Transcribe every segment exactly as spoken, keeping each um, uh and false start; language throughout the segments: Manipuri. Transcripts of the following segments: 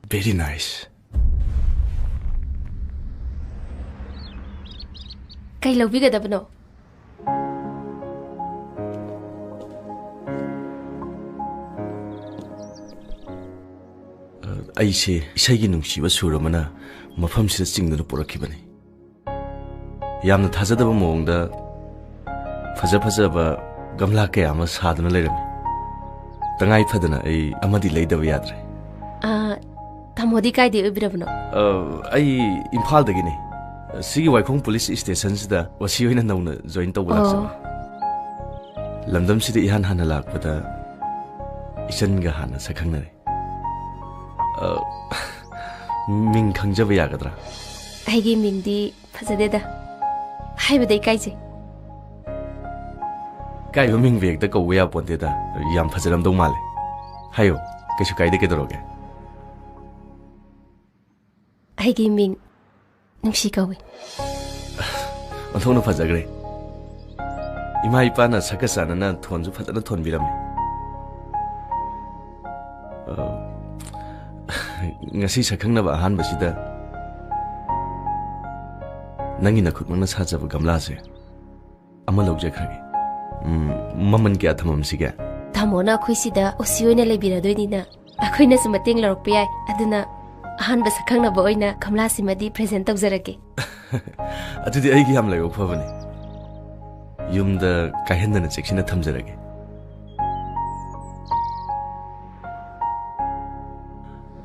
Very nice. ꯀꯩ ꯂꯧꯕꯤꯒꯗꯕꯅꯣ? ꯑꯩꯁꯦ ꯏꯁꯩꯒꯤ ꯅꯨꯡꯁꯤꯕ ꯁꯨꯔ ꯑꯃꯅ ꯃꯐꯝꯁꯤꯗ ꯆꯤꯡꯗꯨꯅ ꯄꯨꯔꯛꯈꯤꯕꯅꯤ꯫ ꯌꯥꯝꯅ ꯊꯥꯖꯗꯕ ꯃꯑꯣꯡꯗ ꯐꯖ ꯐꯖꯕ ꯒꯝꯂꯥ ꯀꯌꯥ ꯑꯃ ꯁꯥꯗꯨꯅ ꯂꯩꯔꯝꯃꯤ꯫ ꯇꯉꯥꯏ ꯐꯗꯅ ꯑꯩ ꯑꯃꯗꯤ ꯂꯩꯗꯕ ꯌꯥꯗ꯭ꯔꯦ꯫ ꯑꯥ, ꯇꯥꯃꯣꯗꯤ ꯀꯥꯏꯗꯩ ꯑꯣꯏꯕꯤꯔꯕꯅꯣ? ꯑ, ꯑꯩ ꯏꯝꯐꯥꯜꯗꯒꯤꯅꯤ꯫ ꯁꯤꯒꯤ ꯋꯥꯏꯈꯣꯡ ꯄꯨꯂꯤꯁ ꯁ꯭ꯇꯦꯁꯟꯁꯤꯗ ꯑꯣ ꯁꯤ ꯑꯣꯏꯅ ꯅꯧꯅ ꯖꯣꯏꯟ ꯇꯧꯕ ꯑꯣ꯫ ꯂꯥꯛꯆꯕꯅꯤ꯫ ꯂꯝꯗꯝꯁꯤꯗ ꯏꯍꯥꯟ ꯍꯥꯟꯅ ꯂꯥꯛꯄꯗ ꯏꯆꯟꯒ ꯍꯥꯟꯅ ꯁꯛꯈꯪꯅꯔꯦ꯫ ꯑ, ꯃꯤꯡ ꯈꯪꯖꯕ ꯌꯥꯒꯗ꯭ꯔꯥ? ꯑꯩꯒꯤ ꯃꯤꯡꯗꯤ ꯐꯖꯗꯦꯗ꯫ ꯍꯥꯏꯕꯗ ꯏꯀꯥꯏꯖꯩ꯫ ꯏꯀꯥꯏꯕ ꯃꯤꯡꯕꯨ ꯍꯦꯛꯇ ꯀꯧꯕ ꯌꯥꯄꯣꯟꯇꯦꯗ꯫ ꯌꯥꯝ ꯐꯖꯔꯝꯗꯧ ꯃꯥꯜꯂꯦ꯫ ꯍꯥꯏꯌꯣ, ꯀꯩꯁꯨ ꯀꯥꯏꯗꯦ, ꯀꯩꯗꯧꯔꯒꯦ? ꯑꯩꯒꯤ ꯃꯤꯡ ꯅꯨꯡꯁꯤ ꯀꯧꯏ꯫ ꯑꯣꯟꯊꯣꯛꯅ ꯐꯖꯈ꯭ꯔꯦ꯫ ꯏꯃꯥ ꯏꯄꯥꯅ ꯁꯛꯀ ꯆꯥꯟꯅꯅ ꯊꯣꯟꯁꯨ ꯐꯖꯅ ꯊꯣꯟꯕꯤꯔꯝꯃꯤ꯫ ꯑ, ꯉꯁꯤ ꯁꯛꯈꯪꯅꯕ ꯑꯍꯥꯟꯕꯁꯤꯗ ꯅꯪꯒꯤ ꯅꯈꯨꯠꯃꯛꯅ ꯁꯥꯖꯕ ꯒꯝꯂꯥꯁꯦ ꯑꯃ ꯂꯧꯖꯈ꯭ꯔꯒꯦ꯫ ꯎꯝ, ꯃꯃꯜ ꯀꯌꯥ ꯊꯝꯃꯝꯁꯤꯒꯦ? ꯇꯥꯃꯣꯅ ꯑꯩꯈꯣꯏ ꯁꯤꯗ ꯑꯣ ꯁꯤ ꯑꯣꯏꯅ ꯂꯩꯕꯤꯔꯗꯣꯏꯅꯤꯅ ꯑꯩꯈꯣꯏꯅꯁꯨ ꯃꯇꯦꯡ ꯂꯧꯔꯛꯄ ꯌꯥꯏ꯫ ꯑꯗꯨꯅ ꯑꯍꯥꯟꯕ ꯁꯛꯈꯪꯅꯕ ꯑꯣꯏꯅ ꯒꯝꯂꯥꯁꯤꯃꯗꯤ ꯄ꯭ꯔꯦꯖꯦꯟ ꯇꯧꯖꯔꯒꯦ꯫ ꯑꯗꯨꯗꯤ ꯑꯩꯒꯤ ꯌꯥꯝ ꯂꯥꯏꯕꯛ ꯐꯕꯅꯤ꯫ ꯌꯨꯝꯗ ꯀꯥꯏꯍꯟꯗꯅ ꯆꯦꯛꯁꯤꯟꯅ ꯊꯝꯖꯔꯒꯦ꯫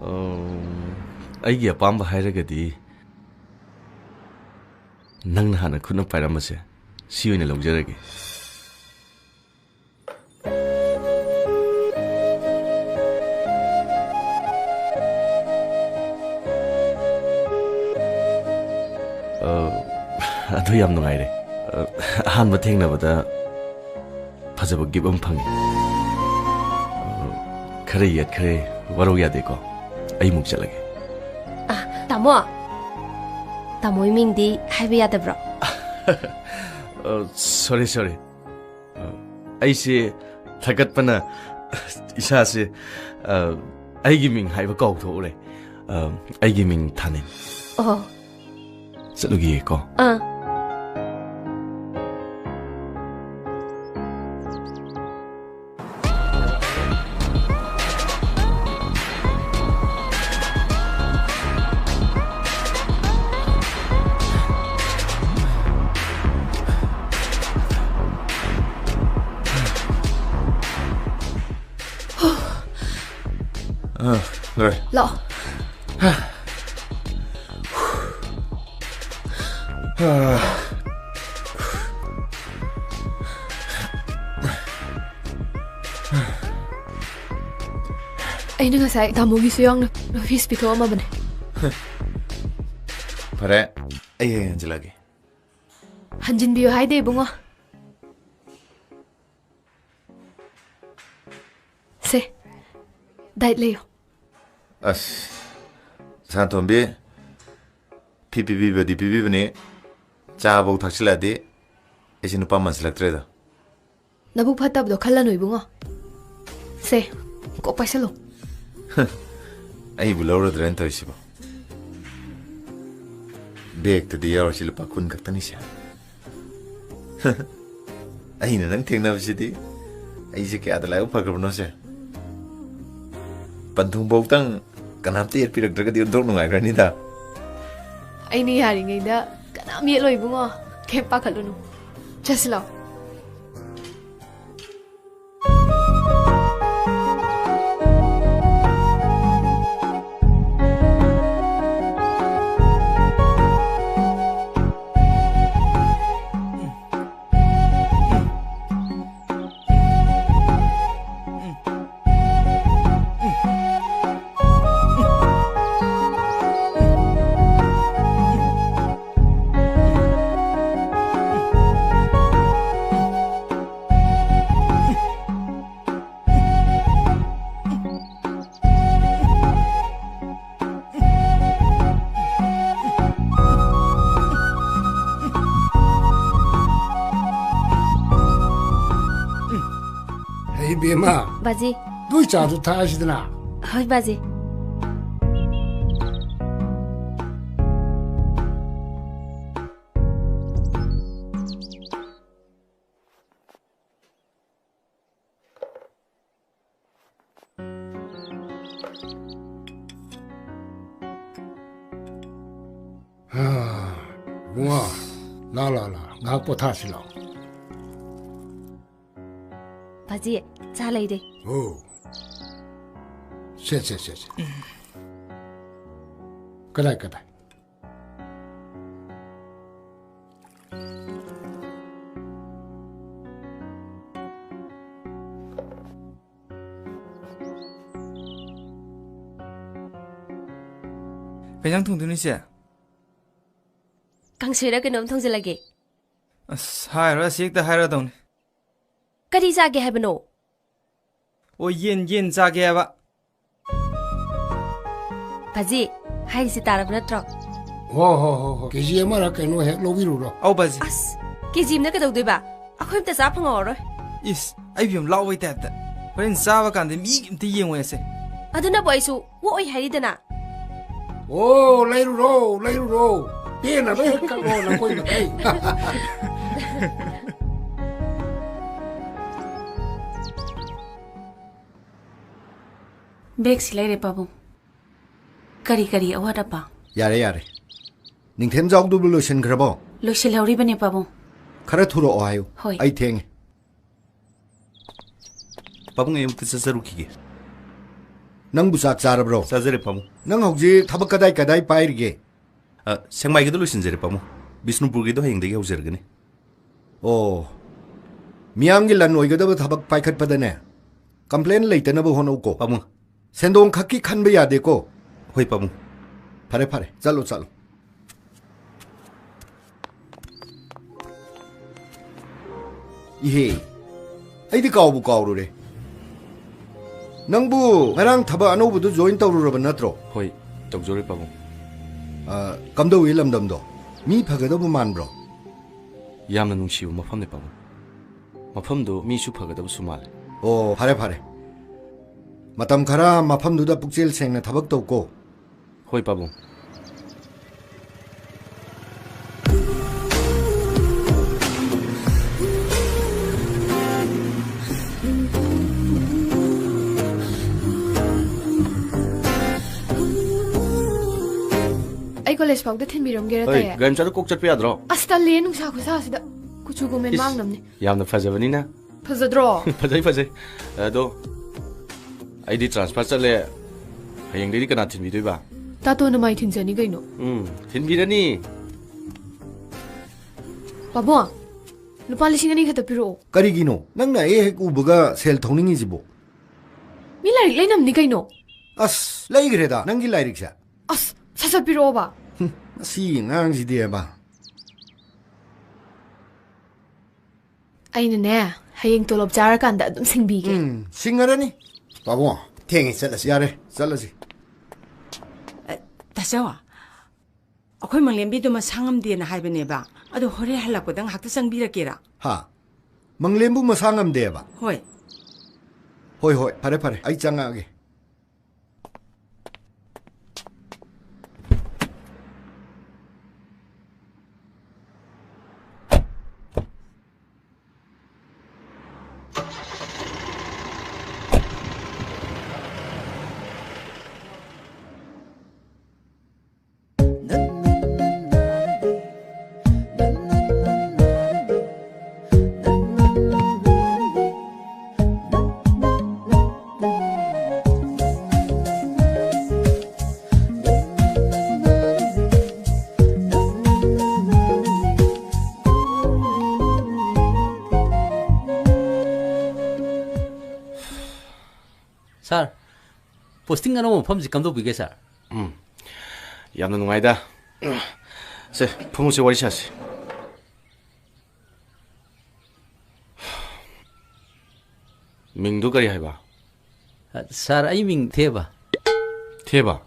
ꯑꯝ, ꯑꯩꯒꯤ ꯑꯄꯥꯝꯕ ꯍꯥꯏꯔꯒꯗꯤ ꯅꯪꯅ ꯍꯥꯟꯅ ꯈꯨꯠꯅ ꯄꯥꯏꯔꯝꯕꯁꯦ ꯁꯤ ꯑꯣꯏꯅ ꯂꯧꯖꯔꯒꯦ꯫ ꯑ, ꯑꯗꯨ ꯌꯥꯝ ꯅꯨꯡꯉꯥꯏꯔꯦ꯫ ꯑ, ꯑꯍꯥꯟꯕ ꯊꯦꯡꯅꯕꯗ ꯐꯖꯕ ꯒꯤꯐ ꯑꯃ ꯐꯪꯉꯤ꯫ ꯑ, ꯈꯔ ꯌꯦꯠꯈ꯭ꯔꯦ, ꯋꯥꯔꯧ ꯌꯥꯗꯦꯀꯣ? ꯑꯩꯃꯨꯛ ꯆꯠꯂꯒꯦ꯫ ꯑ, ꯇꯥꯃꯣ, ꯇꯥꯃꯣꯒꯤ ꯃꯤꯡꯗꯤ ꯍꯥꯏꯕ ꯌꯥꯗꯕ꯭ꯔꯣ? ꯑ, ꯁꯣꯔꯤ, ꯁꯣꯔꯤ꯫ ꯑ, ꯑꯩꯁꯦ ꯊꯥꯒꯠꯄꯅ ꯏꯁꯥꯁꯦ, ꯑ, ꯑꯩꯒꯤ ꯃꯤꯡ ꯍꯥꯏꯕ ꯀꯥꯎꯊꯣꯛꯎꯔꯦ꯫ ꯑ, ꯑꯩꯒꯤ ꯃꯤꯡ ꯊꯥꯅꯤꯜ꯫ ꯑꯣ꯫ ꯆꯠꯂꯨꯒꯦꯀꯣ꯫ ꯑꯥ꯫ ꯑꯥ, ꯂꯣꯏꯔꯦ꯫ ꯂꯥꯛꯑꯣ꯫ ꯑꯩꯅ ꯉꯁꯥꯏ ꯇꯥꯃꯣꯒꯤꯁꯨ ꯌꯥꯎꯅ ꯐꯤꯁ ꯄꯤꯊꯣꯛꯑꯝꯃꯕꯅꯦ꯫ ꯐꯔꯦ, ꯑꯩ ꯍꯌꯦꯡ ꯍꯟꯖꯤꯜꯂꯛꯑꯒꯦ꯫ ꯍꯟꯖꯤꯟꯕꯤꯌꯨ ꯍꯥꯏꯗꯦ, ꯏꯕꯨꯡꯉꯣ꯫ ꯁꯦ, ꯗꯥꯏꯠ ꯂꯩꯌꯣ꯫ ꯑꯁ, ꯁꯅꯥꯇꯣꯝꯕꯤ, ꯐꯤ ꯄꯤꯕꯤꯕꯗꯤ ꯄꯤꯕꯤꯕꯅꯤ, ꯆꯥꯐꯧ ꯊꯛꯆꯤꯜꯂꯛꯑꯗꯤ ꯑꯩꯁꯦ ꯅꯨꯄꯥ ꯃꯥꯟꯁꯤꯜꯂꯛꯇ꯭ꯔꯦꯗ꯫ ꯅꯕꯨꯛ ꯐꯠꯇꯕꯗꯣ ꯈꯜꯂꯅꯨ, ꯏꯕꯨꯡꯉꯣ꯫ ꯁꯦ, ꯀꯣꯛ ꯄꯥꯏꯁꯜꯂꯣ꯫ ꯑꯩꯕꯨ ꯂꯧꯔꯗ꯭ꯔꯅ ꯇꯧꯔꯤꯁꯤꯕꯣ? ꯕꯦꯒꯇꯗꯤ ꯌꯥꯎꯔꯤꯁꯤ ꯂꯨꯄꯥ ꯀꯨꯟ ꯈꯛꯇꯅꯤꯁꯦ꯫ ꯑꯩꯅ ꯅꯪ ꯊꯦꯡꯅꯕꯁꯤꯗꯤ ꯑꯩꯁꯦ ꯀꯌꯥꯗ ꯂꯥꯏꯕꯛ ꯐꯈ꯭ꯔꯕꯅꯣꯁꯦ꯫ ꯄꯟꯊꯨꯡꯐꯧꯇꯪ ꯀꯅꯥꯝꯇ ꯌꯦꯠꯄꯤꯔꯛꯇ꯭ꯔꯒꯗꯤ ꯑꯣꯟꯊꯣꯛ ꯅꯨꯡꯉꯥꯏꯈ꯭ꯔꯅꯤꯗ꯫ ꯑꯩꯅ ꯌꯥꯔꯤꯉꯩꯗ ꯀꯅꯥꯝ ꯌꯦꯠꯂꯣꯏ, ꯏꯕꯨꯡꯉꯣ꯫ ꯀꯩꯝ ꯄꯥꯈꯠꯂꯨꯅꯨ꯫ ꯆꯠꯁꯤ ꯂꯥꯛꯑꯣ꯫ ꯍꯩ ꯕꯦꯝꯃ, ꯕꯥꯖꯤ꯫ ꯅꯣꯏ ꯆꯥꯗꯨ ꯊꯛꯑꯁꯤꯗꯅ꯫ ꯍꯣꯏ, ꯕꯥꯖꯤ꯫ ꯍꯥ, ꯏꯕꯨꯡꯉꯣ, ꯂꯥ, ꯂꯥ, ꯂꯥ, ꯉꯥꯏꯍꯥꯛ ꯄꯣꯊꯥꯁꯤ ꯂꯥꯎ꯫ ꯕꯥꯖꯤ, ꯆꯥ ꯂꯩꯔꯦ꯫ ꯑꯣ꯫ ꯁꯦ, ꯁꯦ, ꯁꯦ, ꯁꯦ꯫ ꯀꯗꯥꯏ, ꯀꯗꯥꯏ? ꯀꯩ ꯏꯟꯖꯥꯡ ꯊꯣꯡꯗꯣꯏꯅꯣ, ꯏꯆꯦ? ꯀꯥꯡꯁꯣꯏꯔ ꯀꯩꯅꯣꯝ ꯊꯣꯡꯖꯤꯜꯂꯒꯦ꯫ ꯑꯁ, ꯍꯥꯏꯔꯣꯏ, ꯑꯁꯤ ꯍꯦꯛꯇ ꯍꯥꯏꯔꯗꯧꯅꯤ꯫ ꯀꯔꯤ ꯆꯥꯒꯦ ꯍꯥꯏꯕꯅꯣ? ꯑꯣ, ꯌꯦꯟ, ꯌꯦꯟ ꯆꯥꯒꯦ ꯍꯥꯏꯕ꯫ ꯕꯥꯖꯤ, ꯍꯥꯏꯔꯤꯁꯤ ꯇꯥꯔꯕ ꯅꯠꯇ꯭ꯔꯣ? ꯍꯣ, ꯍꯣ, ꯍꯣ, ꯍꯣ꯫ ꯀꯦ ꯖꯤ ꯑꯃꯔ ꯀꯩꯅꯣ ꯍꯦꯛ ꯂꯧꯕꯤꯔꯨꯔꯣ꯫ ꯑꯧ, ꯕꯥꯖꯤ꯫ ꯑꯁ, ꯀꯦ ꯖꯤ ꯑꯃꯅ ꯀꯩꯗꯧꯗꯣꯏꯕ? ꯑꯩꯈꯣꯏ ꯑꯝꯇ ꯆꯥ ꯐꯪꯍꯧꯔꯔꯣꯏ꯫ ꯏꯁ, ꯑꯩꯕꯨ ꯌꯥꯝ ꯂꯥꯎꯕꯩ ꯇꯥꯏꯞꯇ꯫ ꯍꯣꯔꯦꯟ ꯆꯥꯕ ꯀꯥꯟꯗ ꯃꯤ ꯑꯝꯇ ꯌꯦꯡꯉꯣꯏꯁꯦ꯫ ꯑꯗꯨꯅꯕꯨ ꯑꯩꯁꯨ ꯑꯣꯛꯑꯣꯏ ꯍꯥꯏꯔꯤꯗꯅ꯫ ꯑꯣ, ꯂꯩꯔꯨꯔꯣ, ꯂꯩꯔꯨꯔꯣ꯫ ꯄꯦꯟꯅꯕ ꯍꯦꯛ ꯀꯛꯑꯣ ꯅꯈꯣꯏ ꯃꯈꯩ꯫ ꯕꯦꯒꯁꯤ ꯂꯩꯔꯦ, ꯄꯥꯕꯨꯡ꯫ ꯀꯔꯤ ꯀꯔꯤ ꯑꯋꯥꯠ ꯑꯄꯥ? ꯌꯥꯔꯦ, ꯌꯥꯔꯦ꯫ ꯅꯤꯡꯊꯦꯝꯖꯥꯎꯗꯨꯕꯨ ꯂꯣꯏꯁꯤꯟꯈ꯭ꯔꯕꯣ? ꯂꯣꯏꯁꯤꯜꯍꯧꯔꯤꯕꯅꯦ, ꯄꯥꯕꯨꯡ꯫ ꯈꯔ ꯊꯨꯔꯛꯑꯣ ꯍꯥꯏꯌꯨ꯫ ꯍꯣꯏ꯫ ꯑꯩ ꯊꯦꯡꯉꯦ꯫ ꯄꯥꯕꯨꯡ, ꯑꯩ ꯑꯃꯨꯛꯇ ꯆꯠꯆꯔꯨꯈꯤꯒꯦ꯫ ꯅꯪꯕꯨ ꯆꯥꯛ ꯆꯥꯔꯕ꯭ꯔꯣ? ꯆꯥꯖꯔꯦ, ꯄꯥꯕꯨꯡ꯫ ꯅꯪ ꯍꯧꯖꯤꯛ ꯊꯕꯛ ꯀꯗꯥꯏ ꯀꯗꯥꯏ ꯄꯥꯏꯔꯤꯒꯦ? ꯑ, ꯁꯦꯛꯃꯥꯏꯒꯤꯗꯣ ꯂꯣꯏꯁꯤꯟꯖꯔꯦ, ꯄꯥꯕꯨꯡ꯫ ꯕꯤꯁꯅꯨꯄꯨꯔꯒꯤꯗꯣ ꯍꯌꯦꯡꯗꯒꯤ ꯍꯧꯖꯔꯒꯅꯤ꯫ ꯑꯣ, ꯃꯤꯌꯥꯝꯒꯤ ꯂꯟ ꯑꯣꯏꯒꯗꯕ ꯊꯕꯛ ꯄꯥꯏꯈꯠꯄꯗꯅꯦ, complain ꯂꯩꯇꯅꯕ ꯍꯣꯠꯅꯧꯀꯣ꯫ ꯄꯥꯕꯨꯡ꯫ ꯁꯦꯟꯗꯣꯡ ꯈꯛꯀꯤ ꯈꯟꯕ ꯌꯥꯗꯦꯀꯣ꯫ ꯍꯣꯏ, ꯄꯥꯕꯨꯡ꯫ ꯐꯔꯦ, ꯐꯔꯦ, ꯆꯠꯂꯣ, ꯆꯠꯂꯣ꯫ ꯏꯍꯦ, ꯑꯩꯗꯤ ꯀꯥꯎꯕꯨ ꯀꯥꯎꯔꯨꯔꯦ꯫ ꯅꯪꯕꯨ ꯉꯔꯥꯡ ꯊꯕꯛ ꯑꯅꯧꯕꯗꯨ join ꯇꯧꯔꯨꯔꯕ ꯅꯠꯇ꯭ꯔꯣ? ꯍꯣꯏ, ꯇꯧꯖꯔꯦ, ꯄꯥꯕꯨꯡ꯫ ꯑ, ꯀꯝꯗꯧꯏ ꯂꯝꯗꯝꯗꯣ? ꯃꯤ ꯐꯒꯗꯕ ꯃꯥꯟꯕ꯭ꯔꯣ? ꯌꯥꯝꯅ ꯅꯨꯡꯁꯤꯕ ꯃꯐꯝꯅꯤ, ꯄꯥꯕꯨꯡ꯫ ꯃꯐꯝꯗꯨ ꯃꯤꯁꯨ ꯐꯒꯗꯕꯁꯨ ꯃꯥꯜꯂꯤ꯫ ꯑꯣ, ꯐꯔꯦ, ꯐꯔꯦ꯫ ꯃꯇꯝ ꯈꯔ ꯃꯐꯝꯗꯨꯗ ꯄꯨꯛꯆꯦꯜ ꯁꯦꯡꯅ ꯊꯕꯛ ꯇꯧꯀꯣ꯫ ꯍꯣꯏ, ꯄꯥꯕꯨꯡ꯫ ꯑꯩ ꯀꯣꯂꯦꯖ ꯐꯥꯎꯗ ꯊꯤꯟꯕꯤꯔꯝꯒꯦꯔꯥ, ꯍꯣꯏ, ꯇꯥꯌꯦ? ꯒꯥꯔꯤ ꯃꯆꯥꯗ ꯀꯣꯛ ꯆꯠꯄ ꯌꯥꯗ꯭ꯔꯣ? ꯑꯁ, ꯇꯜꯂꯦ, ꯅꯨꯡꯁꯥ ꯈꯨꯁꯥꯁꯤꯗ꯫ ꯀꯨꯆꯨ ꯀꯨꯃꯦꯟ ꯏꯁ, ꯃꯥꯡꯅꯕꯅꯤ꯫ ꯌꯥꯝꯅ ꯐꯖꯕꯅꯤꯅ꯫ ꯐꯖꯗ꯭ꯔꯣ? ꯐꯖꯩ, ꯐꯖꯩ꯫ ꯑꯗꯣ ꯑꯩꯗꯤ ꯇ꯭ꯔꯥꯟꯁꯐꯔ ꯆꯠꯂꯦ꯫ ꯍꯌꯦꯡꯗꯩꯗꯤ ꯀꯅꯥ ꯊꯤꯟꯕꯤꯗꯣꯏꯕ? ꯇꯥꯇꯣꯅ ꯃꯥꯏ ꯊꯤꯟꯖꯅꯤ ꯀꯩꯅꯣ꯫ ꯎꯝ, ꯊꯤꯟꯕꯤꯔꯅꯤ꯫ ꯄꯥꯕꯨꯡ, ꯂꯨꯄꯥ ꯂꯤꯁꯤꯡ ꯑꯅꯤ ꯈꯛꯇ ꯄꯤꯔꯛꯑꯣ꯫ ꯀꯔꯤꯒꯤꯅꯣ? ꯅꯪꯅ ꯑꯩ ꯍꯦꯛ ꯎꯕꯒ ꯁꯦꯜ ꯊꯧꯅꯤꯡꯉꯤꯁꯤꯕꯣ? ꯃꯤ ꯂꯥꯏꯔꯤꯛ ꯂꯩꯅꯕꯅꯤ ꯀꯩꯅꯣ꯫ ꯑꯁ, ꯂꯩꯈ꯭ꯔꯦꯗ ꯅꯪꯒꯤ ꯂꯥꯏꯔꯤꯛꯁꯦ꯫ ꯑꯁ, ꯁꯠ ꯁꯠ ꯄꯤꯔꯛꯑꯣꯕ꯫ ꯍꯨꯝ, ꯃꯁꯤ ꯑꯉꯥꯡꯁꯤꯗꯤꯕ꯫ ꯑꯩꯅꯅꯦ, ꯍꯌꯦꯡ ꯇꯣꯂꯣꯞ ꯆꯥꯔꯀꯥꯟꯗ ꯑꯗꯨꯝ ꯁꯤꯡꯕꯤꯒꯦ꯫ ꯎꯝ, ꯁꯤꯡꯉꯔꯅꯤ꯫ ꯄꯥꯕꯨꯡ, ꯊꯦꯡꯉꯦ, ꯆꯠꯂꯁꯤ꯫ ꯌꯥꯔꯦ, ꯆꯠꯂꯁꯤ꯫ ꯑ, ꯇꯥꯆꯧ, ꯑꯩꯈꯣꯏ ꯃꯪꯂꯦꯝꯕꯤꯗꯣ ꯃꯁꯥ ꯉꯝꯗꯦꯅ ꯍꯥꯏꯕꯅꯦꯕ꯫ ꯑꯗꯣ ꯍꯣꯔꯦꯟ ꯍꯜꯂꯛꯄꯗ ꯉꯥꯏꯍꯥꯛꯇ ꯆꯪꯕꯤꯔꯛꯀꯦꯔꯥ? ꯍꯥ? ꯃꯪꯂꯦꯝꯕꯨ ꯃꯁꯥ ꯉꯝꯗꯦꯕ? ꯍꯣꯏ꯫ ꯍꯣꯏ, ꯍꯣꯏ, ꯐꯔꯦ, ꯐꯔꯦ, ꯑꯩ ꯆꯪꯉꯛꯑꯒꯦ꯫ ꯁꯥꯔ, ꯄꯣꯁꯇꯤꯡ ꯑꯅꯧꯕ ꯃꯐꯝꯁꯤ ꯀꯝꯗꯧꯕꯤꯒꯦ, ꯁꯥꯔ? ꯎꯝ, ꯌꯥꯝꯅ ꯅꯨꯡꯉꯥꯏꯗ꯫ ꯁꯦ, ꯐꯝꯃꯨꯁꯦ, ꯋꯥꯔꯤ ꯁꯥꯁꯤ꯫ ꯃꯤꯡꯗꯨ ꯀꯔꯤ ꯍꯥꯏꯕ? ꯑ, ꯁꯥꯔ, ꯑꯩ ꯃꯤꯡ ꯊꯦꯕ꯫ ꯊꯦꯕ?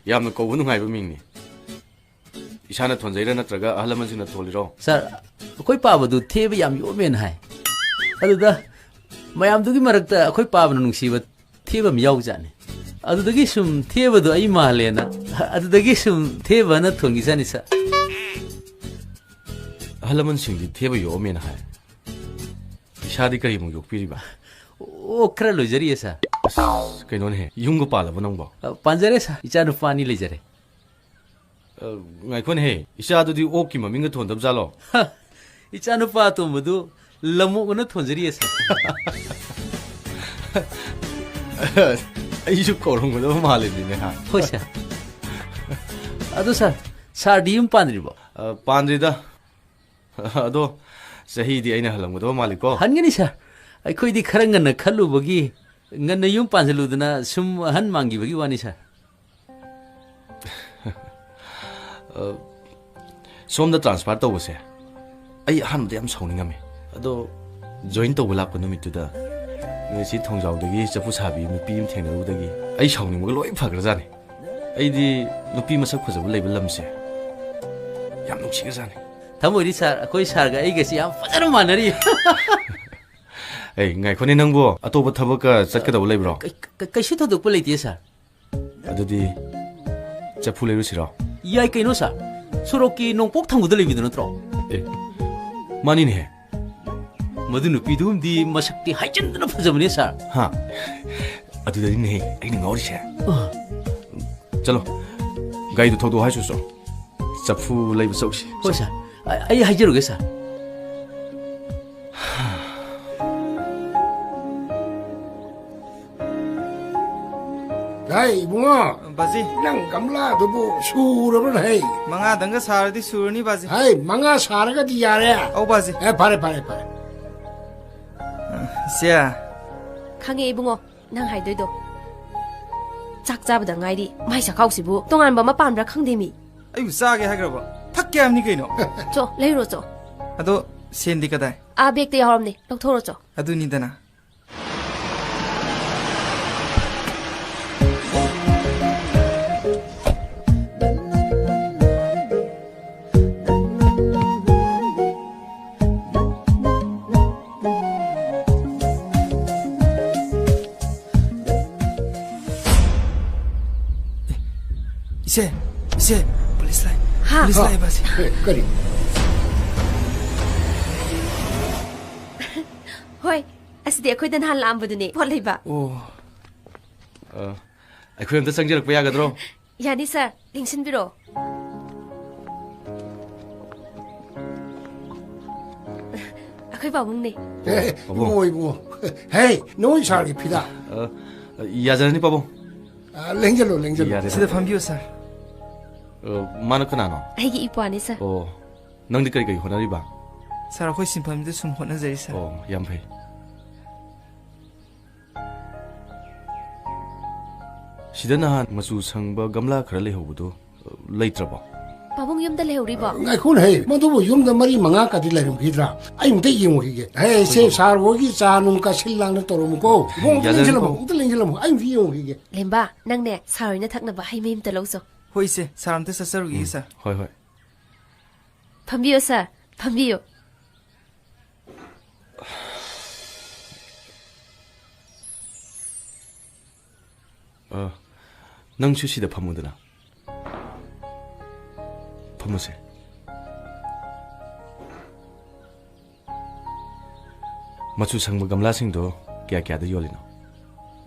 ꯌꯥꯝꯅ ꯀꯧꯕ ꯅꯨꯡꯉꯥꯏꯕ ꯃꯤꯡꯅꯤ꯫ ꯏꯁꯥꯅ ꯊꯣꯟꯖꯩꯔꯥ ꯅꯠꯇ꯭ꯔꯒ ꯑꯍꯜ ꯂꯃꯟꯁꯤꯡꯅ ꯊꯣꯜꯂꯤꯔꯣ? ꯁꯥꯔ, ꯑꯩꯈꯣꯏ ꯄꯥꯕꯗꯨ ꯊꯦꯕ ꯌꯥꯝ ꯌꯣꯝꯃꯦꯅ ꯍꯥꯏ꯫ ꯑꯗꯨꯗ ꯃꯌꯥꯝꯗꯨꯒꯤ ꯃꯔꯛꯇ ꯑꯩꯈꯣꯏ ꯄꯥꯕꯅ ꯅꯨꯡꯁꯤꯕ ꯊꯦꯕ ꯑꯃ ꯌꯥꯎꯖꯥꯠꯅꯤ꯫ ꯑꯗꯨꯗꯒꯤ ꯁꯨꯝ ꯊꯦꯕꯗꯣ ꯑꯩ ꯃꯥꯜꯂꯦꯅ, ꯑꯗꯨꯗꯒꯤ ꯁꯨꯝ ꯊꯦꯕꯅ ꯊꯣꯟꯈꯤꯖꯥꯠꯅꯤ, ꯁꯥꯔ꯫ ꯑꯍꯜ ꯂꯃꯟꯁꯤꯡꯗꯤ ꯊꯦꯕ ꯌꯣꯛꯑꯝꯃꯦꯅ ꯍꯥꯏ꯫ ꯏꯁꯥꯗꯤ ꯀꯔꯤꯃꯨꯛ ꯌꯣꯛꯄꯤꯔꯤꯕ? ꯑꯣ, ꯈꯔ ꯂꯣꯏꯖꯔꯤꯌꯦ, ꯁꯥꯔ꯫ ꯑꯁ, ꯀꯩꯅꯣꯅꯦꯍꯦ, ꯌꯨꯝꯒ ꯄꯥꯜꯂꯕꯣ ꯅꯪꯕꯣ? ꯑ, ꯄꯥꯟꯖꯔꯦ, ꯁꯥꯔ꯫ ꯏꯆꯥꯅꯨꯄꯥ ꯑꯅꯤ ꯂꯩꯖꯔꯦ꯫ ꯑ, ꯉꯥꯏꯈꯣꯅꯦꯍꯦ, ꯏꯆꯥꯗꯨꯗꯤ ꯑꯣꯛꯀꯤ ꯃꯃꯤꯡꯒ ꯊꯣꯟꯗꯕ ꯖꯥꯠꯂꯣ? ꯍ, ꯏꯆꯥꯅꯨꯄꯥ ꯑꯇꯣꯝꯕꯗꯨ ꯂꯝꯑꯣꯛ ꯑꯅ ꯊꯣꯟꯖꯔꯤꯌꯦ, ꯁꯥꯔ꯫ ꯑꯩꯁꯨ ꯀꯧꯔꯝꯒꯗꯕ ꯃꯥꯜꯂꯤꯅꯤꯅꯦ, ꯍꯥ? ꯍꯣꯏ, ꯁꯥꯔ꯫ ꯑꯗꯣ, ꯁꯥꯔ, ꯁꯥꯔꯗꯤ ꯌꯨꯝ ꯄꯥꯟꯗ꯭ꯔꯤꯕꯣ? ꯑ, ꯄꯥꯟꯗ꯭ꯔꯤꯗ꯫ ꯑꯗꯣ, ꯆꯍꯤꯗꯤ ꯑꯩꯅ ꯍꯜꯂꯝꯒꯗꯕ ꯃꯥꯜꯂꯤꯀꯣ? ꯍꯟꯒꯅꯤ, ꯁꯥꯔ꯫ ꯑꯩꯈꯣꯏꯗꯤ ꯈꯔ ꯉꯟꯅ ꯈꯜꯂꯨꯕꯒꯤ, ꯉꯟꯅ ꯌꯨꯝ ꯄꯥꯟꯁꯤꯜꯂꯨꯗꯅ ꯁꯨꯝ ꯑꯍꯟ ꯃꯥꯟꯈꯤꯕꯒꯤ ꯋꯥꯅꯤ, ꯁꯥꯔ꯫ ꯑ, ꯁꯣꯝꯗ transfer ꯇꯧꯕꯁꯦ ꯑꯩ ꯑꯍꯥꯟꯕꯗ ꯌꯥꯝ ꯁꯥꯎꯅꯤꯡꯉꯝꯃꯦ꯫ ꯑꯗꯣ join ꯇꯧꯕ ꯂꯥꯛꯄ ꯅꯨꯃꯤꯠꯇꯨꯗ ꯅꯣꯏ ꯁꯤ ꯊꯣꯡꯖꯥꯎꯗꯒꯤ ꯆꯐꯨ ꯁꯥꯕꯤ ꯅꯨꯄꯤ ꯑꯃ ꯊꯦꯡꯅꯔꯨꯕꯗꯒꯤ ꯑꯩ ꯁꯥꯎꯅꯤꯡꯕꯒ ꯂꯣꯏ ꯐꯈ꯭ꯔꯖꯥꯠꯅꯤ꯫ ꯑꯩꯗꯤ ꯅꯨꯄꯤ ꯃꯁꯛ ꯐꯖꯕ ꯂꯩꯕ ꯂꯝꯁꯦ ꯌꯥꯝ ꯅꯨꯡꯁꯤꯈ꯭ꯔꯖꯥꯠꯅꯤ꯫ ꯊꯃꯣꯏꯗꯤ ꯁꯥꯔ, ꯑꯩꯈꯣꯏ ꯁꯥꯔꯒ ꯑꯩꯒꯁꯤ ꯌꯥꯝ ꯐꯖꯅ ꯃꯥꯟꯅꯔꯤ꯫ ꯑꯩ, ꯉꯥꯏꯈꯣꯅꯦ, ꯅꯪꯕꯨ ꯑꯇꯣꯞꯄ ꯊꯕꯛꯀ ꯆꯠꯀꯗꯕ ꯂꯩꯕ꯭ꯔꯣ? ꯀꯩ-, ꯀꯩ-, ꯀꯩꯁꯨ ꯊꯣꯏꯗꯣꯛꯄ ꯂꯩꯇꯦ, ꯁꯥꯔ꯫ ꯑꯗꯨꯗꯤ ꯆꯐꯨ ꯂꯩꯔꯨꯁꯤꯔꯣ? ꯌꯥꯏ ꯀꯩꯅꯣ, ꯁꯥꯔ꯫ ꯁꯣꯔꯣꯛꯀꯤ ꯅꯣꯡꯄꯣꯛ ꯊꯪꯕꯗ ꯂꯩꯕꯤꯗꯨ ꯅꯠꯇ꯭ꯔꯣ? ꯑꯦ, ꯃꯥꯅꯤꯅꯦꯍꯦ꯫ ꯃꯗꯨ ꯅꯨꯄꯤꯗꯨꯝꯗꯤ ꯃꯁꯛꯇꯤ ꯍꯥꯏꯖꯤꯟꯗꯅ ꯐꯖꯕꯅꯦ, ꯁꯥꯔ꯫ ꯍꯥ? ꯑꯗꯨꯗꯅꯤꯅꯦꯍꯦ ꯑꯩꯅ ꯉꯥꯎꯔꯤꯁꯦ꯫ ꯑ꯫ ꯆꯠꯂꯣ, ꯒꯥꯔꯤꯗꯨ ꯊꯧꯗꯣꯛꯑꯣ ꯍꯥꯏꯁꯨ ꯆꯣ꯫ ꯆꯐꯨ ꯂꯩꯕ ꯆꯧꯁꯤ꯫ ꯍꯣꯏ, ꯁꯥꯔ꯫ ꯑ-, ꯑꯩ ꯍꯥꯏꯖꯔꯨꯒꯦ, ꯁꯥꯔ꯫ ꯍꯥꯏ, ꯏꯕꯨꯡꯉꯣ꯫ ꯕꯥꯖꯤ꯫ ꯅꯪ ꯒꯝꯂꯥꯗꯨꯕꯨ ꯁꯨꯔꯕ꯭ꯔꯥ, ꯍꯩ? ꯃꯉꯥꯗꯪꯒ ꯁꯥꯔꯗꯤ ꯁꯨꯔꯅꯤ, ꯕꯥꯖꯤ꯫ ꯍꯩ, ꯃꯉꯥ ꯁꯥꯔꯒꯗꯤ ꯌꯥꯔꯦ꯫ ꯑꯧ, ꯕꯥꯖꯤ꯫ ꯑꯦ, ꯐꯔꯦ, ꯐꯔꯦ, ꯐꯔꯦ꯫ ꯏꯆꯦ꯫ ꯈꯪꯉꯦ, ꯏꯕꯨꯡꯉꯣ, ꯅꯪ ꯍꯥꯏꯗꯣꯏꯗꯣ꯫ ꯆꯥꯛ ꯆꯥꯕꯗ ꯉꯥꯏꯔꯤ, ꯃꯥꯏ ꯆꯥꯛꯈꯥꯎꯁꯤꯕꯨ ꯇꯣꯉꯥꯟꯕ ꯑꯃ ꯄꯥꯟꯕ꯭ꯔꯥ ꯈꯪꯗꯦ, ꯃꯤ꯫ ꯑꯩꯕꯨ ꯆꯥꯒꯦ ꯍꯥꯏꯈ꯭ꯔꯕ? ꯊꯛꯀꯦ ꯍꯥꯏꯕꯅꯤ ꯀꯩꯅꯣ꯫ ꯆꯣ, ꯂꯩꯔꯨꯔꯣ ꯆꯣ꯫ ꯑꯗꯣ ꯁꯦꯟꯗꯤ ꯀꯗꯥꯏ? ꯑꯥ, ꯕꯦꯒꯇ ꯌꯥꯎꯔꯝꯅꯦ, ꯂꯧꯊꯣꯛꯎꯔꯣ ꯆꯣ꯫ ꯑꯗꯨꯅꯤꯗꯅ꯫ ꯏꯆꯦ, ꯏꯆꯦ, ꯄꯨꯂꯤꯁ ꯂꯥꯛꯑꯦ꯫ ꯍꯥ? ꯄꯨꯂꯤꯁ ꯂꯥꯛꯑꯦꯕ, ꯏꯆꯦ꯫ ꯑꯦ, ꯀꯔꯤ? ꯍꯣꯏ, ꯑꯁꯤꯗꯤ ꯑꯩꯈꯣꯏꯗ ꯅꯍꯥꯟ ꯂꯥꯛꯑꯝꯕꯗꯨꯅꯦ, ꯄꯣꯠ ꯂꯩꯕ꯫ ꯑꯣ꯫ ꯑ, ꯑꯩꯈꯣꯏ ꯑꯝꯇ ꯆꯪꯖꯔꯛꯄ ꯌꯥꯒꯗ꯭ꯔꯣ? ꯌꯥꯅꯤ, ꯁꯥꯔ꯫ ꯂꯦꯡꯁꯤꯟꯕꯤꯔꯣ꯫ ꯑꯩꯈꯣꯏ ꯄꯥꯕꯨꯡꯅꯦ꯫ ꯑꯦ, ꯄꯥꯕꯨꯡ꯫ ꯏꯕꯨꯡꯉꯣ, ꯏꯕꯨꯡꯉꯣ꯫ ꯍꯦ, ꯅꯣꯏ ꯁꯥꯔꯒꯤ ꯐꯤꯗꯥ꯫ ꯑ, ꯌꯥꯖꯔꯅꯤ, ꯄꯥꯕꯨꯡ꯫ ꯑ, ꯂꯦꯡꯖꯜꯂꯣ, ꯂꯦꯡꯖꯜꯂꯣ꯫ ꯌꯥꯔꯦ, ꯁꯤꯗ ꯁꯥꯔ꯫ ꯐꯝꯕꯤꯌꯨ, ꯁꯥꯔ꯫ ꯑ, ꯃꯥꯅ ꯀꯅꯥꯅꯣ? ꯑꯩꯒꯤ ꯏꯄ꯭ꯋꯥꯅꯤ, ꯁꯥꯔ꯫ ꯑꯣ, ꯅꯪꯗꯤ ꯀꯔꯤ ꯀꯔꯤ ꯍꯣꯠꯅꯔꯤꯕ? ꯁꯥꯔ, ꯑꯩꯈꯣꯏ ꯁꯤꯟꯐꯝꯁꯤꯗ ꯁꯨꯝ ꯍꯣꯠꯅꯖꯔꯤ, ꯁꯥꯔ꯫ ꯑꯣ, ꯌꯥꯝ ꯐꯩ꯫ ꯁꯤꯗ ꯅꯍꯥꯟ ꯃꯆꯨ ꯁꯪꯕ ꯒꯝꯂꯥ ꯈꯔ ꯂꯩꯍꯧꯕꯗꯣ, ꯑ, ꯂꯩꯇ꯭ꯔꯕꯣ? ꯄꯥꯕꯨꯡ ꯌꯨꯝꯗ ꯂꯩꯍꯧꯔꯤꯕꯣ? ꯉꯥꯏꯈꯣꯅꯦꯍꯦ, ꯃꯗꯨꯕꯨ ꯌꯨꯝꯗ ꯃꯔꯤ ꯃꯉꯥ ꯀꯗꯤ ꯂꯩꯔꯝꯈꯤꯗ꯭ꯔꯥ? ꯑꯩ ꯑꯝꯇ ꯌꯦꯡꯉꯨꯈꯤꯒꯦ꯫ ꯍꯦ, ꯁꯦ, ꯁꯥꯔ ꯍꯣꯏꯒꯤ ꯆꯥ ꯅꯨꯡ ꯀꯥꯁꯤꯜ ꯂꯥꯡꯅ ꯇꯧꯔꯝꯃꯨꯀꯣ꯫ ꯏꯕꯨꯡ, ꯑꯝꯇ ꯌꯥꯖꯔꯅꯤ, ꯂꯦꯡꯁꯤꯜꯂꯝꯃꯨ, ꯄꯥꯕꯨꯡ꯫ ꯑꯝꯇ ꯂꯦꯡꯁꯤꯜꯂꯝꯃꯨ꯫ ꯑꯩ ꯑꯝꯇ ꯌꯦꯡꯉꯨꯈꯤꯒꯦ꯫ ꯂꯦꯝꯕ, ꯅꯪꯅꯦ ꯁꯥꯔ ꯍꯣꯏꯅ ꯊꯛꯅꯕ ꯍꯩ ꯃꯍꯤ ꯑꯝꯇ ꯂꯧꯆꯣ꯫ ꯍꯣꯏ, ꯏꯆꯦ, ꯁꯥꯔ ꯑꯝꯇ ꯆꯠꯆꯔꯨꯈꯤꯒꯦ, ꯎꯝ, ꯁꯥꯔ꯫ ꯍꯣꯏ, ꯍꯣꯏ꯫ ꯐꯝꯕꯤꯌꯨ, ꯁꯥꯔ, ꯐꯝꯕꯤꯌꯨ꯫ ꯑ, ꯅꯪꯁꯨ ꯁꯤꯗ ꯐꯝꯃꯨꯗꯅ꯫ ꯐꯝꯃꯨꯁꯦ꯫ ꯃꯆꯨ ꯁꯪꯕ ꯒꯝꯂꯥꯁꯤꯡꯗꯣ ꯀꯌꯥ ꯀꯌꯥꯗ ꯌꯣꯜꯂꯤꯅꯣ?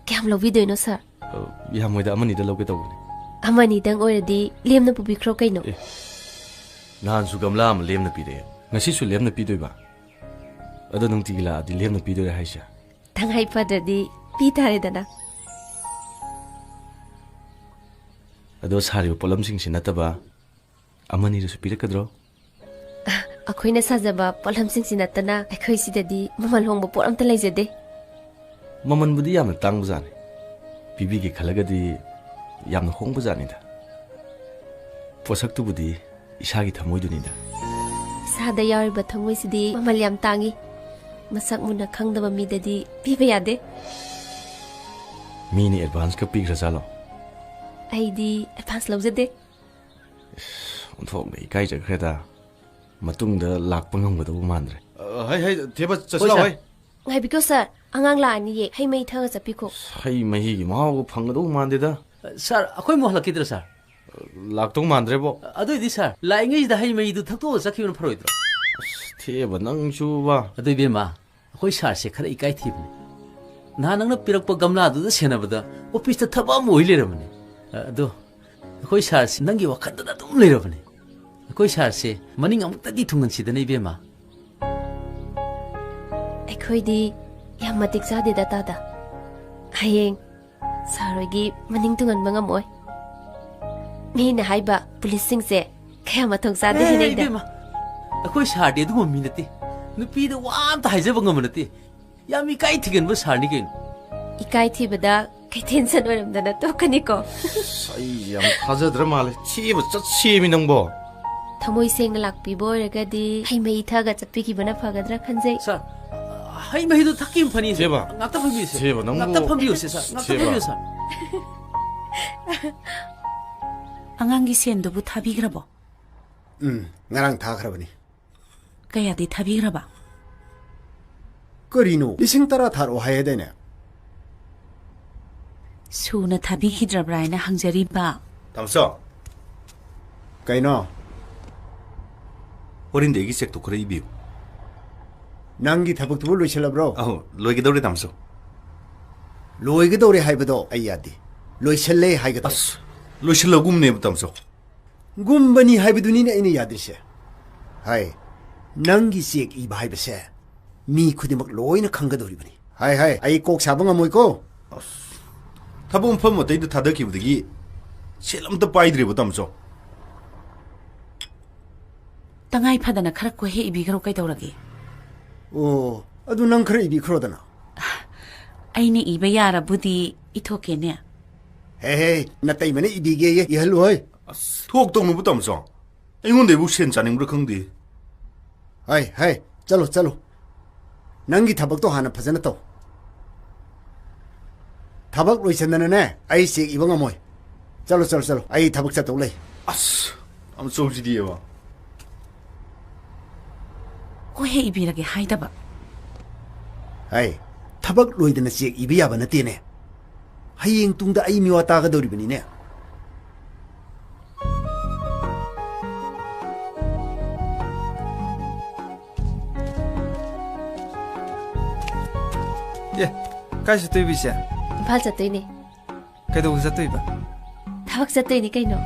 ꯀꯌꯥꯝ ꯂꯧꯕꯤꯗꯣꯏꯅꯣ, ꯁꯥꯔ? ꯑ, ꯌꯥꯝꯃꯣꯏꯗ, ꯑꯃꯅꯤꯗ ꯂꯧꯒꯦ ꯇꯧꯕꯅꯤ꯫ ꯑꯃꯅꯤꯗꯪ ꯑꯣꯏꯔꯗꯤ ꯂꯦꯝꯅ ꯄꯨꯕꯤꯈ꯭ꯔꯣ ꯀꯩꯅꯣ꯫ ꯑꯦ, ꯅꯍꯥꯟꯁꯨ ꯒꯝꯂꯥ ꯑꯃ ꯂꯦꯝꯅ ꯄꯤꯔꯛꯑꯦ, ꯉꯁꯤꯁꯨ ꯂꯦꯝꯅ ꯄꯤꯗꯣꯏꯕ? ꯑꯗꯣ ꯅꯨꯡꯇꯤꯒꯤ ꯂꯥꯛꯑꯗꯤ ꯂꯦꯝꯅ ꯄꯤꯗꯣꯏꯔꯥ ꯍꯥꯏꯁꯦ? ꯇꯉꯥꯏ ꯐꯗ꯭ꯔꯗꯤ ꯄꯤ ꯇꯥꯔꯦꯗꯅ꯫ ꯑꯗꯣ ꯁꯥꯔꯤꯕ ꯄꯣꯠꯂꯝꯁꯤꯡꯁꯤ ꯅꯠꯇꯕ ꯑꯃꯅꯤꯗꯨꯁꯨ ꯄꯤꯔꯛꯀꯗ꯭ꯔꯣ? ꯑꯩꯈꯣꯏꯅ ꯁꯥꯖꯕ ꯄꯣꯠꯂꯝꯁꯤꯡꯁꯤ ꯅꯠꯇꯅ ꯑꯩꯈꯣꯏ ꯁꯤꯗꯗꯤ ꯃꯃꯜ ꯍꯣꯡꯕ ꯄꯣꯠ ꯑꯝꯇ ꯂꯩꯖꯗꯦ꯫ ꯃꯃꯜꯕꯨꯗꯤ ꯌꯥꯝꯅ ꯇꯥꯡꯕꯖꯥꯠꯅꯤ, ꯄꯤꯕꯤꯒꯦ ꯈꯜꯂꯒꯗꯤ ꯌꯥꯝꯅ ꯍꯣꯡꯕꯖꯥꯠꯅꯤꯗ꯫ ꯄꯣꯠꯁꯛꯇꯨꯕꯨꯗꯤ ꯏꯁꯥꯒꯤ ꯊꯃꯣꯏꯗꯨꯅꯤꯗ꯫ ꯏꯁꯥꯗ ꯌꯥꯎꯔꯤꯕ ꯊꯃꯣꯏꯁꯤꯗꯤ ꯃꯃꯜ ꯌꯥꯝ ꯇꯥꯡꯉꯤ꯫ ꯃꯁꯛ ꯃꯨꯟꯅ ꯈꯪꯗꯕ ꯃꯤꯗꯗꯤ ꯄꯤꯕ ꯌꯥꯗꯦ꯫ ꯃꯤꯅ ꯑꯦꯗꯚꯥꯟꯁꯀ ꯄꯤꯈ꯭ꯔꯖꯥꯠꯂꯣ? ꯑꯩꯗꯤ ꯑꯦꯗꯚꯥꯟꯁ ꯂꯧꯖꯗꯦ꯫ ꯏꯁ, ꯑꯣꯟꯊꯣꯛꯅ ꯏꯀꯥꯏꯖꯈ꯭ꯔꯦꯗ꯫ ꯃꯇꯨꯡꯗ ꯂꯥꯛꯄ ꯉꯝꯒꯗꯧꯕ ꯃꯥꯟꯗ꯭ꯔꯦ꯫ ꯑ, ꯍꯩ, ꯍꯩ, ꯊꯦꯕ, ꯆꯠꯁꯤ ꯍꯣꯏ, ꯂꯥꯛꯑꯣ, ꯁꯥꯔ꯫ ꯍꯩ꯫ ꯉꯥꯏꯕꯤꯈꯣ, ꯁꯥꯔ꯫ ꯑꯉꯥꯡ ꯂꯥꯛꯑꯅꯤꯌꯦ꯫ ꯍꯩ ꯃꯍꯤ ꯊꯛꯑꯒ ꯆꯠꯄꯤꯈꯣ꯫ ꯍꯩ ꯃꯍꯤꯒꯤ ꯃꯍꯥꯎꯒ ꯐꯪꯒꯗꯧꯕ ꯃꯥꯟꯗꯦꯗ꯫ ꯑ, ꯁꯥꯔ, ꯑꯩꯈꯣꯏ ꯑꯃꯨꯛ ꯍꯜꯂꯛꯈꯤꯗ꯭ꯔꯥ, ꯁꯥꯔ? ꯂꯥꯛꯇꯧ ꯃꯥꯟꯗ꯭ꯔꯦꯕꯣ꯫ ꯑꯗꯨꯏꯗꯤ ꯁꯥꯔ, ꯂꯥꯛꯏꯉꯩꯁꯤꯗ ꯍꯩ ꯃꯍꯤꯗꯨ ꯊꯛꯇꯣꯛꯑꯒ ꯆꯠꯈꯤꯕꯅ ꯐꯔꯣꯏꯗ꯭ꯔꯣ? ꯑꯁ, ꯊꯦꯕ ꯅꯪꯁꯨꯕ꯫ ꯑꯗꯨ ꯏꯕꯦꯝꯃ, ꯑꯩꯈꯣꯏ ꯁꯥꯔꯁꯦ ꯈꯔ ꯏꯀꯥꯏ ꯊꯤꯕꯅꯤ꯫ ꯅꯍꯥꯟ ꯅꯪꯅ ꯄꯤꯔꯛꯄ ꯒꯝꯂꯥꯗꯨꯗ ꯁꯦꯟꯅꯕꯗ ꯑꯣꯐꯤꯁꯇ ꯊꯕꯛ ꯑꯃ ꯑꯣꯏ ꯂꯩꯔꯝꯕꯅꯤ꯫ ꯑ, ꯑꯗꯣ ꯑꯩꯈꯣꯏ ꯁꯥꯔꯁꯦ ꯅꯪꯒꯤ ꯋꯥꯈꯜꯗꯗ ꯑꯗꯨꯝ ꯂꯩꯔꯕꯅꯤ꯫ ꯑꯩꯈꯣꯏ ꯁꯥꯔꯁꯦ ꯃꯅꯤꯡ ꯑꯃꯨꯛꯇꯗꯤ ꯊꯨꯡꯍꯟꯁꯤꯗꯅ, ꯏꯕꯦꯝꯃ꯫ ꯑꯩꯈꯣꯏꯗꯤ ꯌꯥꯝ ꯃꯇꯤꯛ ꯆꯥꯗꯦꯗ, ꯇꯥꯗ꯫ ꯍꯌꯦꯡ ꯁꯥꯔ ꯍꯣꯏꯒꯤ ꯃꯅꯤꯡ ꯊꯨꯡꯍꯟꯕ ꯉꯝꯃꯣꯏ꯫ ꯃꯤꯅ ꯍꯥꯏꯕ ꯄꯨꯂꯤꯁꯁꯤꯡꯁꯦ ꯀꯌꯥ ꯃꯊꯣꯡ ꯆꯥꯗꯦ ꯑꯦ, ꯍꯥꯏꯅꯩꯗ꯫ ꯏꯕꯦꯝꯃ, ꯑꯩꯈꯣꯏ ꯁꯥꯔꯗꯤ ꯑꯗꯨꯒꯨꯝꯕ ꯃꯤ ꯅꯠꯇꯦ꯫ ꯅꯨꯄꯤꯗ ꯋꯥ ꯑꯝꯇ ꯍꯥꯏꯖꯕ ꯉꯝꯕ ꯅꯠꯇꯦ꯫ ꯌꯥꯝ ꯏꯀꯥꯏ ꯊꯤꯒꯟꯕ ꯁꯥꯔꯅꯤ ꯀꯩꯅꯣ꯫ ꯏꯀꯥꯏ ꯊꯤꯕꯗ ꯀꯩꯊꯦꯜ ꯁꯟ ꯑꯣꯏꯔꯝꯗꯅ ꯇꯣꯛꯀꯅꯤꯀꯣ꯫ ꯑꯁ, ꯑꯩ ꯌꯥꯝ ꯊꯥꯖꯗ꯭ꯔ ꯃꯥꯜꯂꯦ꯫ ꯊꯦꯕ ꯆꯠꯁꯦꯃꯤ ꯅꯪꯕꯣ꯫ ꯊꯃꯣꯏ ꯁꯦꯡꯅ ꯂꯥꯛꯄꯤꯕ ꯑꯣꯏꯔꯒꯗꯤ ꯍꯩ ꯃꯍꯤ ꯊꯛꯑꯒ ꯆꯠꯄꯤꯈꯤꯕꯅ ꯐꯒꯗ꯭ꯔꯥ ꯈꯟꯖꯩ꯫ ꯁꯥꯔ, ꯍꯩ ꯃꯍꯤꯗꯣ ꯊꯛꯈꯤꯕꯅ ꯐꯅꯤ, ꯁꯥꯔ꯫ ꯊꯦꯕ꯫ ꯉꯥꯛꯇ ꯐꯝꯕꯤꯌꯨꯁꯦ꯫ ꯊꯦꯕ, ꯅꯪꯕꯨ ꯉꯥꯛꯇ ꯐꯝꯕꯤꯌꯨꯁꯦ, ꯁꯥꯔ꯫ ꯉꯥꯛꯇ ꯊꯦꯕ꯫ ꯐꯝꯕꯤꯌꯨ, ꯁꯥꯔ꯫ ꯑꯉꯥꯡꯒꯤ ꯁꯦꯟꯗꯨꯕꯨ ꯊꯥꯕꯤꯈ꯭ꯔꯕꯣ? ꯎꯝ, ꯉꯔꯥꯡ ꯊꯥꯈ꯭ꯔꯕꯅꯤ꯫ ꯀꯌꯥꯗꯤ ꯊꯥꯕꯤꯈ꯭ꯔꯕ? ꯀꯔꯤꯅꯣ? ꯂꯤꯁꯤꯡ ꯇꯔꯥ ꯊꯥꯔꯛꯑꯣ ꯍꯥꯏꯌꯦꯗꯥꯏꯅꯦ? ꯁꯨꯅ ꯊꯥꯕꯤꯈꯤꯗ꯭ꯔꯕ꯭ꯔꯥ ꯍꯥꯏꯅ ꯍꯪꯖꯔꯤꯕ꯫ ꯇꯥꯃꯣꯆꯧ꯫ ꯀꯩꯅꯣ? ꯍꯣꯔꯦꯟꯗꯤ ꯑꯩꯒꯤ ꯆꯦꯛꯇꯣ ꯈꯔ ꯏꯕꯤꯌꯨ꯫ ꯅꯪꯒꯤ ꯊꯕꯛꯇꯨꯕꯨ ꯂꯣꯏꯁꯤꯜꯂꯕ꯭ꯔꯣ? ꯑꯍꯣ, ꯂꯣꯏꯒꯗꯧꯔꯦ, ꯇꯥꯃꯣꯆꯧ꯫ ꯂꯣꯏꯒꯗꯧꯔꯦ ꯍꯥꯏꯕꯗꯣ ꯑꯩ ꯌꯥꯗꯦ꯫ ꯂꯣꯏꯁꯤꯜꯂꯦ ꯍꯥꯏꯒꯗꯧ꯫ ꯑꯁ, ꯂꯣꯏꯁꯤꯜꯂꯒꯨꯝꯅꯦꯕ, ꯇꯥꯃꯣꯆꯧ꯫ ꯒꯨꯝꯕꯅꯤ ꯍꯥꯏꯕꯗꯨꯅꯤꯅꯦ ꯑꯩꯅ ꯌꯥꯗ꯭ꯔꯤꯁꯦ꯫ ꯍꯥꯏ, ꯅꯪꯒꯤ ꯆꯦꯛ ꯏꯕ ꯍꯥꯏꯕꯁꯦ ꯃꯤ ꯈꯨꯗꯤꯡꯃꯛ ꯂꯣꯏꯅ ꯈꯪꯒꯗꯧꯔꯤꯕꯅꯤ꯫ ꯍꯥꯏ, ꯍꯥꯏ, ꯑꯩ ꯀꯣꯛ ꯁꯥꯕ ꯉꯝꯃꯣꯏꯀꯣ꯫ ꯑꯁ, ꯊꯕꯛ ꯃꯐꯝ ꯑꯇꯩꯗ ꯊꯥꯗꯈꯤꯕꯗꯒꯤ ꯁꯦꯜ ꯑꯝꯇ ꯄꯥꯏꯗ꯭ꯔꯦꯕ, ꯇꯥꯃꯣꯆꯧ꯫ ꯇꯉꯥꯏ ꯐꯗꯅ ꯈꯔ ꯀꯣꯏꯍꯦꯛ ꯏꯕꯤꯈ꯭ꯔꯣ, ꯀꯩꯗꯧꯔꯒꯦ? ꯑꯣ, ꯑꯗꯨ ꯅꯪ ꯈꯔ ꯏꯕꯤꯈ꯭ꯔꯣꯗꯅ꯫ ꯑꯩꯅ ꯏꯕ ꯌꯥꯔꯕꯨꯗꯤ ꯏꯊꯣꯛꯀꯦꯅꯦ꯫ ꯍꯦ, ꯍꯦ, ꯅꯇꯩꯃꯅ ꯏꯕꯤꯒꯦꯌꯦ, ꯏꯍꯜꯂꯨ ꯍꯣꯏ꯫ ꯑꯁ, ꯊꯣꯛꯇꯧꯅꯕꯨ, ꯇꯥꯃꯣꯆꯧ꯫ ꯑꯩꯉꯣꯟꯗꯩꯕꯨ ꯁꯦꯟ ꯆꯥꯅꯤꯡꯕ꯭ꯔꯥ ꯈꯪꯗꯦ꯫ ꯍꯩ, ꯍꯩ, ꯆꯠꯂꯣ, ꯆꯠꯂꯣ꯫ ꯅꯪꯒꯤ ꯊꯕꯛꯇꯣ ꯍꯥꯟꯅ ꯐꯖꯅ ꯇꯧ꯫ ꯊꯕꯛ ꯂꯣꯏꯁꯟꯗꯅꯅꯦ, ꯑꯩ ꯆꯦꯛ ꯏꯕ ꯉꯝꯃꯣꯏ꯫ ꯆꯠꯂꯣ, ꯆꯠꯂꯣ, ꯆꯠꯂꯣ꯫ ꯑꯩ ꯊꯕꯛ ꯆꯠꯇꯧ ꯂꯩ꯫ ꯑꯁ, ꯇꯥꯃꯣꯆꯧꯁꯤꯗꯤꯕ꯫ ꯀꯣꯏꯍꯦꯛ ꯏꯕꯤꯔꯒꯦ ꯍꯥꯏꯗꯕ꯫ ꯍꯩ, ꯊꯕꯛ ꯂꯣꯏꯗꯅ ꯆꯦꯛ ꯏꯕ ꯌꯥꯕ ꯅꯠꯇꯦꯅꯦ꯫ ꯍꯌꯦꯡ ꯇꯨꯡꯗ ꯑꯩ ꯃꯤꯋꯥ ꯇꯥꯒꯗꯧꯔꯤꯕꯅꯤꯅꯦ꯫ ꯑꯦ, ꯀꯥꯏ ꯆꯠꯇꯣꯏꯕ ꯏꯆꯦ? ꯏꯝꯐꯥꯜ ꯆꯠꯇꯣꯏꯅꯦ꯫ ꯀꯩꯗꯧꯕ ꯆꯠꯇꯣꯏꯕ? ꯊꯕꯛ ꯆꯠꯇꯣꯏꯅꯤ ꯀꯩꯅꯣ꯫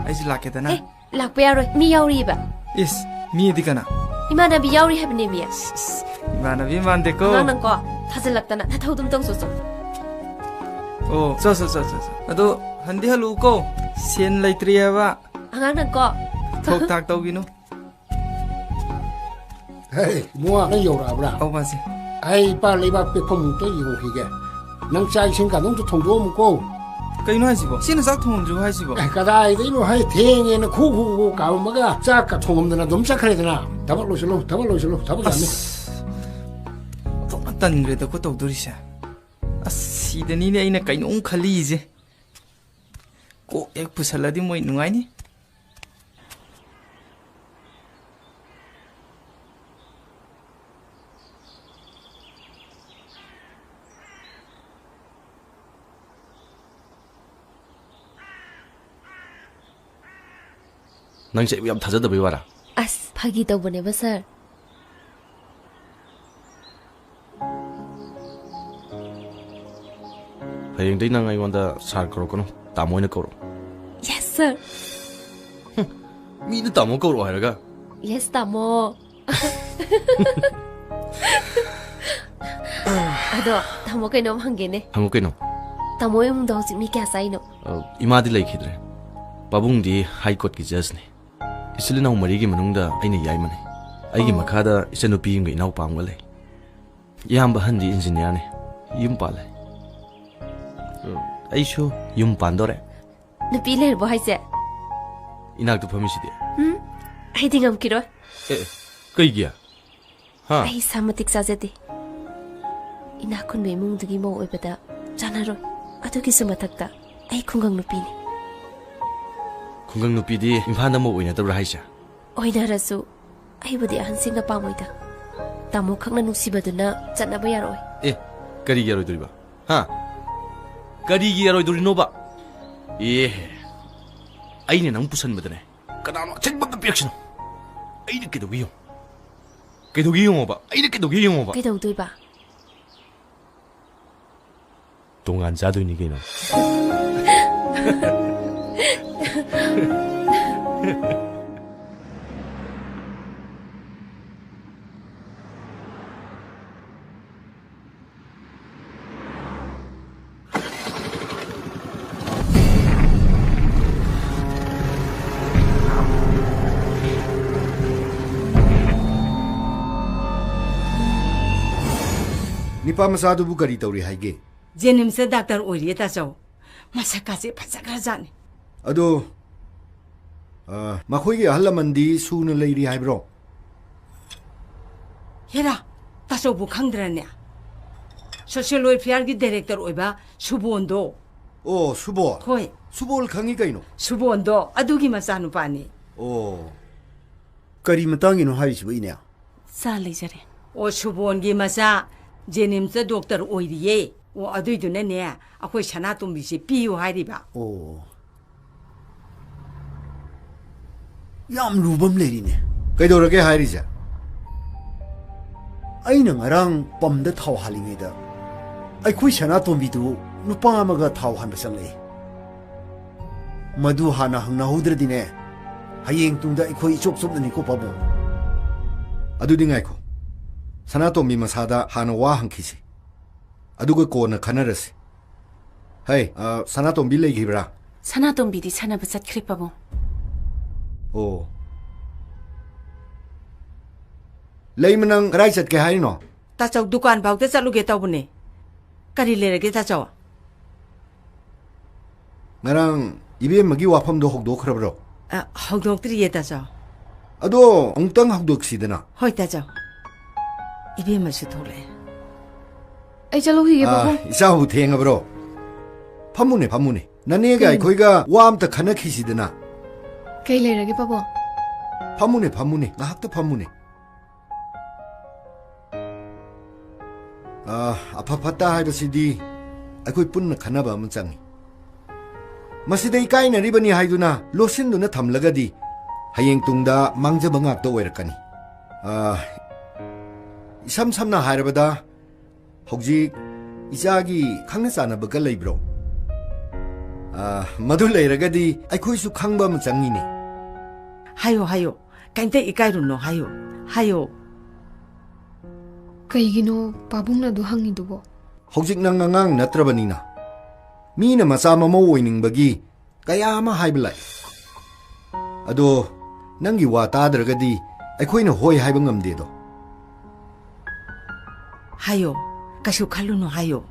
ꯑꯩꯁꯨ ꯂꯥꯛꯀꯦꯗꯅ꯫ ꯑꯦ, ꯂꯥꯛꯄ ꯌꯥꯔꯣꯏ, ꯃꯤ ꯌꯥꯎꯔꯤꯕ꯫ ꯏꯁ, ꯃꯤꯗꯤ ꯀꯅꯥ? ꯏꯃꯥꯟꯅꯕꯤ ꯌꯥꯎꯔꯤ ꯍꯥꯏꯕꯅꯦ ꯃꯤ꯫ ꯏꯁ, ꯏꯃꯥꯟꯅꯕꯤ ꯃꯥꯟꯗꯦꯀꯣ꯫ ꯑꯉꯥꯡ ꯅꯪꯀꯣ, ꯊꯥꯖꯤꯜꯂꯛꯇꯅ ꯅꯊꯧ ꯑꯗꯨꯝ ꯇꯧꯆꯣ ꯆꯣ꯫ ꯑꯣ, ꯆꯣ, ꯆꯣ, ꯆꯣ, ꯆꯣ, ꯆꯣ꯫ ꯑꯗꯣ ꯍꯟꯗꯤ ꯍꯜꯂꯨꯀꯣ, ꯁꯦꯟ ꯂꯩꯇ꯭ꯔꯤ ꯍꯥꯏꯕ꯫ ꯑꯉꯥꯡ ꯅꯪꯀꯣ꯫ ꯊꯣꯛ ꯊꯥꯛ ꯇꯧꯒꯤꯅꯨ꯫ ꯍꯦ, ꯏꯕꯨꯡꯉꯣ, ꯅꯪ ꯌꯧꯔꯛꯑꯕ꯭ꯔꯥ? ꯑꯧ, ꯃꯥꯁꯦ꯫ ꯑꯩ ꯏꯄꯥ ꯂꯩꯕꯥꯛ ꯄꯦꯛꯐꯝꯃꯨꯛꯇ ꯌꯦꯡꯉꯨꯈꯤꯒꯦ꯫ ꯅꯪ ꯆꯥꯛ ꯏꯁꯤꯡ ꯀꯥꯗꯣ ꯑꯝꯇ ꯊꯣꯡꯗꯣꯛꯑꯝꯃꯨꯀꯣ꯫ ꯀꯩꯅꯣ ꯍꯥꯏꯁꯤꯕꯣ? ꯏꯆꯦꯅ ꯆꯥꯛ ꯊꯣꯡꯉꯝꯗ꯭ꯔꯤꯕꯣ ꯍꯥꯏꯁꯤꯕꯣ? ꯑꯦ, ꯀꯗꯥꯏꯗꯩꯅꯣ ꯍꯦ? ꯊꯦꯡꯉꯦꯅ ꯈꯨ ꯈꯨ ꯈꯨ ꯀꯥꯝꯃꯝꯃꯒ ꯆꯥꯛꯀ ꯊꯣꯡꯉꯝꯗꯅ ꯑꯗꯨꯝ ꯆꯠꯈ꯭ꯔꯦꯗꯅ꯫ ꯊꯕꯛ ꯂꯣꯏꯁꯤꯜꯂꯨ, ꯊꯕꯛ ꯂꯣꯏꯁꯤꯜꯂꯨ, ꯊꯕꯛ ꯌꯥꯝꯃꯤ꯫ ꯑꯁ, ꯑꯣꯟꯊꯣꯛꯅ ꯇꯟꯈ꯭ꯔꯦꯗꯀꯣ ꯇꯧꯗꯣꯔꯤꯁꯦ꯫ ꯑꯁ, ꯁꯤꯗꯅꯤꯅꯦ ꯑꯩꯅ ꯀꯩꯅꯣꯝ ꯈꯜꯂꯤꯁꯦ꯫ ꯀꯣꯛ ꯍꯦꯛ ꯄꯨꯁꯜꯂꯗꯤ ꯃꯣꯏ ꯅꯨꯡꯉꯥꯏꯅꯤ꯫ ꯅꯪꯁꯦ ꯑꯩꯕꯨ ꯌꯥꯝ ꯊꯥꯖꯗꯕꯩ ꯋꯥꯔꯥ? ꯑꯁ, ꯐꯥꯒꯤ ꯇꯧꯕꯅꯦꯕ, ꯁꯥꯔ꯫ ꯍꯌꯦꯡꯗꯩ ꯅꯪ ꯑꯩꯉꯣꯟꯗ ꯁꯥꯔ ꯀꯧꯔꯛꯀꯅꯨ, ꯇꯥꯃꯣ ꯑꯣꯏꯅ ꯀꯧꯔꯛꯑꯣ꯫ ꯌꯦꯁ, ꯁꯥꯔ꯫ ꯃꯤꯅ ꯇꯥꯃꯣ ꯀꯧꯔꯛꯑꯣ ꯍꯥꯏꯔꯒ꯫ ꯌꯦꯁ, ꯇꯥꯃꯣ꯫ ꯑꯗꯣ, ꯇꯥꯃꯣ, ꯀꯩꯅꯣꯝ ꯍꯪꯒꯦꯅꯦ꯫ ꯍꯪꯉꯨ ꯀꯩꯅꯣ꯫ ꯇꯥꯃꯣ ꯏꯃꯨꯡꯗ ꯍꯧꯖꯤꯛ ꯃꯤ ꯀꯌꯥ ꯆꯥꯏꯅꯣ? ꯑ, ꯏꯃꯥꯗꯤ ꯂꯩꯈꯤꯗ꯭ꯔꯦ꯫ ꯄꯥꯕꯨꯡꯗꯤ ꯍꯥꯏ ꯀꯣꯔꯠꯀꯤ ꯖꯖꯅꯤ꯫ ꯏꯆꯤꯜ ꯏꯅꯥꯎ ꯃꯔꯤꯒꯤ ꯃꯅꯨꯡꯗ ꯑꯩꯅ ꯌꯥꯏꯃꯅꯤ꯫ ꯑꯩꯒꯤ ꯑꯣ꯫ ꯃꯈꯥꯗ ꯏꯆꯟꯅꯨꯄꯤ ꯑꯃꯒ ꯏꯅꯥꯎꯄꯥ ꯑꯃꯒ ꯂꯩ꯫ ꯏꯌꯥꯝꯕ ꯑꯍꯟꯗꯤ ꯏꯟꯖꯤꯅꯤꯌꯥꯔꯅꯤ, ꯌꯨꯝ ꯄꯥꯜꯂꯦ꯫ ꯑ, ꯑꯩꯁꯨ ꯌꯨꯝ ꯄꯥꯟꯗꯣꯔꯦ꯫ ꯅꯨꯄꯤ ꯂꯩꯔꯕꯣ ꯍꯥꯏꯁꯦ? ꯏꯅꯥꯛꯇ ꯐꯝꯃꯤꯁꯤꯗꯤ꯫ ꯎꯝ, ꯑꯩꯗꯤ ꯉꯝꯈꯤꯔꯣꯏ꯫ ꯑꯦ, ꯑꯦ, ꯀꯩꯒꯤ? ꯍꯥ? ꯑꯩ ꯏꯁꯥ ꯃꯇꯤꯛ ꯆꯥꯖꯗꯦ꯫ ꯏꯅꯥꯛ ꯈꯨꯟꯕ ꯏꯃꯨꯡꯗꯨꯒꯤ ꯃꯧ ꯑꯣꯏꯕꯗ ꯆꯥꯟꯅꯔꯣꯏ꯫ ꯑꯗꯨꯒꯤꯁꯨ ꯃꯊꯛꯇ ꯑꯩ ꯈꯨꯡꯒꯪ ꯅꯨꯄꯤꯅꯤ꯫ ꯈꯨꯡꯒꯪ ꯅꯨꯄꯤꯗꯤ ꯏꯝꯐꯥꯜꯗ ꯃꯧ ꯑꯣꯏꯅꯗꯕ꯭ꯔꯥ ꯍꯥꯏꯁꯦ? ꯑꯣꯏꯅꯔꯁꯨ ꯑꯩꯕꯨꯗꯤ ꯑꯍꯟꯁꯤꯡꯅ ꯄꯥꯝꯃꯣꯏꯗ꯫ ꯇꯥꯃꯣ ꯈꯛꯅ ꯅꯨꯡꯁꯤꯕꯗꯨꯅ ꯆꯠꯅꯕ ꯌꯥꯔꯣꯏ꯫ ꯑꯦ, ꯀꯔꯤꯒꯤ ꯌꯥꯔꯣꯏꯗꯣꯔꯤꯕ? ꯍꯥ? ꯀꯔꯤꯒꯤ ꯌꯥꯔꯣꯏꯗꯣꯔꯤꯅꯣꯕ? ꯑꯦ, ꯑꯩꯅ ꯅꯪ ꯄꯨꯁꯟꯕꯗꯅꯦ, ꯀꯅꯥꯅꯣ ꯑꯊꯤꯡꯕ ꯑꯝꯇ ꯄꯤꯔꯛꯁꯅꯨ꯫ ꯑꯩꯅ ꯀꯩꯗꯧꯒꯦ ꯌꯦꯡꯉꯣ꯫ ꯀꯩꯗꯧꯒꯦ ꯌꯦꯡꯉꯣꯕ? ꯑꯩꯅ ꯀꯩꯗꯧꯒꯦ ꯌꯦꯡꯉꯣꯕ? ꯀꯩꯗꯧꯗꯣꯏꯕ? ꯇꯣꯉꯥꯟ ꯆꯥꯗꯣꯏꯅꯤ ꯀꯩꯅꯣ꯫ ꯅꯤꯄꯥ ꯃꯆꯥꯗꯨꯕꯨ ꯀꯔꯤ ꯇꯧꯔꯤ ꯍꯥꯏꯒꯦ? ꯖꯦꯅꯤꯝꯁꯇ ꯗꯥꯛꯇꯔ ꯑꯣꯏꯔꯤꯌꯦ, ꯇꯥꯆꯧ꯫ ꯃꯁꯛꯀꯥꯁꯦ ꯐꯖꯈ꯭ꯔꯖꯥꯠꯅꯤ꯫ ꯑꯗꯣ, ꯑ, ꯃꯈꯣꯏꯒꯤ ꯑꯍꯜ ꯂꯃꯟꯗꯤ ꯁꯨꯅ ꯂꯩꯔꯤ ꯍꯥꯏꯕ꯭ꯔꯣ? ꯍꯦꯔꯥ, ꯇꯥꯆꯧꯕꯨ ꯈꯪꯗ꯭ꯔꯅꯦ? ꯁꯣꯁꯤꯌꯦꯜ ꯋꯦꯜꯐꯤꯌꯔꯒꯤ ꯗꯥꯏꯔꯦꯛꯇꯔ ꯑꯣꯏꯕ ꯁꯨꯕꯣꯟꯗꯣ꯫ ꯑꯣ, ꯁꯨꯕꯣꯜ? ꯍꯣꯏ꯫ ꯁꯨꯕꯣꯜ ꯈꯪꯉꯤ ꯀꯩꯅꯣ꯫ ꯁꯨꯕꯣꯟꯗꯣ, ꯑꯗꯨꯒꯤ ꯃꯆꯥꯅꯨꯄꯥꯅꯤ꯫ ꯑꯣ꯫ ꯀꯔꯤ ꯃꯇꯥꯡꯒꯤꯅꯣ ꯍꯥꯏꯔꯤꯁꯤꯕꯨ, ꯏꯅꯦ? ꯆꯥ ꯂꯩꯖꯔꯦ꯫ ꯑꯣ, ꯁꯨꯕꯣꯟꯒꯤ ꯃꯆꯥ ꯖꯦꯅꯤꯝꯁꯇ ꯗꯣꯛꯇꯔ ꯑꯣꯏꯔꯤꯌꯦ꯫ ꯑꯣ, ꯑꯗꯨꯏꯗꯨꯅꯅꯦ, ꯑꯩꯈꯣꯏ ꯁꯅꯥꯇꯣꯝꯕꯤꯁꯦ ꯄꯤꯌꯨ ꯍꯥꯏꯔꯤꯕ꯫ ꯑꯣ꯫ ꯌꯥꯝ ꯂꯨꯕ ꯑꯃ ꯂꯩꯔꯤꯅꯦ꯫ ꯀꯩꯗꯧꯔꯒꯦ ꯍꯥꯏꯔꯤꯁꯦ? ꯑꯩꯅ ꯉꯔꯥꯡ ꯄꯝꯗ ꯊꯥꯎ ꯍꯥꯜꯂꯤꯉꯩꯗ ꯑꯩꯈꯣꯏ ꯁꯅꯥꯇꯣꯝꯕꯤꯗꯨ ꯅꯨꯄꯥ ꯑꯃꯒ ꯊꯥꯎ ꯍꯥꯟꯕ ꯆꯪꯂꯛꯏ꯫ ꯃꯗꯨ ꯍꯥꯟꯅ ꯍꯪꯅꯍꯧꯗ꯭ꯔꯗꯤꯅꯦ, ꯍꯌꯦꯡ ꯇꯨꯡꯗ ꯑꯩꯈꯣꯏ ꯏꯆꯣꯞ ꯆꯣꯞꯅꯅꯤꯀꯣ, ꯄꯥꯕꯨꯡ꯫ ꯑꯗꯨꯗꯤ ꯉꯥꯏꯈꯣ, ꯁꯅꯥꯇꯣꯝꯕꯤ ꯃꯁꯥꯗ ꯍꯥꯟꯅ ꯋꯥ ꯍꯪꯈꯤꯁꯤ, ꯑꯗꯨꯒ ꯀꯣꯟꯅ ꯈꯟꯅꯔꯁꯤ꯫ ꯍꯩ, ꯑ, ꯁꯅꯥꯇꯣꯝꯕꯤ ꯂꯩꯈꯤꯕ꯭ꯔꯥ? ꯁꯅꯥꯇꯣꯝꯕꯤꯗꯤ ꯁꯥꯟꯅꯕ ꯆꯠꯈ꯭ꯔꯦ, ꯄꯥꯕꯨꯡ꯫ ꯑꯣ꯫ ꯂꯩꯃ, ꯅꯪ ꯀꯗꯥꯏ ꯆꯠꯀꯦ ꯍꯥꯏꯔꯤꯅꯣ? ꯇꯥꯆꯧ, ꯗꯨꯀꯥꯟ ꯐꯥꯎꯗ ꯆꯠꯂꯨꯒꯦ ꯇꯧꯕꯅꯦ꯫ ꯀꯔꯤ ꯂꯩꯔꯒꯦ, ꯇꯥꯆꯧ? ꯉꯔꯥꯡ ꯏꯕꯦꯝꯃꯒꯤ ꯋꯥꯐꯝꯗꯣ ꯍꯧꯗꯣꯛꯈ꯭ꯔꯕ꯭ꯔꯣ? ꯑ, ꯍꯧꯗꯣꯛꯇ꯭ꯔꯤꯌꯦ, ꯇꯥꯆꯧ꯫ ꯑꯗꯣ ꯑꯃꯨꯛꯇꯪ ꯍꯧꯗꯣꯛꯁꯤꯗꯅ꯫ ꯍꯣꯏ, ꯇꯥꯆꯧ꯫ ꯏꯕꯦꯝꯃꯁꯨ ꯊꯣꯛꯂꯛꯑꯦ꯫ ꯑꯩ ꯆꯠꯂꯨꯈꯤꯒꯦ, ꯑꯥ, ꯄꯥꯕꯨꯡ꯫ ꯏꯆꯥꯕꯨ ꯊꯦꯡꯉꯕ꯭ꯔꯣ? ꯐꯝꯃꯨꯅꯦ, ꯐꯝꯃꯨꯅꯦ꯫ ꯅꯅꯦꯒ ꯀꯩꯅꯣ? ꯑꯩꯈꯣꯏꯒ ꯋꯥ ꯑꯝꯇ ꯈꯟꯅꯈꯤꯁꯤꯗꯅ꯫ ꯀꯩ ꯂꯩꯔꯒꯦ, ꯄꯥꯕꯨꯡ? ꯐꯝꯃꯨꯅꯦ, ꯐꯝꯃꯨꯅꯦ, ꯉꯥꯏꯍꯥꯛꯇ ꯐꯝꯃꯨꯅꯦ꯫ ꯑꯥ, ꯑꯐ ꯐꯠꯇ ꯍꯥꯏꯕꯁꯤꯗꯤ ꯑꯩꯈꯣꯏ ꯄꯨꯟꯅ ꯈꯟꯅꯕ ꯑꯃ ꯆꯪꯏ꯫ ꯃꯁꯤꯗ ꯏꯀꯥꯏꯅꯔꯤꯕꯅꯤ ꯍꯥꯏꯗꯨꯅ ꯂꯣꯠꯁꯤꯟꯗꯨꯅ ꯊꯝꯂꯒꯗꯤ ꯍꯌꯦꯡ ꯇꯨꯡꯗ ꯃꯥꯡꯖꯕ ꯉꯥꯛꯇ ꯑꯣꯏꯔꯛꯀꯅꯤ꯫ ꯑꯥ, ꯏꯁꯝ ꯁꯝꯅ ꯍꯥꯏꯔꯕꯗ, ꯍꯧꯖꯤꯛ ꯏꯆꯥꯒꯤ ꯈꯪꯅ ꯆꯥꯟꯅꯕꯒ ꯂꯩꯕ꯭ꯔꯣ? ꯑ, ꯃꯗꯨ ꯂꯩꯔꯒꯗꯤ ꯑꯩꯈꯣꯏꯁꯨ ꯈꯪꯕ ꯑꯃ ꯆꯪꯉꯤꯅꯦ꯫ ꯍꯥꯏꯌꯣ, ꯍꯥꯏꯌꯣ꯫ ꯀꯩꯝꯇ ꯏꯀꯥꯏꯔꯨꯅꯣ, ꯍꯥꯏꯌꯣ꯫ ꯍꯥꯏꯌꯣ꯫ ꯀꯩꯒꯤꯅꯣ ꯄꯥꯕꯨꯡꯅ ꯑꯗꯨ ꯍꯪꯉꯤꯗꯨꯕꯣ? ꯍꯧꯖꯤꯛ ꯅꯪ ꯑꯉꯥꯡ ꯅꯠꯇ꯭ꯔꯕꯅꯤꯅ꯫ ꯃꯤꯅ ꯃꯆꯥ ꯃꯃꯧ ꯑꯣꯏꯅꯤꯡꯕꯒꯤ ꯀꯌꯥ ꯑꯃ ꯍꯥꯏꯕ ꯂꯥꯛꯏ꯫ ꯑꯗꯣ ꯅꯪꯒꯤ ꯋꯥ ꯇꯥꯗ꯭ꯔꯒꯗꯤ ꯑꯩꯈꯣꯏꯅ ꯍꯣꯏ ꯍꯥꯏꯕ ꯉꯝꯗꯦꯗꯣ꯫ ꯍꯥꯏꯌꯣ, ꯀꯩꯁꯨ ꯈꯜꯂꯨꯅꯨ, ꯍꯥꯏꯌꯣ꯫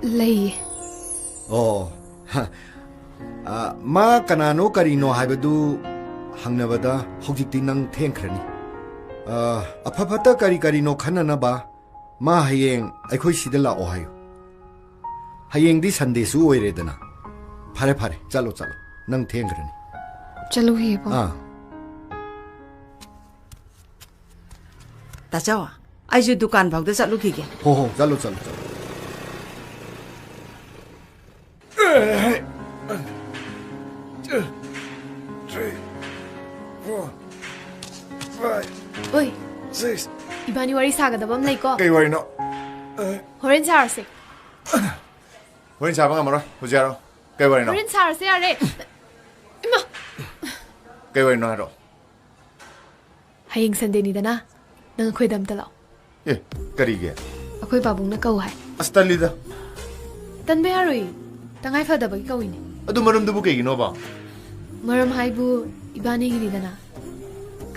ꯂꯩꯌꯦ꯫ ꯑꯣ, ꯍ꯫ ꯑ, ꯃꯥ ꯀꯅꯥꯅꯣ ꯀꯔꯤꯅꯣ ꯍꯥꯏꯕꯗꯨ ꯍꯪꯅꯕꯗ ꯍꯧꯖꯤꯛꯇꯤ ꯅꯪ ꯊꯦꯡꯈ꯭ꯔꯅꯤ꯫ ꯑ, ꯑꯐ ꯐꯠꯇ ꯀꯔꯤ ꯀꯔꯤꯅꯣ ꯈꯟꯅꯅꯕ ꯃꯥ ꯍꯌꯦꯡ ꯑꯩꯈꯣꯏ ꯁꯤꯗ ꯂꯥꯛꯑꯣ ꯍꯥꯏꯌꯨ꯫ ꯍꯌꯦꯡꯗꯤ ꯁꯟꯗꯦꯁꯨ ꯑꯣꯏꯔꯦꯗꯅ꯫ ꯐꯔꯦ, ꯐꯔꯦ, ꯆꯠꯂꯣ, ꯆꯠꯂꯣ꯫ ꯅꯪ ꯊꯦꯡꯈ꯭ꯔꯅꯤ꯫ ꯆꯠꯂꯨꯈꯤꯒꯦ, ꯄꯥꯕꯨꯡ꯫ ꯑꯥ꯫ ꯇꯥꯆꯧ, ꯑꯩꯁꯨ ꯗꯨꯀꯥꯟ ꯐꯥꯎꯗ ꯆꯠꯂꯨꯈꯤꯒꯦ꯫ ꯍꯣ, ꯍꯣ, ꯆꯠꯂꯣ, ꯆꯠꯂꯣ, ꯆꯠꯂꯣ꯫ Two, three, four, five, ꯑꯣꯏ, six. ꯏꯕꯥꯅꯤ ꯋꯥꯔꯤ ꯁꯥꯒꯗꯕ ꯑꯃ ꯂꯩꯀꯣ꯫ ꯀꯩ ꯋꯥꯔꯤꯅꯣ? ꯍꯣꯔꯦꯟ ꯁꯥꯔꯁꯦ꯫ ꯍꯣꯔꯦꯟ ꯁꯥꯕ ꯉꯝꯃꯔꯣꯏ, ꯍꯧꯖꯤꯛ ꯍꯥꯏꯔꯣ꯫ ꯀꯩ ꯋꯥꯔꯤꯅꯣ? ꯍꯣꯔꯦꯟ ꯁꯥꯔꯁꯦ ꯌꯥꯔꯦ꯫ ꯏꯃꯥ! ꯀꯩ ꯋꯥꯔꯤꯅꯣ ꯍꯥꯏꯔꯣ꯫ ꯍꯌꯦꯡ ꯁꯟꯗꯦꯅꯤꯗꯅ, ꯅꯪ ꯑꯩꯈꯣꯏꯗ ꯑꯝꯇ ꯂꯥꯛꯑꯣ꯫ ꯑꯦ, ꯀꯔꯤꯒꯤ? ꯑꯩꯈꯣꯏ ꯄꯥꯕꯨꯡꯅ ꯀꯧ ꯍꯥꯏ꯫ ꯑꯁ, ꯇꯜꯂꯤꯗ꯫ ꯇꯟꯕ ꯌꯥꯔꯣꯏ, ꯇꯉꯥꯏ ꯐꯗꯕꯒꯤ ꯀꯧꯏꯅꯦ꯫ ꯑꯗꯨ ꯃꯔꯝꯗꯨꯕꯨ ꯀꯩꯒꯤꯅꯣꯕ? ꯃꯔꯝ ꯍꯥꯏꯕꯨ, ꯏꯕꯥꯅꯤꯒꯤꯅꯤꯗꯅ꯫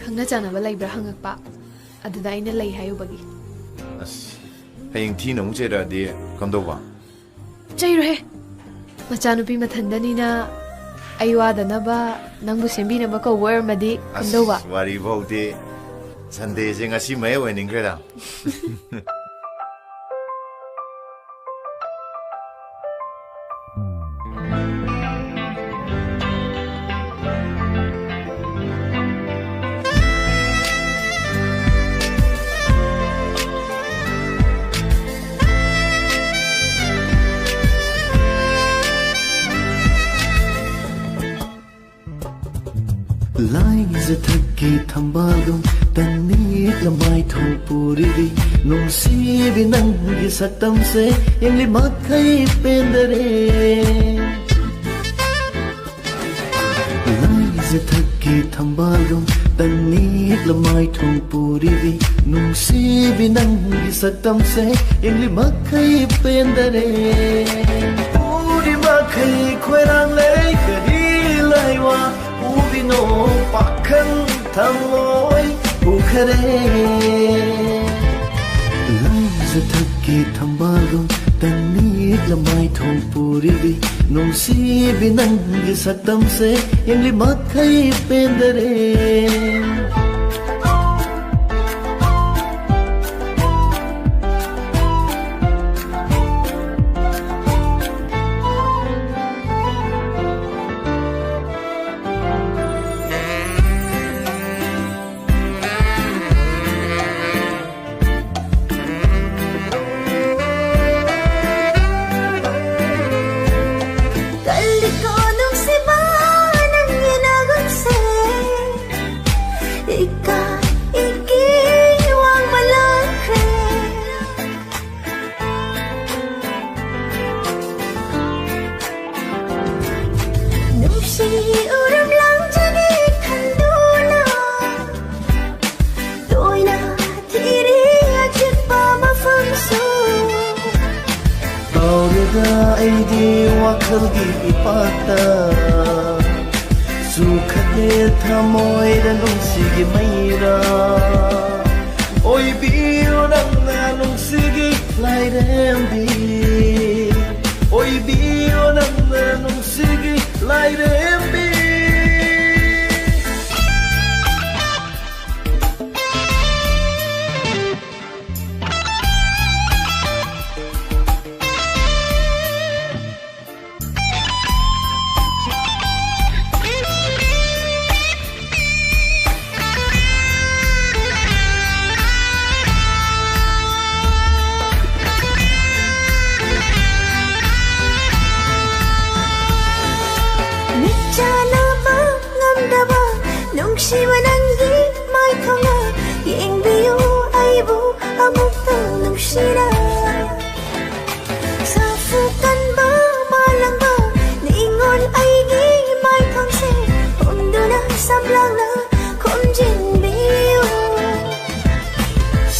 ꯈꯪꯅ ꯆꯥꯟꯅꯕ ꯂꯩꯕ꯭ꯔꯥ ꯍꯪꯉꯛꯄ, ꯑꯗꯨꯗ ꯑꯩꯅ ꯂꯩ ꯍꯥꯏꯔꯨꯕꯒꯤ꯫ ꯑꯁ, ꯍꯌꯦꯡ ꯊꯤꯅ ꯑꯃꯨꯛ ꯆꯩꯔꯛꯑꯗꯤ ꯀꯝꯗꯧꯕ? ꯆꯩꯔꯣꯍꯦ꯫ ꯃꯆꯥꯅꯨꯄꯤ ꯃꯊꯟꯗꯅꯤꯅ ꯑꯩ ꯋꯥꯗꯅꯕ ꯅꯪꯕꯨ ꯁꯦꯝꯕꯤꯅꯕ ꯀꯧꯕ ꯑꯣꯏꯔꯝꯃꯗꯤ ꯀꯝꯗꯧꯕ? ꯑꯁ, ꯋꯥꯔꯤ ꯐꯥꯎꯗꯤ ꯁꯟꯗꯦꯁꯦ ꯉꯁꯤꯃꯛ ꯑꯣꯏꯅꯤꯡꯈ꯭ꯔꯦꯗ꯫ ꯂꯥꯏꯖꯊꯛꯀꯤ ꯊꯝꯕꯥꯜꯒꯨꯝ ꯇꯅꯤꯛ ꯂꯃꯥꯏꯊꯣꯡ ꯄꯨꯔꯤꯕꯤ ꯅꯨꯡꯁꯤꯕꯤ ꯅꯪꯒꯤ ꯁꯛꯇꯝꯁꯦ ꯌꯦꯡꯂꯤ ꯃꯈꯩ ꯄꯦꯟꯗꯔꯦ꯫ ꯂꯥꯏꯖꯊꯛꯀꯤ ꯊꯝꯕꯥꯜꯒꯨꯝ ꯇꯅꯤꯛ ꯂꯃꯥꯏꯊꯣꯡ ꯄꯨꯔꯤꯕꯤ ꯅꯨꯡꯁꯤꯕꯤ ꯅꯪꯒꯤ ꯁꯛꯇꯝꯁꯦ ꯌꯦꯡꯂꯤ ꯃꯈꯩ ꯄꯦꯟꯗꯔꯦ꯫ ꯎꯔꯤ ꯃꯈꯩ ꯈꯣꯏꯔꯥꯡ ꯂꯩ ꯀꯔꯤ ꯂꯩꯋꯥ ꯎꯕꯤꯅꯣ ꯄꯥꯈꯪ ꯊꯃꯣꯏ ꯎꯈꯔꯦ꯫ ꯂꯥꯏꯖꯊꯛꯀꯤ ꯊꯝꯕꯥꯜꯒꯨꯝ ꯇꯅꯤꯛ ꯂꯃꯥꯏꯊꯣꯡ ꯄꯨꯔꯤꯕꯤ ꯅꯨꯡꯁꯤꯕꯤ ꯅꯪꯒꯤ ꯁꯛꯇꯝꯁꯦ ꯌꯦꯡꯂꯤ ꯃꯈꯩ ꯄꯦꯟꯗꯔꯦ꯫ ꯀꯜꯂꯤꯀꯣ ꯅꯨꯡꯁꯤꯕ ꯅꯪꯒꯤ ꯅꯒꯨꯟꯁꯦ, ꯏꯀꯥꯏ ꯏꯀꯤ ꯋꯥꯡ ꯃꯥꯂꯪꯈ꯭ꯔꯦ꯫ ꯅꯨꯡꯁꯤ ꯎꯔꯨꯝ ꯂꯥꯡꯖꯒꯦ ꯈꯟꯗꯨꯅ ꯇꯣꯏꯅ ꯊꯤꯔꯤ ꯑꯆꯤꯛꯄ ꯃꯐꯝꯁꯨ꯫ ꯀꯥꯎꯔꯦꯗ ꯑꯩꯗꯤ ꯋꯥꯈꯜꯒꯤ ꯏꯄꯥꯛꯇ ꯆꯨꯈꯠꯂꯦ ꯊꯃꯣꯏꯗ ꯅꯨꯡꯁꯤꯒꯤ ꯃꯩꯔꯥ꯫ ꯑꯣꯏꯕꯤꯌꯨ ꯅꯪꯅ ꯅꯨꯡꯁꯤꯒꯤ ꯂꯥꯏꯔꯦꯝꯕꯤ, ꯑꯣꯏꯕꯤꯌꯨ ꯅꯪꯅ ꯅꯨꯡꯁꯤꯒꯤ ꯂꯥꯏꯔꯦꯝꯕꯤ꯫ ꯑꯃꯨꯛꯇꯪ ꯅꯨꯡꯁꯤꯅ ꯁꯥꯐꯨ ꯀꯟꯕ ꯃꯥꯂꯪꯕ ꯅꯤꯉꯣꯜ ꯑꯩꯒꯤ ꯃꯥꯏꯊꯣꯡꯁꯦ ꯍꯨꯝꯗꯨꯅ ꯁꯝꯂꯥꯡꯅ ꯈꯨꯝꯖꯤꯟꯕꯤꯌꯨ꯫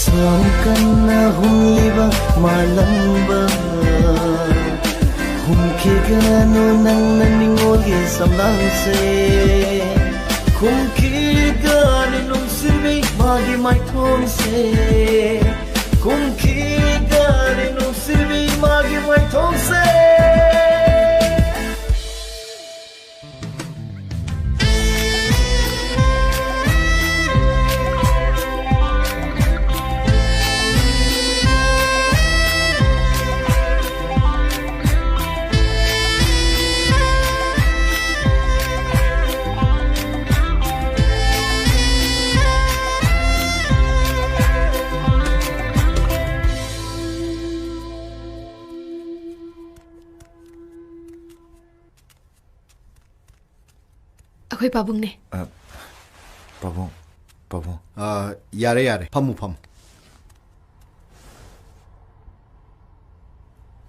ꯁꯥꯐꯨ ꯀꯟꯅ ꯍꯨꯝꯂꯤꯕ ꯃꯥꯂꯪꯕ ꯍꯨꯝꯈꯤꯒꯅꯨ ꯅꯪꯅ ꯅꯤꯉꯣꯜꯒꯤ ꯁꯝꯂꯥꯡꯁꯦ ꯍꯨꯝꯈꯤꯒꯅꯤ ꯅꯨꯡꯁꯤꯕꯤ ꯃꯥꯒꯤ ꯃꯥꯏꯊꯣꯡꯁꯦ ꯍꯨꯝꯈꯤꯒꯅꯤ ꯅꯨꯡꯁꯤꯕꯤ ꯃꯥꯒꯤ ꯃꯥꯏꯊꯣꯡꯁꯦ꯫ ꯑꯩꯈꯣꯏ ꯄꯥꯕꯨꯡꯅꯦ꯫ ꯑ, ꯄꯥꯕꯨꯡ, ꯄꯥꯕꯨꯡ꯫ ꯑ, ꯌꯥꯔꯦ, ꯌꯥꯔꯦ꯫ ꯐꯝꯃꯨ, ꯐꯝꯃꯨ꯫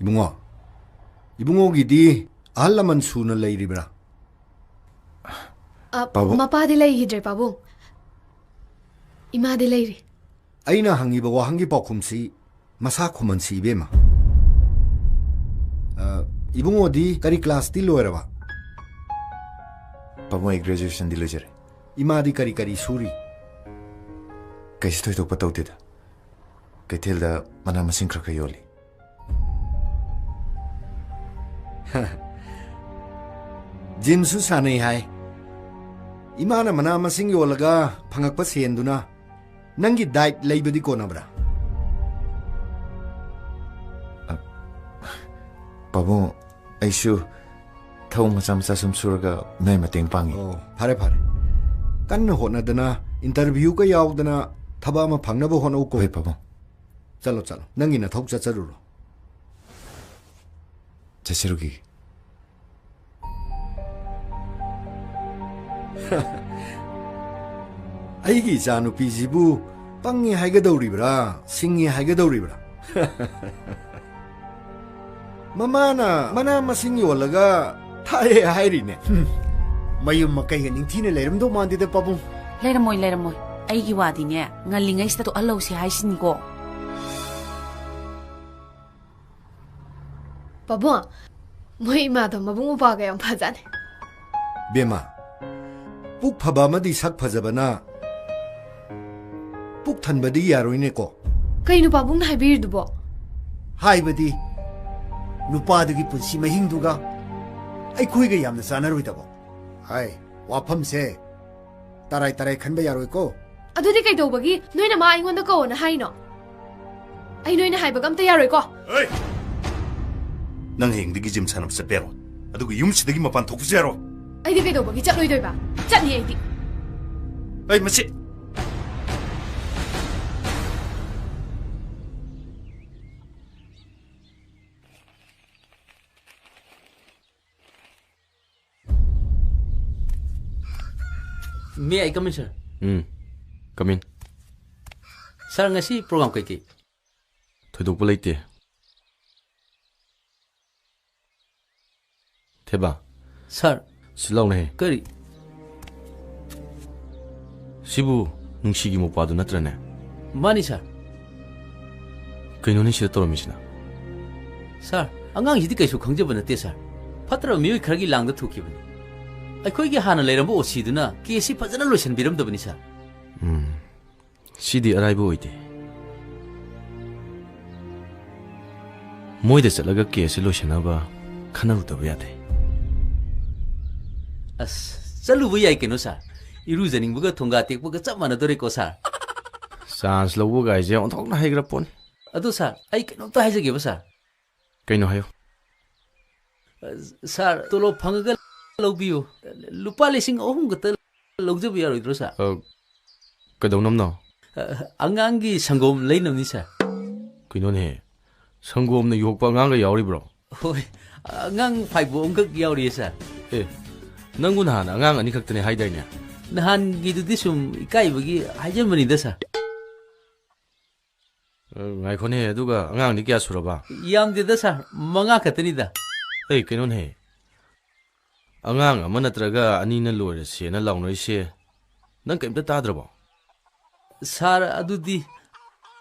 ꯏꯕꯨꯡꯉꯣ, ꯏꯕꯨꯡꯉꯣꯒꯤꯗꯤ ꯑꯍꯜ ꯂꯃꯟ ꯁꯨꯅ ꯂꯩꯔꯤꯕ꯭ꯔꯥ? ꯑ, ꯄꯥꯕꯨꯡ꯫ ꯃꯄꯥꯗꯤ ꯂꯩꯈꯤꯗ꯭ꯔꯦ, ꯄꯥꯕꯨꯡ꯫ ꯏꯃꯥꯗꯤ ꯂꯩꯔꯤ꯫ ꯑꯩꯅ ꯍꯪꯉꯤꯕ ꯋꯥꯍꯪꯒꯤ ꯄꯥꯎꯈꯨꯝꯁꯤ ꯃꯁꯥ ꯈꯨꯝꯍꯟꯁꯤ, ꯏꯕꯦꯝꯃ꯫ ꯑ, ꯏꯕꯨꯡꯉꯣꯗꯤ ꯀꯔꯤ ꯀ꯭ꯂꯥꯁꯇꯤ ꯂꯣꯏꯔꯕ? ꯄꯥꯕꯨꯡ, ꯑꯩ ꯒ꯭ꯔꯦꯖꯨꯑꯦꯁꯟꯗꯤ ꯂꯣꯏꯖꯔꯦ꯫ ꯏꯃꯥꯗꯤ ꯀꯔꯤ ꯀꯔꯤ ꯁꯨꯔꯤ? ꯀꯩꯁꯨ ꯊꯣꯏꯗꯣꯛꯄ ꯇꯧꯗꯦꯗ꯫ ꯀꯩꯊꯦꯜꯗ ꯃꯅꯥ ꯃꯁꯤꯡ ꯈꯔ ꯈꯔ ꯌꯣꯜꯂꯤ꯫ ꯖꯤꯝꯁꯨ ꯁꯥꯟꯅꯩ ꯍꯥꯏ꯫ ꯏꯃꯥꯅ ꯃꯅꯥ ꯃꯁꯤꯡ ꯌꯣꯜꯂꯒ ꯐꯪꯉꯛꯄ ꯁꯦꯟꯗꯨꯅ ꯅꯪꯒꯤ ꯗꯥꯏꯠ ꯂꯩꯕꯗꯤ ꯀꯣꯟꯅꯕ꯭ꯔꯥ? ꯑ, ꯄꯥꯕꯨꯡ, ꯑꯩꯁꯨ ꯊꯕꯛ ꯃꯆꯥ ꯃꯆꯥ ꯁꯨꯝ ꯁꯨꯔꯒ ꯅꯣꯏ ꯃꯇꯦꯡ ꯄꯥꯡꯉꯤ꯫ ꯑꯣ, ꯐꯔꯦ, ꯐꯔꯦ꯫ ꯀꯟꯅ ꯍꯣꯠꯅꯗꯅ, ꯏꯟꯇꯔꯚ꯭ꯌꯨꯒ ꯌꯥꯎꯗꯅ ꯊꯕꯛ ꯑꯃ ꯐꯪꯅꯕ ꯍꯣꯠꯅꯧꯀꯣ꯫ ꯍꯣꯏ, ꯄꯥꯕꯨꯡ꯫ ꯆꯠꯂꯣ, ꯆꯠꯂꯣ꯫ ꯅꯪꯒꯤ ꯅꯊꯧ ꯆꯠꯆꯔꯨꯔꯣ꯫ ꯆꯠꯆꯔꯨꯈꯤꯒꯦ꯫ ꯑꯩꯒꯤ ꯏꯆꯥꯅꯨꯄꯤꯁꯤꯕꯨ ꯄꯪꯉꯦ ꯍꯥꯏꯒꯗꯧꯔꯤꯕ꯭ꯔꯥ, ꯁꯤꯡꯉꯦ ꯍꯥꯏꯒꯗꯧꯔꯤꯕ꯭ꯔꯥ? ꯃꯃꯥꯅ ꯃꯅꯥ ꯃꯁꯤꯡ ꯌꯣꯜꯂꯒ ꯊꯥꯛꯑꯦ ꯍꯥꯏꯔꯤꯅꯦ꯫ ꯍꯨꯝ, ꯃꯌꯨꯝ ꯃꯀꯩꯒ ꯅꯤꯡꯊꯤꯅ ꯂꯩꯔꯝꯗꯧ ꯃꯥꯟꯗꯦꯗ, ꯄꯥꯕꯨꯡ꯫ ꯂꯩꯔꯝꯃꯣꯏ, ꯂꯩꯔꯝꯃꯣꯏ꯫ ꯑꯩꯒꯤ ꯋꯥꯗꯤꯅꯦ, ꯉꯜꯂꯤꯉꯩꯁꯤꯗ ꯇꯣꯛꯍꯜꯍꯧꯁꯤ ꯍꯥꯏꯁꯤꯅꯤꯀꯣ꯫ ꯄꯥꯕꯨꯡ, ꯃꯣꯏ ꯏꯃꯥꯗꯣ ꯃꯕꯨꯡ ꯃꯧꯄ꯭ꯋꯥꯒ ꯌꯥꯝ ꯐꯖꯥꯠꯅꯤ꯫ ꯕꯦꯝꯃ, ꯄꯨꯛ ꯐꯕ ꯑꯃꯗꯤ ꯁꯛ ꯐꯖꯕꯅ ꯄꯨꯛ ꯊꯟꯕꯗꯤ ꯌꯥꯔꯣꯏꯅꯦꯀꯣ꯫ ꯀꯩꯅꯣ ꯄꯥꯕꯨꯡꯅ ꯍꯥꯏꯕꯤꯔꯤꯗꯨꯕꯣ? ꯍꯥꯏꯕꯗꯤ, ꯅꯨꯄꯥꯗꯨꯒꯤ ꯄꯨꯟꯁꯤ ꯃꯍꯤꯡꯗꯨꯒ ꯑꯩꯈꯣꯏꯒ ꯌꯥꯝꯅ ꯆꯥꯟꯅꯔꯣꯏꯗꯕ꯫ ꯍꯥꯏ, ꯋꯥꯐꯝꯁꯦ ꯇꯔꯥꯏ ꯇꯔꯥꯏ ꯈꯟꯕ ꯌꯥꯔꯣꯏꯀꯣ꯫ ꯑꯗꯨꯗꯤ ꯀꯩꯗꯧꯕꯒꯤ ꯅꯣꯏꯅ ꯃꯥ ꯑꯩꯉꯣꯟꯗ ꯀꯧꯑꯣꯅ ꯍꯥꯏꯅꯣ? ꯑꯩ ꯅꯣꯏꯅ ꯍꯥꯏꯕꯒ ꯑꯝꯇ ꯌꯥꯔꯣꯏꯀꯣ꯫ ꯑꯩ! ꯅꯪ ꯍꯌꯦꯡꯗꯒꯤ ꯖꯤꯝ ꯁꯥꯟꯅꯕ ꯆꯠꯄ ꯌꯥꯔꯣꯏ꯫ ꯑꯗꯨꯒ ꯌꯨꯝꯁꯤꯗꯒꯤ ꯃꯄꯥꯟ ꯊꯣꯛꯄꯁꯨ ꯌꯥꯔꯣꯏ꯫ ꯑꯩꯗꯤ ꯀꯩꯗꯧꯕꯒꯤ ꯆꯠꯂꯣꯏꯗꯣꯏꯕ? ꯆꯠꯅꯤ ꯑꯩꯗꯤ꯫ ꯑꯩ ꯃꯁꯤ May I come in, sir? Um, come in. Sir, ꯉꯁꯤ program ꯀꯩꯀꯩ? ꯊꯣꯏꯗꯣꯛꯄ ꯂꯩꯇꯦ꯫ ꯊꯦꯕꯥ꯫ Sir꯫ ꯁꯤ ꯂꯥꯎꯅꯦꯍꯦ꯫ ꯀꯔꯤ? ꯁꯤꯕꯨ ꯅꯨꯡꯁꯤꯒꯤ ꯃꯧꯄꯥꯗꯨ ꯅꯠꯇ꯭ꯔꯅꯦ? ꯃꯥꯅꯤ, sir꯫ ꯀꯩꯅꯣꯅꯦ ꯁꯤꯗ ꯇꯧꯔꯝꯃꯤꯁꯤꯅ? Sir, ꯑꯉꯥꯡꯁꯤꯗꯤ ꯀꯩꯁꯨ ꯈꯪꯖꯕ ꯅꯠꯇꯦ, sir꯫ ꯐꯠꯇ꯭ꯔꯕ ꯃꯤꯑꯣꯏ ꯈꯔꯒꯤ ꯂꯥꯡꯗ ꯊꯣꯛꯈꯤꯕꯅꯤ꯫ ꯑꯩꯈꯣꯏꯒꯤ ꯍꯥꯟꯅ ꯂꯩꯔꯝꯕ ꯑꯣ ꯁꯤꯗꯨꯅ case ꯁꯤ ꯐꯖꯅ ꯂꯣꯏꯁꯤꯟꯕꯤꯔꯝꯗꯕꯅꯤ, sir꯫ ꯎꯝ, ꯁꯤꯗꯤ ꯑꯔꯥꯏꯕ ꯑꯣꯏꯗꯦ꯫ ꯃꯣꯏꯗ ꯆꯠꯂꯒ case ꯁꯤ ꯂꯣꯏꯁꯤꯟꯅꯕ ꯈꯟꯅꯔꯨꯗꯕ ꯌꯥꯗꯦ꯫ ꯑꯁ, ꯆꯠꯂꯨꯕ ꯌꯥꯏ ꯀꯩꯅꯣ, sir꯫ ꯏꯔꯨꯖꯅꯤꯡꯕꯒ ꯊꯣꯡꯒꯥ ꯇꯦꯛꯄꯒ ꯆꯞ ꯃꯥꯟꯅꯗꯣꯔꯦꯀꯣ, sir꯫ Chance ꯂꯧꯕ ꯀꯥꯏꯁꯦ ꯑꯣꯟꯊꯣꯛꯅ ꯍꯩꯈ꯭ꯔ ꯄꯣꯠꯅꯤ꯫ ꯑꯗꯣ, sir, ꯑꯩ ꯀꯩꯅꯣꯝꯇ ꯍꯥꯏꯖꯒꯦꯕ, sir꯫ ꯀꯩꯅꯣ ꯍꯥꯏꯌꯣ꯫ ꯑ, sir, ꯇꯣꯂꯣꯞ ꯐꯪꯉꯒ ꯂꯧꯕꯤꯌꯨ꯫ ꯂꯨꯄꯥ ꯂꯤꯁꯤꯡ ꯑꯍꯨꯝ ꯈꯛꯇ ꯂꯧꯖꯕ ꯌꯥꯔꯣꯏꯗ꯭ꯔꯣ, sir? ꯑ, ꯀꯩꯗꯧꯅꯕꯅꯣ? ꯑ, ꯑꯉꯥꯡꯒꯤ ꯁꯪꯒꯣꯝ ꯂꯩꯅꯕꯅꯤ, sir꯫ ꯀꯩꯅꯣꯅꯦꯍꯦ? ꯁꯪꯒꯣꯝꯅ ꯌꯣꯛꯄ ꯑꯉꯥꯡꯒ ꯌꯥꯎꯔꯤꯕ꯭ꯔꯣ? ꯍꯣꯏ, ꯑꯉꯥꯡ ꯐꯥꯏꯕꯣꯛ ꯑꯃꯈꯛ ꯌꯥꯎꯔꯤꯌꯦ, sir꯫ ꯑꯦ, ꯅꯪꯕꯨ ꯅꯍꯥꯟ ꯑꯉꯥꯡ ꯑꯅꯤꯈꯛꯇꯅꯦ ꯍꯥꯏꯗꯥꯏꯅꯦ? ꯅꯍꯥꯟꯒꯤꯗꯨꯗꯤ ꯁꯨꯝ ꯏꯀꯥꯏꯕꯒꯤ ꯍꯥꯏꯖꯟꯕꯅꯤꯗ, sir꯫ ꯑ, ꯉꯥꯏꯈꯣꯅꯦ, ꯑꯗꯨꯒ ꯑꯉꯥꯡꯗꯤ ꯀꯌꯥ ꯁꯨꯔꯕ? ꯌꯥꯝꯗꯦꯗ ꯁꯥꯔ, ꯃꯉꯥ ꯈꯛꯇꯅꯤꯗ꯫ ꯑꯩ ꯀꯩꯅꯣꯅꯦ, ꯑꯉꯥꯡ ꯑꯃ ꯅꯠꯇ꯭ꯔꯒ ꯑꯅꯤꯅ ꯂꯣꯏꯔꯁꯦꯅ ꯂꯥꯎꯅꯔꯤꯁꯦ ꯅꯪ ꯀꯩꯝꯇ ꯇꯥꯗ꯭ꯔꯕꯣ? ꯁꯥꯔ, ꯑꯗꯨꯗꯤ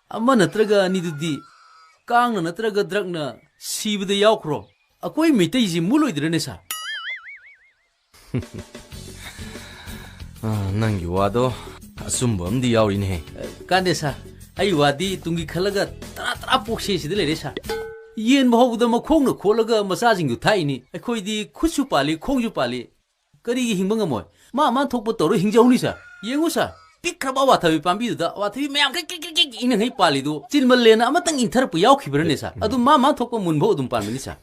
ꯑꯃ ꯅꯠꯇ꯭ꯔꯒ ꯑꯅꯤꯗꯨꯗꯤ ꯀꯥꯡꯅ ꯅꯠꯇ꯭ꯔꯒ ꯗ꯭ꯔꯛꯅ ꯁꯤꯕꯗ ꯌꯥꯎꯈ꯭ꯔꯣ꯫ ꯑꯩꯈꯣꯏ ꯃꯩꯇꯩꯁꯤ ꯃꯨꯠꯂꯣꯏꯗ꯭ꯔꯅꯦ ꯁꯥꯔ? ꯑ, ꯅꯪꯒꯤ ꯋꯥꯗꯣ ꯑꯆꯨꯝꯕ ꯑꯃꯗꯤ ꯌꯥꯎꯔꯤꯅꯦꯍꯦ꯫ ꯀꯥꯟꯗꯦ ꯁꯥꯔ, ꯑꯩ ꯋꯥꯗꯤ ꯇꯨꯡꯒꯤ ꯈꯜꯂꯒ ꯇꯔꯥ ꯇꯔꯥ ꯄꯣꯛꯁꯦ ꯁꯤꯗ ꯂꯩꯔꯦ ꯁꯥꯔ꯫ ꯌꯦꯟꯕ ꯍꯧꯕꯗ ꯃꯈꯣꯡꯅ ꯈꯣꯠꯂꯒ ꯃꯆꯥꯁꯤꯡꯗꯨ ꯊꯥꯛꯏꯅꯤ꯫ ꯑꯩꯈꯣꯏꯗꯤ ꯈꯨꯠꯁꯨ ꯄꯥꯜꯂꯤ, ꯈꯣꯡꯁꯨ ꯄꯥꯜꯂꯤ, ꯀꯔꯤꯒꯤ ꯍꯤꯡꯕ ꯉꯝꯃꯣꯏ? ꯃꯥ ꯃꯥ ꯊꯣꯛꯄ ꯇꯧꯔ ꯍꯤꯡꯖꯍꯧꯅꯤ ꯁꯥꯔ꯫ ꯌꯦꯡꯉꯨ ꯁꯥꯔ, ꯄꯤꯛꯈ꯭ꯔꯕ ꯑꯋꯥꯊꯕꯤ ꯄꯥꯝꯕꯤꯗꯨꯗ ꯑꯋꯥꯊꯕꯤ ꯃꯌꯥꯝ ꯀ꯭ꯔꯤꯛ ꯀ꯭ꯔꯤꯛ ꯀ꯭ꯔꯤꯛ ꯀ꯭ꯔꯤꯛ ꯏꯅꯉꯩ ꯄꯥꯜꯂꯤꯗꯨ ꯆꯤꯟꯃꯜꯂꯦꯅ ꯑꯃꯇꯪ ꯏꯟꯊꯔꯛꯄ ꯌꯥꯎꯈꯤꯕ꯭ꯔꯅꯦ ꯁꯥꯔ? ꯑꯗꯨ ꯃꯥ ꯃꯥ ꯊꯣꯛꯄ ꯃꯨꯟꯐꯧ ꯑꯗꯨꯝ ꯄꯥꯟꯕꯅꯤ ꯁꯥꯔ꯫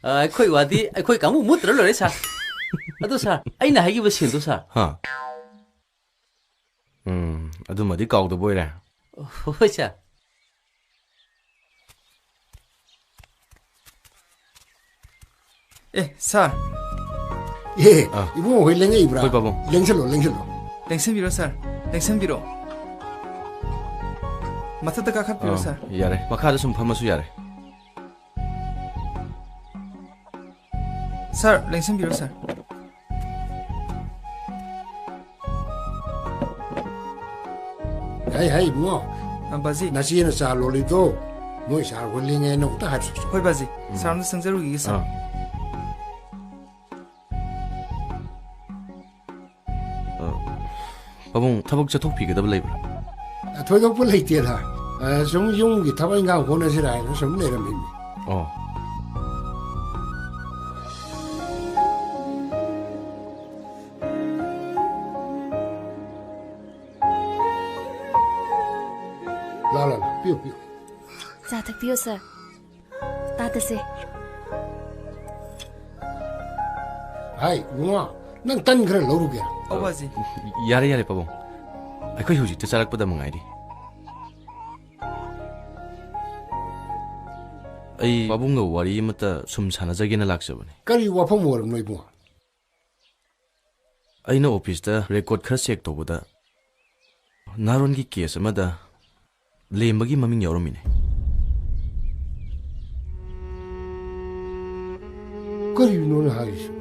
ꯑ, ꯑꯩꯈꯣꯏ ꯋꯥꯗꯤ ꯑꯩꯈꯣꯏ ꯀꯥꯡꯕꯨ ꯃꯨꯠꯇ꯭ꯔ ꯂꯣꯏꯔꯦ ꯁꯥꯔ꯫ ꯑꯗꯣ ꯁꯥꯔ, ꯑꯩꯅ ꯍꯥꯏꯈꯤꯕ ꯁꯦꯜꯗꯣ ꯁꯥꯔ꯫ ꯍꯥ? ꯎꯝ, ꯑꯗꯨꯃꯗꯤ ꯀꯥꯎꯗꯕ ꯑꯣꯏꯔꯦ꯫ ꯍꯣꯏ ꯁꯥꯔ꯫ ꯑꯦ, ꯁꯥꯔ꯫ ꯑꯦ, ꯑꯥ꯫ ꯏꯕꯨꯡꯉꯣ ꯍꯣꯏ ꯂꯦꯡꯉꯛꯏꯕ꯭ꯔꯥ? ꯍꯣꯏ, ꯄꯥꯕꯨꯡ꯫ ꯂꯦꯡꯁꯜꯂꯣ, ꯂꯦꯡꯁꯜꯂꯣ꯫ ꯂꯦꯡꯁꯟꯕꯤꯔꯣ, ꯁꯥꯔ꯫ ꯂꯦꯡꯁꯟꯕꯤꯔꯣ꯫ ꯃꯊꯛꯇ ꯀꯥꯈꯠꯄꯤꯔꯣ, ꯑꯥ, ꯁꯥꯔ꯫ ꯌꯥꯔꯦ꯫ ꯃꯈꯥꯗ ꯁꯨꯝ ꯐꯝꯃꯁꯨ ꯌꯥꯔꯦ꯫ ꯁꯥꯔ, ꯂꯦꯡꯁꯤꯟꯕꯤꯔꯣ, ꯁꯥꯔ꯫ ꯍꯥꯏ, ꯍꯥꯏ, ꯏꯕꯨꯡꯉꯣ꯫ ꯑ, ꯕꯥꯖꯤ꯫ ꯅꯆꯦꯅ ꯆꯥ ꯂꯣꯜꯂꯤꯗꯣ, ꯅꯣꯏ ꯁꯥꯔ ꯍꯣꯏ ꯂꯦꯡꯉꯦꯅ ꯑꯃꯨꯛꯇ ꯍꯥꯏꯕꯤꯌꯨ꯫ ꯍꯣꯏ, ꯕꯥꯖꯤ꯫ ꯎꯝ꯫ ꯁꯥꯔ ꯑꯝꯇ ꯆꯪꯖꯔꯨꯈꯤꯒꯦ, ꯁꯥꯔ꯫ ꯑꯥ꯫ ꯑ, ꯄꯥꯕꯨꯡ, ꯊꯕꯛ ꯆꯠꯊꯣꯛꯄꯤꯒꯗꯕ ꯂꯩꯕ꯭ꯔꯥ? ꯑ, ꯊꯣꯏꯗꯣꯛꯄ ꯂꯩꯇꯦꯗ꯫ ꯑ, ꯁꯨꯝ ꯌꯨꯝꯒꯤ ꯊꯕꯛ ꯏꯪꯈꯥꯡ ꯍꯣꯠꯅꯁꯤꯔꯥ ꯍꯥꯏꯅ ꯁꯨꯝ ꯂꯩꯔꯝꯃꯤꯅꯤ꯫ ꯑꯣ꯫ ꯂꯥ, ꯂꯥ, ꯂꯥ, ꯄꯤꯌꯨ, ꯄꯤꯌꯨ꯫ ꯆꯥ ꯊꯛꯄꯤꯌꯨ, ꯁꯥꯔ꯫ ꯇꯥꯗꯁꯦ꯫ ꯍꯥꯏ, ꯏꯕꯨꯡꯉꯣ, ꯅꯪ ꯇꯟ ꯈꯔ ꯂꯧꯔꯨꯒꯦ? ꯑꯧ, ꯕꯥꯖꯤ꯫ ꯌꯥꯔꯦ, ꯌꯥꯔꯦ, ꯄꯥꯕꯨꯡ꯫ ꯑꯩꯈꯣꯏ ꯍꯧꯖꯤꯛꯇ ꯆꯥꯔꯛꯄꯗ ꯃꯉꯥꯏꯔꯤ꯫ ꯑꯩ ꯄꯥꯕꯨꯡꯒ ꯋꯥꯔꯤ ꯑꯃꯇ ꯁꯨꯝ ꯁꯥꯟꯅꯖꯒꯦꯅ ꯂꯥꯛꯆꯕꯅꯤ꯫ ꯀꯔꯤ ꯋꯥꯐꯝ ꯑꯣꯏꯔꯕꯅꯣ, ꯏꯕꯨꯡꯉꯣ? ꯑꯩꯅ ꯑꯣꯐꯤꯁꯇ ꯔꯦꯀꯣꯔꯗ ꯈꯔ ꯆꯦꯛ ꯇꯧꯕꯗ, ꯅꯥꯔꯣꯟꯒꯤ ꯀꯦꯁ ꯑꯃꯗ ꯂꯦꯝꯕꯒꯤ ꯃꯃꯤꯡ ꯌꯥꯎꯔꯝꯃꯤꯅꯦ꯫ ꯀꯔꯤꯅꯣꯅꯦ ꯍꯥꯏꯔꯤꯁꯤꯕꯣ?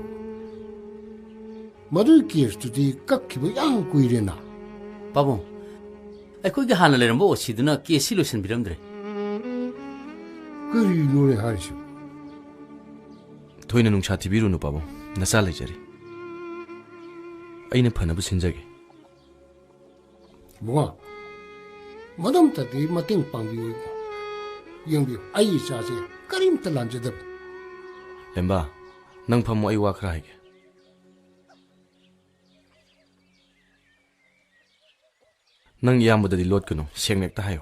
ꯃꯗꯨꯒꯤ ꯀꯦꯁꯇꯨꯗꯤ ꯀꯛꯈꯤꯕ ꯌꯥꯝ ꯀꯨꯏꯔꯦꯅ꯫ ꯄꯥꯕꯨꯡ, ꯑꯩꯈꯣꯏꯒꯤ ꯍꯥꯟꯅ ꯂꯩꯔꯝꯕ ꯑꯣ ꯁꯤꯗꯨꯅ ꯀꯦꯁꯁꯤ ꯂꯣꯏꯁꯤꯟꯕꯤꯔꯝꯗ꯭ꯔꯦ꯫ ꯀꯔꯤꯅꯣꯅꯦ ꯍꯥꯏꯔꯤꯁꯤꯕꯣ? ꯊꯣꯏꯅ ꯅꯨꯡꯁꯥ ꯊꯤꯕꯤꯔꯨꯅꯨ ꯄꯥꯕꯨꯡ, ꯅꯆꯥ ꯂꯩꯖꯔꯤ꯫ ꯑꯩꯅ ꯐꯅꯕ ꯁꯤꯟꯖꯒꯦ꯫ ꯕꯨꯡꯉꯣ, ꯃꯗꯨꯝꯇꯗꯤ ꯃꯇꯦꯡ ꯄꯥꯡꯕꯤꯌꯨ ꯏꯕꯨꯡꯉꯣ꯫ ꯌꯦꯡꯕꯤꯌꯨ, ꯑꯩ ꯏꯆꯥꯁꯦ ꯀꯔꯤꯝꯇ ꯂꯥꯟꯖꯗꯕꯅꯤ꯫ ꯂꯦꯝꯕ, ꯅꯪ ꯐꯝꯃꯣ, ꯑꯩ ꯋꯥ ꯈꯔ ꯍꯥꯏꯒꯦ꯫ ꯅꯪ ꯏꯌꯥꯝꯕꯗꯗꯤ ꯂꯣꯠꯀꯅꯨ, ꯁꯦꯡꯅ ꯍꯦꯛꯇ ꯍꯥꯏꯌꯨ꯫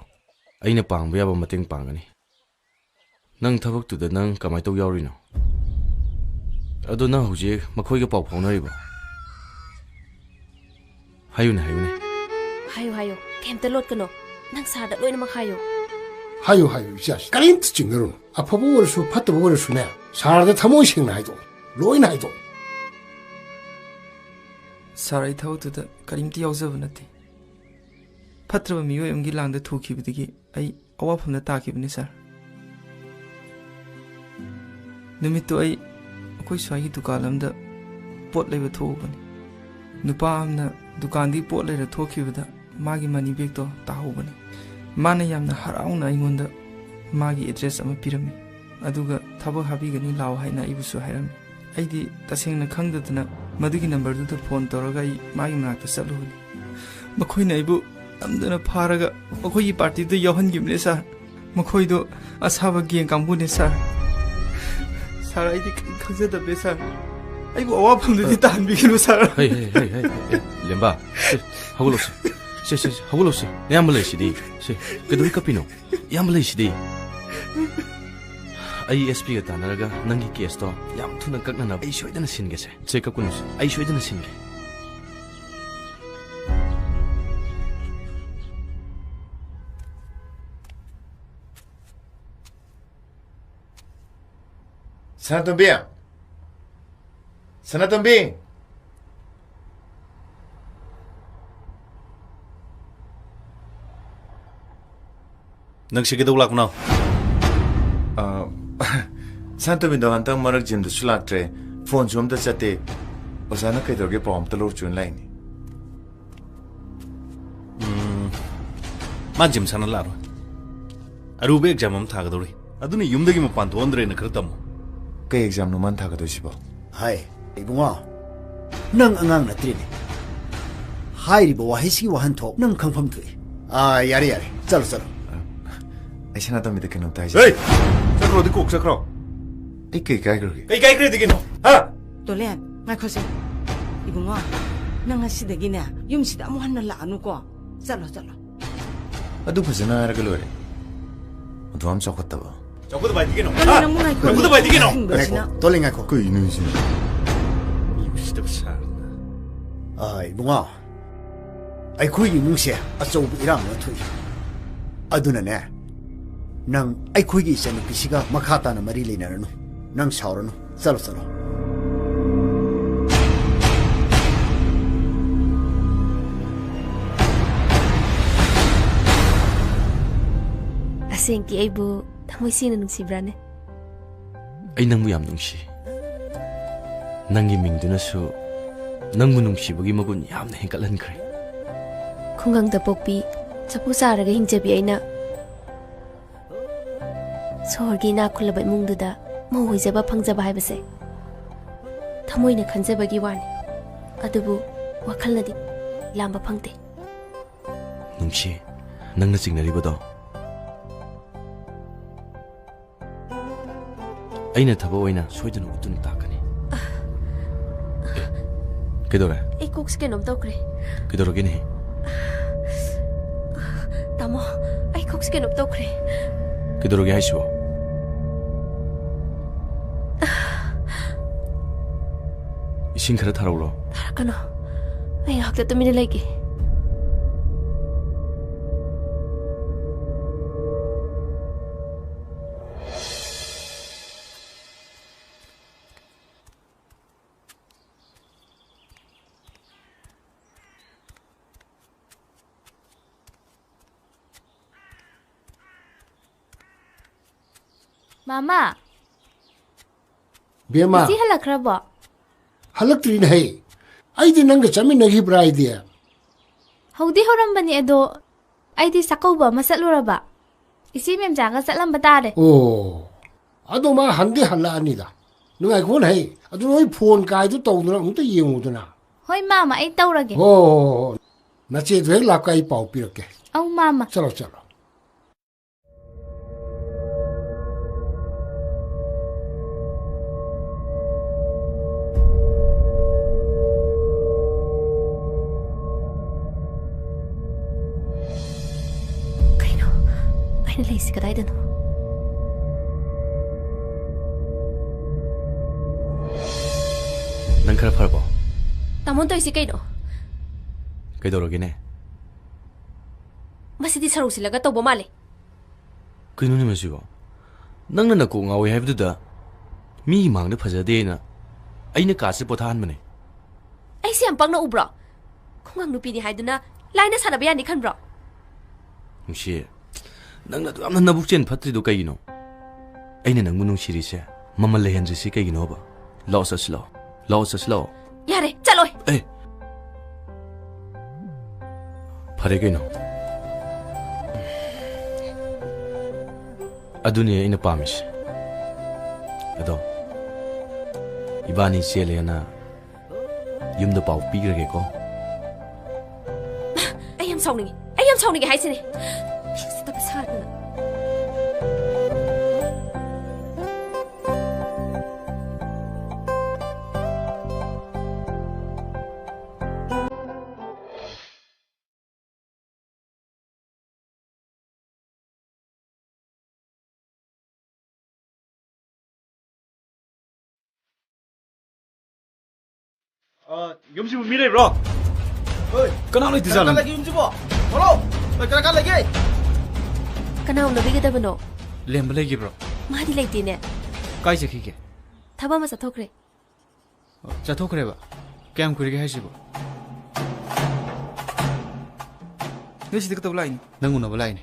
ꯑꯩꯅ ꯄꯥꯡꯕ ꯌꯥꯕ ꯃꯇꯦꯡ ꯄꯥꯡꯒꯅꯤ꯫ ꯅꯪ ꯊꯕꯛꯇꯨꯗ ꯅꯪ ꯀꯃꯥꯏ ꯇꯧ ꯌꯥꯎꯔꯤꯅꯣ? ꯑꯗꯣ ꯅꯪ ꯍꯧꯖꯤꯛ ꯃꯈꯣꯏꯒ ꯄꯥꯎ ꯐꯥꯎꯅꯔꯤꯕꯣ? ꯍꯥꯏꯌꯨꯅꯦ, ꯍꯥꯏꯌꯨꯅꯦ꯫ ꯍꯥꯏꯌꯨ, ꯍꯥꯏꯌꯨ꯫ ꯀꯩꯝꯇ ꯂꯣꯠꯀꯅꯣ꯫ ꯅꯪ ꯁꯥꯔꯗ ꯂꯣꯏꯅꯃꯛ ꯍꯥꯏꯌꯨ꯫ ꯍꯥꯏꯌꯨ, ꯍꯥꯏꯌꯨ, ꯏꯆꯥꯁꯤ꯫ ꯀꯔꯤꯝꯇ ꯆꯤꯡꯅꯔꯨꯅꯨ꯫ ꯑꯐꯕ ꯑꯣꯏꯔꯁꯨ, ꯐꯠꯇꯕ ꯑꯣꯏꯔꯁꯨꯅꯦ, ꯁꯥꯔꯗ ꯊꯃꯣꯏ ꯁꯦꯡꯅ ꯍꯥꯏꯗꯣꯛꯑꯣ꯫ ꯂꯣꯏꯅ ꯍꯥꯏꯗꯣꯛꯑꯣ꯫ ꯁꯥꯔ, ꯑꯩ ꯊꯕꯛꯇꯨꯗ ꯀꯔꯤꯝꯇ ꯌꯥꯎꯖꯕ ꯅꯠꯇꯦ꯫ ꯐꯠꯇ꯭ꯔꯕ ꯃꯤꯑꯣꯏ ꯑꯃꯒꯤ ꯂꯥꯡꯗ ꯊꯨꯈꯤꯕꯗꯒꯤ ꯑꯩ ꯑꯋꯥꯐꯝꯗ ꯇꯥꯈꯤꯕꯅꯤ, ꯁꯥꯔ꯫ ꯅꯨꯃꯤꯠꯇꯨ ꯑꯩ ꯑꯩꯈꯣꯏ ꯁ꯭ꯋꯥꯏꯒꯤ ꯗꯨꯀꯥꯟ ꯑꯃꯗ ꯄꯣꯠ ꯂꯩꯕ ꯊꯣꯛꯎꯕꯅꯤ꯫ ꯅꯨꯄꯥ ꯑꯃꯅ ꯗꯨꯀꯥꯟꯗꯒꯤ ꯄꯣꯠ ꯂꯩꯔ ꯊꯣꯛꯈꯤꯕꯗ ꯃꯥꯒꯤ ꯃꯅꯤ ꯕꯦꯒꯇꯣ ꯇꯥꯍꯧꯕꯅꯤ꯫ ꯃꯥꯅ ꯌꯥꯝꯅ ꯍꯔꯥꯎꯅ ꯑꯩꯉꯣꯟꯗ ꯃꯥꯒꯤ ꯑꯦꯗ꯭ꯔꯦꯁ ꯑꯃ ꯄꯤꯔꯝꯃꯤ, ꯑꯗꯨꯒ ꯊꯕꯛ ꯍꯥꯞꯄꯤꯒꯅꯤ, ꯂꯥꯛꯑꯣ ꯍꯥꯏꯅ ꯑꯩꯕꯨꯁꯨ ꯍꯥꯏꯔꯝꯃꯤ꯫ ꯑꯩꯗꯤ ꯇꯁꯦꯡꯅ ꯈꯪꯗꯗꯅ ꯃꯗꯨꯒꯤ ꯅꯝꯕꯔꯗꯨꯗ ꯐꯣꯟ ꯇꯧꯔꯒ ꯑꯩ ꯃꯥꯒꯤ ꯃꯅꯥꯛꯇ ꯆꯠꯂꯨꯕꯅꯤ꯫ ꯃꯈꯣꯏꯅ ꯑꯩꯕꯨ ꯅꯝꯗꯨꯅ ꯐꯥꯔꯒ ꯃꯈꯣꯏꯒꯤ ꯄꯥꯔꯇꯤꯗ ꯌꯥꯎꯍꯟꯈꯤꯕꯅꯦ, ꯁꯥꯔ꯫ ꯃꯈꯣꯏꯗꯣ ꯑꯁꯥꯕ ꯒꯦꯡ ꯀꯥꯡꯕꯨꯅꯦ, ꯁꯥꯔ꯫ ꯁꯥꯔ, ꯑꯩꯗꯤ ꯀꯔꯤꯝ ꯈꯪꯖꯗꯕꯅꯦ, ꯁꯥꯔ꯫ ꯑꯩꯕꯨ ꯑꯋꯥꯐꯝꯗꯗꯤ ꯇꯥꯍꯟꯕꯤꯒꯅꯨ, ꯁꯥꯔ꯫ ꯍꯩ, ꯍꯩ, ꯍꯩ, ꯍꯩ, ꯍꯩ, ꯂꯦꯝꯕ, ꯁꯦ, ꯍꯧꯒꯠꯂꯣꯁꯦ꯫ ꯁꯦ, ꯁꯦ, ꯁꯦ, ꯍꯧꯒꯠꯂꯣꯁꯦ꯫ ꯅꯌꯥꯝꯕ ꯂꯩꯁꯤꯗꯤ꯫ ꯁꯦ, ꯀꯩꯗꯧꯕꯩ ꯀꯞꯄꯤꯅꯣ? ꯏꯌꯥꯝꯕ ꯂꯩꯁꯤꯗꯤ꯫ ꯑꯩ ꯑꯦꯁ ꯄꯤꯒ ꯇꯥꯟꯅꯔꯒ ꯅꯪꯒꯤ ꯀꯦꯁꯇꯣ ꯌꯥꯝ ꯊꯨꯅ ꯀꯛꯅꯅꯕ ꯑꯩ ꯁꯣꯏꯗꯅ ꯁꯤꯟꯒꯦꯁꯦ꯫ ꯁꯦ, ꯀꯞꯀꯅꯨꯁꯦ꯫ ꯑꯩ ꯁꯣꯏꯗꯅ ꯁꯤꯟꯒꯦ꯫ ꯁꯅꯥꯇꯣꯝꯕꯤ! ꯁꯅꯥꯇꯣꯝꯕꯤ! ꯅꯪ ꯁꯤ ꯀꯩꯗꯧ ꯂꯥꯛꯄꯅꯣ? ꯑ, ꯁꯥꯟꯇꯣꯝꯕꯤꯗꯣ ꯍꯟꯗꯛ ꯃꯔꯛ ꯖꯤꯝꯗꯁꯨ ꯂꯥꯛꯇ꯭ꯔꯦ, ꯐꯣꯟꯁꯨ ꯑꯝꯇ ꯆꯠꯇꯦ꯫ ꯑꯣꯖꯥꯅ ꯀꯩꯗꯧꯔꯒꯦ ꯄꯥꯎ ꯑꯝꯇ ꯂꯧꯔꯨꯆꯣꯅ ꯂꯥꯛꯏꯅꯤ꯫ ꯎꯝ, ꯃꯥ ꯖꯤꯝ ꯁꯥꯟꯅ ꯂꯥꯛꯑꯔꯣꯏ꯫ ꯑꯔꯨꯕ ꯑꯦꯛꯖꯥꯝ ꯑꯃ ꯊꯥꯒꯗꯧꯔꯤ꯫ ꯑꯗꯨꯅ ꯌꯨꯝꯗꯒꯤ ꯃꯄꯥꯟ ꯊꯣꯛꯍꯟꯗ꯭ꯔꯦꯅ ꯈꯔ ꯇꯝꯃꯣ꯫ ꯀꯩ ꯑꯦꯛꯖꯥꯝꯅꯣ ꯃꯥꯅ ꯊꯥꯒꯗꯣꯏꯁꯤꯕꯣ? ꯍꯥꯏ, ꯏꯕꯨꯡꯉꯣ, ꯅꯪ ꯑꯉꯥꯡ ꯅꯠꯇ꯭ꯔꯤꯅꯦ꯫ ꯍꯥꯏꯔꯤꯕ ꯋꯥꯍꯩꯁꯤꯒꯤ ꯋꯥꯍꯟꯊꯣꯛ ꯅꯪ ꯈꯪꯐꯝ ꯊꯣꯛꯏ꯫ ꯑꯥ, ꯌꯥꯔꯦ, ꯌꯥꯔꯦ, ꯆꯠꯂꯣ, ꯆꯠꯂꯣ꯫ ꯑ, ꯑꯩ ꯁꯅꯥꯇꯣꯝꯕꯤꯗ ꯀꯩꯅꯣꯝꯇ ꯍꯥꯏꯖꯒꯦ꯫ ꯍꯦ! ꯆꯠꯈ꯭ꯔꯣꯗꯤ ꯀꯣꯛ ꯆꯠꯈ꯭ꯔꯣ꯫ ꯑꯩ ꯀꯩ ꯀꯥꯏꯈ꯭ꯔꯒꯦ? ꯀꯩ ꯀꯥꯏꯈ꯭ꯔꯗꯤ ꯀꯩꯅꯣ? ꯍꯥ? ꯇꯣꯂꯦꯟ, ꯉꯥꯏꯈꯣꯁꯦ꯫ ꯏꯕꯨꯡꯉꯣ, ꯅꯪ ꯉꯁꯤꯗꯒꯤꯅꯦ ꯌꯨꯝꯁꯤꯗ ꯑꯃꯨꯛ ꯍꯟꯅ ꯂꯥꯛꯑꯅꯨꯀꯣ꯫ ꯆꯠꯂꯣ, ꯆꯠꯂꯣ꯫ ꯑꯗꯨ ꯐꯖꯅ ꯍꯥꯏꯔꯒ ꯂꯣꯏꯔꯦ꯫ ꯑꯗꯨ ꯌꯥꯝ ꯆꯥꯎꯈꯠꯇꯕ꯫ ꯆꯥꯎꯈꯠꯇꯕ ꯍꯥꯏꯗꯤ ꯀꯩꯅꯣ? ꯇꯣꯂꯦꯟ, ꯍꯥ? ꯑꯃꯨꯛ ꯉꯥꯏꯈꯣ꯫ ꯆꯥꯎꯈꯠꯇꯕ ꯍꯥꯏꯗꯤ ꯀꯩꯅꯣ? ꯍꯤꯡꯕꯁꯤꯅ꯫ ꯉꯥꯏꯈꯣ, ꯇꯣꯂꯦꯟ, ꯉꯥꯏꯈꯣ꯫ ꯀꯩꯅꯣ ꯍꯥꯏꯁꯤꯅ? ꯃꯤ ꯎꯁꯤꯠꯇꯕ ꯁꯥꯔꯗꯅ꯫ ꯑꯥ, ꯏꯕꯨꯡꯉꯣ, ꯑꯩꯈꯣꯏꯒꯤ ꯏꯃꯨꯡꯁꯦ ꯑꯆꯧꯕ ꯏꯔꯥꯡ ꯑꯃ ꯊꯣꯛꯏ꯫ ꯑꯗꯨꯅꯅꯦ, ꯅꯪ ꯑꯩꯈꯣꯏꯒꯤ ꯏꯆꯟꯅꯨꯄꯤꯁꯤꯒ ꯃꯈꯥ ꯇꯥꯅ ꯃꯔꯤ ꯂꯩꯅꯔꯅꯨ꯫ ꯅꯪ ꯁꯥꯎꯔꯅꯨ꯫ ꯆꯠꯂꯣ, ꯆꯠꯂꯣ꯫ ꯑꯁꯦꯡꯀꯤ ꯑꯩꯕꯨ ꯊꯃꯣꯏ ꯁꯦꯡꯅ ꯅꯨꯡꯁꯤꯕ꯭ꯔꯥꯅꯦ? ꯑꯩ ꯅꯪꯕꯨ ꯌꯥꯝ ꯅꯨꯡꯁꯤ꯫ ꯅꯪꯒꯤ ꯃꯤꯡꯗꯨꯅꯁꯨ ꯅꯪꯕꯨ ꯅꯨꯡꯁꯤꯕꯒꯤ ꯃꯒꯨꯟ ꯌꯥꯝꯅ ꯍꯦꯟꯒꯠꯍꯟꯈ꯭ꯔꯦ꯫ ꯈꯨꯡꯒꯪꯗ ꯄꯣꯛꯄꯤ, ꯆꯐꯨ ꯆꯥꯔꯒ ꯍꯤꯡꯖꯕꯤ ꯑꯩꯅ ꯁꯣꯍꯣꯔꯒꯤ ꯏꯅꯥꯛ ꯈꯨꯜꯂꯕ ꯏꯃꯨꯡꯗꯨꯗ ꯃꯧ ꯑꯣꯏꯖꯕ ꯐꯪꯖꯕ ꯍꯥꯏꯕꯁꯦ ꯊꯃꯣꯏꯅ ꯈꯟꯖꯕꯒꯤ ꯋꯥꯅꯤ, ꯑꯗꯨꯕꯨ ꯋꯥꯈꯜꯅꯗꯤ ꯂꯥꯝꯕ ꯐꯪꯗꯦ꯫ ꯅꯨꯡꯁꯤ, ꯅꯪꯅ ꯆꯤꯡꯅꯔꯤꯕꯗꯣ ꯑꯩꯅ ꯊꯕꯛ ꯑꯣꯏꯅ ꯁꯣꯏꯗꯅ ꯎꯠꯇꯨꯅ ꯇꯥꯛꯀꯅꯤ꯫ ꯑꯦ, ꯀꯩꯗꯧꯔꯦ? ꯑꯩ ꯀꯣꯛꯁꯦ ꯀꯩꯅꯣꯝ ꯇꯧꯈ꯭ꯔꯦ꯫ ꯀꯩꯗꯧꯔꯒꯦꯅꯦ? ꯇꯥꯃꯣ, ꯑꯩ ꯀꯣꯛꯁꯦ ꯀꯩꯅꯣꯝ ꯇꯧꯈ꯭ꯔꯦ꯫ ꯀꯩꯗꯧꯔꯒꯦ ꯍꯥꯏꯁꯤꯕꯣ? ꯏꯁꯤꯡ ꯈꯔ ꯊꯥꯔꯛꯎꯔꯣ? ꯊꯥꯔꯛꯀꯅꯣ꯫ ꯑꯩ ꯉꯥꯏꯍꯥꯛꯇ ꯇꯨꯃꯤꯟꯅ ꯂꯩꯒꯦ꯫ ꯃꯥꯃꯥ, ꯕꯦꯝꯃ꯫ ꯏꯆꯦ ꯍꯜꯂꯛꯈ꯭ꯔꯕꯣ? ꯍꯜꯂꯛꯇ꯭ꯔꯤꯅꯦ ꯍꯩ꯫ ꯑꯩꯗꯤ ꯅꯪꯒ ꯆꯠꯃꯤꯟꯅꯈꯤꯕ꯭ꯔꯥ ꯍꯥꯏꯗꯤ? ꯍꯧꯗꯤ ꯍꯧꯔꯝꯕꯅꯦ, ꯑꯗꯣ ꯑꯩꯗꯤ ꯆꯥꯛꯀꯧꯕ ꯑꯃ ꯆꯠꯂꯨꯔꯕ꯫ ꯏꯆꯦ ꯃꯦꯝꯆꯥꯒ ꯆꯠꯂꯝꯕ ꯇꯥꯔꯦ꯫ ꯑꯣ, ꯑꯗꯣ ꯃꯥ ꯍꯟꯗꯤ ꯍꯜꯂꯛꯑꯅꯤꯗ꯫ ꯅꯨꯡꯉꯥꯏꯈꯣꯅꯦ ꯍꯩ꯫ ꯑꯗꯨ ꯅꯣꯏ ꯐꯣꯟ ꯀꯥꯏꯗꯨ ꯇꯧꯗꯅ ꯑꯃꯨꯛꯇ ꯌꯦꯡꯉꯨꯗꯅ꯫ ꯍꯣꯏ ꯃꯥꯃ, ꯑꯩ ꯇꯧꯔꯒꯦ꯫ ꯍꯣ, ꯍꯣ, ꯍꯣ, ꯍꯣ꯫ ꯅꯆꯦꯗꯨ ꯍꯦꯛ ꯂꯥꯛꯄ ꯑꯩ ꯄꯥꯎ ꯄꯤꯔꯛꯀꯦ꯫ ꯑꯧ ꯃꯥꯃ꯫ ꯆꯠꯂꯣ, ꯆꯠꯂꯣ꯫ ꯀꯩꯅꯣ? ꯑꯩꯅ ꯂꯩꯁꯤ ꯀꯗꯥꯏꯗꯅꯣ? ꯅꯪ ꯈꯔ ꯐꯔꯕꯣ? ꯇꯥꯃꯣꯅ ꯇꯧꯔꯤꯁꯤ ꯀꯩꯅꯣ? ꯀꯩꯗꯧꯔꯒꯦꯅꯦ? ꯃꯁꯤꯗꯤ ꯁꯔꯧ ꯁꯤꯜꯂꯒ ꯇꯧꯕ ꯃꯥꯜꯂꯦ꯫ ꯀꯩꯅꯣꯅꯦ ꯃꯁꯤꯕꯣ? ꯅꯪꯅ ꯅꯀꯣꯛ ꯉꯥꯎꯏ ꯍꯥꯏꯕꯗꯨꯗ ꯃꯤꯒꯤ ꯃꯥꯡꯗ ꯐꯖꯗꯦꯅ ꯑꯩꯅ ꯀꯥꯁꯦ ꯄꯣꯊꯥꯍꯟꯕꯅꯦ꯫ ꯑꯩꯁꯦ ꯌꯥꯝ ꯄꯪꯅ ꯎꯕ꯭ꯔꯣ? ꯈꯨꯡꯒꯪ ꯅꯨꯄꯤꯅꯤ ꯍꯥꯏꯗꯨꯅ ꯂꯥꯏꯅ ꯁꯥꯟꯅꯕ ꯌꯥꯅꯤ ꯈꯟꯕ꯭ꯔꯣ? ꯅꯨꯡꯁꯤ, ꯅꯪꯅ ꯑꯗꯨ ꯌꯥꯝꯅ ꯅꯕꯨꯛ ꯆꯦꯟ ꯐꯠꯇ꯭ꯔꯤꯗꯣ ꯀꯩꯒꯤꯅꯣ? ꯑꯩꯅ ꯅꯪꯕꯨ ꯅꯨꯡꯁꯤꯔꯤꯁꯦ ꯃꯃꯜ ꯂꯩꯍꯟꯗ꯭ꯔꯤꯁꯤ ꯀꯩꯒꯤꯅꯣꯕ? ꯂꯥꯛꯑꯣ ꯆꯠꯁꯤ ꯂꯥꯛꯑꯣ꯫ ꯂꯥꯛꯑꯣ ꯆꯠꯁꯤ ꯂꯥꯛꯑꯣ꯫ ꯌꯥꯔꯦ, ꯆꯠꯂꯣꯏ꯫ ꯑꯦ꯫ ꯐꯔꯦ ꯀꯩꯅꯣ꯫ ꯑꯗꯨꯅꯤ ꯑꯩꯅ ꯄꯥꯝꯃꯤꯁꯦ꯫ ꯑꯗꯣ ꯏꯕꯥꯅꯤ ꯆꯦꯜꯂꯦꯅ ꯌꯨꯝꯗ ꯄꯥꯎ ꯄꯤꯈ꯭ꯔꯒꯦꯀꯣ꯫ ꯑꯩ ꯌꯥꯝ ꯁꯥꯎꯅꯤꯡꯉꯤ꯫ ꯑꯩ ꯌꯥꯝ ꯁꯥꯎꯅꯤꯡꯉꯤ ꯍꯥꯏꯁꯤꯅꯤ꯫ ꯐꯤ ꯎꯁꯤꯠꯇꯕ ꯁꯥꯗꯅ꯫ ꯑ, ꯌꯨꯝꯁꯤꯕꯨ ꯃꯤ ꯂꯩꯕ꯭ꯔꯣ? ꯍꯣꯏ꯫ ꯀꯅꯥ ꯂꯩꯇꯖꯥꯠꯅꯣ? ꯀꯅꯥ ꯂꯩꯒꯦ ꯌꯨꯝꯁꯤꯕꯣ? ꯊꯣꯛꯂꯛꯑꯣ꯫ ꯍꯣꯏ, ꯀꯅꯥ, ꯀꯅꯥ ꯂꯩꯒꯦ? ꯀꯅꯥ ꯎꯅꯕꯤꯒꯗꯕꯅꯣ? ꯂꯦꯝꯕ ꯂꯩꯈꯤꯕ꯭ꯔꯣ? ꯃꯥꯗꯤ ꯂꯩꯇꯦꯅꯦ꯫ ꯀꯥꯏ ꯆꯠꯈꯤꯒꯦ? ꯊꯕꯛ ꯑꯃ ꯆꯠꯊꯣꯛꯈ꯭ꯔꯦ꯫ ꯑꯣ, ꯆꯠꯊꯣꯛꯈ꯭ꯔꯦꯕ? ꯀꯌꯥꯝ ꯀꯨꯏꯔꯒꯦ ꯍꯥꯏꯁꯤꯕꯣ? ꯅꯣꯏ ꯁꯤꯗ ꯀꯩꯗꯧ ꯂꯥꯛꯏꯅꯣ? ꯅꯪ ꯎꯅꯕ ꯂꯥꯛꯏꯅꯦ꯫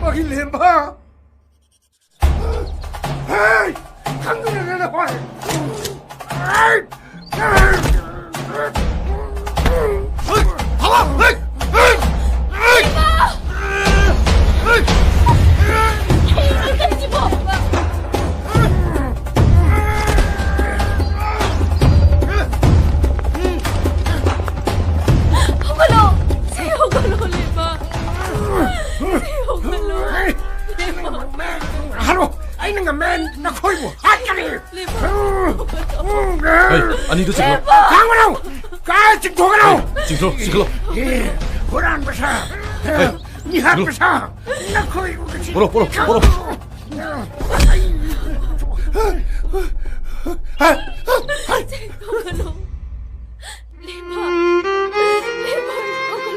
ꯄꯥꯛꯏꯂꯦꯝꯕ! ꯍꯦ! ꯈꯪꯗꯅ ꯅꯈꯣꯏ! ꯍꯦ! ꯍꯧꯒꯠꯂꯣ! ꯁꯤ ꯍꯧꯒꯠꯂꯣ, ꯂꯦꯝꯕ! ꯁꯤ ꯍꯧꯒꯠꯂꯣ! ꯂꯦꯝꯕ! ꯍꯜꯂꯣ! ꯑꯩꯅ ꯉꯝꯃꯦ! ꯅꯈꯣꯏꯕꯨ ꯍꯥꯠꯀꯅꯤ! ꯂꯦꯝꯕ! ꯍꯩ, ꯑꯅꯤꯗꯨ ꯆꯤꯡꯈꯠꯂꯣ꯫ ꯂꯦꯝꯕ! ꯈꯥꯡꯕꯅꯣ! ꯀꯥꯏ ꯆꯤꯡꯊꯣꯛꯀꯅꯣ! ꯍꯩ, ꯆꯤꯡꯊꯣꯛ, ꯆꯤꯡꯈꯠꯂꯣ꯫ ꯑꯦ, ꯍꯨꯔꯥꯟꯕ ꯁꯥ! ꯍꯩ, ꯅꯤꯍꯥꯠꯄ ꯆꯤꯡꯈꯠꯂꯣ꯫ ꯁꯥ! ꯅꯈꯣꯏꯕꯨ ꯄꯨꯔꯣ, ꯄꯨꯔꯣ, ꯄꯨꯔꯣ꯫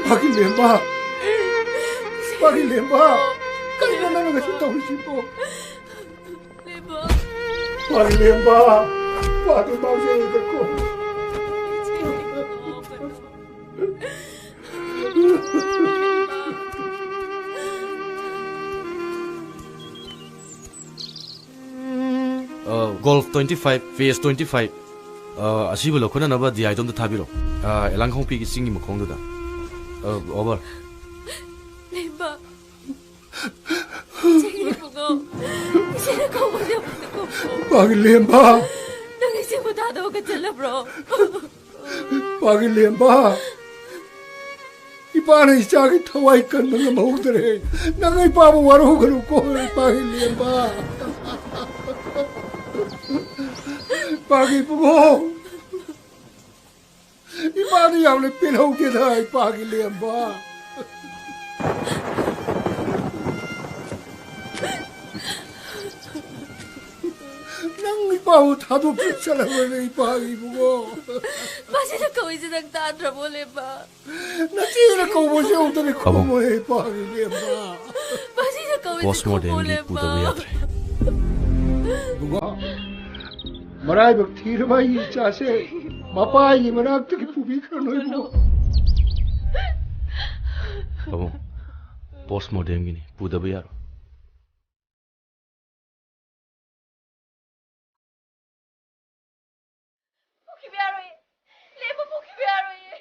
ꯄꯥꯛꯏꯂꯦꯝꯕ! ꯄꯥꯛꯏꯂꯦꯝꯕ! ꯀꯩꯅꯣ ꯅꯪꯅ ꯉꯁꯤ ꯇꯧꯔꯤꯁꯤꯕꯣ? ꯄꯥꯛꯏꯂꯦꯝꯕ! ꯄꯥꯛꯏꯂꯦꯝꯕ! ꯄꯥꯛꯏꯂꯦꯝꯕ! Twenty five, phase twenty five. ꯑ, ꯑꯁꯤꯕꯨ ꯂꯧꯈꯠꯅꯅꯕ D I ꯗꯣ ꯑꯝꯇ ꯊꯥꯕꯤꯔꯛꯑꯣ꯫ ꯑ, ꯑꯦꯂꯥꯡꯈꯣꯡ ꯄꯤꯒꯤ ꯆꯤꯡꯒꯤ ꯃꯈꯣꯡꯗꯨꯗ꯫ ꯑ, over. ꯂꯦꯝꯕ꯫ ꯏꯆꯦꯒꯤ ꯏꯕꯨꯡꯉꯣ꯫ ꯏꯆꯦꯅ ꯀꯧꯕꯁꯦ ꯑꯃꯨꯛꯇ ꯈꯨꯝꯃꯣ꯫ ꯄꯥꯒꯤ ꯂꯦꯝꯕ꯫ ꯅꯪ ꯏꯆꯦꯕꯨ ꯊꯥꯗꯣꯛꯑꯒ ꯆꯠꯂꯕ꯭ꯔꯣ? ꯄꯥꯒꯤ ꯂꯦꯝꯕ꯫ ꯏꯄꯥꯅ ꯏꯆꯥꯒꯤ ꯊꯋꯥꯏ ꯀꯟꯕ ꯉꯝꯍꯧꯗ꯭ꯔꯦ꯫ ꯅꯪ ꯏꯄꯥꯕꯨ ꯋꯥꯔꯧꯒꯅꯨꯀꯣ, ꯏꯄꯥꯒꯤ ꯂꯦꯝꯕ꯫ ꯏꯄꯥꯒꯤ ꯏꯕꯨꯡꯉꯣ꯫ ꯏꯄꯥꯗꯤ ꯌꯥꯝꯅ ꯄꯦꯜꯍꯧꯗꯦꯗ, ꯏꯄꯥꯒꯤ ꯂꯦꯝꯕ꯫ ꯅꯪ ꯏꯄꯥꯕꯨ ꯊꯥꯗꯣꯛꯇꯨꯅ ꯆꯠꯂꯕꯅꯦ, ꯏꯄꯥꯒꯤ ꯏꯕꯨꯡꯉꯣ꯫ ꯃꯁꯤꯗ ꯀꯧꯏꯁꯦ ꯅꯪ ꯇꯥꯗ꯭ꯔꯕꯣ, ꯂꯦꯝꯕ? ꯅꯆꯦꯅ ꯀꯧꯕꯁꯦ ꯑꯃꯨꯛꯇꯗꯤ ꯄꯥꯕꯨꯡ꯫ ꯈꯨꯝꯃꯣꯍꯦ, ꯏꯄꯥꯒꯤ ꯂꯦꯝꯕ꯫ ꯃꯁꯤꯗ ꯀꯧꯏꯁꯦ ꯈꯨꯝꯃꯣ, ꯄꯣꯁꯃꯣꯔꯇꯦꯝꯒꯤ ꯂꯦꯝꯕ꯫ ꯄꯨꯗꯕ ꯌꯥꯗ꯭ꯔꯦ꯫ ꯏꯕꯨꯡꯉꯣ, ꯃꯔꯥꯏꯕꯛ ꯊꯤꯔꯕ ꯑꯩꯒꯤ ꯏꯆꯥꯁꯦ ꯃꯄꯥꯒꯤ ꯃꯅꯥꯛꯇꯒꯤ ꯄꯨꯕꯤꯈ꯭ꯔꯅꯨ, ꯏꯕꯨꯡꯉꯣ꯫ ꯄꯥꯕꯨꯡ, ꯄꯣꯁꯃꯣꯔꯇꯦꯝꯒꯤꯅꯤ, ꯄꯨꯗꯕ ꯌꯥꯔꯣꯏ꯫ ꯄꯨꯈꯤꯕ ꯌꯥꯔꯣꯏꯌꯦ꯫ ꯂꯦꯝꯕ ꯄꯨꯈꯤꯕ ꯌꯥꯔꯣꯏꯌꯦ꯫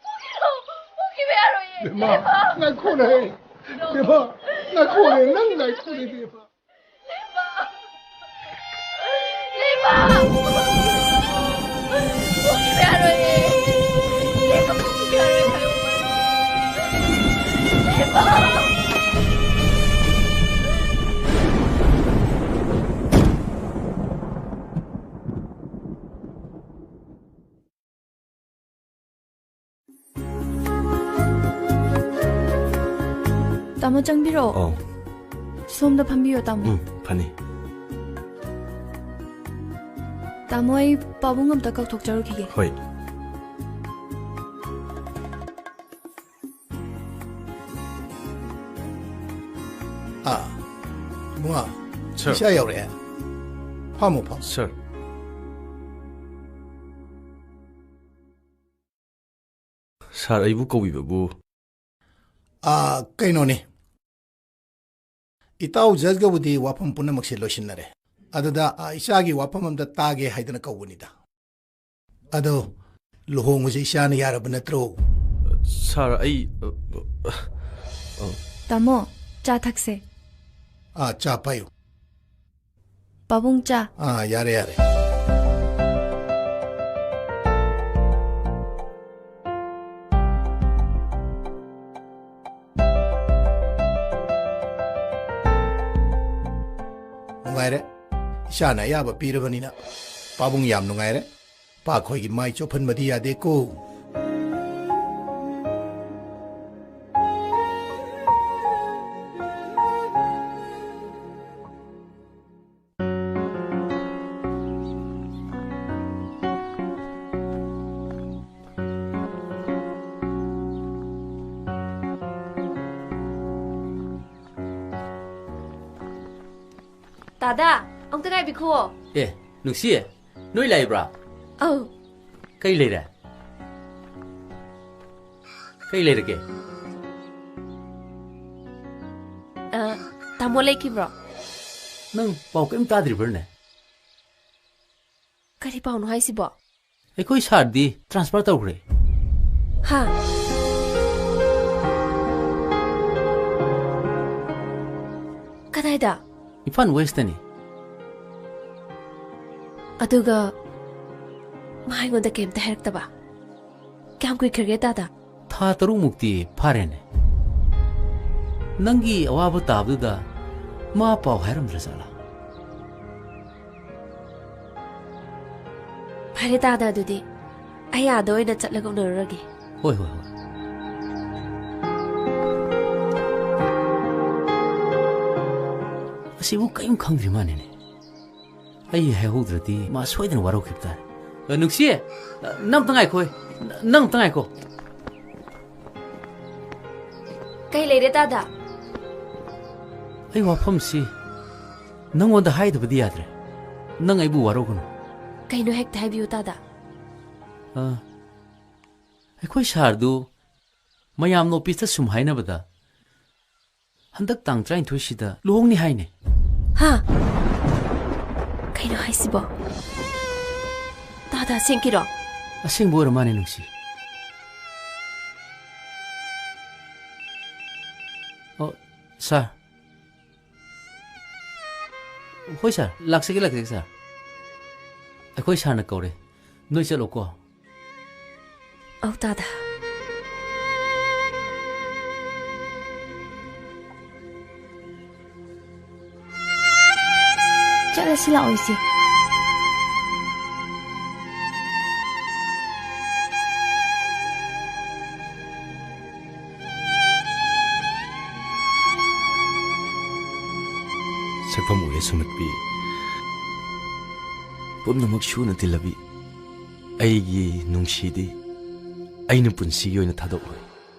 ꯄꯨꯈꯤꯅꯨ꯫ ꯄꯨꯈꯤꯕ ꯌꯥꯔꯣꯏꯌꯦ꯫ ꯕꯦꯝꯃ, ꯂꯦꯝꯕ꯫ ꯉꯥꯏꯈꯣꯅꯦ꯫ ꯕꯦꯝꯃ, ꯉꯥꯏꯈꯣꯅꯦ꯫ ꯅꯪ ꯉꯥꯏꯈꯣꯅꯦ, ꯕꯦꯝꯃ꯫ ꯂꯦꯝꯕ꯫ ꯂꯦꯝꯕ꯫ ꯄꯨꯈꯤꯕ ꯌꯥꯔꯣꯏꯌꯦ꯫ ꯂꯦꯝꯕ ꯄꯨꯈꯤꯕ ꯌꯥꯔꯣꯏ ꯍꯥꯏꯌꯣ꯫ ꯂꯦꯝꯕ꯫ ꯇꯥꯃꯣ, ꯆꯪꯕꯤꯔꯛꯑꯣ꯫ ꯑꯧ꯫ ꯁꯣꯝꯗ ꯐꯝꯕꯤꯌꯣ, ꯇꯥꯃꯣ꯫ ꯎꯝ, ꯐꯅꯤ꯫ ꯇꯥꯃꯣ, ꯑꯩ ꯄꯥꯕꯨꯡ ꯑꯝꯇ ꯀꯧꯊꯣꯛꯆꯔꯨꯈꯤꯒꯦ꯫ ꯍꯣꯏ꯫ ꯑꯥ, ꯏꯕꯨꯡꯉꯣ, ꯁꯔ꯫ ꯏꯆꯥ ꯌꯧꯔꯛꯑꯦ꯫ ꯐꯝꯃꯣ, ꯐꯝꯃꯣ꯫ ꯁꯔ꯫ ꯁꯥꯔ, ꯑꯩꯕꯨ ꯀꯧꯕꯤꯕꯕꯨ? ꯑꯥ, ꯀꯩꯅꯣꯅꯤ꯫ ꯏꯇꯥꯎ ꯖꯖꯒꯕꯨꯗꯤ ꯋꯥꯐꯝ ꯄꯨꯝꯅꯃꯛꯁꯦ ꯂꯣꯏꯁꯤꯟꯅꯔꯦ꯫ ꯑꯗꯨꯗ, ꯑ, ꯏꯆꯥꯒꯤ ꯋꯥꯐꯝ ꯑꯝꯇ ꯇꯥꯒꯦ ꯍꯥꯏꯗꯅ ꯀꯧꯕꯅꯤꯗ꯫ ꯑꯗꯣ, ꯂꯨꯍꯣꯡꯕꯁꯦ ꯏꯆꯥꯅ ꯌꯥꯔꯕ ꯅꯠꯇ꯭ꯔꯣ? ꯁꯥꯔ, ꯑꯩ, ꯑ, ꯑ, ꯑ, ꯇꯥꯃꯣ, ꯆꯥ ꯊꯛꯁꯦ꯫ ꯑꯥ, ꯆꯥ ꯄꯥꯏꯌꯨ꯫ ꯄꯥꯕꯨꯡ, ꯆꯥ꯫ ꯑꯥ, ꯌꯥꯔꯦ, ꯌꯥꯔꯦ꯫ ꯅꯨꯡꯉꯥꯏꯔꯦ꯫ ꯏꯆꯥꯅ ꯑꯌꯥꯕ ꯄꯤꯔꯕꯅꯤꯅ ꯄꯥꯕꯨꯡ ꯌꯥꯝ ꯅꯨꯡꯉꯥꯏꯔꯦ꯫ ꯄꯥꯈꯣꯏꯒꯤ ꯃꯥꯏ ꯆꯣꯞꯍꯟꯕꯗꯤ ꯌꯥꯗꯦꯀꯣ꯫ ꯗꯥꯗꯥ, ꯑꯃꯨꯛꯇ ꯉꯥꯏꯕꯤꯈꯣ꯫ ꯑꯦ, ꯅꯨꯡꯁꯤ, ꯅꯣꯏ ꯂꯥꯛꯏꯕ꯭ꯔꯥ? ꯑꯧ꯫ ꯀꯩ ꯂꯩꯔꯦ? ꯀꯩ ꯂꯩꯔꯒꯦ? ꯑ, ꯇꯥꯃꯣ ꯂꯩꯈꯤꯕ꯭ꯔꯣ? ꯅꯪ ꯄꯥꯎ ꯀꯔꯤꯝ ꯇꯥꯗ꯭ꯔꯤꯕ꯭ꯔꯅꯦ? ꯀꯔꯤ ꯄꯥꯎꯅꯣ ꯍꯥꯏꯁꯤꯕꯣ? ꯑꯩꯈꯣꯏ ꯁꯥꯔꯗꯤ transfer ꯇꯧꯈ꯭ꯔꯦ꯫ ꯍꯥ? ꯀꯗꯥꯏꯗ? ꯏꯝꯐꯥꯜ ꯋꯦꯁꯇꯅꯤ꯫ ꯑꯗꯨꯒ ꯃꯥ ꯑꯩꯉꯣꯟꯗ ꯀꯩꯝꯇ ꯍꯥꯏꯔꯛꯇꯕ? ꯀꯌꯥꯝ ꯀꯨꯏꯈ꯭ꯔꯒꯦ, ꯗꯥꯗꯥ? ꯊꯥ ꯇꯔꯨꯛꯃꯨꯛꯇꯤ ꯐꯥꯔꯦꯅꯦ꯫ ꯅꯪꯒꯤ ꯑꯋꯥꯕ ꯇꯥꯕꯗꯨꯗ ꯃꯥ ꯄꯥꯎ ꯍꯥꯏꯔꯝꯗ꯭ꯔꯖꯥꯠꯂꯥ? ꯐꯔꯦ, ꯗꯥꯗꯥ, ꯑꯗꯨꯗꯤ ꯑꯩ ꯑꯥꯗ ꯑꯣꯏꯅ ꯆꯠꯂꯒ ꯎꯅꯔꯨꯔꯒꯦ꯫ ꯍꯣꯏ, ꯍꯣꯏ, ꯍꯣꯏ꯫ ꯑꯁꯤꯕꯨ ꯀꯔꯤꯝ ꯈꯪꯗ꯭ꯔꯤ ꯃꯥꯅꯦꯅꯦ꯫ ꯑꯩ ꯍꯥꯏꯍꯧꯗ꯭ꯔꯗꯤ ꯃꯥ ꯁꯣꯏꯗꯅ ꯋꯥꯔꯧꯈꯤꯕ ꯇꯥꯔꯦ꯫ ꯑ, ꯅꯨꯡꯁꯤ, ꯑ, ꯅꯪ ꯑꯝꯇ ꯉꯥꯏꯈꯣ, ꯅꯪ ꯑꯝꯇ ꯉꯥꯏꯈꯣ꯫ ꯀꯩ ꯂꯩꯔꯦ, ꯗꯥꯗꯥ? ꯑꯩ ꯋꯥꯐꯝꯁꯤ ꯅꯪꯉꯣꯟꯗ ꯍꯥꯏꯗꯕꯗꯤ ꯌꯥꯗ꯭ꯔꯦ꯫ ꯅꯪ ꯑꯩꯕꯨ ꯋꯥꯔꯧꯒꯅꯨ꯫ ꯀꯩꯅꯣ, ꯍꯦꯛꯇ ꯍꯥꯏꯕꯤꯌꯨ, ꯗꯥꯗꯥ꯫ ꯑ, ꯑꯩꯈꯣꯏ ꯁꯥꯔꯗꯨ ꯃꯌꯥꯝꯅ ꯑꯣꯐꯤꯁꯇ ꯁꯨꯝ ꯍꯥꯏꯅꯕꯗ ꯍꯟꯗꯛ ꯇꯥꯡ ꯇꯔꯥꯅꯤꯊꯣꯏꯁꯤꯗ ꯂꯨꯍꯣꯡꯅꯤ ꯍꯥꯏꯅꯦ꯫ ꯍꯥ? ꯀꯩꯅꯣ ꯍꯥꯏꯁꯤꯕꯣ? ꯇꯥꯗ ꯑꯁꯦꯡꯀꯤꯔꯣ? ꯑꯁꯦꯡꯕ ꯑꯣꯏꯔ ꯃꯥꯅꯦ, ꯅꯨꯡꯁꯤ꯫ ꯑꯣ, ꯁꯥꯔ꯫ ꯍꯣꯏ, ꯁꯥꯔ꯫ ꯂꯥꯛꯆꯒꯦ, ꯂꯥꯛꯆꯒꯦ, ꯁꯥꯔ꯫ ꯑꯩꯈꯣꯏ ꯁꯥꯔꯅ ꯀꯧꯔꯦ꯫ ꯅꯣꯏ ꯆꯠꯂꯣꯀꯣ꯫ ꯑꯧ, ꯇꯥꯗ꯫ ꯆꯠꯂꯁꯤ ꯂꯥꯛꯑꯣ, ꯏꯆꯦ꯫ ꯁꯛꯐꯝ ꯎꯔꯦ ꯁꯨꯝꯍꯠꯄꯤ, ꯄꯨꯝꯅꯃꯛ ꯁꯨꯅ ꯇꯤꯜꯂꯕꯤ, ꯑꯩꯒꯤ ꯅꯨꯡꯁꯤꯗꯤ ꯑꯩꯅ ꯄꯨꯟꯁꯤꯒꯤ ꯑꯣꯏꯅ ꯊꯥꯗꯣꯛꯂꯣꯏ꯫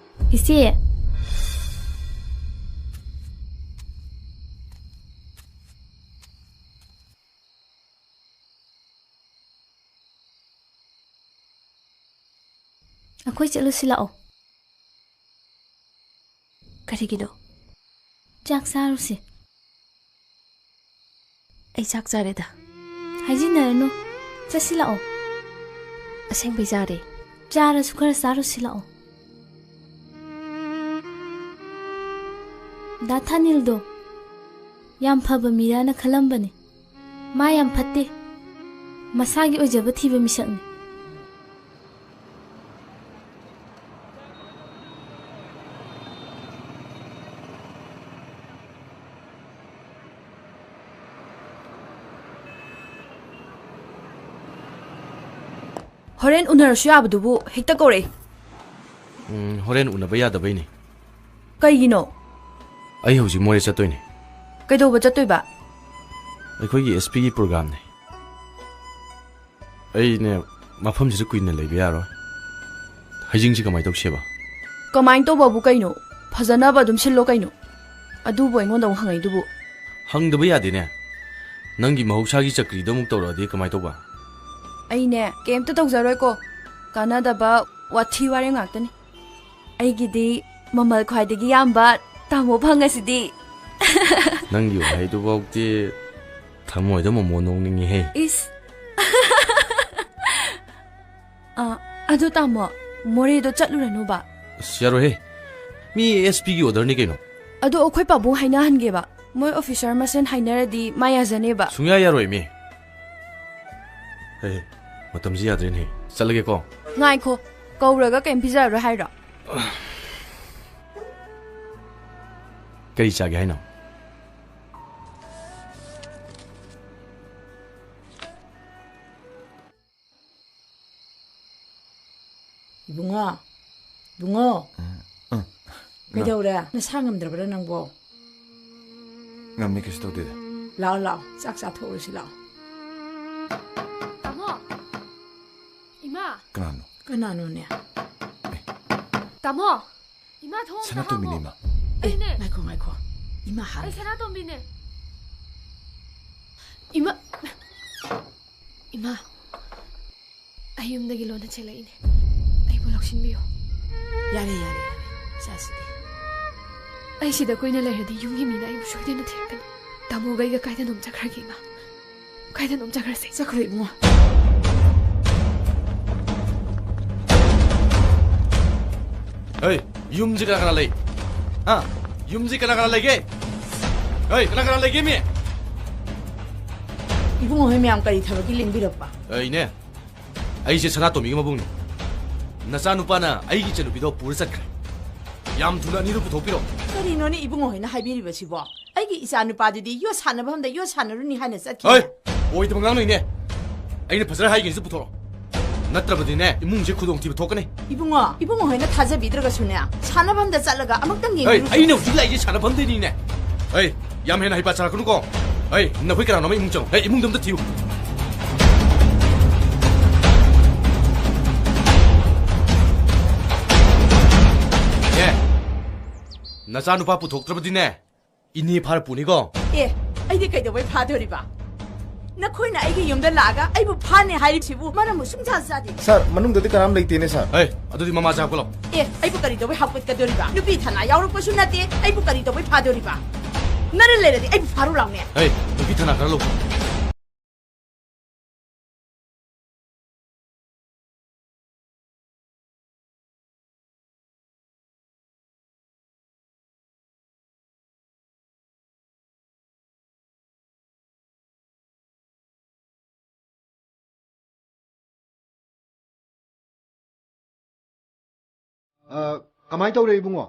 ꯏꯆꯦ꯫ ꯑꯩꯈꯣꯏ ꯆꯠꯂꯨꯁꯤ ꯂꯥꯛꯑꯣ꯫ ꯀꯔꯤꯒꯤꯅꯣ? ꯆꯥꯛ ꯆꯥꯔꯨꯁꯤ꯫ ꯑꯩ ꯆꯥꯛ ꯆꯥꯔꯦꯗ꯫ ꯍꯥꯏꯖꯤꯟꯅꯔꯅꯨ꯫ ꯆꯠꯁꯤ ꯂꯥꯛꯑꯣ꯫ ꯑꯁꯦꯡꯕꯩ ꯆꯥꯔꯦ꯫ ꯆꯥꯔꯁꯨ ꯈꯔ ꯆꯥꯔꯨꯁꯤ ꯂꯥꯛꯑꯣ꯫ ꯗꯥ ꯊꯥꯅꯤꯜꯗꯣ ꯌꯥꯝ ꯐꯕ ꯃꯤꯔꯥꯅ ꯈꯜꯂꯝꯕꯅꯤ꯫ ꯃꯥ ꯌꯥꯝ ꯐꯠꯇꯦ꯫ ꯃꯁꯥꯒꯤ ꯑꯣꯏꯖꯕ ꯊꯤꯕ ꯃꯤꯁꯛꯅꯤ꯫ ꯍꯣꯔꯦꯟ ꯎꯅꯔꯁꯨ ꯌꯥꯕꯗꯨꯕꯨ ꯍꯦꯛꯇ ꯀꯧꯔꯛꯏ꯫ ꯎꯝ, ꯍꯣꯔꯦꯟ ꯎꯅꯕ ꯌꯥꯗꯕꯩꯅꯦ꯫ ꯀꯩꯒꯤꯅꯣ? ꯑꯩ ꯍꯧꯖꯤꯛ ꯃꯣꯔꯦ ꯆꯠꯇꯣꯏꯅꯦ꯫ ꯀꯩꯗꯧꯕ ꯆꯠꯇꯣꯏꯕ? ꯑꯩꯈꯣꯏꯒꯤ ꯑꯦꯁ ꯄꯤꯒꯤ ꯄ꯭ꯔꯣꯒ꯭ꯔꯥꯝꯅꯦ꯫ ꯑꯩꯅꯦ, ꯃꯐꯝꯁꯤꯗ ꯀꯨꯏꯅ ꯂꯩꯕ ꯌꯥꯔꯣꯏ꯫ ꯍꯩꯖꯤꯡꯁꯤ ꯀꯃꯥꯏꯅ ꯇꯧꯁꯦꯕ? ꯀꯃꯥꯏꯅ ꯇꯧꯕꯕꯨ ꯀꯩꯅꯣ? ꯐꯖꯅꯕ ꯑꯗꯨꯝ ꯁꯤꯜꯂꯣ ꯀꯩꯅꯣ꯫ ꯑꯗꯨꯕꯨ ꯑꯩꯉꯣꯟꯗ ꯑꯃꯨꯛ ꯍꯪꯉꯛꯏꯗꯨꯕꯨ? ꯍꯪꯗꯕ ꯌꯥꯗꯦꯅꯦ꯫ ꯅꯪꯒꯤ ꯃꯍꯧꯁꯥꯒꯤ ꯆꯀ꯭ꯔꯤꯗꯣ ꯑꯃꯨꯛ ꯇꯧꯔꯛꯑꯗꯤ ꯀꯃꯥꯏꯅ ꯇꯧꯕ? ꯑꯩꯅꯦ, ꯀꯩꯝꯇ ꯇꯧꯖꯔꯣꯏꯀꯣ꯫ ꯀꯥꯟꯅꯗꯕ ꯋꯥꯊꯤ ꯋꯥꯔꯦꯝ ꯉꯥꯛꯇꯅꯤ꯫ ꯑꯩꯒꯤꯗꯤ ꯃꯃꯜ ꯈ꯭ꯋꯥꯏꯗꯒꯤ ꯌꯥꯝꯕ ꯇꯥꯃꯣ ꯐꯪꯉꯁꯤꯗꯤ꯫ ꯅꯪꯒꯤ ꯋꯥꯍꯩꯗꯨꯐꯥꯎꯗꯤ ꯇꯥꯃꯣ ꯍꯣꯏꯗ ꯃꯣꯃꯣ ꯅꯣꯡꯅꯤꯡꯉꯤꯍꯦ꯫ ꯏꯁ꯫ ꯑ, ꯑꯗꯨ ꯇꯥꯃꯣ, ꯃꯣꯔꯦꯗꯣ ꯆꯠꯂꯨꯔꯅꯨꯕ꯫ ꯑꯁ, ꯌꯥꯔꯣꯏꯍꯦ꯫ ꯃꯤ ꯑꯦꯁ ꯄꯤꯒꯤ ꯑꯣꯔꯗꯔꯅꯤ ꯀꯩꯅꯣ꯫ ꯑꯗꯣ ꯑꯩꯈꯣꯏ ꯄꯥꯕꯨꯡ ꯍꯥꯏꯅꯍꯟꯒꯦꯕ꯫ ꯃꯣꯏ ꯑꯣꯐꯤꯁꯔ ꯃꯁꯦꯟ ꯍꯥꯏꯅꯔꯗꯤ ꯃꯥ ꯌꯥꯖꯅꯦꯕ꯫ ꯁꯨꯡꯌꯥ ꯌꯥꯔꯣꯏꯃꯤ꯫ ꯍꯦ, ꯃꯇꯝꯁꯤ ꯌꯥꯗ꯭ꯔꯦꯅꯦ꯫ ꯆꯠꯂꯒꯦꯀꯣ꯫ ꯉꯥꯏꯈꯣ, ꯀꯧꯔꯒ ꯀꯩꯝ ꯄꯤꯖꯔꯔꯣꯏ ꯍꯥꯏꯔꯣ? ꯀꯔꯤ ꯆꯥꯒꯦ ꯍꯥꯏꯅꯣ? ꯏꯕꯨꯡꯉꯣ, ꯏꯕꯨꯡꯉꯣ꯫ ꯎꯝ, ꯎꯝ꯫ ꯀꯩꯗꯧꯔꯦ? ꯅꯁꯥ ꯉꯝꯗ꯭ꯔꯕ꯭ꯔꯥ ꯅꯪꯕꯣ? ꯉꯝꯃꯤ, ꯀꯩꯁꯨ ꯇꯧꯗꯦꯗ꯫ ꯂꯥꯛꯑꯣ, ꯂꯥꯛꯑꯣ, ꯆꯥꯛ ꯆꯥꯊꯣꯛꯎꯔꯁꯤ ꯂꯥꯛꯑꯣ꯫ ꯇꯥꯃꯣ! ꯏꯃꯥ! ꯀꯅꯥꯅꯣ? ꯀꯅꯥꯅꯣꯅꯦ? ꯇꯥꯃꯣ! ꯏꯃꯥ, ꯊꯣꯡ ꯑꯝꯇ ꯁꯅꯥꯇꯣꯝꯕꯤꯅꯦ, ꯍꯥꯡꯉꯣ꯫ ꯏꯃꯥ꯫ ꯑꯦ, ꯑꯩꯅꯦ꯫ ꯉꯥꯏꯈꯣ, ꯉꯥꯏꯈꯣ꯫ ꯏꯃꯥ ꯑꯩ ꯍꯥꯡꯉꯦ꯫ ꯁꯅꯥꯇꯣꯝꯕꯤꯅꯦ꯫ ꯏꯃꯥ! ꯏꯃꯥ! ꯑꯩ ꯌꯨꯝꯗꯒꯤ ꯂꯣꯟꯅ ꯆꯦꯜꯂꯛꯏꯅꯦ꯫ ꯑꯩꯕꯨ ꯂꯧꯁꯤꯟꯕꯤꯌꯨ꯫ ꯌꯥꯔꯦ, ꯌꯥꯔꯦ, ꯌꯥꯔꯦ꯫ ꯏꯆꯥꯁꯤꯗꯤ꯫ ꯑꯩ ꯁꯤꯗ ꯀꯨꯏꯅ ꯂꯩꯔꯗꯤ ꯌꯨꯝꯒꯤ ꯃꯤꯅ ꯑꯩꯕꯨ ꯁꯣꯏꯗꯅ ꯊꯤꯔꯛꯀꯅꯤ꯫ ꯇꯥꯃꯣꯒ ꯑꯩꯒ ꯀꯥꯏꯗꯅꯣꯝ ꯆꯠꯈ꯭ꯔꯒꯦ, ꯏꯃꯥ꯫ ꯀꯥꯏꯗꯅꯣꯝ ꯆꯠꯈ꯭ꯔꯁꯦ꯫ ꯆꯠꯈ꯭ꯔꯣ, ꯏꯕꯨꯡꯉꯣ꯫ ꯍꯩ, ꯌꯨꯝꯁꯤ ꯀꯅꯥ ꯀꯅꯥ ꯂꯩ? ꯍꯥ? ꯌꯨꯝꯁꯤ ꯀꯅꯥ ꯀꯅꯥ ꯂꯩꯒꯦ? ꯍꯩ, ꯀꯅꯥ ꯀꯅꯥ ꯂꯩꯒꯦ, ꯃꯤ? ꯏꯕꯨꯡꯉꯣ ꯍꯣꯏ ꯃꯌꯥꯝ ꯀꯔꯤ ꯊꯕꯛꯀꯤ ꯂꯦꯡꯕꯤꯔꯛꯄ? ꯑꯩꯅꯦ, ꯑꯩꯁꯦ ꯁꯅꯥꯇꯣꯝꯕꯤꯒꯤ ꯃꯕꯨꯡꯅꯤ꯫ ꯅꯆꯥꯅꯨꯄꯥꯅ ꯑꯩꯒꯤ ꯏꯆꯟꯅꯨꯄꯤꯗꯣ ꯄꯨꯔ ꯆꯠꯈ꯭ꯔꯦ꯫ ꯌꯥꯝ ꯊꯨꯅ ꯑꯅꯤꯗꯨ ꯄꯨꯊꯣꯛꯄꯤꯔꯣ꯫ ꯀꯔꯤꯅꯣꯅꯦ ꯏꯕꯨꯡꯉꯣ ꯍꯣꯏꯅ ꯍꯥꯏꯕꯤꯔꯤꯕꯁꯤꯕꯣ? ꯑꯩꯒꯤ ꯏꯆꯥ ꯅꯨꯄꯥꯗꯨꯗꯤ ꯌꯣꯠ ꯁꯥꯟꯅꯐꯝꯗ ꯌꯣꯠ ꯁꯥꯟꯅꯔꯨꯅꯤ ꯍꯥꯏꯅ ꯆꯠꯈꯤꯅꯦ꯫ ꯍꯣꯏ, ꯑꯣꯏꯗꯕ ꯉꯥꯡꯅꯨꯅꯦ꯫ ꯑꯩꯅ ꯐꯖꯅ ꯍꯥꯏꯒꯦꯁꯨ ꯄꯨꯊꯣꯔꯛꯑꯣ꯫ ꯅꯠꯇ꯭ꯔꯕꯗꯤꯅꯦ, ꯏꯃꯨꯡꯁꯦ ꯈꯨꯗꯣꯡꯊꯤꯕ ꯊꯣꯛꯀꯅꯤ꯫ ꯏꯕꯨꯡꯉꯣ, ꯏꯕꯨꯡꯉꯣ ꯍꯣꯏꯅ ꯊꯥꯖꯕꯤꯗ꯭ꯔꯒꯁꯨꯅꯦ, ꯁꯥꯟꯅꯐꯝꯗ ꯆꯠꯂꯒ ꯑꯃꯨꯛꯇꯪ ꯍꯩ, ꯌꯦꯡꯕꯤꯔꯨꯁꯤ꯫ ꯑꯩꯅ ꯍꯧꯖꯤꯛ ꯂꯥꯛꯏꯁꯦ ꯁꯥꯟꯅꯐꯝꯗꯅꯤꯅꯦ꯫ ꯍꯩ, ꯌꯥꯝ ꯍꯦꯟꯅ ꯍꯩꯄꯥ ꯁꯥꯔꯛꯀꯅꯨꯀꯣ꯫ ꯍꯩ, ꯅꯈꯣꯏ ꯀꯅꯥꯅꯣꯝꯃ ꯏꯃꯨꯡ ꯆꯪꯉꯣ꯫ ꯍꯩ, ꯏꯃꯨꯡꯗ ꯑꯝꯇ ꯊꯤꯌꯨ꯫ ꯑꯦ, ꯅꯆꯥꯅꯨꯄꯥ ꯄꯨꯊꯣꯛꯇ꯭ꯔꯕꯗꯤꯅꯦ, ꯏꯅꯦ ꯐꯥꯔ ꯄꯨꯅꯤꯀꯣ꯫ ꯑꯦ, ꯑꯩꯗꯤ ꯀꯩꯗꯧꯕꯩ ꯐꯥꯗꯣꯔꯤꯕ? ꯅꯈꯣꯏꯅ ꯑꯩꯒꯤ ꯌꯨꯝꯗ ꯂꯥꯛꯑꯒ ꯑꯩꯕꯨ ꯐꯥꯅꯤ ꯍꯥꯏꯔꯤꯕꯁꯤꯕꯨ ꯃꯔꯝꯕꯨ ꯁꯨꯡꯆꯥ ꯆꯥꯗꯦ꯫ ꯁꯥꯔ, ꯃꯅꯨꯡꯗꯗꯤ ꯀꯅꯥꯝ ꯂꯩꯇꯦꯅꯦ, ꯁꯥꯔ꯫ ꯍꯩ, ꯑꯗꯨꯗꯤ ꯃꯃꯥꯁꯦ ꯍꯥꯞꯀꯠꯂꯣ꯫ ꯑꯦ, ꯑꯩꯕꯨ ꯀꯔꯤ ꯇꯧꯕꯩ ꯍꯥꯞꯀꯠꯀꯗꯣꯔꯤꯕ? ꯅꯨꯄꯤ ꯊꯅꯥ ꯌꯥꯎꯔꯛꯄꯁꯨ ꯅꯠꯇꯦ, ꯑꯩꯕꯨ ꯀꯔꯤ ꯇꯧꯕꯩ ꯐꯥꯗꯣꯔꯤꯕ? ꯅꯔꯟ ꯂꯩꯔꯗꯤ ꯑꯩꯕꯨ ꯐꯥꯔꯨ ꯂꯥꯎꯅꯦ꯫ ꯍꯩ, ꯅꯨꯄꯤ ꯊꯅꯥ ꯈꯔ ꯂꯧ꯫ ꯑ, ꯀꯃꯥꯏ ꯇꯧꯔꯦ, ꯏꯕꯨꯡꯉꯣ?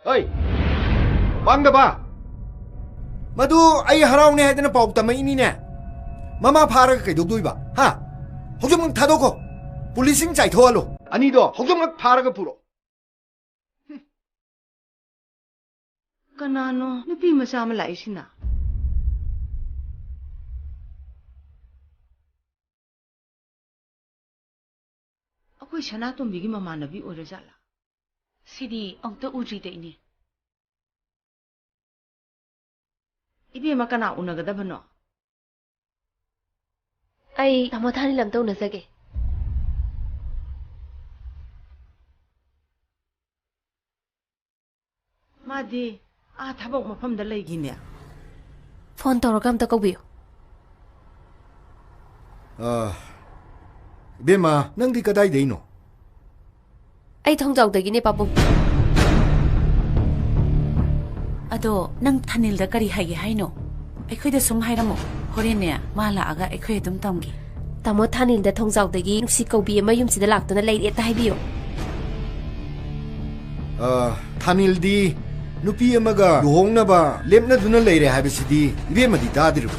ꯍꯩ! ꯄꯥꯡꯗꯕ! ꯃꯗꯨ ꯑꯩ ꯍꯔꯥꯎꯅꯦ ꯍꯥꯏꯗꯅ ꯄꯥꯎ ꯇꯝꯃꯛꯏꯅꯤꯅꯦ꯫ ꯃꯃꯥ ꯐꯥꯔꯒ ꯀꯩꯗꯧꯗꯣꯏꯕ? ꯍꯥ? ꯍꯧꯖꯤꯛꯃꯛ ꯊꯥꯗꯣꯛꯈꯣ꯫ ꯄꯨꯂꯤꯁꯁꯤꯡ ꯆꯥꯏꯊꯣꯛꯍꯜꯂꯣ꯫ ꯑꯅꯤꯗꯣ ꯍꯧꯖꯤꯛꯃꯛ ꯐꯥꯔꯒ ꯄꯨꯔꯛꯑꯣ꯫ ꯀꯅꯥꯅꯣ ꯅꯨꯄꯤ ꯃꯆꯥ ꯑꯃ ꯂꯥꯛꯏꯁꯤꯅ? ꯑꯩꯈꯣꯏ ꯁꯅꯥꯇꯣꯝꯕꯤꯒꯤ ꯃꯃꯥꯟꯅꯕꯤ ꯑꯣꯏꯔꯖꯥꯠꯂꯥ? ꯁꯤꯗꯤ ꯑꯃꯨꯛꯇ ꯎꯗ꯭ꯔꯤꯗ, ꯏꯅꯦ꯫ ꯏꯕꯦꯝꯃ, ꯀꯅꯥ ꯎꯅꯒꯗꯕꯅꯣ? ꯑꯩ ꯇꯥꯃꯣ ꯊꯥꯅꯤꯜ ꯑꯝꯇ ꯎꯅꯖꯒꯦ꯫ ꯃꯥꯗꯤ ꯑꯥ ꯊꯕꯛ ꯃꯐꯝꯗ ꯂꯩꯈꯤꯅꯦ꯫ ꯐꯣꯟ ꯇꯧꯔꯒ ꯑꯝꯇ ꯀꯧꯕꯤꯌꯨ꯫ ꯑ, ꯏꯕꯦꯝꯃ, ꯅꯪꯗꯤ ꯀꯗꯥꯏꯗꯩꯅꯣ? ꯑꯩ ꯊꯣꯡꯖꯥꯎꯗꯒꯤꯅꯦ, ꯄꯥꯕꯨꯡ꯫ ꯑꯗꯣ ꯅꯪ ꯊꯥꯅꯤꯜꯗ ꯀꯔꯤ ꯍꯥꯏꯒꯦ ꯍꯥꯏꯅꯣ? ꯑꯩꯈꯣꯏꯗ ꯁꯨꯝ ꯍꯥꯏꯔꯝꯃꯣ꯫ ꯍꯣꯔꯦꯟꯅꯦ, ꯃꯥ ꯂꯥꯛꯑꯒ ꯑꯩꯈꯣꯏ ꯑꯗꯨꯝ ꯇꯝꯒꯦ꯫ ꯇꯥꯃꯣ ꯊꯥꯅꯤꯜꯗ ꯊꯣꯡꯖꯥꯎꯗꯒꯤ ꯅꯨꯡꯁꯤ ꯀꯧꯕꯤ ꯑꯃ ꯌꯨꯝꯁꯤꯗ ꯂꯥꯛꯇꯨꯅ ꯂꯩꯔꯦ ꯑꯝꯇ ꯍꯥꯏꯕꯤꯌꯨ꯫ ꯑ, ꯊꯥꯅꯤꯜꯗꯤ ꯅꯨꯄꯤ ꯑꯃꯒ ꯂꯨꯍꯣꯡꯅꯕ ꯂꯦꯞꯅꯗꯨꯅ ꯂꯩꯔꯦ ꯍꯥꯏꯕꯁꯤꯗꯤ ꯏꯕꯦꯝꯃꯗꯤ ꯇꯥꯗ꯭ꯔꯤꯕ?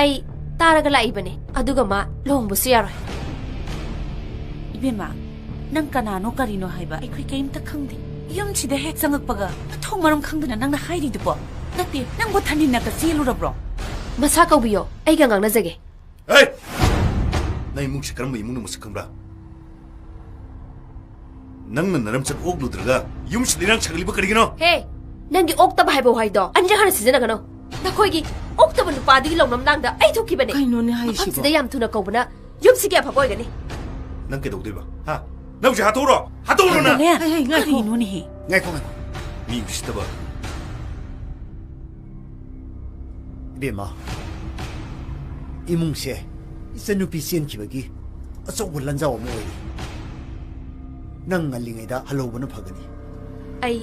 ꯑꯩ ꯇꯥꯔꯒ ꯂꯥꯛꯏꯕꯅꯦ, ꯑꯗꯨꯒ ꯃꯥ ꯂꯨꯍꯣꯡꯕꯁꯨ ꯌꯥꯔꯣꯏ꯫ ꯏꯕꯦꯝꯃ, ꯅꯪ ꯀꯅꯥꯅꯣ ꯀꯔꯤꯅꯣ ꯍꯥꯏꯕ ꯑꯩꯈꯣꯏ ꯀꯩꯝꯇ ꯈꯪꯗꯦ꯫ ꯌꯨꯝꯁꯤꯗ ꯍꯦꯛ ꯆꯪꯉꯛꯄꯒ ꯃꯊꯣꯡ ꯃꯔꯝ ꯈꯪꯗꯅ ꯅꯪꯅ ꯍꯥꯏꯔꯤꯗꯨꯕꯣ? ꯅꯠꯇꯦ, ꯅꯪꯕꯨ ꯊꯥꯅꯤꯜꯅꯒ ꯆꯦꯜꯂꯨꯔꯕ꯭ꯔꯣ? ꯃꯁꯥ ꯀꯧꯕꯤꯌꯣ, ꯑꯩꯒ ꯉꯥꯡꯅꯖꯒꯦ꯫ ꯍꯦ! ꯅꯪ ꯏꯃꯨꯡꯁꯦ ꯀꯔꯝꯕ ꯏꯃꯨꯡꯅꯣ ꯃꯁꯛ ꯈꯪꯕ꯭ꯔꯥ? ꯅꯪꯅ ꯅꯔꯝꯆꯠ ꯑꯣꯛꯂꯨꯗ꯭ꯔꯒ ꯌꯨꯝꯁꯤꯗ ꯏꯔꯥꯡ ꯁꯥꯒꯠꯂꯤꯕ ꯀꯔꯤꯒꯤꯅꯣ? ꯍꯦ! ꯅꯪꯒꯤ ꯑꯣꯛꯇꯕ ꯍꯥꯏꯕ ꯋꯥꯍꯩꯗꯣ ꯑꯅꯤꯔꯛ ꯍꯟꯅ ꯁꯤꯖꯤꯟꯅꯒꯅꯨ꯫ ꯅꯈꯣꯏꯒꯤ ꯑꯣꯛꯇꯕ ꯅꯨꯄꯥꯗꯨꯒꯤ ꯂꯧꯅꯝ ꯂꯥꯡꯗ ꯑꯩ ꯊꯣꯛꯈꯤꯕꯅꯦ꯫ ꯀꯩꯅꯣꯅꯦ ꯍꯥꯏꯁꯤꯕꯣ? ꯃꯐꯝꯁꯤꯗ ꯌꯥꯝ ꯊꯨꯅ ꯀꯧꯕꯅ ꯌꯨꯝꯁꯤꯒꯤ ꯑꯐꯕ ꯑꯣꯏꯒꯅꯤ꯫ ꯅꯪ ꯀꯩꯗꯧꯗꯣꯏꯕ? ꯍꯥ? ꯅꯪꯁꯦ ꯍꯥꯠꯇꯣꯛꯎꯔꯣ? ꯍꯥꯠꯇꯣꯛꯎꯔꯣ ꯅꯪ? ꯍꯦ, ꯍꯦ, ꯉꯥꯏꯈꯣ꯫ ꯀꯔꯤꯅꯣꯅꯦꯍꯦ? ꯉꯥꯏꯈꯣ, ꯉꯥꯏꯈꯣ꯫ ꯃꯤ ꯎꯁꯤꯠꯇꯕ꯫ ꯏꯕꯦꯝꯃ, ꯏꯃꯨꯡꯁꯦ ꯏꯆꯟꯅꯨꯄꯤ ꯆꯦꯟꯈꯤꯕꯒꯤ ꯑꯆꯧꯕ ꯂꯥꯟꯖꯥꯎ ꯑꯃ ꯑꯣꯏꯔꯤ꯫ ꯅꯪ ꯉꯜꯂꯤꯉꯩꯗ ꯍꯜꯍꯧꯕꯅ ꯐꯒꯅꯤ꯫ ꯑꯩ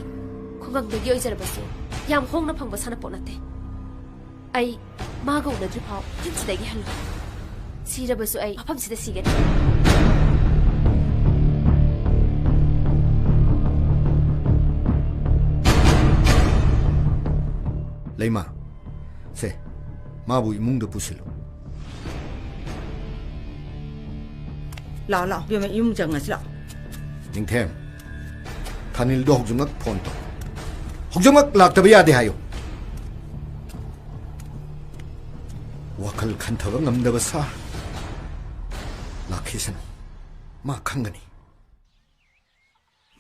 ꯈꯨꯡꯒꯪꯗꯒꯤ ꯑꯣꯏꯖꯔꯕꯁꯨ ꯌꯥꯝ ꯍꯣꯡꯅ ꯐꯪꯕ ꯁꯥꯟꯅꯄꯣꯠ ꯅꯠꯇꯦ꯫ ꯑꯩ ꯃꯥꯒ ꯎꯅꯗ꯭ꯔꯤ ꯐꯥꯎ ꯌꯨꯝꯁꯤꯗꯒꯤ ꯍꯜꯂꯣꯏ꯫ ꯁꯤꯔꯕꯁꯨ ꯑꯩ ꯃꯐꯝꯁꯤꯗ ꯁꯤꯒꯅꯤ꯫ ꯂꯩꯃ, ꯁꯦ, ꯃꯥꯕꯨ ꯏꯃꯨꯡꯗ ꯄꯨꯁꯤꯜꯂꯨ꯫ ꯂꯥꯛꯑꯣ, ꯂꯥꯛꯑꯣ, ꯏꯕꯦꯝꯃ, ꯏꯃꯨꯡ ꯆꯪꯉꯁꯤ ꯂꯥꯛꯑꯣ꯫ ꯅꯤꯡꯊꯦꯝ, ꯊꯥꯅꯤꯜꯗꯣ ꯍꯧꯖꯤꯛꯃꯛ ꯐꯣꯟ ꯇꯧ꯫ ꯍꯧꯖꯤꯛꯃꯛ ꯂꯥꯛꯇꯕ ꯌꯥꯗꯦ ꯍꯥꯏꯌꯨ꯫ ꯋꯥꯈꯜ ꯈꯟꯊꯕ ꯉꯝꯗꯕ ꯁꯥ꯫ ꯂꯥꯛꯈꯤꯁꯅꯨ, ꯃꯥ ꯈꯪꯒꯅꯤ꯫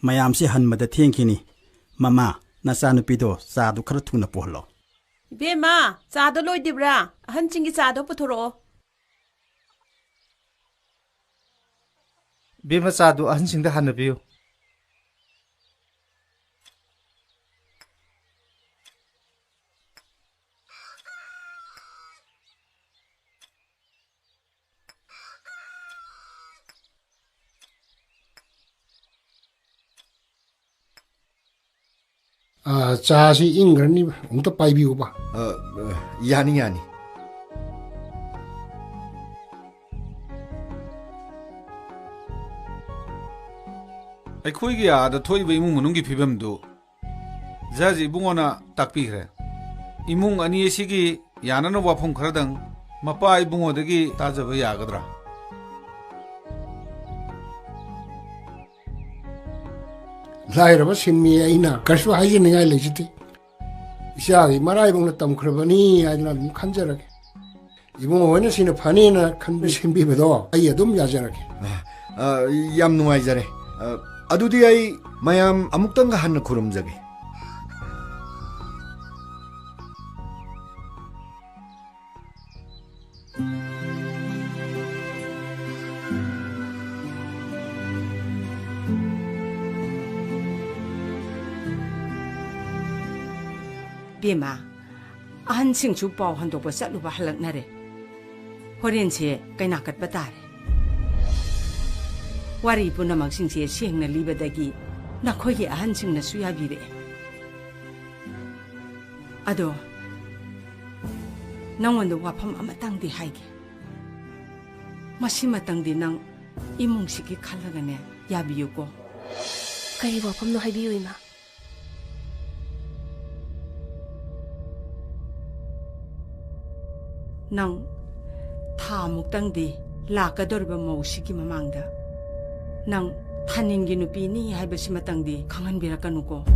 ꯃꯌꯥꯝꯁꯤ ꯍꯟꯕꯗ ꯊꯦꯡꯈꯤꯅꯤ꯫ ꯃꯃꯥ, ꯅꯆꯥꯅꯨꯄꯤꯗꯣ ꯆꯥꯗꯨ ꯈꯔ ꯊꯨꯅ ꯄꯨꯍꯜꯂꯣ꯫ ꯏꯕꯦꯝꯃ, ꯆꯥꯗꯣ ꯂꯣꯏꯗ꯭ꯔꯤꯕ꯭ꯔꯥ? ꯑꯍꯟꯁꯤꯡꯒꯤ ꯆꯥꯗꯣ ꯄꯨꯊꯣꯔꯛꯑꯣ꯫ ꯏꯕꯦꯝꯃ, ꯆꯥꯗꯣ ꯑꯍꯟꯁꯤꯡꯗ ꯍꯥꯟꯅ ꯄꯤꯌꯨ꯫ ꯑ, ꯆꯥꯁꯤ ꯏꯪꯈ꯭ꯔꯅꯤ, ꯑꯃꯨꯛꯇ ꯄꯥꯏꯕꯤꯌꯨꯕ꯫ ꯑ, ꯑ, ꯌꯥꯅꯤ, ꯌꯥꯅꯤ꯫ ꯑꯩꯈꯣꯏꯒꯤ ꯑꯥꯗ ꯊꯣꯛꯏꯕ ꯏꯃꯨꯡ ꯃꯅꯨꯡꯒꯤ ꯐꯤꯕꯝꯗꯨ ꯖꯖ ꯏꯕꯨꯡꯉꯣꯅ ꯇꯥꯛꯄꯤꯈ꯭ꯔꯦ꯫ ꯏꯃꯨꯡ ꯑꯅꯤ ꯑꯁꯤꯒꯤ ꯌꯥꯅꯅꯕ ꯋꯥꯐꯝ ꯈꯔꯗꯪ ꯃꯄꯥ ꯏꯕꯨꯡꯉꯣꯗꯒꯤ ꯇꯥꯖꯕ ꯌꯥꯒꯗ꯭ꯔꯥ? ꯂꯥꯏꯔꯕ ꯁꯤꯟꯃꯤ ꯑꯩꯅ ꯀꯔꯤꯁꯨ ꯍꯥꯏꯖꯅꯤꯡꯉꯥꯏ ꯂꯩꯖꯗꯦ꯫ ꯏꯆꯥꯒꯤ ꯃꯔꯥꯏꯕꯛꯅ ꯇꯝꯈ꯭ꯔꯕꯅꯤ ꯍꯥꯏꯗꯨꯅ ꯑꯗꯨꯝ ꯈꯟꯖꯔꯒꯦ꯫ ꯏꯕꯨꯡꯉꯣ ꯍꯣꯏꯅ ꯁꯤꯅ ꯐꯅꯦꯅ ꯈꯟꯕ ꯁꯤꯟꯕꯤꯕꯗꯣ ꯑꯩ ꯑꯗꯨꯝ ꯌꯥꯖꯔꯒꯦ꯫ ꯑ, ꯑ, ꯌꯥꯝ ꯅꯨꯡꯉꯥꯏꯖꯔꯦ꯫ ꯑ, ꯑꯗꯨꯗꯤ ꯑꯩ ꯃꯌꯥꯝ ꯑꯃꯨꯛꯇꯪꯒ ꯍꯟꯅ ꯈꯨꯔꯨꯝꯖꯒꯦ꯫ ꯏꯕꯦꯝꯃ, ꯑꯍꯟꯁꯤꯡꯁꯨ ꯄꯥꯎ ꯍꯟꯗꯣꯛꯄ ꯆꯠꯂꯨꯕ ꯍꯜꯂꯛꯅꯔꯦ꯫ ꯍꯣꯔꯦꯟꯁꯦ ꯀꯩꯅꯥ ꯀꯠꯄ ꯇꯥꯔꯦ꯫ ꯋꯥꯔꯤ ꯄꯨꯝꯅꯃꯛꯁꯤꯡꯁꯦ ꯁꯦꯡꯅ ꯂꯤꯕꯗꯒꯤ ꯅꯈꯣꯏꯒꯤ ꯑꯍꯟꯁꯤꯡꯅꯁꯨ ꯌꯥꯕꯤꯔꯛꯑꯦ꯫ ꯑꯗꯣ, ꯅꯉꯣꯟꯗ ꯋꯥꯐꯝ ꯑꯃꯇꯪꯗꯤ ꯍꯥꯏꯒꯦ꯫ ꯃꯁꯤꯃꯇꯪꯗꯤ ꯅꯪ ꯏꯃꯨꯡꯁꯤꯒꯤ ꯈꯜꯂꯒꯅꯦ, ꯌꯥꯕꯤꯌꯨꯀꯣ꯫ ꯀꯔꯤ ꯋꯥꯐꯝꯅꯣ, ꯍꯥꯏꯕꯤꯌꯨ, ꯏꯃꯥ꯫ ꯅꯪ ꯊꯥ ꯃꯨꯛꯇꯪꯗꯤ ꯂꯥꯛꯀꯗꯧꯔꯤꯕ ꯃꯧꯁꯤꯒꯤ ꯃꯃꯥꯡꯗ ꯅꯪ ꯊꯥꯅꯤꯟꯒꯤ ꯅꯨꯄꯤꯅꯤ ꯍꯥꯏꯕꯁꯤꯃꯇꯪꯗꯤ ꯈꯪꯍꯟꯕꯤꯔꯛꯀꯅꯨꯀꯣ꯫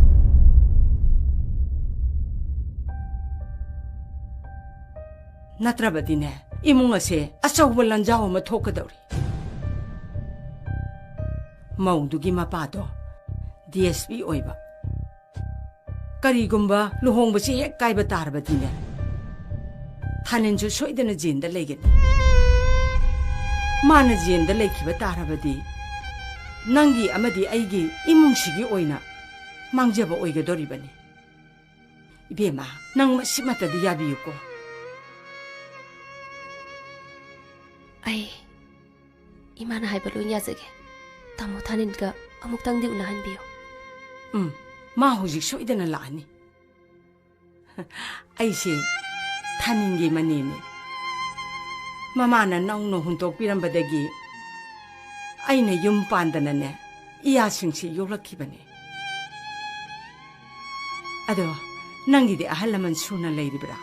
ꯅꯠꯇ꯭ꯔꯕꯗꯤꯅꯦ, ꯏꯃꯨꯡ ꯑꯁꯦ ꯑꯆꯧꯕ ꯂꯥꯟꯖꯥꯎ ꯑꯃ ꯊꯣꯛꯀꯗꯧꯔꯤ꯫ ꯃꯧꯗꯨꯒꯤ ꯃꯄꯥꯗꯣ ꯗꯤ ꯑꯦꯁ ꯄꯤ ꯑꯣꯏꯕ꯫ ꯀꯔꯤꯒꯨꯝꯕ ꯂꯨꯍꯣꯡꯕꯁꯤ ꯍꯦꯛ ꯀꯥꯏꯕ ꯇꯥꯔꯕꯗꯤꯅꯦ, ꯊꯥꯅꯤꯟꯁꯨ ꯁꯣꯏꯗꯅ ꯖꯦꯟꯗ ꯂꯩꯒꯅꯤ꯫ ꯃꯥꯅ ꯖꯦꯟꯗ ꯂꯩꯈꯤꯕ ꯇꯥꯔꯕꯗꯤ, ꯅꯪꯒꯤ ꯑꯃꯗꯤ ꯑꯩꯒꯤ ꯏꯃꯨꯡꯁꯤꯒꯤ ꯑꯣꯏꯅ ꯃꯥꯡꯖꯕ ꯑꯣꯏꯒꯗꯧꯔꯤꯕꯅꯤ꯫ ꯏꯕꯦꯝꯃ, ꯅꯪ ꯃꯁꯤꯃꯇꯗꯤ ꯌꯥꯕꯤꯌꯨꯀꯣ꯫ ꯑꯩ ꯏꯃꯥꯅ ꯍꯥꯏꯕ ꯂꯣꯏ ꯌꯥꯖꯒꯦ꯫ ꯇꯥꯃꯣ ꯊꯥꯅꯤꯟꯒ ꯑꯃꯨꯛꯇꯪꯗꯤ ꯎꯅꯍꯟꯕꯤꯌꯨ꯫ ꯎꯝ, ꯃꯥ ꯍꯧꯖꯤꯛ ꯁꯣꯏꯗꯅ ꯂꯥꯛꯑꯅꯤ꯫ ꯑꯩꯁꯦ ꯊꯥꯅꯤꯟꯒꯤ ꯃꯅꯦꯅꯦ꯫ ꯃꯃꯥꯅ ꯅꯧꯅ ꯍꯨꯟꯗꯣꯛꯄꯤꯔꯝꯕꯗꯒꯤ ꯑꯩꯅ ꯌꯨꯝ ꯄꯥꯟꯗꯅꯅꯦ, ꯏꯌꯥꯁꯤꯡꯁꯤ ꯌꯣꯛꯂꯛꯈꯤꯕꯅꯦ꯫ ꯑꯗꯣ, ꯅꯪꯒꯤꯗꯤ ꯑꯍꯜ ꯂꯃꯟ ꯁꯨꯅ ꯂꯩꯔꯤꯕ꯭ꯔꯥ?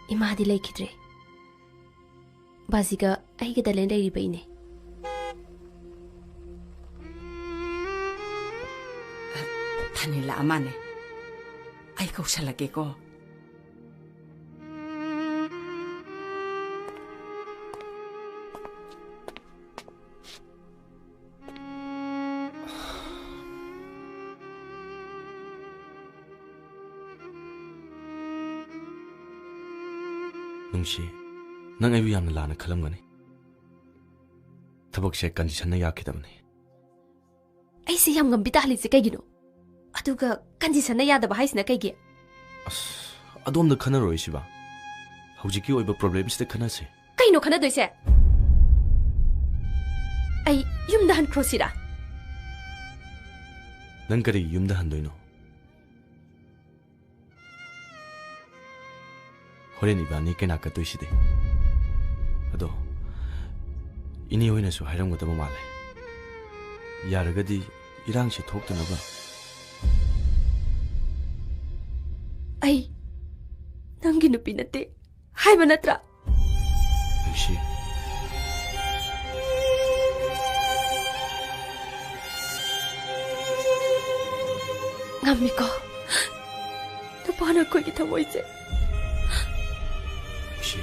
ꯏꯃꯥꯗꯤ ꯂꯩꯈꯤꯗ꯭ꯔꯦ꯫ ꯕꯥꯖꯤꯒ ꯑꯩꯒꯗ ꯂꯩ ꯂꯩꯔꯤꯕ ꯏꯅꯦ꯫ ꯊꯥꯅꯤꯜ ꯂꯥꯛꯑ ꯃꯥꯅꯦ꯫ ꯑꯩ ꯀꯧꯁꯜꯂꯛꯀꯦꯀꯣ꯫ ꯅꯨꯡꯁꯤ, ꯅꯪ ꯑꯩꯕꯨ ꯌꯥꯝꯅ ꯂꯥꯟꯅ ꯈꯜꯂꯝꯒꯅꯤ꯫ ꯊꯕꯛꯁꯦ ꯀꯟꯗꯤꯁꯟꯅ ꯌꯥꯈꯤꯗꯕꯅꯤ꯫ ꯑꯩꯁꯦ ꯌꯥꯝ ꯉꯝꯕꯤ ꯇꯥꯍꯜꯂꯤꯁꯦ ꯀꯩꯒꯤꯅꯣ? ꯑꯗꯨꯒ conditionꯅ ꯌꯥꯗꯕ ꯍꯥꯏꯁꯤꯅ ꯀꯩꯒꯤ? ꯑꯁ, ꯑꯗꯣꯝꯗ ꯈꯟꯅꯔꯣꯏ, ꯁꯤꯕ꯫ ꯍꯧꯖꯤꯛꯀꯤ ꯑꯣꯏꯕ problemꯁꯤꯗ ꯈꯟꯅꯁꯦ꯫ ꯀꯩꯅꯣ ꯈꯟꯅꯗꯣꯏꯁꯦ? ꯑꯩ ꯌꯨꯝꯗ ꯍꯟꯈ꯭ꯔꯣ ꯁꯤꯔꯥ? ꯅꯪ ꯀꯔꯤ ꯌꯨꯝꯗ ꯍꯟꯗꯣꯏꯅꯣ? ꯍꯣꯔꯦꯟ ꯏꯕꯥꯅꯤ ꯀꯩꯅꯥ ꯀꯠꯇꯣꯏꯁꯤꯗꯤ꯫ ꯑꯗꯣ ꯏꯅꯦ ꯍꯣꯏꯅꯁꯨ ꯍꯥꯏꯔꯝꯒꯗꯕ ꯃꯥꯜꯂꯦ꯫ ꯌꯥꯔꯒꯗꯤ ꯏꯔꯥꯡꯁꯤ ꯊꯣꯛꯇꯅꯕ꯫ ꯑꯩ ꯅꯪꯒꯤ ꯅꯨꯄꯤ ꯅꯠꯇꯦ ꯍꯥꯏꯕ ꯅꯠꯇ꯭ꯔꯥ? ꯅꯨꯡꯁꯤ꯫ ꯉꯝꯃꯤꯀꯣ ꯅꯨꯄꯥꯅ ꯑꯩꯈꯣꯏꯒꯤ ꯊꯃꯣꯏꯁꯦ꯫ ꯅꯨꯡꯁꯤ꯫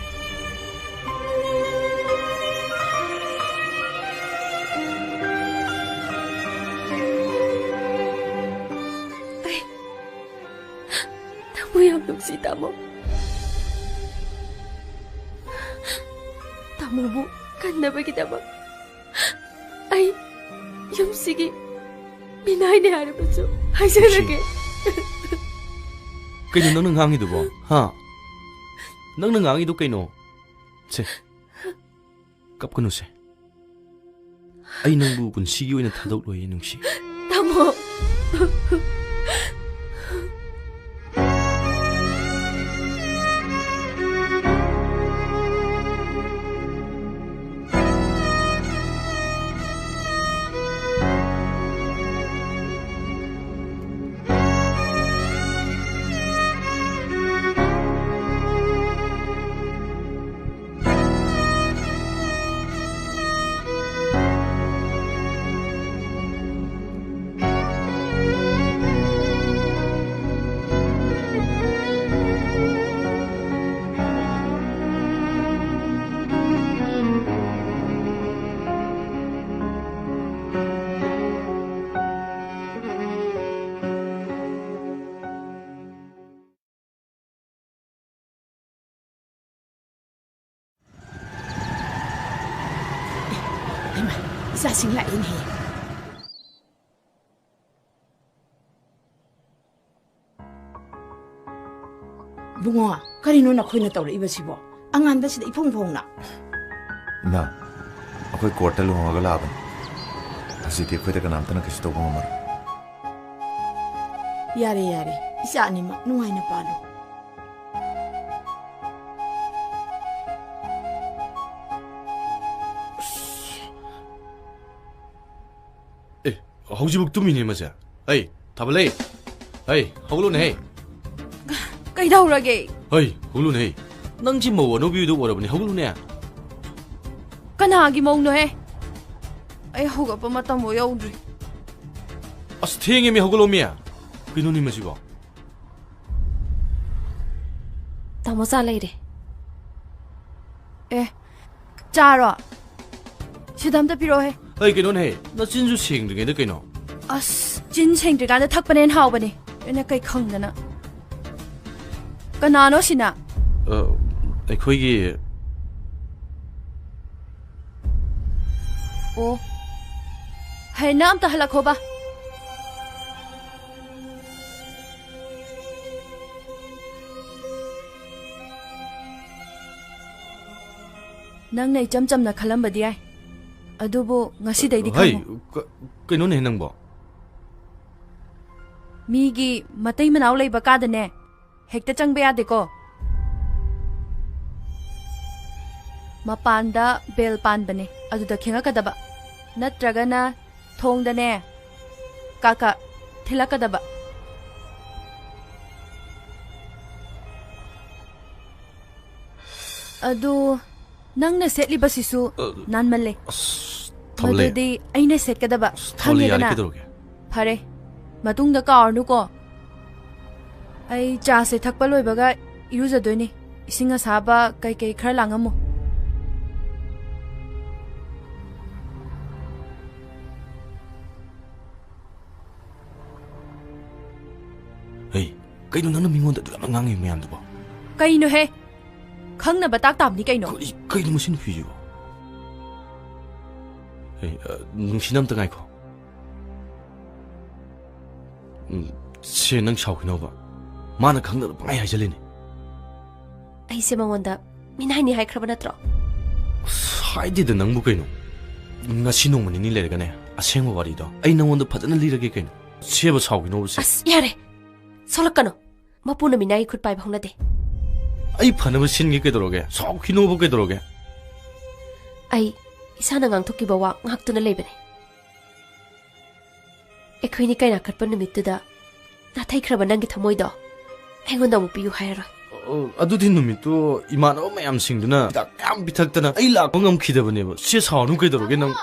ꯑꯩ ꯅꯪꯕꯨ ꯌꯥꯝ ꯅꯨꯡꯁꯤ, ꯇꯥꯃꯣ꯫ ꯇꯥꯃꯣꯕꯨ ꯀꯟꯅꯕꯒꯤꯗꯃꯛ ꯑꯩ ꯌꯨꯝꯁꯤꯒꯤ ꯃꯤꯅꯥꯏꯅꯦ ꯍꯥꯏꯔꯕꯁꯨ ꯍꯥꯏꯖꯔꯒꯦ꯫ ꯀꯩꯅꯣ ꯅꯪꯅ ꯉꯥꯡꯉꯤꯗꯨꯕꯣ? ꯍꯥ? ꯅꯪꯅ ꯉꯥꯡꯉꯤꯗꯨ ꯀꯩꯅꯣ? ꯁꯦ, ꯀꯞꯀꯅꯨꯁꯦ꯫ ꯑꯩ ꯅꯪꯕꯨ ꯄꯨꯟꯁꯤꯒꯤ ꯑꯣꯏꯅ ꯊꯥꯗꯣꯛꯂꯣꯏꯌꯦ, ꯅꯨꯡꯁꯤ꯫ ꯇꯥꯃꯣ꯫ ꯍꯩꯃꯥ, ꯏꯆꯥꯁꯤꯡ ꯂꯥꯛꯏꯅꯦꯍꯦ꯫ ꯏꯕꯨꯡꯉꯣ, ꯀꯔꯤꯅꯣ ꯅꯈꯣꯏꯅ ꯇꯧꯔꯛꯏꯕꯁꯤꯕꯣ? ꯑꯉꯥꯟꯕꯁꯤꯗ ꯏꯐꯣꯡ ꯐꯣꯡꯅ꯫ ꯏꯃꯥ, ꯑꯩꯈꯣꯏ ꯀꯣꯔꯠꯇ ꯂꯨꯍꯣꯡꯉꯒ ꯂꯥꯛꯑꯕꯅꯤ꯫ ꯍꯧꯖꯤꯛꯇꯤ ꯑꯩꯈꯣꯏꯗ ꯀꯅꯥꯝꯇꯅ ꯀꯩꯁꯨ ꯇꯧꯕ ꯉꯝꯃꯔꯣꯏ꯫ ꯌꯥꯔꯦ, ꯌꯥꯔꯦ, ꯏꯆꯥ ꯑꯅꯤꯃꯛ ꯅꯨꯡꯉꯥꯏꯅ ꯄꯥꯜꯂꯨ꯫ ꯑꯦ, ꯍꯧꯖꯤꯛꯐꯥꯎ ꯇꯨꯝꯃꯤꯅꯦ ꯃꯁꯦ꯫ ꯑꯩ, ꯊꯥꯕꯜꯂꯩ꯫ ꯑꯩ, ꯍꯧꯒꯠꯂꯨꯅꯦꯍꯦ꯫ ꯀꯩꯗꯧꯔꯒꯦ? ꯍꯩ, ꯍꯧꯒꯠꯂꯨꯅꯦꯍꯦ꯫ ꯅꯪꯁꯤ ꯃꯧ ꯑꯅꯧꯕꯤꯗꯨ ꯑꯣꯏꯔꯕꯅꯤ, ꯍꯧꯒꯠꯂꯨꯅꯦ꯫ ꯀꯅꯥꯒꯤ ꯃꯧꯅꯣꯍꯦ? ꯑꯩ ꯍꯧꯒꯠꯄ ꯃꯇꯝꯕꯨ ꯌꯧꯗ꯭ꯔꯤ꯫ ꯑꯁ, ꯊꯦꯡꯉꯦꯃꯤ, ꯍꯧꯒꯠꯂꯣꯃꯤ꯫ ꯀꯩꯅꯣꯅꯦ ꯃꯁꯤꯕꯣ? ꯇꯥꯃꯣ, ꯆꯥ ꯂꯩꯔꯦ꯫ ꯑꯦ, ꯆꯥꯔꯣ? ꯁꯤꯗ ꯑꯝꯇ ꯄꯤꯔꯛꯑꯣꯍꯦ꯫ ꯑꯩ, ꯀꯩꯅꯣꯅꯦꯍꯦ, ꯅꯆꯤꯟꯁꯨ ꯁꯦꯡꯗ꯭ꯔꯤꯉꯩꯗ ꯀꯩꯅꯣ? ꯑꯁ, ꯆꯤꯟ ꯁꯦꯡꯗ꯭ꯔꯤꯀꯥꯟꯗ ꯊꯛꯄꯅ ꯍꯦꯟꯅ ꯍꯥꯎꯕꯅꯦ꯫ ꯑꯩꯅ ꯀꯩ ꯈꯪꯗꯅ꯫ ꯀꯅꯥꯅꯣ ꯁꯤꯅ? ꯑ, ꯑꯩꯈꯣꯏꯒꯤ ꯑꯣ꯫ ꯍꯩ, ꯅꯪ ꯑꯝꯇ ꯍꯜꯂꯛꯈꯣꯕ꯫ ꯅꯪꯅ ꯏꯆꯝ ꯆꯝꯅ ꯈꯜꯂꯝꯕꯗꯤ ꯌꯥꯏ, ꯑꯗꯨꯕꯨ ꯉꯁꯤꯗꯩꯗꯤ ꯍꯩ, ꯈꯪꯉꯨ꯫ ꯀ-, ꯀꯩꯅꯣꯅꯦ ꯅꯪꯕꯣ? ꯃꯤꯒꯤ ꯃꯇꯩ ꯃꯅꯥꯎ ꯂꯩꯕ ꯀꯥꯗꯅꯦ, ꯍꯦꯛꯇ ꯆꯪꯕ ꯌꯥꯗꯦꯀꯣ꯫ ꯃꯄꯥꯟꯗ ꯕꯦꯜ ꯄꯥꯟꯕꯅꯦ, ꯑꯗꯨꯗ ꯈꯤꯡꯉꯛꯀꯗꯕ꯫ ꯅꯠꯇ꯭ꯔꯒꯅ ꯊꯣꯡꯗꯅꯦ, ꯀꯥ ꯀꯥ ꯊꯤꯜꯂꯛꯀꯗꯕ꯫ ꯑꯗꯨ ꯅꯪꯅ ꯁꯦꯠꯂꯤꯕꯁꯤꯁꯨ ꯑ, ꯅꯥꯟꯃꯜꯂꯦ꯫ ꯑꯁ, ꯊꯥꯕꯜꯂꯩ꯫ ꯃꯗꯨꯗꯤ ꯑꯩꯅ ꯁꯦꯠꯀꯗꯕ ꯑꯁ, ꯊꯥꯕꯜꯂꯩ, ꯌꯥꯔꯦ, ꯈꯪꯉꯦꯗꯅ꯫ ꯀꯩꯗꯧꯔꯒꯦ? ꯐꯔꯦ, ꯃꯇꯨꯡꯗ ꯀꯥꯎꯔꯅꯨꯀꯣ꯫ ꯑꯩ ꯆꯥꯁꯦ ꯊꯛꯄ ꯂꯣꯏꯕꯒ ꯏꯔꯨꯖꯗꯣꯏꯅꯤ꯫ ꯏꯁꯤꯡ ꯑꯁꯥꯕ ꯀꯩꯀꯩ ꯈꯔ ꯂꯥꯡꯉꯝꯃꯨ꯫ ꯍꯩ, ꯀꯩꯅꯣ ꯅꯪꯅ ꯃꯤꯉꯣꯟꯗ ꯑꯗꯨ ꯌꯥꯝꯅ ꯉꯥꯡꯉꯤ ꯃꯌꯥꯝꯗꯨꯕꯣ? ꯀꯩꯅꯣꯍꯦ? ꯈꯪꯅꯕ ꯇꯥꯛ ꯇꯥꯕꯅꯤ ꯀꯩꯅꯣ꯫ ꯀꯔꯤ, ꯀꯩꯅꯣ ꯃꯁꯤ ꯅꯨꯄꯤꯁꯤꯕꯣ? ꯍꯩ, ꯑ, ꯅꯨꯡꯁꯤꯅ ꯑꯝꯇ ꯉꯥꯏꯈꯣ꯫ ꯎꯝ, ꯁꯦ, ꯅꯪ ꯁꯥꯎꯈꯤꯅꯣꯕ꯫ ꯃꯥꯅ ꯈꯪꯗꯅ ꯄꯪꯍꯥꯏ ꯍꯥꯏꯖꯜꯂꯤꯅꯦ꯫ ꯑꯩꯁꯦ ꯃꯉꯣꯟꯗ ꯃꯤꯅꯥꯏꯅꯤ ꯍꯥꯏꯈ꯭ꯔꯕ ꯅꯠꯇ꯭ꯔꯣ? ꯑꯁ, ꯍꯥꯏꯗꯦꯗ ꯅꯪꯕꯨ ꯀꯩꯅꯣ꯫ ꯉꯁꯤ ꯅꯣꯡꯃ ꯅꯤꯅꯤ ꯂꯩꯔꯒꯅꯦ, ꯑꯁꯦꯡꯕ ꯋꯥꯔꯤꯗꯣ ꯑꯩ ꯅꯉꯣꯟꯗ ꯐꯖꯅ ꯂꯤꯔꯒꯦ ꯀꯩꯅꯣ꯫ ꯁꯦꯕ ꯁꯥꯎꯈꯤꯅꯣꯕꯁꯦ꯫ ꯑꯁ, ꯌꯥꯔꯦ꯫ ꯁꯣꯂꯛꯀꯅꯣ꯫ ꯃꯄꯨꯅ ꯃꯤꯅꯥꯏꯒꯤ ꯈꯨꯠ ꯄꯥꯏꯕ ꯍꯧꯅꯗꯦ꯫ ꯑꯩ ꯐꯅꯕ ꯁꯤꯟꯒꯦ ꯀꯩꯗꯧꯔꯒꯦ? ꯁꯥꯎꯈꯤꯅꯣꯕ ꯀꯩꯗꯧꯔꯒꯦ? ꯑꯩ ꯏꯁꯥꯅ ꯉꯥꯡꯊꯣꯛꯈꯤꯕ ꯋꯥ ꯉꯥꯛꯇꯨꯅ ꯂꯩꯕꯅꯦ꯫ ꯑꯩꯈꯣꯏꯅꯤ ꯀꯩꯅꯥ ꯀꯠꯄ ꯅꯨꯃꯤꯠꯇꯨꯗ ꯅꯥꯊꯩꯈ꯭ꯔꯕ ꯅꯪꯒꯤ ꯊꯃꯣꯏꯗꯣ ꯑꯩꯉꯣꯟꯗ ꯑꯃꯨꯛ ꯄꯤꯌꯨ ꯍꯥꯏꯔꯔꯣꯏ꯫ ꯑ, ꯑꯗꯨꯗꯤ ꯅꯨꯃꯤꯠꯇꯨ ꯏꯃꯥꯟꯅꯕ ꯃꯌꯥꯝꯁꯤꯡꯗꯨꯅ ꯍꯤꯗꯥꯛ ꯌꯥꯝ ꯄꯤꯊꯛꯇꯅ ꯑꯩ ꯂꯥꯛꯄ ꯉꯝꯈꯤꯗꯕꯅꯦꯕ꯫ ꯁꯦ, ꯁꯥꯎꯅꯨ ꯀꯩꯗꯧꯔꯒꯦ ꯅꯪ?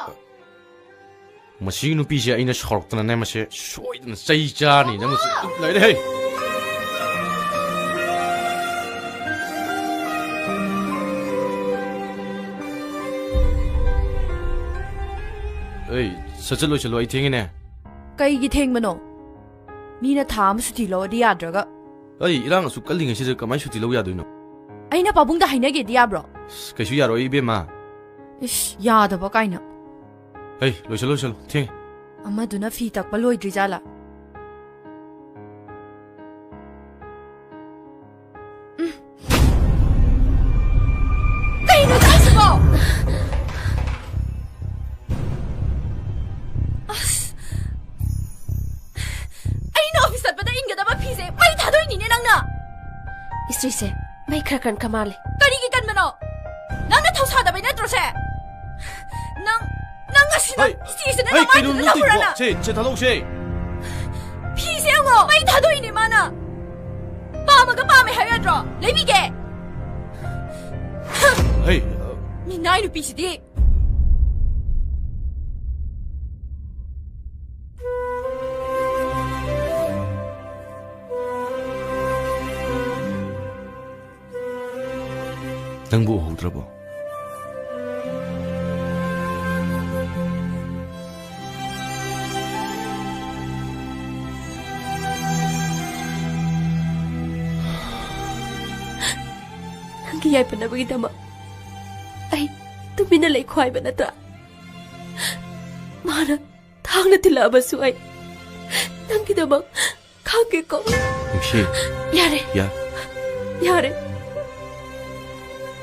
ꯃꯁꯤꯒꯤ ꯅꯨꯄꯤꯁꯦ ꯑꯩꯅ ꯁꯥꯎꯔꯛꯇꯅꯅꯦ, ꯃꯁꯦ ꯁꯣꯏꯗꯅ ꯆꯩ ꯆꯥꯔꯅꯤꯅ ꯃꯁꯤ ꯂꯩꯔꯦ꯫ ꯑꯩ ꯁꯠ ꯁꯠ ꯂꯣꯏꯁꯤꯜꯂꯣ, ꯑꯩ ꯊꯦꯡꯉꯦꯅꯦ꯫ ꯀꯩꯒꯤ ꯊꯦꯡꯕꯅꯣ? ꯃꯤꯅ ꯊꯥ ꯑꯃ ꯁꯨꯇꯤ ꯂꯧꯔꯗꯤ ꯌꯥꯗ꯭ꯔꯒ꯫ ꯑꯩ ꯏꯔꯥꯡ ꯑꯁꯨꯛ ꯀꯜꯂꯤꯉꯩꯁꯤꯗ ꯀꯃꯥꯏꯅ ꯁꯨꯇꯤ ꯂꯧ ꯌꯥꯗꯣꯏꯅꯣ? ꯑꯩꯅ ꯄꯥꯕꯨꯡꯗ ꯍꯥꯏꯅꯒꯦꯗꯤ ꯌꯥꯕ꯭ꯔꯣ? ꯑꯁ, ꯀꯩꯁꯨ ꯌꯥꯔꯣꯏ ꯏꯕꯦꯝꯃ꯫ ꯏꯁ, ꯌꯥꯗꯕ ꯀꯥꯏꯅ꯫ ꯍꯩ, ꯂꯣꯏꯁꯜꯂꯣ, ꯂꯣꯏꯁꯜꯂꯣ, ꯊꯦꯡꯉꯦ꯫ ꯑꯃꯗꯨꯅ ꯐꯤ ꯇꯛꯄ ꯂꯣꯏꯗ꯭ꯔꯤꯖꯥꯠꯂꯥ? ꯎꯝ꯫ ꯀꯩꯅꯣ ꯇꯧꯔꯤꯁꯤꯕꯣ? ꯑꯁ! ꯑꯩꯅ ꯑꯣꯐꯤꯁ ꯆꯠꯄꯗ ꯏꯟꯒꯗꯕ ꯐꯤꯁꯦ ꯃꯩ ꯊꯥꯗꯣꯛꯏꯅꯤꯅꯦ ꯅꯪꯅ! ꯏꯁꯇ꯭ꯔꯤꯁꯦ ꯃꯩ ꯈꯔ ꯀꯟꯈ꯭ꯔ ꯃꯥꯜꯂꯦ꯫ ꯀꯔꯤꯒꯤ ꯀꯟꯕꯅꯣ? ꯅꯪꯅ ꯊꯧꯁꯥꯗꯕꯩ ꯅꯠꯇ꯭ꯔꯣ ꯁꯦ? ꯅꯪ, ꯅꯪ ꯉꯁꯤ ꯅꯪ ꯍꯩ! ꯏꯁꯇ꯭ꯔꯤꯁꯤꯅ ꯍꯩ, ꯅꯃꯥꯏꯗꯨꯗ ꯀꯩꯅꯣ ꯅꯪ ꯂꯧꯍꯧꯔꯅ! ꯇꯧꯔꯤꯗꯨꯕꯣ? ꯁꯦ, ꯁꯦ ꯊꯥꯗꯣꯛꯁꯦ꯫ ꯐꯤꯁꯦ ꯌꯦꯡꯉꯣ! ꯃꯩ ꯊꯥꯗꯣꯛꯏꯅꯦ ꯃꯥꯅ! ꯄꯥꯝꯃꯒ ꯄꯥꯝꯃꯦ ꯍꯥꯏꯌꯨ ꯌꯥꯗ꯭ꯔꯣ? ꯂꯩꯕꯤꯒꯦ! ꯍꯩ! ꯃꯤꯅꯥꯏ ꯅꯨꯄꯤꯁꯤꯗꯤ! ꯅꯪꯕꯨ ꯎꯍꯧꯗ꯭ꯔꯕꯣ? ꯅꯪꯒꯤ ꯌꯥꯏꯐꯅꯕꯒꯤꯗꯃꯛ ꯑꯩ ꯇꯨꯃꯤꯟꯅ ꯂꯩꯈꯣ ꯍꯥꯏꯕ ꯅꯠꯇ꯭ꯔꯥ? ꯃꯥꯅ ꯊꯥꯡꯅ ꯊꯤꯜꯂꯛꯑꯕꯁꯨ ꯑꯩ ꯅꯪꯒꯤꯗꯃꯛ ꯈꯥꯡꯒꯦꯀꯣ꯫ ꯅꯨꯡꯁꯤ꯫ ꯌꯥꯔꯦ꯫ ꯌꯥ-, ꯌꯥꯔꯦ꯫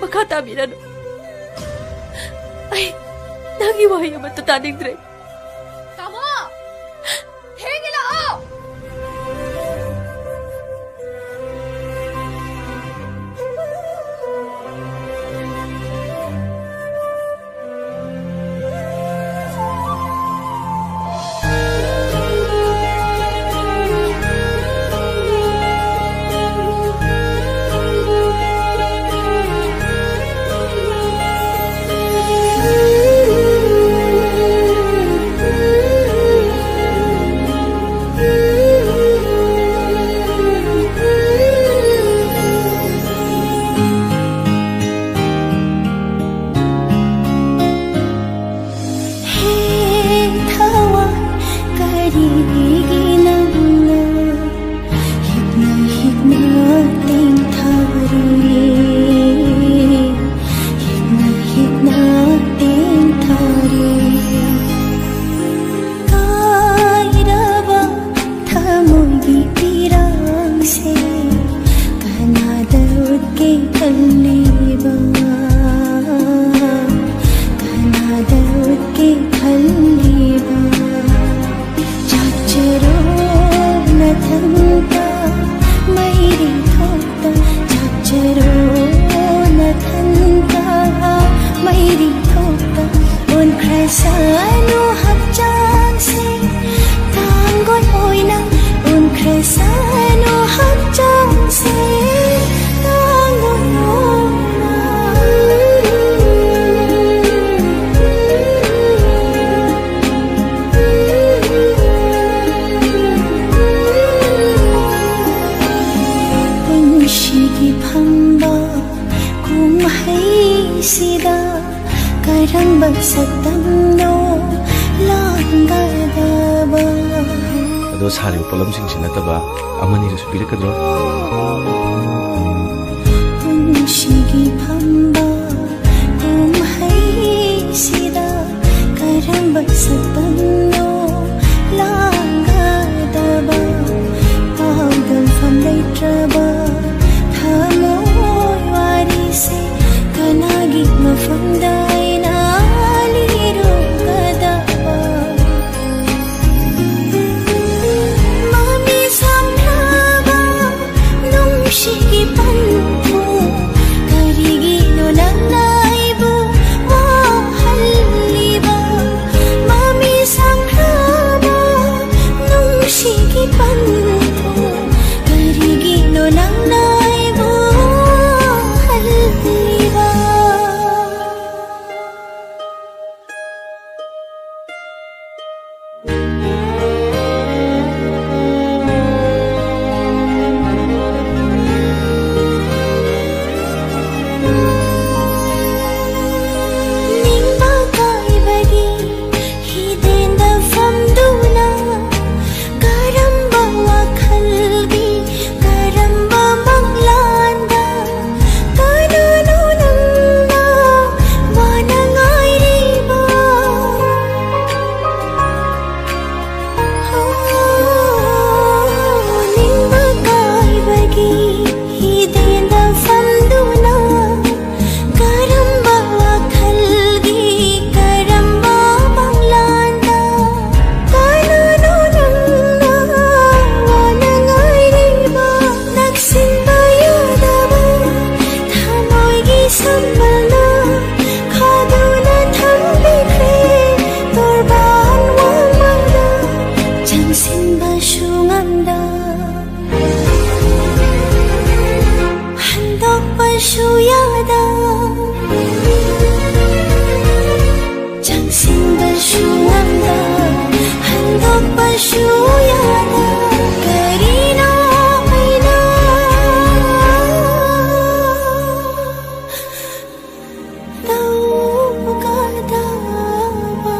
ꯃꯈꯥ ꯇꯥꯕꯤꯔꯅꯨ꯫ ꯑꯩ ꯅꯪꯒꯤ ꯋꯥꯍꯩ ꯑꯃꯠꯇ ꯇꯥꯅꯤꯡꯗ꯭ꯔꯦ꯫ ꯇꯥꯃꯣ! ꯊꯦꯡꯉꯦ, ꯂꯥꯛꯑꯣ! ꯍꯦ ꯊꯋꯥꯏ, ꯀꯔꯤꯒꯤ ꯅꯪꯅ ꯍꯤꯛꯅ ꯍꯤꯛꯅ ꯇꯦꯡꯊꯔꯤ? ꯍꯤꯛꯅ ꯍꯤꯛꯅ ꯇꯦꯡꯊꯔꯤ꯫ ꯀꯥꯏꯔꯕ ꯊꯃꯣꯏꯒꯤ ꯄꯤꯔꯥꯡꯁꯦ ꯀꯅꯥꯗ ꯎꯠꯀꯦ ꯈꯜꯂꯤꯕ? ꯀꯅꯥꯗ ꯎꯠꯀꯦ ꯈꯜꯂꯤꯕ? ꯆꯥꯛꯆꯔꯣ ꯅꯊꯟꯇ ꯃꯩꯔꯤ ꯊꯣꯛꯇ, ꯆꯥꯛꯆꯔꯣ ꯅꯊꯟꯇ ꯃꯩꯔꯤ ꯊꯣꯛꯇ꯫ ꯑꯣꯟꯈ꯭ꯔꯁꯅꯨ ꯍꯛꯆꯥꯡꯁꯦ ꯇꯥꯡꯒꯣꯜ ꯑꯣꯏꯅ, ꯑꯣꯟꯈ꯭ꯔꯁꯅꯨ ꯍꯛꯆꯥꯡꯁꯦ ꯇꯥꯡꯒꯣꯜ ꯑꯣꯏꯅ꯫ ꯄꯨꯟꯁꯤꯒꯤ ꯐꯝꯕ ꯀꯨꯝꯍꯩꯁꯤꯗ ꯀꯔꯝꯕ ꯁꯛꯇꯝꯅꯣ ꯂꯥꯡꯒꯗꯕ? ꯑꯗꯣ ꯁꯥꯔꯤꯕ ꯄꯣꯠꯂꯝꯁꯤꯡꯁꯤ ꯅꯠꯇꯕ ꯑꯃꯅꯤꯒꯁꯨ ꯄꯤꯔꯛꯀꯗ꯭ꯔꯣ? ꯄꯨꯟꯁꯤꯒꯤ ꯐꯝꯕ ꯀꯨꯝꯍꯩꯁꯤꯗ ꯀꯔꯝꯕ ꯁꯛꯇꯝꯅꯣ ꯂꯥꯡꯒꯗꯕ? ꯄꯥꯎꯗꯝꯐꯝ ꯂꯩꯇ꯭ꯔꯕ ꯊꯃꯣꯏ ꯋꯥꯔꯤꯁꯦ ꯗꯥꯏꯅ ꯂꯤꯔꯨꯒꯗꯕ ꯃꯃꯤ ꯁꯥꯝꯂꯕ ꯅꯨꯡꯁꯤꯒꯤ ꯄꯟꯊꯨꯡ, ꯀꯔꯤꯒꯤꯅꯣ ꯅꯪꯅ ꯑꯩꯕꯨ ꯋꯥꯍꯜꯂꯤꯕ? ꯃꯃꯤ ꯁꯥꯝꯂꯕ ꯅꯨꯡꯁꯤꯒꯤ ꯄꯟꯊꯨꯡ, ꯀꯔꯤꯒꯤꯅꯣ ꯅꯪꯅ ꯑꯩꯕꯨ ꯋꯥꯍꯜꯂꯤꯕ? ꯅꯤꯡꯕ ꯀꯥꯏꯕꯒꯤ ꯍꯤꯗꯦꯟꯗ ꯐꯝꯗꯨꯅ, ꯀꯔꯝꯕ ꯋꯥꯈꯜꯒꯤ, ꯀꯔꯝꯕ ꯃꯪꯂꯥꯟꯗ, ꯀꯅꯥꯅꯣ ꯅꯪꯅ ꯋꯥꯅ ꯉꯥꯏꯔꯤꯕ? ꯅꯤꯡꯕ ꯀꯥꯏꯕꯒꯤ ꯍꯤꯗꯦꯟꯗ ꯐꯝꯗꯨꯅ, ꯀꯔꯝꯕ ꯋꯥꯈꯜꯒꯤ, ꯀꯔꯝꯕ ꯃꯪꯂꯥꯟꯗ, ꯀꯅꯥꯅꯣ ꯅꯪꯅ ꯋꯥꯅ ꯉꯥꯏꯔꯤꯕ? ꯅꯛꯁꯤꯟꯕ ꯌꯥꯗꯕ ꯊꯃꯣꯏꯒꯤ ꯁꯝꯕꯜꯅ ꯈꯥꯗꯨꯅ ꯊꯝꯕꯤꯈ꯭ꯔꯦ ꯇꯣꯔꯕꯥꯟ ꯋꯥꯡꯃꯗ, ꯆꯪꯁꯤꯟꯕꯁꯨ ꯉꯝꯗ, ꯍꯟꯗꯣꯛꯄꯁꯨ ꯌꯥꯗ, ꯆꯪꯁꯤꯟꯕꯁꯨ ꯉꯝꯗ, ꯍꯟꯗꯣꯛꯄꯁꯨ ꯌꯥꯗ, ꯀꯔꯤꯅꯣ ꯑꯩꯅ ꯇꯧꯒꯗꯕ?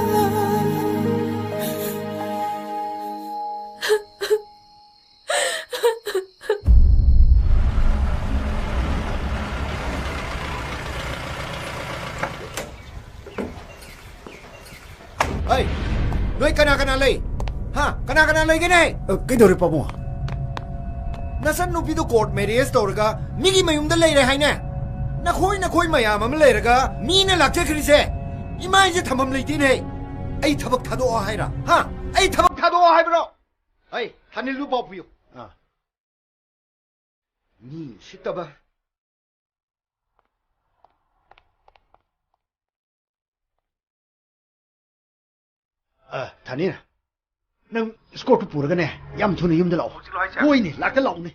ꯑꯩ, ꯅꯣꯏ ꯀꯅꯥ ꯀꯅꯥ ꯂꯩ? ꯍꯥ? ꯀꯅꯥ ꯀꯅꯥ ꯂꯩꯒꯦꯅꯦ? ꯑ, ꯀꯩꯗꯧꯔꯦ, ꯄꯥꯕꯨꯡ? ꯅꯆꯟ ꯅꯨꯄꯤꯗꯣ ꯀꯣꯔꯠ ꯃꯦꯔꯤꯌꯦꯖ ꯇꯧꯔꯒ ꯃꯤꯒꯤ ꯃꯌꯨꯝꯗ ꯂꯩꯔꯦ ꯍꯥꯏꯅꯦ? ꯅꯈꯣꯏ, ꯅꯈꯣꯏ ꯃꯌꯥꯝ ꯑꯃ ꯂꯩꯔꯒ ꯃꯤꯅ ꯂꯥꯛꯆꯈ꯭ꯔꯤꯁꯦ ꯏꯃꯥꯏꯁꯦ ꯊꯝꯐꯝ ꯂꯩꯇꯦꯅꯦ꯫ ꯑꯩ ꯊꯕꯛ ꯊꯥꯗꯣꯛꯑꯣ ꯍꯥꯏꯔ? ꯍꯥ? ꯑꯩ ꯊꯕꯛ ꯊꯥꯗꯣꯛꯑꯣ ꯍꯥꯏꯕ꯭ꯔꯣ? ꯑꯩ ꯊꯥꯅꯤꯜꯂꯨ ꯄꯥꯎ ꯄꯤꯌꯨ꯫ ꯑꯥ꯫ ꯃꯤ ꯎꯁꯤꯠꯇꯕ꯫ ꯑ, ꯊꯥꯅꯤꯜ, ꯅꯪ ꯁ꯭ꯀꯣꯠꯇꯨ ꯄꯨꯔꯒꯅꯦ, ꯌꯥꯝ ꯊꯨꯅ ꯌꯨꯝꯗ ꯂꯥꯛꯑꯣ꯫ ꯍꯧꯖꯤꯛꯂꯣ ꯍꯥꯏꯁꯦ? ꯍꯣꯏꯅꯦ, ꯂꯥꯛꯀ ꯂꯥꯛꯑꯣꯅꯦ꯫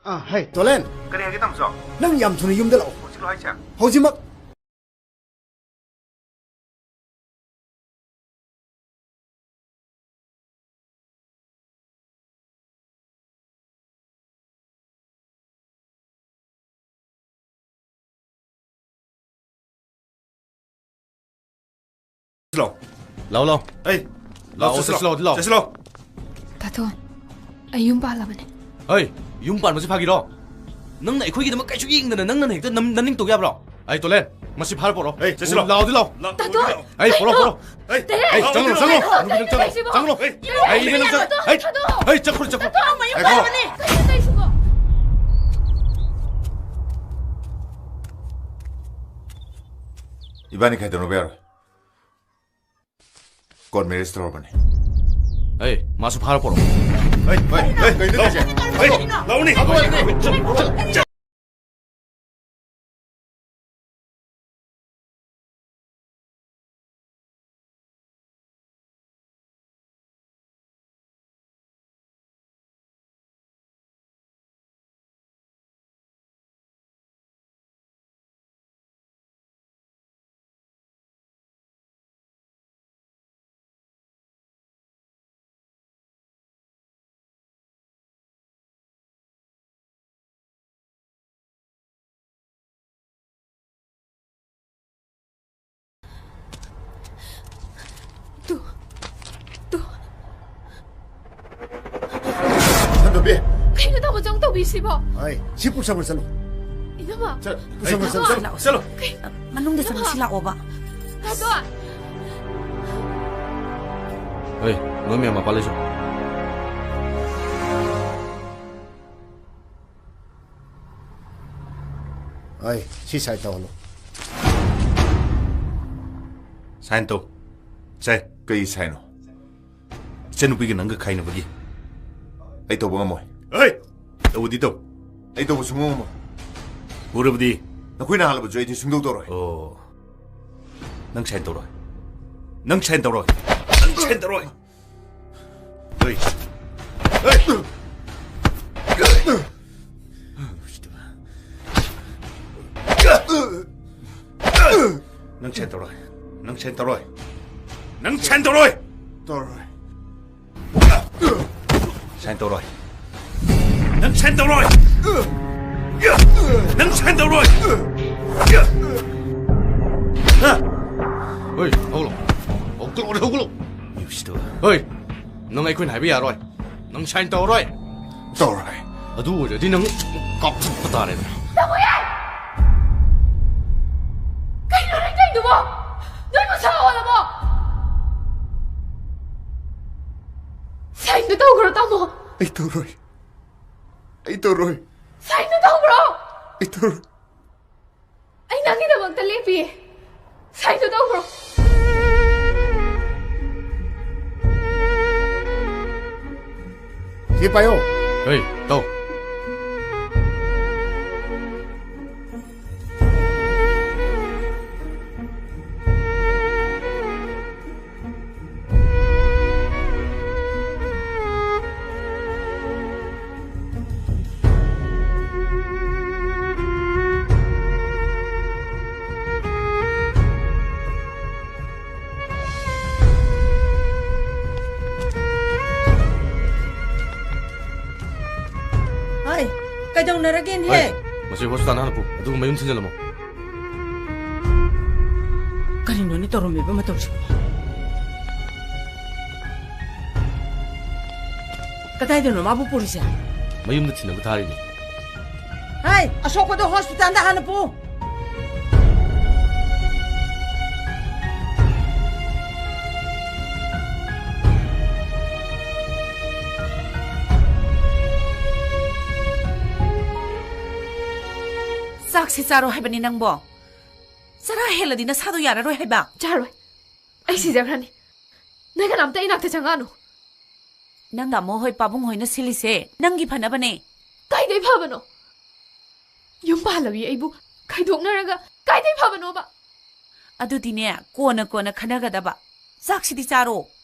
ꯑ, ꯍꯩ, ꯇꯣꯂꯦꯟ꯫ ꯀꯔꯤ ꯍꯥꯏꯒꯦ, ꯇꯥꯃꯣꯆꯧ? ꯅꯪ ꯌꯥꯝ ꯊꯨꯅ ꯌꯨꯝꯗ ꯂꯥꯛꯑꯣ꯫ ꯍꯧꯖꯤꯛꯂꯣ ꯍꯥꯏꯁꯦ? ꯍꯧꯖꯤꯛꯃꯛ꯫ ꯂꯥꯎ꯫ ꯂꯥꯎ, ꯂꯥꯎ꯫ ꯑꯩ꯫ ꯂꯥꯎ, ꯂꯥꯎ, ꯆꯠꯁꯤ ꯂꯥꯎ꯫ ꯂꯥꯎ, ꯂꯥꯎ꯫ ꯆꯠꯁꯤ ꯂꯥꯎ꯫ ꯇꯥꯇꯣꯟ, ꯑꯩ ꯌꯨꯝ ꯄꯥꯜꯂꯕꯅꯦ꯫ ꯍꯩ, ꯌꯨꯝ ꯄꯥꯟꯕꯁꯤ ꯐꯥꯒꯤꯔꯣ? ꯅꯪꯅ ꯑꯩꯈꯣꯏꯒꯤꯗꯃꯛ ꯀꯩꯁꯨ ꯌꯦꯡꯗꯅ ꯅꯪꯅ ꯍꯦꯛꯇ ꯅꯝ-, ꯅꯅꯤꯡ ꯇꯧ ꯌꯥꯕ꯭ꯔꯣ? ꯑꯩ ꯇꯣꯂꯦꯟ, ꯃꯁꯤ ꯐꯥꯔ ꯄꯣꯔꯛꯑꯣ꯫ ꯑꯩ, ꯆꯠꯁꯤ ꯂꯥꯎ꯫ ꯂꯥꯎꯗꯤ ꯂꯥꯎ꯫ ꯂꯥꯎ, ꯇꯥꯇꯣꯟ! ꯂꯥꯎ꯫ ꯑꯩ, ꯄꯣꯔꯛꯑꯣ, ꯀꯩꯅꯣ? ꯄꯣꯔꯛꯑꯣ꯫ ꯑꯩ, ꯇꯦꯔꯦ! ꯑꯩ, ꯆꯪꯉꯨ, ꯀꯩꯅꯣ? ꯆꯪꯉꯨ꯫ ꯀꯩꯅꯣ? ꯅꯨꯄꯤ ꯅꯪ ꯆꯪꯉꯨ꯫ ꯀꯩꯅꯣ? ꯆꯪꯉꯨ꯫ ꯑꯩ, ꯇꯦꯔꯦ! ꯑꯩ, ꯅꯪ ꯆꯪꯉꯨ꯫ ꯇꯥꯇꯣꯟ! ꯑꯩ, ꯇꯥꯇꯣꯟ! ꯑꯩ, ꯆꯠꯈ꯭ꯔꯣ, ꯆꯠꯈ꯭ꯔꯣ꯫ ꯇꯥꯇꯣꯟ, ꯃꯌꯨꯝ ꯉꯥꯏꯈꯣ꯫ ꯄꯥꯜꯂꯕꯅꯦ! ꯀꯩꯅꯣ ꯇꯧꯔꯤꯁꯤꯕꯣ? ꯏꯕꯥꯅꯤ ꯈꯥꯏꯗꯣꯛꯅꯕ ꯌꯥꯔꯣꯏ꯫ ꯀꯣꯔꯠ ꯃꯦꯔꯦꯖ ꯇꯧꯔꯕꯅꯦ꯫ ꯑꯩ, ꯃꯥꯁꯨ ꯐꯥꯔ ꯄꯣꯔꯛꯑꯣ꯫ ꯍꯩ, ꯍꯩ, ꯍꯩ, ꯀꯩꯅꯣ ꯇꯧꯔꯤꯁꯦ? ꯍꯩ, ꯂꯥꯎꯅꯦ꯫ ꯂꯥꯎꯅꯦ꯫ Two, two. ꯁꯟꯗꯣꯝꯕꯤ꯫ ꯀꯩꯅꯣ ꯇꯥꯃꯣ ꯆꯪ ꯇꯧꯕꯤꯁꯤꯕꯣ? ꯍꯣꯏ, ꯁꯤ ꯄꯨꯁꯟꯈ꯭ꯔꯣ, ꯆꯠꯂꯣ꯫ ꯏꯅꯝꯃ꯫ ꯆꯠ-, ꯄꯨꯁꯟꯈ꯭ꯔꯣ, ꯇꯥꯃꯣ꯫ ꯆꯠꯂꯣ, ꯆꯠꯂꯣ꯫ ꯀꯩ-, ꯃꯅꯨꯡꯗ ꯆꯪꯉꯨ, ꯁꯤ ꯂꯥꯛꯑꯣꯕ꯫ ꯇꯥꯇꯣꯟ꯫ ꯍꯣꯏ, ꯅꯣꯏ ꯃꯌꯥꯝ ꯃꯄꯥ ꯂꯩꯁꯨ꯫ ꯍꯣꯏ, ꯁꯤ ꯁꯥꯏꯟ ꯇꯧꯍꯜꯂꯣ꯫ ꯁꯥꯏꯟ ꯇꯧ꯫ ꯁꯦ꯫ ꯀꯩ ꯁꯥꯏꯟꯅꯣ? ꯏꯆꯟꯅꯨꯄꯤꯒ ꯅꯪꯒ ꯈꯥꯏꯅꯕꯒꯤ꯫ ꯑꯩ ꯇꯧꯕ ꯉꯝꯃꯣꯏ꯫ ꯍꯩ! ꯇꯧꯕꯗꯤ ꯇꯧ꯫ ꯑꯩ ꯇꯧꯕ ꯁꯨꯡꯉꯝ ꯉꯝꯃꯣꯏ꯫ ꯎꯔꯕꯗꯤ? ꯅꯈꯣꯏꯅ ꯍꯥꯜꯂꯕꯁꯨ ꯑꯩꯗꯤ ꯁꯨꯡꯇꯧ ꯇꯧꯔꯣꯏ꯫ ꯑꯣ꯫ ꯅꯪ ꯁꯥꯏꯟ ꯇꯧꯔꯣꯏ꯫ ꯅꯪ ꯁꯥꯏꯟ ꯇꯧꯔꯣꯏ꯫ ꯅꯪ ꯁꯥꯏꯟ ꯇꯧꯔꯣꯏ꯫ ꯍꯩ! ꯍꯩ! ꯅꯪ ꯁꯥꯏꯟ ꯇꯧꯔꯣꯏ꯫ ꯅꯪ ꯁꯥꯏꯟ ꯇꯧꯔꯣꯏ꯫ ꯅꯪ ꯁꯥꯏꯟ ꯇꯧꯔꯣꯏ꯫ ꯇꯧꯔꯣꯏ꯫ ꯁꯥꯏꯟ ꯇꯧꯔꯣꯏ꯫ ꯅꯪ ꯁꯥꯏꯟ ꯇꯧꯔꯣꯏ꯫ ꯅꯪ ꯁꯥꯏꯟ ꯇꯧꯔꯣꯏ꯫ ꯍꯥ? ꯍꯣꯏ, ꯍꯧꯒꯠꯂꯣ꯫ ꯍꯧꯒꯠꯂꯣ, ꯍꯧꯒꯠꯂꯣ꯫ ꯌꯨ ꯁꯤꯗꯣ꯫ ꯍꯣꯏ, ꯅꯪ ꯑꯩꯈꯣꯏꯅ ꯍꯥꯏꯕ ꯌꯥꯔꯣꯏ꯫ ꯅꯪ ꯁꯥꯏꯟ ꯇꯧꯔꯣꯏ꯫ ꯇꯧꯔꯣꯏ꯫ ꯑꯗꯨ ꯑꯣꯏꯔꯗꯤ ꯅꯪ ꯀꯥꯞꯊꯠꯄ ꯇꯥꯔꯦꯗꯅ꯫ ꯇꯧꯕ ꯌꯥꯏ! ꯀꯩꯅꯣ ꯅꯪ ꯇꯧꯔꯤꯗꯨꯕꯣ? ꯅꯣꯏꯕꯨ ꯁꯥꯎꯍꯜꯂꯕꯣ? ꯁꯥꯏꯟꯗꯣ ꯇꯧꯈ꯭ꯔꯣ, ꯇꯥꯃꯣ꯫ ꯑꯩ ꯇꯧꯔꯣꯏ꯫ ꯑꯩ ꯇꯧꯔꯣꯏ꯫ ꯁꯥꯏꯟꯗꯣ ꯇꯧꯈ꯭ꯔꯣ꯫ ꯑꯩ ꯇꯧꯔꯣꯏ꯫ ꯑꯩ ꯅꯪꯒꯤꯗꯃꯛꯇ ꯂꯦꯞꯄꯤꯌꯦ꯫ ꯁꯥꯏꯟꯗꯣ ꯇꯧꯈ꯭ꯔꯣ꯫ ꯁꯤ ꯄꯥꯏꯌꯣ꯫ ꯍꯩ, ꯇꯧ꯫ ꯍꯥꯏ, ꯀꯩꯗꯧꯅꯔꯒꯦꯅꯦꯍꯦ? ꯍꯣꯏ, ꯃꯁꯤ ꯍꯣꯁꯄꯤꯇꯥꯜ ꯍꯥꯟꯅ ꯄꯨ, ꯑꯗꯨꯒ ꯃꯌꯨꯝ ꯊꯤꯟꯖꯤꯜꯂꯝꯃꯣ꯫ ꯀꯔꯤꯅꯣꯅꯦ ꯇꯧꯔꯝꯃꯤꯕ ꯃꯇꯧꯁꯤꯕꯣ? ꯀꯗꯥꯏꯗꯅꯣ ꯃꯥꯕꯨ ꯄꯨꯔꯤꯁꯦ? ꯃꯌꯨꯝꯗ ꯊꯤꯟꯅꯕ ꯊꯥꯔꯤꯅꯦ꯫ ꯍꯥꯏ, ꯑꯁꯣꯛꯄꯗꯣ ꯍꯣꯁꯄꯤꯇꯥꯜꯗ ꯍꯥꯟꯅ ꯄꯨ꯫ ꯆꯥꯛꯁꯦ ꯆꯥꯔꯣ ꯍꯥꯏꯕꯅꯤ ꯅꯪꯕꯣ꯫ ꯆꯔꯥ ꯍꯦꯜꯂꯗꯤ ꯅꯁꯥꯗꯣ ꯌꯥꯔꯔꯣꯏ ꯍꯥꯏꯕ꯫ ꯆꯥꯔꯣꯏ꯫ ꯑꯩ ꯁꯤꯖꯈ꯭ꯔꯅꯤ꯫ ꯅꯣꯏ ꯀꯅꯥꯝꯇ ꯑꯩ ꯅꯥꯛꯇ ꯆꯪꯉꯛꯑꯅꯨ꯫ ꯅꯪ ꯇꯥꯃꯣ ꯍꯣꯏ, ꯄꯥꯕꯨꯡ ꯍꯣꯏꯅ ꯁꯤꯜꯂꯤꯁꯦ ꯅꯪꯒꯤ ꯐꯅꯕꯅꯦ꯫ ꯀꯥꯏꯗꯩ ꯐꯕꯅꯣ? ꯌꯨꯝ ꯄꯥꯜꯂꯕꯤ ꯑꯩꯕꯨ ꯈꯥꯏꯗꯣꯛꯅꯔꯒ ꯀꯥꯏꯗꯩ ꯐꯕꯅꯣꯕ? ꯑꯗꯨꯗꯤꯅꯦ, ꯀꯣꯟꯅ ꯀꯣꯟꯅ ꯈꯟꯅꯒꯗꯕ꯫ ꯆꯥꯛꯁꯤꯗꯤ ꯆꯥꯔꯣ꯫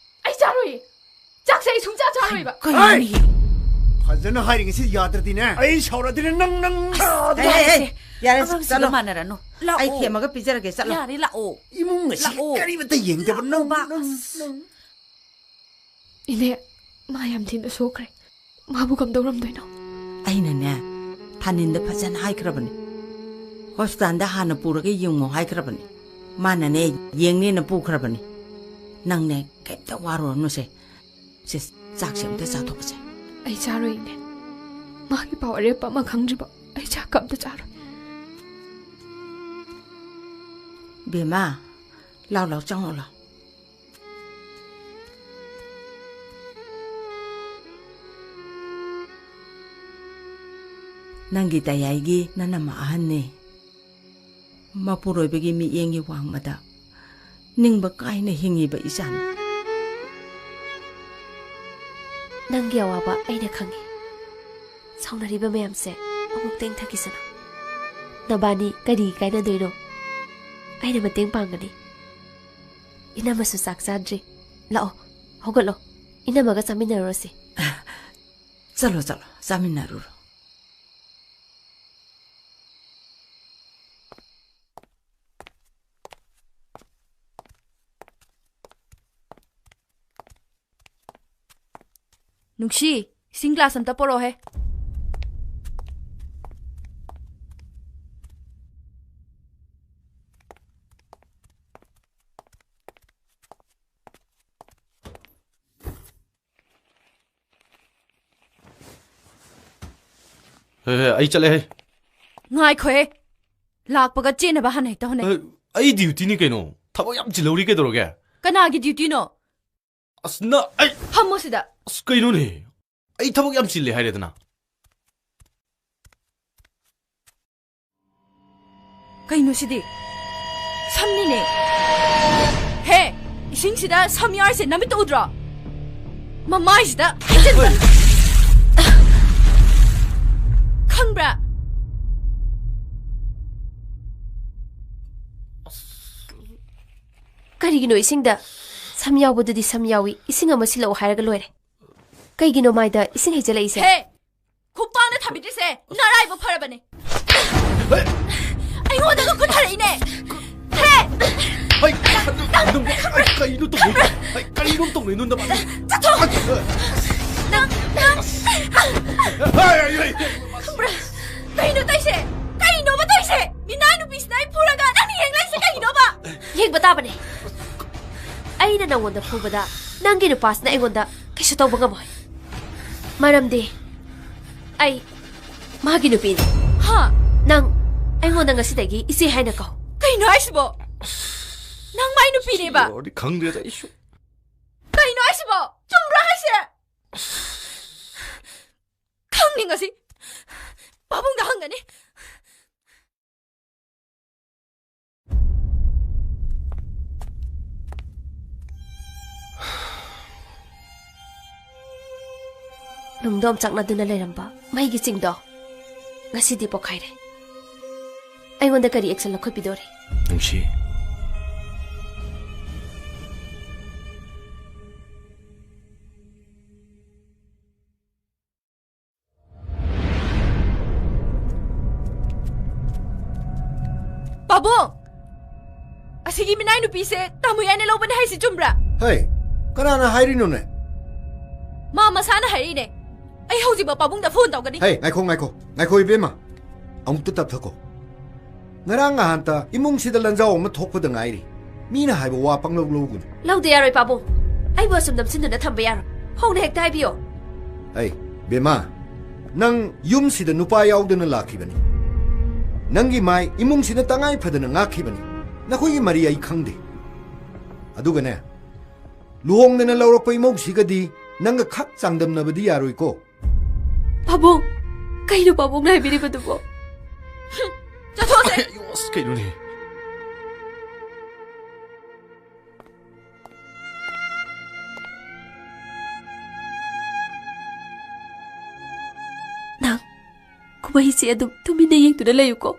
ꯑꯩ ꯆꯥꯔꯣꯏꯌꯦ꯫ ꯆꯥꯛꯁꯦ ꯑꯩ ꯁꯨꯡꯆꯥ ꯆꯥꯔꯣꯏꯕ꯫ ꯀꯩꯅꯣꯅꯦꯍꯦ? ꯐꯖꯅ ꯍꯥꯏꯔꯤꯉꯩꯁꯤ ꯌꯥꯗ꯭ꯔꯗꯤꯅꯦ, ꯑꯩ ꯁꯥꯎꯔꯗꯤꯅꯦ ꯅꯪ, ꯅꯪ꯫ ꯑꯦ, ꯑꯦ, ꯑꯦ, ꯌꯥꯔꯦ, ꯑꯉꯥꯡꯁꯤꯒ ꯆꯠꯂꯣ꯫ ꯃꯥꯟꯅꯔꯅꯨ꯫ ꯂꯥꯛꯑꯣ꯫ ꯑꯩ ꯊꯦꯝꯃꯒ ꯄꯤꯖꯔꯒꯦ, ꯆꯠꯂꯣ꯫ ꯌꯥꯔꯦ, ꯂꯥꯛꯑꯣ꯫ ꯏꯃꯨꯡ ꯑꯁꯤ ꯂꯥꯛꯑꯣ꯫ ꯀꯔꯤꯃꯠꯇ ꯌꯦꯡꯗꯕ ꯅꯪ, ꯂꯥꯛꯑꯣꯕ꯫ ꯅꯪ, ꯅꯪ꯫ ꯏꯅꯦ, ꯃꯥ ꯌꯥꯝ ꯊꯤꯅ ꯁꯣꯛꯈ꯭ꯔꯦ꯫ ꯃꯥꯕꯨ ꯀꯝꯗꯧꯔꯝꯗꯣꯏꯅꯣ? ꯑꯩꯅꯅꯦ, ꯊꯥꯅꯤꯟꯗ ꯐꯖꯅ ꯍꯥꯏꯈ꯭ꯔꯕꯅꯤ꯫ ꯍꯣꯁꯄꯤꯇꯥꯜꯗ ꯍꯥꯟꯅ ꯄꯨꯔꯒ ꯌꯦꯡꯉꯣ ꯍꯥꯏꯈ꯭ꯔꯕꯅꯤ꯫ ꯃꯥꯅꯅꯦ, ꯌꯦꯡꯅꯦꯅ ꯄꯨꯈ꯭ꯔꯕꯅꯤ꯫ ꯅꯪꯅꯦ, ꯀꯩꯝꯇ ꯋꯥꯔꯨꯔꯅꯨꯁꯦ꯫ ꯁꯦ, ꯆꯥꯛꯁꯦ ꯑꯝꯇ ꯆꯥꯊꯣꯛꯑꯁꯦ꯫ ꯑꯩ ꯆꯥꯔꯣꯏ, ꯏꯅꯦ꯫ ꯃꯥꯒꯤ ꯄꯥꯎ ꯑꯔꯦꯞꯄ ꯑꯃ ꯈꯪꯗ꯭ꯔꯤꯕ ꯑꯩ ꯆꯥꯛꯀ ꯑꯝꯇ ꯆꯥꯔꯣꯏ꯫ ꯕꯦꯝꯃ, ꯂꯥꯎ, ꯂꯥꯎ, ꯆꯪꯉꯣ ꯂꯥꯎ꯫ ꯅꯪꯒꯤ ꯇꯌꯥꯏꯒꯤ ꯅꯅꯝꯃ ꯑꯍꯟꯅꯤ꯫ ꯃꯄꯨꯔꯣꯏꯕꯒꯤ ꯃꯤꯠꯌꯦꯡꯒꯤ ꯋꯥꯡꯃꯗ ꯅꯤꯡꯕ ꯀꯥꯏꯅ ꯍꯤꯡꯉꯤꯕ ꯏꯆꯥꯅꯤ꯫ ꯅꯪꯒꯤ ꯑꯋꯥꯕ ꯑꯩꯅ ꯈꯪꯉꯤ꯫ ꯁꯥꯎꯅꯔꯤꯕ ꯃꯌꯥꯝꯁꯦ ꯑꯃꯨꯛꯇ ꯏꯪꯊꯈꯤꯁꯅꯨ꯫ ꯅꯕꯥꯅꯤ ꯀꯔꯤ ꯀꯥꯏꯅꯗꯣꯏꯅꯣ? ꯑꯩꯅ ꯃꯇꯦꯡ ꯄꯥꯡꯒꯅꯤ꯫ ꯏꯅꯝꯃꯁꯨ ꯆꯥꯛ ꯆꯥꯗ꯭ꯔꯤ꯫ ꯂꯥꯛꯑꯣ, ꯍꯧꯒꯠꯂꯣ꯫ ꯏꯅꯝꯃꯒ ꯆꯥꯃꯤꯟꯅꯔꯨꯔꯁꯤ꯫ ꯆꯠꯂꯣ, ꯆꯠꯂꯣ, ꯆꯥꯃꯤꯟꯅꯔꯨꯔꯣ꯫ ꯅꯨꯡꯁꯤ, ꯏꯁꯤꯡ ꯒ꯭ꯂꯥꯁ ꯑꯝꯇ ꯄꯣꯔꯛꯑꯣꯍꯦ꯫ ꯍꯦ, ꯍꯦ, ꯑꯩ ꯆꯠꯂꯦꯍꯦ꯫ ꯉꯥꯏꯈꯣꯍꯦ꯫ ꯂꯥꯛꯄꯒ ꯆꯦꯟꯅꯕ ꯍꯥꯟꯅ ꯍꯦꯛꯇ ꯍꯣꯠꯅꯩ꯫ ꯑ, ꯑꯩ ꯗ꯭ꯌꯨꯇꯤꯅꯤ ꯀꯩꯅꯣ꯫ ꯊꯕꯛ ꯌꯥꯝ ꯆꯤꯜꯍꯧꯔꯤ ꯀꯩꯗꯧꯔꯒꯦ? ꯀꯅꯥꯒꯤ ꯗ꯭ꯌꯨꯇꯤꯅꯣ? ꯑꯁ, ꯅ-, ꯑꯩ ꯐꯝꯃꯣ ꯁꯤꯗ꯫ ꯑꯁ, ꯀꯩꯅꯣꯅꯦ? ꯑꯩ ꯊꯕꯛ ꯌꯥꯝ ꯆꯤꯜꯂꯦ ꯍꯥꯏꯔꯦꯗꯅ꯫ ꯀꯩꯅꯣ ꯁꯤꯗꯤ? ꯁꯝꯅꯤꯅꯦ꯫ ꯍꯦ! ꯏꯁꯤꯡꯁꯤꯗ ꯁꯝ ꯌꯥꯎꯔꯤꯁꯦ ꯅꯃꯤꯠꯇ ꯎꯗ꯭ꯔꯣ? ꯃꯃꯥꯏꯁꯤꯗ ꯍꯩꯖꯤꯟꯕ꯫ ꯈꯪꯕ꯭ꯔꯥ? ꯀꯔꯤꯒꯤꯅꯣ ꯏꯁꯤꯡꯗ ꯁꯝ ꯌꯥꯎꯕꯗꯨꯗꯤ ꯁꯝ ꯌꯥꯎꯏ, ꯏꯁꯤꯡ ꯑꯃ ꯁꯤꯜꯂꯛꯑꯣ ꯍꯥꯏꯔꯒ ꯂꯣꯏꯔꯦ? ꯀꯩꯒꯤꯅꯣ ꯃꯥꯏꯗ ꯏꯁꯤꯡ ꯍꯩꯖꯤꯜꯂꯛꯏꯁꯦ? ꯍꯦ! ꯈꯨꯄꯥꯛꯅ ꯊꯥꯕꯤꯗ꯭ꯔꯤꯁꯦ ꯅꯔꯥꯏꯕꯛ ꯐꯔꯕꯅꯦ꯫ ꯑꯩꯉꯣꯟꯗꯒ ꯈꯨꯠ ꯊꯥꯔꯛꯏꯅꯦ꯫ ꯍꯦ! ꯍꯩ, ꯅꯪ, ꯅꯪ, ꯅꯪ, ꯑꯩ ꯀꯩꯅꯣ ꯇꯧꯅꯩ? ꯑꯩ ꯀꯩꯅꯣ ꯇꯧꯅꯩ? ꯅꯪ ꯅꯃꯥꯏ-, ꯆꯠꯊꯣꯛ! ꯅꯪ, ꯅꯪ, ꯍꯩ, ꯍꯩ, ꯍꯩ, ꯍꯩ꯫ ꯈꯪꯕ꯭ꯔꯥ? ꯀꯩꯅꯣ ꯇꯧꯏꯁꯦ? ꯀꯩꯅꯣꯕ ꯇꯧꯏꯁꯦ? ꯃꯤꯅꯥꯏ ꯅꯨꯄꯤꯁꯤꯅ ꯑꯩ ꯐꯨꯔꯒ ꯅꯪꯅ ꯌꯦꯡꯂꯛꯏꯁꯦ ꯀꯩꯒꯤꯅꯣꯕ? ꯌꯦꯡꯕ ꯇꯥꯕꯅꯦ꯫ ꯑꯩꯅ ꯅꯪꯉꯣꯟꯗ ꯐꯨꯕꯗ ꯅꯪꯒꯤ ꯅꯨꯄꯥꯁꯤꯅ ꯑꯩꯉꯣꯟꯗ ꯀꯩꯁꯨ ꯇꯧꯕ ꯉꯝꯃꯣꯏ꯫ ꯃꯔꯝꯗꯤ ꯑꯩ ꯃꯥꯒꯤ ꯅꯨꯄꯤꯅꯤ꯫ ꯍꯥ? ꯅꯪ ꯑꯩꯉꯣꯟꯗ ꯉꯁꯤꯗꯒꯤ ꯏꯆꯦ ꯍꯥꯏꯅ ꯀꯧ꯫ ꯀꯩꯅꯣ ꯍꯥꯏꯁꯤꯕꯣ? ꯅꯪ ꯃꯥꯏ ꯅꯨꯄꯤꯅꯦꯕ? ꯁꯤ ꯌꯧꯔꯗꯤ ꯈꯪꯗ꯭ꯔꯦꯗ ꯑꯩꯁꯨ꯫ ꯀꯩꯅꯣ ꯍꯥꯏꯁꯤꯕꯣ? ꯆꯨꯝꯕ꯭ꯔꯣ ꯍꯥꯏꯁꯦ? ꯈꯪꯅꯤ ꯉꯁꯤ꯫ ꯄꯥꯕꯨꯡꯗ ꯍꯪꯒꯅꯤ꯫ ꯅꯨꯡꯗꯣꯝ ꯆꯥꯛꯅꯗꯨꯅ ꯂꯩꯔꯝꯕ ꯃꯩꯒꯤ ꯆꯤꯡꯗꯣ ꯉꯁꯤꯗꯤ ꯄꯣꯛꯈꯥꯏꯔꯦ꯫ ꯑꯩꯉꯣꯟꯗ ꯀꯔꯤ action ꯂꯧꯈꯠꯄꯤꯗꯣꯔꯤ? ꯅꯨꯡꯁꯤ꯫ ꯄꯥꯕꯨꯡ! ꯑꯁꯤꯒꯤ ꯃꯤꯅꯥꯏ ꯅꯨꯄꯤꯁꯦ ꯇꯥꯃꯨ ꯌꯥꯏꯅ ꯂꯧꯕꯅꯦ ꯍꯥꯏꯁꯤ ꯆꯨꯝꯕ꯭ꯔꯥ? ꯍꯩ, ꯀꯅꯥꯅ ꯍꯥꯏꯔꯤꯅꯣꯅꯦ? ꯃꯥ ꯃꯁꯥꯅ ꯍꯥꯏꯔꯛꯏꯅꯦ꯫ ꯑꯩ ꯍꯧꯖꯤꯛꯃꯛ ꯄꯥꯕꯨꯡꯗ phone ꯇꯧꯒꯅꯤ꯫ ꯍꯩ, ꯉꯥꯏꯈꯣ, ꯉꯥꯏꯈꯣ, ꯉꯥꯏꯈꯣ ꯏꯕꯦꯝꯃ, ꯑꯃꯨꯛꯇ ꯇꯞꯊꯈꯣ꯫ ꯉꯔꯥꯡ ꯉꯍꯥꯟꯇ ꯏꯃꯨꯡꯁꯤꯗ ꯂꯟꯖꯥꯎ ꯑꯃ ꯊꯣꯛꯄꯗ ꯉꯥꯏꯔꯤ꯫ ꯃꯤꯅ ꯍꯥꯏꯕ ꯋꯥ ꯄꯪꯂꯧ ꯂꯧꯒꯅꯨ꯫ ꯂꯧꯗ ꯌꯥꯔꯣꯏ ꯄꯥꯕꯨꯡ꯫ ꯑꯩꯕꯨ ꯑꯁꯨꯝ ꯅꯝꯁꯤꯟꯗꯨꯅ ꯊꯝꯕ ꯌꯥꯔꯣꯏ꯫ ꯍꯧꯅ ꯍꯦꯛꯇ ꯍꯥꯏꯕꯤꯌꯣ꯫ ꯑꯩ, ꯕꯦꯝꯃ, ꯅꯪ ꯌꯨꯝꯁꯤꯗ ꯅꯨꯄꯥ ꯌꯥꯎꯗꯅ ꯂꯥꯛꯈꯤꯕꯅꯤ꯫ ꯅꯪꯒꯤ ꯃꯥꯏ ꯏꯃꯨꯡꯁꯤꯅ ꯇꯉꯥꯏ ꯐꯗꯅ ꯉꯥꯛꯈꯤꯕꯅꯤ꯫ ꯅꯈꯣꯏꯒꯤ ꯃꯔꯤ ꯑꯩ ꯈꯪꯗꯦ꯫ ꯑꯗꯨꯒꯅꯦ, ꯂꯨꯍꯣꯡꯗꯅ ꯂꯧꯔꯛꯄ ꯏꯃꯧꯁꯤꯒꯗꯤ ꯅꯪꯒ ꯈꯛ ꯆꯥꯡꯗꯝꯅꯕꯗꯤ ꯌꯥꯔꯣꯏꯀꯣ꯫ ꯄꯥꯕꯨꯡ, ꯀꯩꯅꯣ ꯄꯥꯕꯨꯡꯅ ꯍꯥꯏꯕꯤꯔꯤꯕꯗꯨꯕꯣ? ꯍꯨꯝ, ꯆꯠꯊꯣꯛꯑꯁꯦ꯫ ꯑꯩ, ꯑꯁ, ꯀꯩꯅꯣꯅꯦ? ꯅꯪ ꯀꯨꯝꯍꯩꯁꯦ ꯑꯗꯨꯝ ꯇꯨꯃꯤꯟꯅ ꯌꯦꯡꯗꯨꯅ ꯂꯩꯌꯨꯀꯣ꯫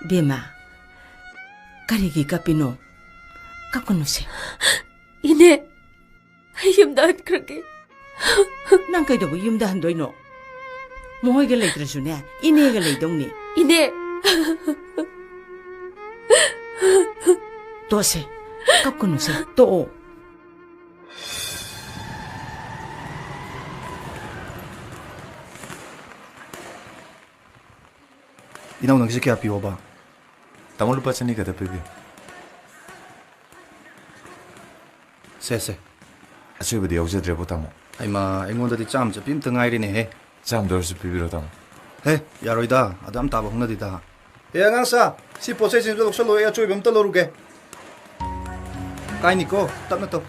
ꯕꯦꯝꯃ, ꯀꯔꯤꯒꯤ ꯀꯞꯄꯤꯅꯣ? ꯀꯞꯀꯅꯨꯁꯦ꯫ ꯏꯅꯦ, ꯑꯩ ꯌꯨꯝꯗ ꯍꯟꯈ꯭ꯔꯒꯦ꯫ ꯅꯪ ꯀꯩꯗꯧꯕ ꯌꯨꯝꯗ ꯍꯟꯗꯣꯏꯅꯣ? ꯃꯈꯣꯏꯒ ꯂꯩꯇ꯭ꯔꯁꯨꯅꯦ, ꯏꯅꯦꯒ ꯂꯩꯗꯧꯅꯤ꯫ ꯏꯅꯦ! ꯇꯣꯛꯁꯦ, ꯀꯞꯀꯅꯨꯁꯦ, ꯇꯣꯛꯑꯣ꯫ ꯏꯅꯥꯎ, ꯅꯪꯒꯤꯁꯦ ꯀꯌꯥ ꯄꯤꯌꯣꯕ? ꯇꯥꯃꯣ, ꯂꯨꯄꯥ ꯆꯅꯤ ꯈꯛꯇ ꯄꯤꯕꯤꯌꯨ꯫ ꯁꯦ, ꯁꯦ꯫ ꯑꯆꯣꯏꯕꯗꯤ ꯌꯥꯎꯖꯗ꯭ꯔꯦꯕꯣ, ꯇꯥꯃꯣ꯫ ꯍꯩꯃꯥ, ꯑꯩꯉꯣꯟꯗꯗꯤ ꯆꯥꯝꯃ ꯆꯠꯄꯤ ꯑꯝꯇ ꯉꯥꯏꯔꯦꯅꯦꯍꯦ꯫ ꯆꯥꯝꯃꯗ ꯑꯣꯏꯔꯁꯨ ꯄꯤꯕꯤꯔꯣ, ꯇꯥꯃꯣ꯫ ꯍꯦ, ꯌꯥꯔꯣꯏꯗ, ꯑꯗꯨ ꯌꯥꯝ ꯇꯥꯕ ꯍꯧꯅꯗꯦꯗ꯫ ꯑꯦ, ꯑꯉꯥꯡꯁꯥ, ꯁꯤ ꯄꯣꯠ ꯆꯩꯁꯤꯡꯗꯣ ꯂꯧꯁꯜꯂꯣ, ꯑꯩ ꯑꯆꯣꯏꯕ ꯑꯝꯇ ꯂꯧꯔꯨꯒꯦ꯫ ꯀꯥꯏꯅꯤꯀꯣ, ꯇꯞꯅ ꯇꯧ꯫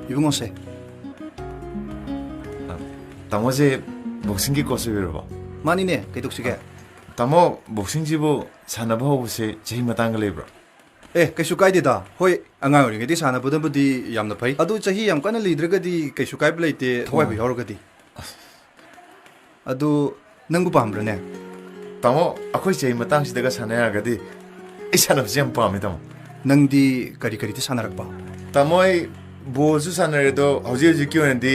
ꯏꯕꯨꯡꯉꯣꯁꯦ꯫ ꯑ, ꯇꯥꯃꯣꯁꯦ boxingꯒꯤ coach ꯑꯣꯏꯕꯤꯔꯕꯣ? ꯃꯥꯅꯤꯅꯦ, ꯀꯩꯗꯧꯁꯤꯒꯦ? ꯑ, ꯇꯥꯃꯣ, boxingꯁꯤꯕꯨ ꯁꯥꯟꯅꯕ ꯍꯧꯕꯁꯦ ꯆꯍꯤ ꯃꯇꯥꯡꯒ ꯂꯩꯕ꯭ꯔꯣ? ꯑꯦ, ꯀꯩꯁꯨ ꯀꯥꯏꯗꯦꯗ꯫ ꯍꯣꯏ, ꯑꯉꯥꯡ ꯑꯣꯏꯔꯤꯉꯩꯗꯤ ꯁꯥꯟꯅꯕꯗꯕꯨꯗꯤ ꯌꯥꯝꯅ ꯐꯩ꯫ ꯑꯗꯨ ꯆꯍꯤ ꯌꯥꯝ ꯀꯟꯅ ꯂꯤꯗ꯭ꯔꯒꯗꯤ ꯀꯩꯁꯨ ꯀꯥꯏꯕ ꯂꯩꯇꯦ, ꯊꯋꯥꯏꯕꯨ ꯑꯣ꯫ ꯌꯥꯎꯔꯒꯗꯤ꯫ ꯑꯗꯨ ꯅꯪꯕꯨ ꯄꯥꯝꯕ꯭ꯔꯅꯦ? ꯇꯥꯃꯣ, ꯑꯩꯈꯣꯏ ꯆꯍꯤ ꯃꯇꯥꯡꯁꯤꯗꯒ ꯁꯥꯟꯅ ꯌꯥꯔꯒꯗꯤ ꯑꯩ ꯁꯥꯟꯅꯕꯁꯦ ꯌꯥꯝ ꯄꯥꯝꯃꯦ, ꯇꯥꯃꯣ꯫ ꯅꯪꯗꯤ ꯀꯔꯤ ꯀꯔꯤꯗꯤ ꯁꯥꯟꯅꯔꯛꯄ? ꯇꯥꯃꯣ, ꯑꯩ ꯕꯣꯜꯁꯨ ꯁꯥꯟꯅꯔꯦ, ꯑꯗꯣ ꯍꯧꯖꯤꯛ ꯍꯧꯖꯤꯛꯀꯤ ꯑꯣꯏꯅꯗꯤ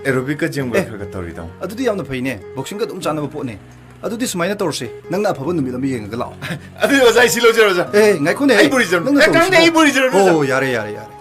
ꯑꯦꯔꯣꯕꯤꯛꯀ ꯖꯤꯝꯒ ꯑꯦ, ꯈꯔ ꯈꯔ ꯇꯧꯔꯤ, ꯇꯥꯃꯣ꯫ ꯑꯗꯨꯗꯤ ꯌꯥꯝꯅ ꯐꯩꯅꯦ, ꯕꯣꯛꯁꯤꯡꯒ ꯑꯗꯨꯝ ꯆꯥꯟꯅꯕ ꯄꯣꯠꯅꯦ꯫ ꯑꯗꯨꯗꯤ ꯁꯨꯃꯥꯏꯅ ꯇꯧꯔꯁꯦ, ꯅꯪꯅ ꯑꯐꯕ ꯅꯨꯃꯤꯠ ꯑꯃ ꯌꯦꯡꯉꯒ ꯂꯥꯛꯑꯣ꯫ ꯑꯗꯨꯗꯤ ꯑꯣꯖꯥ, ꯑꯩ ꯁꯤ ꯂꯧꯖꯔꯣ, ꯑꯣꯖꯥ꯫ ꯑꯦ, ꯉꯥꯏꯈꯣꯅꯦ, ꯑꯩ ꯕꯣꯔꯤ ꯖꯝ-, ꯅꯪꯅ ꯑꯦ, ꯇꯧꯔꯤꯁꯤꯕꯣ? ꯈꯪꯗꯦ, ꯑꯩ ꯕꯣꯔꯤ ꯖꯝ-, ꯑꯣ, ꯌꯥꯔꯦ, ꯌꯥꯔꯦ, ꯌꯥꯔꯦ꯫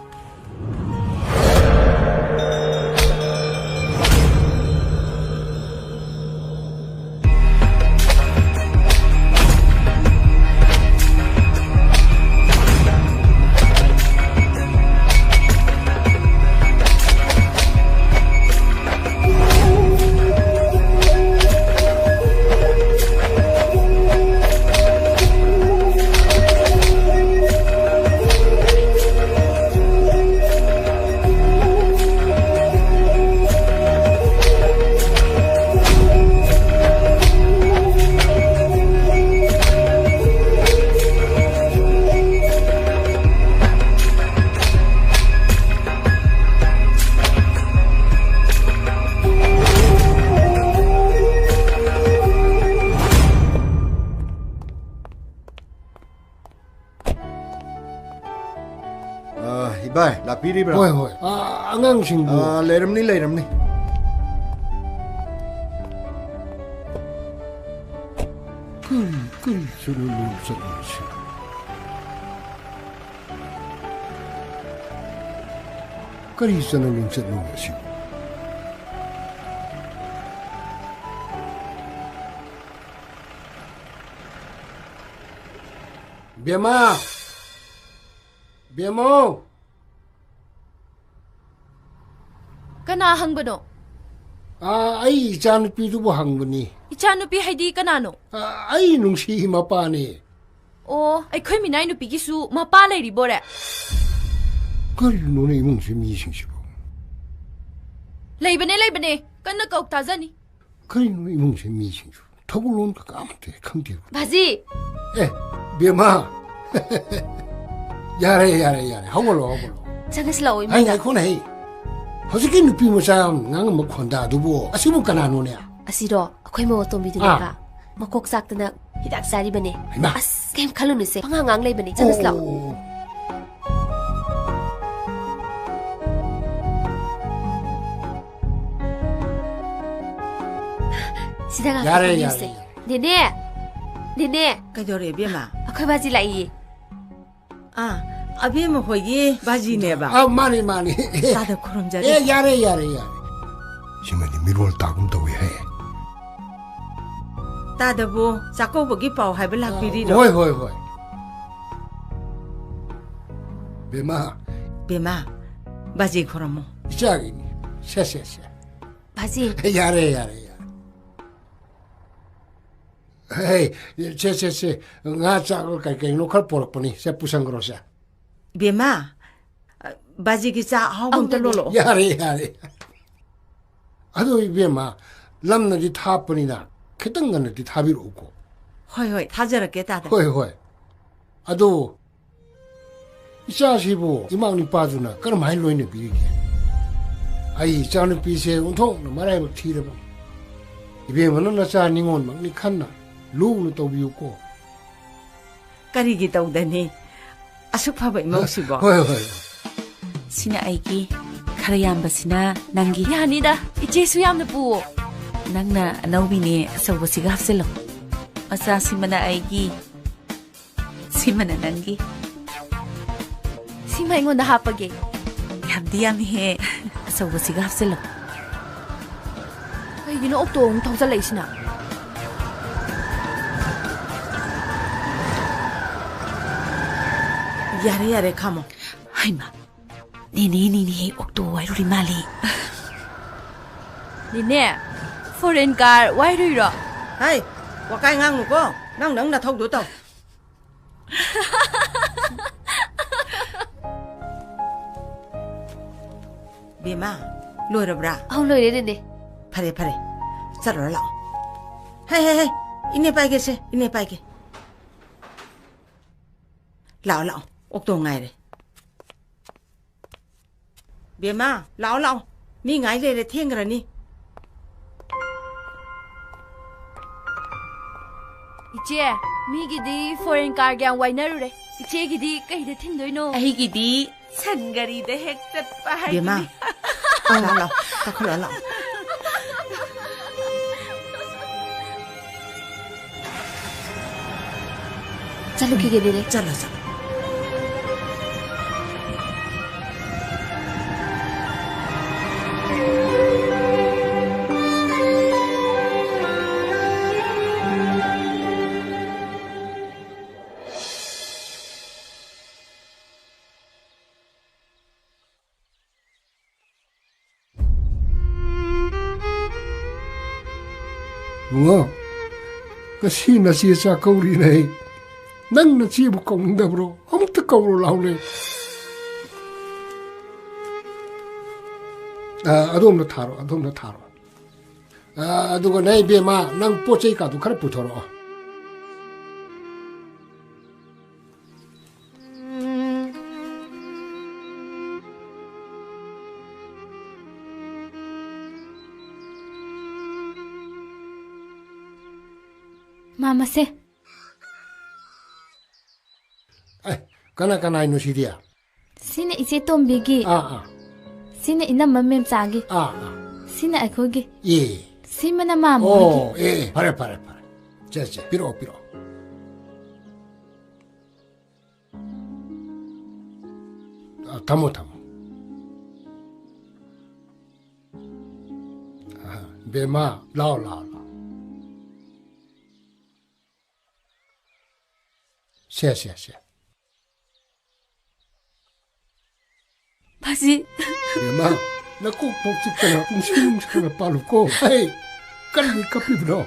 ꯑ, ꯏꯕꯥꯏ, ꯂꯥꯛꯄꯤꯔꯤꯕ꯭ꯔꯥ? ꯍꯣꯏ, ꯍꯣꯏ꯫ ꯑ, ꯑꯉꯥꯡꯁꯤꯡꯕꯨ ꯑ, ꯂꯩꯔꯝꯅꯤ, ꯂꯩꯔꯝꯅꯤ꯫ ꯀꯔꯤ, ꯀꯔꯤ ꯆꯠꯅ ꯂꯣꯟꯆꯠꯅꯣ ꯁꯤꯕꯨ? ꯀꯔꯤ ꯆꯠꯅ ꯂꯣꯟꯆꯠꯅꯣ ꯁꯤꯕꯨ? ꯕꯦꯝꯃ! ꯕꯦꯝꯃꯧ! ꯀꯅꯥ ꯍꯪꯕꯅꯣ? ꯑꯥ, ꯑꯩ ꯏꯆꯥꯅꯨꯄꯤꯗꯨꯕꯨ ꯍꯪꯕꯅꯤ꯫ ꯏꯆꯥꯅꯨꯄꯤ ꯍꯥꯏꯗꯤ ꯀꯅꯥꯅꯣ? ꯑꯥ, ꯑꯩ ꯅꯨꯡꯁꯤꯒꯤ ꯃꯄꯥꯅꯤ꯫ ꯑꯣ, ꯑꯩꯈꯣꯏ ꯃꯤꯅꯥꯏ ꯅꯨꯄꯤꯒꯤꯁꯨ ꯃꯄꯥ ꯂꯩꯔꯤꯕꯣꯔꯦ? ꯀꯔꯤꯅꯣꯅꯦ ꯏꯃꯨꯡꯁꯤ ꯃꯤꯁꯤꯡꯁꯤꯕꯨ? ꯂꯩꯕꯅꯦ, ꯂꯩꯕꯅꯦ꯫ ꯀꯟꯅ ꯀꯧ ꯇꯥꯖꯅꯤ꯫ ꯀꯔꯤꯅꯣ ꯏꯃꯨꯡꯁꯤ ꯃꯤꯁꯤꯡꯁꯨ? ꯊꯧꯒꯜꯂꯣꯟ ꯀꯀꯥ ꯑꯃꯠꯇ ꯈꯪꯗꯦ꯫ ꯕꯥꯖꯤ! ꯑꯦ, ꯕꯦꯝꯃ! ꯌꯥꯔꯦ, ꯌꯥꯔꯦ, ꯌꯥꯔꯦ꯫ ꯍꯧꯒꯠꯂꯣ, ꯍꯧꯒꯠꯂꯣ꯫ ꯆꯪꯉꯁꯤ ꯂꯥꯛꯑꯣ, ꯍꯥꯏ, ꯏꯃꯥ꯫ ꯉꯥꯏꯈꯣꯅꯦ, ꯍꯩ꯫ ꯍꯧꯖꯤꯛꯀꯤ ꯅꯨꯄꯤ ꯃꯆꯥ ꯉꯥꯡꯉꯝꯕ ꯈꯣꯟꯗꯥꯗꯨꯕꯨ ꯑꯁꯤꯕꯨ ꯀꯅꯥꯅꯣꯅꯦ? ꯑꯁꯤꯔꯣ? ꯑꯩꯈꯣꯏ ꯃꯧ ꯑꯇꯣꯝꯕꯤꯗꯨꯅꯦꯕ꯫ ꯑꯥ꯫ ꯃꯀꯣꯛ ꯆꯥꯛꯇꯅ ꯍꯤꯗꯥꯛ ꯆꯥꯔꯤꯕꯅꯦ꯫ ꯍꯩꯃꯥ! ꯑꯁ, ꯀꯩꯝ ꯈꯜꯂꯨꯅꯨꯁꯦ꯫ ꯄꯉꯥꯡ ꯉꯥꯡ ꯂꯩꯕꯅꯦ꯫ ꯆꯠꯂꯁꯤ ꯂꯥꯛꯑꯣ꯫ ꯑꯣ꯫ ꯁꯤꯗ ꯉꯥꯛꯇ ꯌꯥꯔꯦ, ꯐꯝꯃꯤꯟꯅꯁꯦ꯫ ꯌꯥꯔꯦ, ꯌꯥꯔꯦ꯫ ꯅꯦꯅꯦ! ꯅꯦꯅꯦ! ꯀꯩꯗꯧꯔꯦ, ꯏꯕꯦꯝꯃ? ꯑꯩꯈꯣꯏ ꯕꯥꯖꯤ ꯂꯥꯛꯏꯌꯦ꯫ ꯑꯥ, ꯑꯕꯦꯝꯃ ꯍꯣꯏꯒꯤ ꯕꯥꯖꯤꯅꯦꯕ? ꯑꯥ, ꯃꯥꯅꯤ, ꯃꯥꯅꯤ꯫ ꯇꯥꯗ ꯈꯨꯔꯨꯝꯖꯔꯤ꯫ ꯑꯦ, ꯌꯥꯔꯦ, ꯌꯥꯔꯦ, ꯌꯥꯔꯦ꯫ ꯁꯤꯃꯗꯤ ꯃꯤꯔꯣꯜ ꯇꯥꯒꯨꯝ ꯇꯧꯏ ꯍꯦ꯫ ꯇꯥꯗꯕꯨ ꯆꯥꯛꯀꯧꯕꯒꯤ ꯄꯥꯎ ꯍꯥꯏꯕ ꯂꯥꯛꯄꯤꯔꯤꯔꯣ? ꯍꯣꯏ, ꯍꯣꯏ, ꯍꯣꯏ꯫ ꯕꯦꯝꯃ꯫ ꯕꯦꯝꯃ, ꯕꯥꯖꯤ ꯈꯨꯔꯨꯝꯃꯣ꯫ ꯏꯆꯥꯒꯤꯅꯤ꯫ ꯁꯦ, ꯁꯦ, ꯁꯦ꯫ ꯕꯥꯖꯤ꯫ ꯌꯥꯔꯦ, ꯌꯥꯔꯦ, ꯌꯥꯔꯦ꯫ ꯍꯦ, ꯁꯦ, ꯁꯦ, ꯁꯦ, ꯉꯥ ꯆꯥꯛ ꯀꯩ ꯀꯩꯅꯣ ꯈꯔ ꯄꯣꯔꯛꯄꯅꯤ꯫ ꯁꯦ, ꯄꯨꯁꯟꯈ꯭ꯔꯣ, ꯁꯦ꯫ ꯏꯕꯦꯝꯃ, ꯕꯥꯖꯤꯒꯤ ꯆꯥꯛ ꯑꯍꯥꯎꯕ ꯑꯝꯇ ꯑꯧ, ꯂꯣꯜꯂꯛꯑꯣ꯫ ꯌꯥꯔꯦ, ꯌꯥꯔꯦ꯫ ꯑꯗꯨ ꯏꯕꯦꯝꯃ, ꯂꯝꯅꯗꯤ ꯊꯥꯞꯄꯅꯤꯅ ꯈꯤꯇꯪ ꯉꯟꯅꯗꯤ ꯊꯥꯕꯤꯔꯛꯎꯀꯣ꯫ ꯍꯣꯏ, ꯍꯣꯏ, ꯊꯥꯖꯔꯛꯀꯦ, ꯇꯥꯗ꯫ ꯍꯣꯏ, ꯍꯣꯏ꯫ ꯑꯗꯨ ꯏꯆꯥꯁꯤꯕꯨ ꯏꯃꯥ ꯅꯤꯄꯥꯗꯨꯅ ꯀꯔꯝꯍꯥꯏꯅ ꯂꯣꯏꯅꯕꯤꯔꯤꯒꯦ? ꯑꯩ ꯏꯆꯥꯅꯨꯄꯤꯁꯦ ꯑꯣꯟꯊꯣꯛꯅ ꯃꯔꯥꯏꯕꯛ ꯊꯤꯔꯕꯅꯤ꯫ ꯏꯕꯦꯝꯃꯅ ꯅꯆꯥ ꯅꯤꯉꯣꯜꯃꯛꯅꯤ ꯈꯟꯅ ꯂꯨꯅ ꯇꯧꯕꯤꯌꯨꯀꯣ꯫ ꯀꯔꯤꯒꯤ ꯇꯧꯗꯅꯤ? ꯑꯁꯨꯛ ꯐꯕ ꯏꯃꯧꯁꯤꯕꯣ꯫ ꯍꯣꯏ, ꯍꯣꯏ, ꯍꯣꯏ꯫ ꯁꯤꯅ ꯑꯩꯒꯤ, ꯈꯔ ꯌꯥꯝꯕꯁꯤꯅ ꯅꯪꯒꯤ꯫ ꯌꯥꯅꯤꯗ, ꯏꯆꯦꯁꯨ ꯌꯥꯝꯅ ꯄꯨꯑꯣ꯫ ꯅꯪꯅ ꯑꯅꯧꯕꯤꯅꯦ, ꯑꯆꯧꯕꯁꯤꯒ ꯍꯥꯞꯆꯤꯜꯂꯣ꯫ ꯃꯆꯥꯁꯤꯃꯅ ꯑꯩꯒꯤ, ꯁꯤꯃꯅ ꯅꯪꯒꯤ꯫ ꯁꯤꯃ ꯑꯩꯉꯣꯟꯗ ꯍꯥꯞꯄꯒꯦ꯫ ꯌꯥꯝꯗꯤ ꯌꯥꯝꯃꯤꯍꯦ꯫ ꯑꯆꯧꯕꯁꯤꯒ ꯍꯥꯞꯆꯤꯜꯂꯣ꯫ ꯀꯩꯒꯤꯅꯣ ꯑꯣꯛꯇꯣ ꯑꯃꯨꯛ ꯊꯧꯖꯜꯂꯛꯏꯁꯤꯅ? ꯌꯥꯔꯦ, ꯌꯥꯔꯦ, ꯈꯥꯝꯃꯣ꯫ ꯍꯩꯃꯥ, ꯅꯦꯅꯦ, ꯅꯦꯅꯦ, ꯑꯣꯛꯇꯣ ꯋꯥꯏꯔꯨꯔꯤ ꯃꯥꯜꯂꯦ꯫ ꯅꯦꯅꯦ, ꯐꯣꯔꯦꯟ ꯀꯥꯔ ꯋꯥꯏꯔꯨꯏꯔꯣ? ꯍꯩ, ꯋꯥꯀꯥꯏ ꯉꯥꯡꯅꯨꯀꯣ꯫ ꯅꯪ, ꯅꯪ ꯅꯊꯧꯗꯣ ꯇꯧ꯫ ꯕꯦꯝꯃ, ꯂꯣꯏꯔꯕ꯭ꯔꯥ? ꯑꯧ, ꯂꯣꯏꯔꯦ, ꯅꯦꯅꯦ꯫ ꯐꯔꯦ, ꯐꯔꯦ꯫ ꯆꯠꯂꯨꯔꯣ ꯂꯥꯛꯑꯣ꯫ ꯍꯦ, ꯍꯦ, ꯍꯦ, ꯏꯅꯦ ꯄꯥꯏꯒꯦꯁꯦ, ꯏꯅꯦ ꯄꯥꯏꯒꯦ꯫ ꯂꯥꯛꯑꯣ, ꯂꯥꯛꯑꯣ, ꯑꯣꯛꯇꯣ ꯉꯥꯏꯔꯦ꯫ ꯕꯦꯝꯃ, ꯂꯥꯛꯑꯣ, ꯂꯥꯛꯑꯣ꯫ ꯃꯤ ꯉꯥꯏ ꯂꯩꯔꯦ, ꯊꯦꯡꯈ꯭ꯔꯅꯤ꯫ ꯏꯆꯦ, ꯃꯤꯒꯤꯗꯤ ꯐꯣꯔꯦꯟ ꯀꯥꯔꯒ ꯌꯥꯝ ꯋꯥꯏꯅꯔꯨꯔꯦ꯫ ꯏꯆꯦꯒꯤꯗꯤ ꯀꯩꯗ ꯊꯤꯟꯗꯣꯏꯅꯣ? ꯑꯩꯒꯤꯗꯤ ꯁꯟ ꯒꯥꯔꯤꯗ ꯍꯦꯛ ꯆꯠꯄ ꯕꯦꯝꯃ, ꯍꯥꯏꯗꯨꯅꯤ꯫ ꯂꯥꯛꯑꯣ, ꯂꯥꯛꯑꯣ, ꯀꯥꯈꯠꯂꯛꯑꯣ, ꯂꯥꯛꯑꯣ꯫ ꯆꯠꯂꯨꯈꯤꯒꯦ, ꯑꯗꯨꯗꯤ꯫ ꯆꯠꯂꯣ, ꯆꯠꯂꯣ꯫ ꯏꯕꯨꯡꯉꯣ, ꯉꯁꯤ ꯅꯆꯦ ꯆꯥꯛꯀꯧꯔꯤꯅꯦ꯫ ꯅꯪ ꯅꯆꯦꯕꯨ ꯀꯧꯅꯤꯡꯗꯕ꯭ꯔꯣ? ꯑꯃꯨꯛꯇ ꯀꯧꯔꯣ ꯂꯥꯎꯅꯦ꯫ ꯑ, ꯑꯗꯣꯝꯗ ꯊꯥꯔꯣ, ꯑꯗꯣꯝꯗ ꯊꯥꯔꯣ꯫ ꯑ, ꯑꯗꯨꯒꯅꯦ, ꯏꯕꯦꯝꯃ, ꯅꯪ ꯄꯣꯠ ꯆꯩ ꯀꯥꯗꯨ ꯈꯔ ꯄꯨꯊꯣꯔꯛꯑꯣ꯫ ꯃꯥꯃꯁꯦ꯫ ꯑꯦ, ꯀꯅꯥ ꯀꯅꯥꯏꯅꯣ ꯁꯤꯗꯤ? ꯁꯤꯅ ꯏꯆꯦ ꯇꯣꯝꯕꯤꯒꯤ꯫ ꯑꯥ, ꯑꯥ꯫ ꯁꯤꯅ ꯏꯅꯝꯃ ꯃꯦꯝꯆꯥꯒꯤ꯫ ꯑꯥ, ꯑꯥ꯫ ꯁꯤꯅ ꯑꯩꯈꯣꯏꯒꯤ꯫ ꯑꯦ꯫ ꯁꯤꯃꯅ ꯃꯥꯃ ꯍꯣꯏꯒꯤ꯫ ꯑꯣ, ꯑꯦ, ꯑꯦ, ꯐꯔꯦ, ꯐꯔꯦ, ꯐꯔꯦ꯫ ꯁꯦ, ꯁꯦ, ꯄꯤꯔꯛꯑꯣ, ꯄꯤꯔꯛꯑꯣ꯫ ꯑ, ꯊꯝꯃꯣ, ꯊꯝꯃꯣ꯫ ꯑ, ꯕꯦꯝꯃ, ꯂꯥꯎ, ꯂꯥꯎ, ꯂꯥꯎ꯫ ꯁꯦ, ꯁꯦ, ꯁꯦ꯫ ꯃꯁꯤ꯫ ꯕꯦꯝꯃ, ꯅꯀꯣꯛ ꯄꯣꯛ ꯆꯤꯛꯇꯅ ꯄꯨꯡꯁꯤ ꯅꯨꯡꯁꯥꯅ ꯄꯥꯜꯂꯨꯀꯣ꯫ ꯍꯩ, ꯀꯔꯤꯒꯤ ꯀꯞꯄꯤꯕꯅꯣ?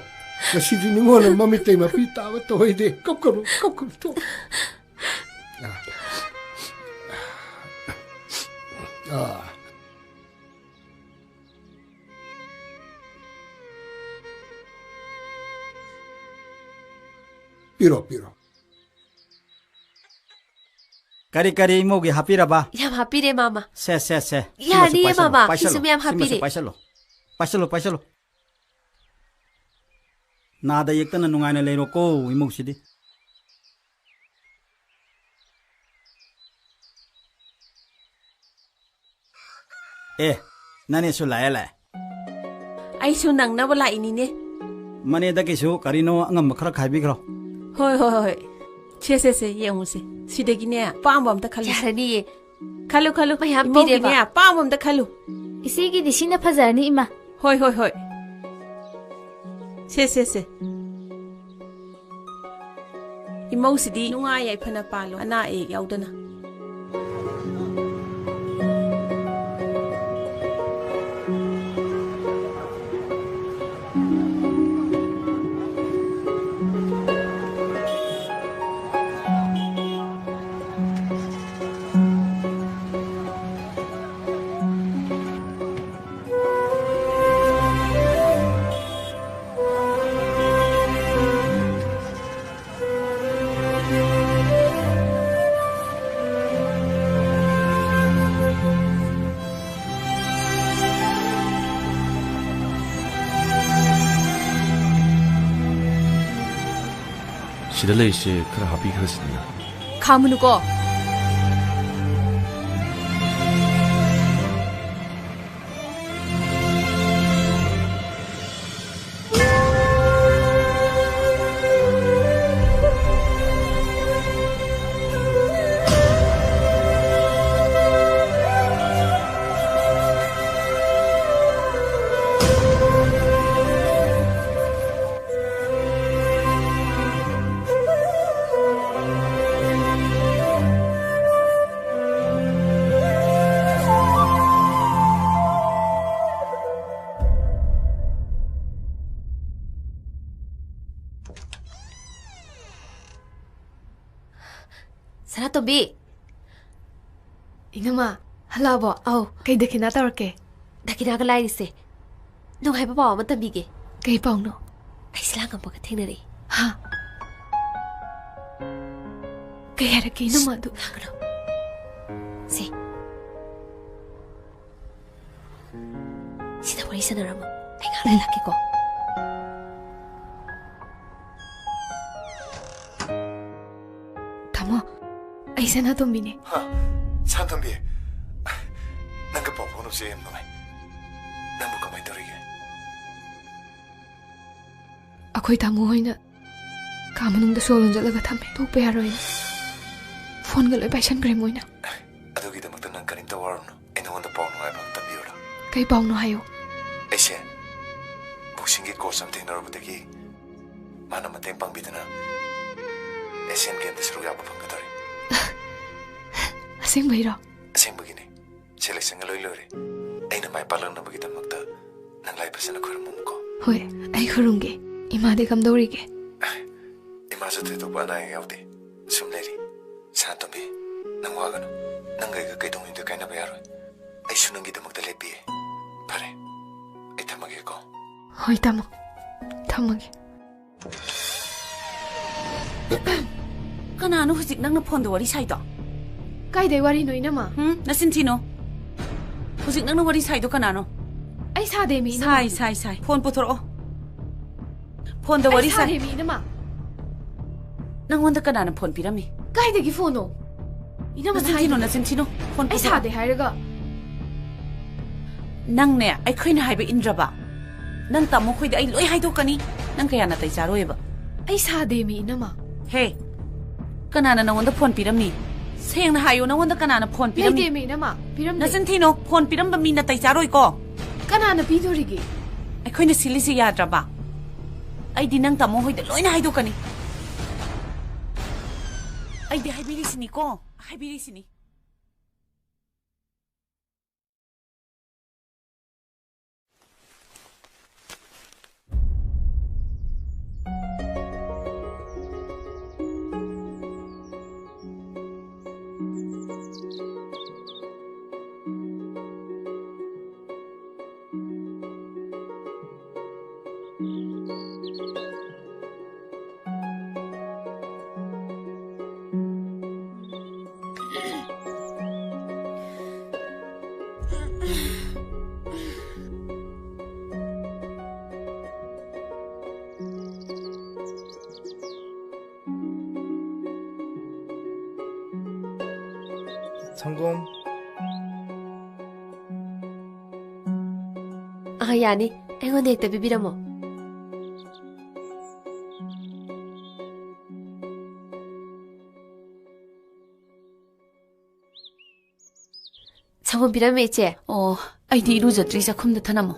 ꯉꯁꯤꯗꯤ ꯅꯤꯉꯣꯜꯅ ꯃꯃꯤꯠꯇꯩ ꯃꯄꯤ ꯇꯥꯕ ꯇꯧꯍꯩꯗꯦ꯫ ꯀꯞꯀꯅꯨ, ꯀꯞꯀꯅꯨ, ꯇꯣꯛ꯫ ꯑꯥ꯫ ꯑꯥ꯫ ꯄꯤꯔꯣ, ꯄꯤꯔꯣ꯫ ꯀꯔꯤ ꯀꯔꯤ ꯏꯃꯧꯒꯤ ꯍꯥꯞꯄꯤꯔꯕ? ꯌꯥꯝ ꯍꯥꯞꯄꯤꯔꯦ, ꯃꯥꯃ꯫ ꯁꯦ, ꯁꯦ, ꯁꯦ꯫ ꯁꯤꯃꯁꯨ ꯌꯥꯅꯤꯌꯦ, ꯄꯥꯏꯁꯜꯂꯨ, ꯃꯥꯃ꯫ ꯄꯥꯏꯁꯜꯂꯨ, ꯁꯤꯁꯨ ꯃꯌꯥꯝ ꯁꯤꯃꯁꯨ ꯍꯥꯞꯄꯤꯔꯦ꯫ ꯄꯥꯏꯁꯜꯂꯨ꯫ ꯄꯥꯏꯁꯜꯂꯨ, ꯄꯥꯏꯁꯜꯂꯨ꯫ ꯅꯥꯗ ꯌꯦꯛꯇꯅ ꯅꯨꯡꯉꯥꯏꯅ ꯂꯩꯔꯣꯀꯣ, ꯏꯃꯧꯁꯤꯗꯤ꯫ ꯑꯦ, ꯅꯅꯦꯁꯨ ꯂꯥꯛꯑꯦ, ꯂꯥꯛꯑꯦ꯫ ꯑꯩꯁꯨ ꯅꯪꯅꯕ ꯂꯥꯛꯏꯅꯤꯅꯦ꯫ ꯃꯅꯦꯗꯒꯤꯁꯨ ꯀꯔꯤꯅꯣ ꯑꯉꯝꯕ ꯈꯔ ꯈꯥꯏꯕꯤꯈ꯭ꯔꯣ꯫ ꯍꯣꯏ, ꯍꯣꯏ, ꯍꯣꯏ꯫ ꯁꯦ, ꯁꯦ, ꯁꯦ, ꯌꯦꯡꯉꯨꯁꯦ꯫ ꯁꯤꯗꯒꯤꯅꯦ ꯑꯄꯥꯝꯕ ꯑꯝꯇ ꯈꯜꯂꯨ꯫ ꯌꯥꯔꯅꯤꯌꯦ꯫ ꯈꯜꯂꯨ, ꯈꯜꯂꯨ꯫ ꯃꯌꯥꯝ ꯏꯃꯧꯒꯤꯅꯦ ꯄꯤꯔꯦꯕ꯫ ꯑꯄꯥꯝꯕ ꯑꯝꯇ ꯈꯜꯂꯨ꯫ ꯏꯆꯦꯒꯤꯗꯤ ꯁꯤꯅ ꯐꯖꯔꯅꯤ, ꯏꯃꯥ꯫ ꯍꯣꯏ, ꯍꯣꯏ, ꯍꯣꯏ꯫ ꯁꯦ, ꯁꯦ, ꯁꯦ꯫ ꯏꯃꯧꯁꯤꯗꯤ ꯅꯨꯡꯉꯥꯏ ꯌꯥꯏꯐꯅ ꯄꯥꯜꯂꯣ, ꯑꯅꯥ ꯑꯌꯦꯛ ꯌꯥꯎꯗꯅ꯫ ꯁꯤꯗ ꯂꯩꯔꯤꯁꯦ ꯈꯔ ꯍꯥꯞꯄꯤꯈ꯭ꯔꯁꯤꯗꯅ꯫ ꯈꯥꯝꯃꯨꯅꯨꯀꯣ꯫ ꯁꯅꯥꯇꯣꯝꯕꯤ! ꯏꯅꯝꯃ, ꯍꯜꯂꯛꯑꯕꯣ? ꯑꯧ꯫ ꯀꯩ ꯗꯈꯤꯅꯥ ꯇꯧꯔꯛꯀꯦ? ꯗꯈꯤꯅꯥꯒ ꯂꯥꯏꯔꯤꯁꯦ꯫ ꯅꯨꯡꯉꯥꯏꯕ ꯄꯥꯎ ꯑꯃ ꯇꯝꯕꯤꯒꯦ꯫ ꯀꯩ ꯄꯥꯎꯅꯣ? ꯑꯩ ꯁꯤꯂꯥ ꯉꯝꯕꯒ ꯊꯦꯡꯅꯔꯛꯏ꯫ ꯍꯥ? ꯀꯩ ꯍꯥꯏꯔꯛꯀꯦ ꯏꯅꯝꯃ ꯑꯗꯨ? ꯂꯥꯡꯒꯅꯨ꯫ ꯁꯦ꯫ ꯁꯤꯗ ꯋꯥꯔꯤ ꯁꯥꯟꯅꯔꯝꯃꯣ꯫ ꯑꯩ ꯉꯥꯏꯍꯥꯛ ꯂꯩꯔ ꯂꯥꯛꯀꯦꯀꯣ꯫ ꯑꯩ ꯁꯅꯥꯇꯣꯝꯕꯤꯅꯦ꯫ ꯍꯥ? ꯁꯅꯥꯇꯣꯝꯕꯤ? ꯅꯪꯒ ꯄꯥꯎ ꯐꯥꯎꯅꯕꯁꯦ ꯌꯥꯝ ꯅꯨꯡꯉꯥꯏ꯫ ꯅꯪꯕꯨ ꯀꯃꯥꯏꯅ ꯇꯧꯔꯤꯒꯦ? ꯑꯩꯈꯣꯏ ꯇꯥꯃꯣ ꯍꯣꯏꯅ ꯀꯥ ꯃꯅꯨꯡꯗ ꯁꯣ ꯂꯣꯟꯖꯜꯂꯒ ꯊꯝꯃꯦ꯫ ꯊꯣꯛꯄ ꯌꯥꯔꯣꯏꯅ꯫ ꯐꯣꯟꯒ ꯂꯣꯏ ꯄꯥꯏꯁꯟꯈ꯭ꯔꯦ ꯃꯣꯏꯅ꯫ ꯑꯗꯨꯒꯤꯗꯃꯛꯇ ꯅꯪ ꯀꯔꯤꯝꯇ ꯋꯥꯔꯨꯅꯨ꯫ ꯑꯩ ꯅꯉꯣꯟꯗ ꯄꯥꯎ ꯅꯨꯡꯉꯥꯏꯕ ꯑꯃ ꯇꯝꯕꯤꯌꯨꯔꯥ? ꯀꯩ ꯄꯥꯎꯅꯣ ꯍꯥꯏꯌꯣ꯫ ꯑꯩꯁꯦ boxingꯒꯤ coach ꯑꯃ ꯊꯦꯡꯅꯔꯨꯕꯗꯒꯤ ꯃꯥꯅ ꯃꯇꯦꯡ ꯄꯥꯡꯕꯤꯗꯨꯅ Asian Gamesꯇ ꯁꯔꯨꯛ ꯌꯥꯕ ꯐꯪꯒꯗꯧꯔꯦ꯫ ꯑꯁꯦꯡꯕꯩꯔꯣ? ꯑꯁꯦꯡꯕꯒꯤꯅꯦ꯫ Selectionꯒ ꯂꯣꯏ ꯂꯣꯏꯔꯦ꯫ ꯑꯩꯅ ꯃꯥꯏ ꯄꯥꯛꯂꯛꯅꯕꯒꯤꯗꯃꯛꯇ ꯅꯪ ꯂꯥꯏ ꯐꯖꯅ ꯈꯣꯏꯔꯝꯃꯨꯀꯣ꯫ ꯍꯣꯏ, ꯑꯩ ꯈꯨꯔꯨꯝꯒꯦ꯫ ꯏꯃꯥꯗꯤ ꯀꯝꯗꯧꯔꯤꯒꯦ? ꯏꯃꯥꯁꯨ ꯊꯣꯏꯗꯣꯛꯄ ꯑꯅꯥ ꯑꯌꯦꯛ ꯌꯥꯎꯗꯦ꯫ ꯁꯨꯝ ꯂꯩꯔꯤ꯫ ꯁꯅꯥꯇꯣꯝꯕꯤ, ꯅꯪ ꯋꯥꯒꯅꯨ꯫ ꯅꯪꯒ ꯑꯩꯒ ꯀꯩꯗꯧꯉꯩꯗ ꯀꯥꯏꯅꯕ ꯌꯥꯔꯣꯏ꯫ ꯑꯩꯁꯨ ꯅꯪꯒꯤꯗꯃꯛꯇ ꯂꯦꯞꯄꯤꯌꯦ꯫ ꯐꯔꯦ, ꯑꯩ ꯊꯝꯃꯒꯦꯀꯣ꯫ ꯍꯣꯏ, ꯇꯥꯃꯣ꯫ ꯊꯝꯃꯒꯦ꯫ ꯀꯅꯥꯅꯣ ꯍꯧꯖꯤꯛ ꯅꯪꯅ ꯐꯣꯟꯗ ꯋꯥꯔꯤ ꯁꯥꯏꯗꯣ? ꯀꯥꯏꯗꯩ ꯋꯥꯔꯤꯅꯣ, ꯏꯅꯝꯃ? ꯍꯨꯝ? ꯅꯆꯤꯟ ꯊꯤꯅꯣ꯫ ꯍꯧꯖꯤꯛ ꯅꯪꯅ ꯋꯥꯔꯤ ꯁꯥꯏꯗꯣ ꯀꯅꯥꯅꯣ? ꯑꯩ ꯁꯥꯗꯦꯃꯤ, ꯏꯅꯝꯃ꯫ ꯁꯥꯏ, ꯁꯥꯏ, ꯁꯥꯏ꯫ ꯐꯣꯟ ꯄꯨꯊꯣꯔꯛꯑꯣ꯫ ꯐꯣꯟꯗ ꯑꯩ ꯋꯥꯔꯤ ꯁꯥꯏ꯫ ꯁꯥꯗꯦꯃꯤ, ꯏꯅꯝꯃ꯫ ꯅꯪꯉꯣꯟꯗ ꯀꯅꯥꯅ ꯐꯣꯟ ꯄꯤꯔꯝꯃꯤ? ꯀꯥꯏꯗꯒꯤ ꯐꯣꯟꯅꯣ? ꯏꯅꯝꯃꯅ ꯅꯆꯤꯟ ꯊꯤꯅꯣ, ꯍꯥꯏꯗꯨꯗꯤ꯫ ꯅꯆꯤꯟ ꯊꯤꯅꯣ꯫ ꯐꯣꯟ ꯑꯩ ꯄꯨꯊꯣꯔꯛꯑꯣ꯫ ꯁꯥꯗꯦ ꯍꯥꯏꯔꯒ꯫ ꯅꯪꯅꯦ, ꯑꯩꯈꯣꯏꯅ ꯍꯥꯏꯕ ꯏꯟꯗ꯭ꯔꯕ? ꯅꯪ ꯇꯥꯃꯣ ꯈꯣꯏꯗ ꯑꯩ ꯂꯣꯏ ꯍꯥꯏꯗꯣꯛꯀꯅꯤ꯫ ꯅꯪ ꯀꯌꯥ ꯅꯥꯇꯩ ꯆꯥꯔꯣꯏꯕ꯫ ꯑꯩ ꯁꯥꯗꯦꯃꯤ, ꯏꯅꯝꯃ꯫ ꯍꯦ, ꯀꯅꯥꯅ ꯅꯉꯣꯟꯗ ꯐꯣꯟ ꯄꯤꯔꯝꯃꯤ? ꯁꯦꯡꯅ ꯍꯥꯏꯌꯨ, ꯅꯉꯣꯟꯗ ꯀꯅꯥꯅ ꯐꯣꯟ ꯄꯤꯔꯝꯃꯤ? ꯂꯩꯇꯦꯃꯤ, ꯏꯅꯝꯃ, ꯄꯤꯔꯝꯗꯦ꯫ ꯅꯆꯤꯟ ꯊꯤꯅꯣ, ꯐꯣꯟ ꯄꯤꯔꯝꯕ ꯃꯤ ꯅꯥꯇꯩ ꯆꯥꯔꯣꯏꯀꯣ꯫ ꯀꯅꯥꯅ ꯄꯤꯗꯣꯔꯤꯒꯦ? ꯑꯩꯈꯣꯏꯅ ꯁꯤꯜꯂꯤꯁꯤ ꯌꯥꯗ꯭ꯔꯕ? ꯑꯩꯗꯤ ꯅꯪ ꯇꯥꯃꯣ ꯍꯣꯏꯗ ꯂꯣꯏꯅ ꯍꯥꯏꯗꯣꯛꯀꯅꯤ꯫ ꯑꯩꯗꯤ ꯍꯥꯏꯕꯤꯔꯤꯁꯤꯅꯤꯀꯣ, ꯍꯥꯏꯕꯤꯔꯤꯁꯤꯅꯤ꯫ ꯁꯪꯒꯣꯝ꯫ ꯑꯥ, ꯌꯥꯅꯤ꯫ ꯑꯩꯉꯣꯟꯗ ꯍꯦꯛꯇ ꯄꯤꯕꯤꯔꯝꯃꯣ꯫ ꯁꯪꯒꯣꯝ ꯄꯤꯔꯝꯃꯦ, ꯏꯆꯦ꯫ ꯑꯣ, ꯑꯩꯗꯤ ꯏꯔꯨꯖꯗ꯭ꯔꯤ, ꯆꯥꯛꯈꯨꯝꯗ ꯊꯅꯝꯃꯣ꯫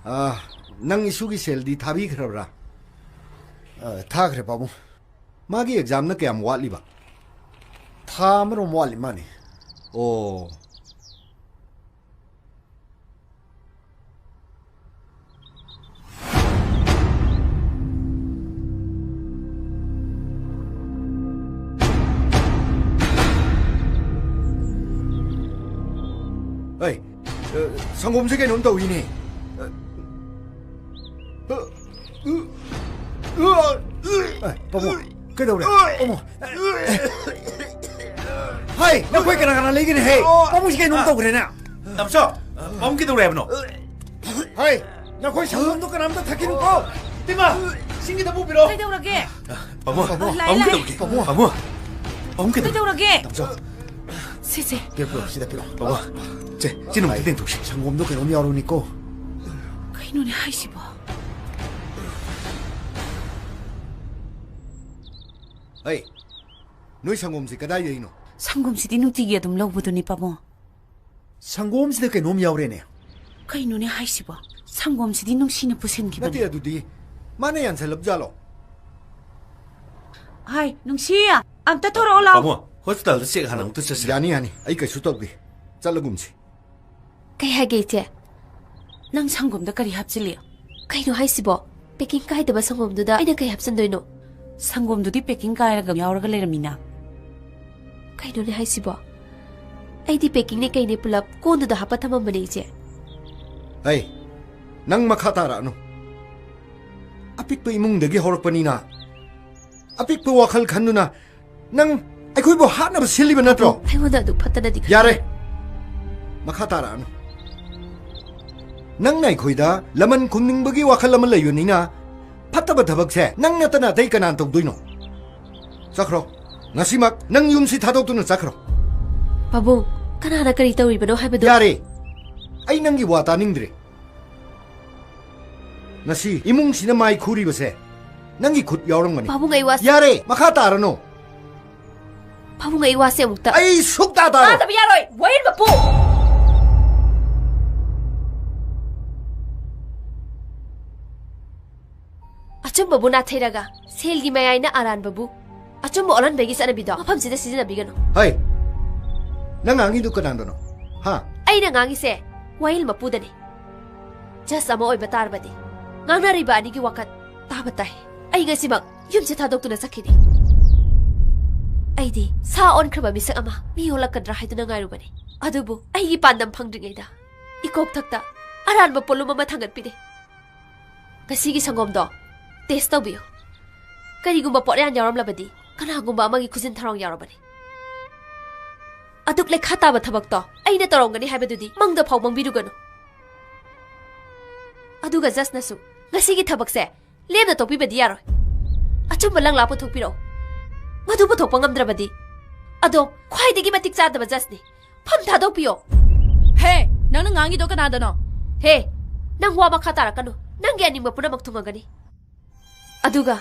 ꯑꯥ, ꯅꯪ ꯏꯁꯨꯒꯤ ꯁꯦꯜꯗꯤ ꯊꯥꯕꯤꯈ꯭ꯔꯕ꯭ꯔꯥ? ꯑ, ꯊꯥꯈ꯭ꯔꯦ, ꯄꯥꯕꯨꯡ꯫ ꯃꯥꯒꯤ ꯑꯦꯛꯖꯥꯝꯅ ꯀꯌꯥꯝ ꯋꯥꯠꯂꯤꯕ? ꯊꯥ ꯑꯃꯔꯣꯝ ꯋꯥꯠꯂꯤ ꯃꯥꯅꯤ꯫ ꯑꯣ꯫ ꯑꯩ, ꯑ, ꯁꯪꯒꯣꯝꯁꯦ ꯀꯩꯅꯣꯝ ꯇꯧꯏꯅꯦ꯫ ꯑ, ꯑ, ꯑ, ꯄꯥꯕꯨꯡ, ꯀꯩꯗꯧꯔꯦ? ꯄꯥꯕꯨꯡ꯫ ꯍꯥꯏ, ꯅꯈꯣꯏ ꯀꯅꯥ ꯀꯅꯥ ꯂꯩꯒꯅꯤ? ꯍꯦ, ꯄꯥꯕꯨꯡꯁꯤ ꯀꯩꯅꯣꯝ ꯇꯧꯈ꯭ꯔꯦꯅꯦ꯫ ꯇꯥꯃꯣꯆꯧ, ꯄꯥꯕꯨꯡ ꯀꯩꯗꯧꯔꯦ ꯍꯥꯏꯕꯅꯣ? ꯍꯩ, ꯅꯈꯣꯏ ꯁꯪꯒꯣꯝꯗꯣ ꯀꯅꯥꯝꯇ ꯊꯛꯈꯤꯅꯨꯀꯣ꯫ ꯏꯃꯥ, ꯁꯤꯡꯒꯤꯗ ꯄꯨꯕꯤꯔꯣ꯫ ꯀꯩꯗꯧꯔꯒꯦ? ꯄꯥꯕꯨꯡ, ꯂꯥꯛꯑꯦ, ꯄꯥꯕꯨꯡ ꯂꯥꯛꯑꯦ꯫ ꯀꯩꯗꯧꯔꯒꯦ? ꯄꯥꯕꯨꯡ, ꯄꯥꯕꯨꯡ ꯀꯩꯗꯧꯔꯒꯦ? ꯀꯩꯗꯧꯔꯒꯦ? ꯇꯥꯃꯣꯆꯧ꯫ ꯁꯦ, ꯁꯦ꯫ ꯄꯤꯔꯛꯑꯣ, ꯄꯤꯔꯛꯑꯣ, ꯁꯤꯗ ꯄꯤꯔꯛꯑꯣ꯫ ꯄꯥꯕꯨꯡ, ꯁꯦ, ꯏꯆꯤꯟ ꯏꯅꯥꯎ ꯑꯝꯇ ꯇꯦꯡꯊꯣꯛꯁꯤ꯫ ꯁꯪꯒꯣꯝꯗꯣ ꯀꯩꯅꯣꯝ ꯌꯥꯎꯔꯕꯅꯤꯀꯣ꯫ ꯀꯩꯅꯣꯅꯦ ꯍꯥꯏꯁꯤꯕꯣ? ꯍꯩ, ꯅꯣꯏ ꯁꯪꯒꯣꯝꯁꯤ ꯀꯗꯥꯏꯗꯩꯅꯣ? ꯁꯪꯒꯣꯝꯁꯤꯗꯤ ꯅꯨꯡꯇꯤꯒꯤ ꯑꯗꯨꯝ ꯂꯧꯕꯗꯨꯅꯤ, ꯄꯥꯕꯨꯡ꯫ ꯁꯪꯒꯣꯝꯁꯤꯗ ꯀꯩꯅꯣꯝ ꯌꯥꯎꯔꯦꯅꯦ꯫ ꯀꯩꯅꯣꯅꯦ ꯍꯥꯏꯁꯤꯕꯣ? ꯁꯪꯒꯣꯝꯁꯤꯗꯤ ꯅꯨꯡꯁꯤꯅ ꯄꯨꯁꯤꯟꯈꯤꯕꯅꯦ꯫ ꯅꯠꯇꯦ, ꯑꯗꯨꯗꯤ ꯃꯥꯅ ꯌꯥꯟꯁꯜꯂꯕ ꯖꯥꯠꯂꯣ? ꯍꯥꯏ, ꯅꯨꯡꯁꯤ, ꯑꯝꯇ ꯊꯣꯔꯛꯑꯣ ꯂꯥꯎ꯫ ꯄꯥꯕꯨꯡ, ꯍꯣꯁꯄꯤꯇꯥꯜꯗ ꯆꯦꯛ ꯍꯥꯟꯅ ꯑꯃꯨꯛꯇ ꯆꯠꯁꯤ꯫ ꯌꯥꯅꯤ, ꯌꯥꯅꯤ, ꯑꯩ ꯀꯩꯁꯨ ꯇꯧꯗꯦ꯫ ꯆꯠꯂꯒꯨꯝꯁꯤ꯫ ꯀꯩ ꯍꯥꯏꯒꯦ, ꯏꯆꯦ? ꯅꯪ ꯁꯪꯒꯣꯝꯗ ꯀꯔꯤ ꯍꯥꯞꯆꯤꯜꯂꯤ? ꯀꯩꯅꯣ ꯍꯥꯏꯁꯤꯕꯣ? ꯄꯦꯀꯤꯡ ꯀꯥꯏꯗꯕ ꯁꯪꯒꯣꯝꯗꯨꯗ ꯑꯩꯅ ꯀꯩ ꯍꯥꯞꯆꯤꯟꯗꯣꯏꯅꯣ? ꯁꯪꯒꯣꯝꯗꯨꯗꯤ ꯄꯦꯀꯤꯡ ꯀꯥꯏꯔꯒ ꯌꯥꯎꯔꯒ ꯂꯩꯔꯝꯃꯤꯅ꯫ ꯀꯩꯅꯣꯅꯦ ꯍꯥꯏꯁꯤꯕꯣ? ꯑꯩꯗꯤ ꯄꯦꯀꯤꯡꯅꯦ ꯀꯩꯅꯦ ꯄꯨꯂꯞ ꯀꯣꯟꯗꯨꯗ ꯍꯥꯞꯄ ꯊꯝꯃꯝꯕꯅꯦ, ꯏꯆꯦ꯫ ꯑꯩ, ꯅꯪ ꯃꯈꯥ ꯇꯥꯔꯛꯑꯅꯨ꯫ ꯑꯄꯤꯛꯄ ꯏꯃꯨꯡꯗꯒꯤ ꯍꯧꯔꯛꯄꯅꯤꯅ, ꯑꯄꯤꯛꯄ ꯋꯥꯈꯜ ꯈꯟꯗꯨꯅ ꯅꯪ ꯑꯩꯈꯣꯏꯕꯨ ꯍꯥꯠꯅꯕ ꯁꯤꯜꯂꯤꯕ ꯅꯠꯇ꯭ꯔꯣ? ꯑꯩꯉꯣꯟꯗ ꯑꯗꯨꯛ ꯐꯠꯇꯅꯗꯤ ꯈꯟ- ꯌꯥꯔꯦ꯫ ꯃꯈꯥ ꯇꯥꯔꯛꯑꯅꯨ꯫ ꯅꯪꯅ ꯑꯩꯈꯣꯏꯗ ꯂꯃꯟ ꯈꯨꯝꯅꯤꯡꯕꯒꯤ ꯋꯥꯈꯜ ꯑꯃ ꯂꯩꯕꯅꯤꯅ, ꯐꯠꯇꯕ ꯊꯕꯛꯁꯦ ꯅꯪ ꯅꯠꯇꯅ ꯑꯇꯩ ꯀꯅꯥꯅ ꯇꯧꯗꯣꯏꯅꯣ? ꯆꯠꯈ꯭ꯔꯣ꯫ ꯉꯁꯤꯃꯛ ꯅꯪ ꯌꯨꯝꯁꯤ ꯊꯥꯗꯣꯛꯇꯨꯅ ꯆꯠꯈ꯭ꯔꯣ꯫ ꯄꯥꯕꯨꯡ, ꯀꯅꯥꯅ ꯀꯔꯤ ꯇꯧꯔꯤꯕꯅꯣ ꯍꯥꯏꯕꯗꯨ? ꯌꯥꯔꯦ꯫ ꯑꯩ ꯅꯪꯒꯤ ꯋꯥ ꯇꯥꯅꯤꯡꯗ꯭ꯔꯦ꯫ ꯉꯁꯤ ꯏꯃꯨꯡꯁꯤꯅ ꯃꯥꯏ ꯈꯨꯔꯤꯕꯁꯦ ꯅꯪꯒꯤ ꯈꯨꯠ ꯌꯥꯎꯔꯝꯒꯅꯤ꯫ ꯄꯥꯕꯨꯡ, ꯑꯩ ꯋꯥꯁꯦ- ꯌꯥꯔꯦ, ꯃꯈꯥ ꯇꯥꯔꯅꯨ꯫ ꯄꯥꯕꯨꯡ, ꯑꯩ ꯋꯥꯁꯦ ꯑꯃꯨꯛꯇ- ꯑꯩ ꯁꯨꯛꯇꯥ ꯇꯥꯔꯣꯏ꯫ ꯇꯥꯗꯕ ꯌꯥꯔꯣꯏ, ꯋꯥꯌꯦꯜ ꯃꯄꯨ! ꯑꯆꯨꯝꯕꯕꯨ ꯅꯥꯊꯩꯔꯒ ꯁꯦꯜꯒꯤ ꯃꯌꯥꯏꯅ ꯑꯔꯥꯟꯕꯕꯨ ꯑꯆꯨꯝꯕ ꯑꯣꯜꯍꯟꯕꯒꯤ ꯆꯠꯅꯕꯤꯗꯣ ꯃꯐꯝꯁꯤꯗ ꯁꯤꯖꯤꯟꯅꯕꯤꯒꯅꯨ꯫ ꯍꯩ! ꯅꯪ ꯉꯥꯡꯉꯤꯗꯨ ꯀꯅꯥꯗꯅꯣ? ꯍꯥ? ꯑꯩꯅ ꯉꯥꯡꯉꯤꯁꯦ ꯋꯥꯌꯦꯜ ꯃꯄꯨꯗꯅꯤ꯫ ꯖꯁ ꯑꯃ ꯑꯣꯏꯕ ꯇꯥꯔꯕꯗꯤ ꯉꯥꯡꯅꯔꯤꯕ ꯑꯅꯤꯒꯤ ꯋꯥꯀꯠ ꯇꯥꯕ ꯇꯥꯏ꯫ ꯑꯩ ꯉꯁꯤꯃꯛ ꯌꯨꯝꯁꯦ ꯊꯥꯗꯣꯛꯇꯨꯅ ꯆꯠꯈꯤꯅꯤ꯫ ꯑꯩꯗꯤ ꯁꯥ ꯑꯣꯟꯈ꯭ꯔꯕ ꯃꯤꯁꯛ ꯑꯃ ꯃꯤ ꯑꯣꯜꯂꯛꯀꯗ꯭ꯔꯥ ꯍꯥꯏꯗꯨꯅ ꯉꯥꯏꯔꯨꯕꯅꯤ꯫ ꯑꯗꯨꯕꯨ ꯑꯩꯒꯤ ꯄꯥꯟꯗꯝ ꯐꯪꯗ꯭ꯔꯤꯉꯩꯗ ꯏꯀꯣꯛꯊꯛꯇ ꯑꯔꯥꯟꯕ ꯄꯣꯠꯂꯨꯝ ꯑꯃ ꯊꯥꯡꯒꯠꯄꯤꯔꯦ꯫ ꯉꯁꯤꯒꯤ ꯁꯪꯒꯣꯝꯗꯣ ꯇꯦꯁ ꯇꯧꯕꯤꯌꯨ꯫ ꯀꯔꯤꯒꯨꯝꯕ ꯄꯣꯠꯌꯥꯟ ꯌꯥꯎꯔꯝꯂꯕꯗꯤ ꯀꯅꯥꯒꯨꯝꯕ ꯑꯃꯒꯤ ꯈꯨꯖꯤꯟ ꯊꯧꯔꯥꯡ ꯌꯥꯎꯔꯕꯅꯤ꯫ ꯑꯗꯨꯛ ꯂꯩꯈꯥ ꯇꯥꯕ ꯊꯕꯛꯇꯣ ꯑꯩꯅ ꯇꯧꯔꯝꯒꯅꯤ ꯍꯥꯏꯕꯗꯨꯗꯤ ꯃꯪꯗ ꯐꯥꯎ ꯃꯪꯕꯤꯔꯨꯒꯅꯨ꯫ ꯑꯗꯨꯒ ꯖꯁꯅꯁꯨ ꯉꯁꯤꯒꯤ ꯊꯕꯛꯁꯦ ꯂꯦꯝꯅ ꯇꯣꯛꯄꯤꯕꯗꯤ ꯌꯥꯔꯣꯏ꯫ ꯑꯆꯨꯝꯕ ꯂꯪꯂꯥ ꯄꯨꯊꯣꯛꯄꯤꯔꯛꯑꯣ꯫ ꯃꯗꯨ ꯄꯨꯊꯣꯛꯄ ꯉꯝꯗ꯭ꯔꯕꯗꯤ ꯑꯗꯣꯝ ꯈ꯭ꯋꯥꯏꯗꯒꯤ ꯃꯇꯤꯛ ꯆꯥꯗꯕ ꯖꯁꯅꯤ꯫ ꯐꯝ ꯊꯥꯗꯣꯛꯄꯤꯌꯣ꯫ ꯍꯦ, ꯅꯪꯅ ꯉꯥꯡꯉꯤꯗꯣ ꯀꯅꯥꯗꯅꯣ? ꯍꯦ, ꯅꯪ ꯋꯥ ꯃꯈꯥ ꯇꯥꯔꯛꯀꯅꯨ꯫ ꯅꯪꯒꯤ ꯑꯅꯤꯡꯕ ꯄꯨꯝꯅꯃꯛ ꯊꯨꯡꯉꯒꯅꯤ꯫ ꯑꯗꯨꯒ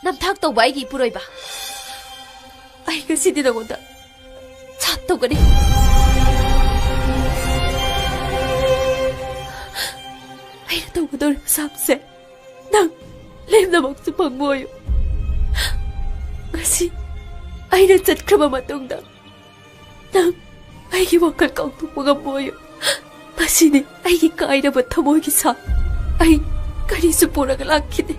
ꯅꯝꯊꯥꯛ ꯇꯧꯕ ꯑꯩꯒꯤ ꯏꯄꯨꯔꯣꯏꯕ, ꯑꯩ ꯉꯁꯤꯗꯤ ꯅꯉꯣꯟꯗ ꯆꯥꯠ ꯇꯧꯒꯅꯤ꯫ ꯑꯩꯅ ꯇꯧꯒꯗꯧꯔꯤꯕ ꯁꯥꯞꯁꯦ ꯅꯪ ꯂꯦꯝꯅꯃꯛꯁꯨ ꯐꯪꯕ ꯑꯣꯏꯌꯨ꯫ ꯉꯁꯤ ꯑꯩꯅ ꯆꯠꯈ꯭ꯔꯕ ꯃꯇꯨꯡꯗ ꯅꯪ ꯑꯩꯒꯤ ꯋꯥꯈꯜ ꯀꯥꯎꯊꯣꯛꯄ ꯉꯝꯃꯣꯏ꯫ ꯃꯁꯤꯅꯤ ꯑꯩꯒꯤ ꯀꯥꯏꯔꯕ ꯊꯃꯣꯏꯒꯤ ꯁꯥ꯫ ꯑꯩ ꯀꯔꯤꯁꯨ ꯄꯨꯔꯒ ꯂꯥꯛꯈꯤꯗꯦ꯫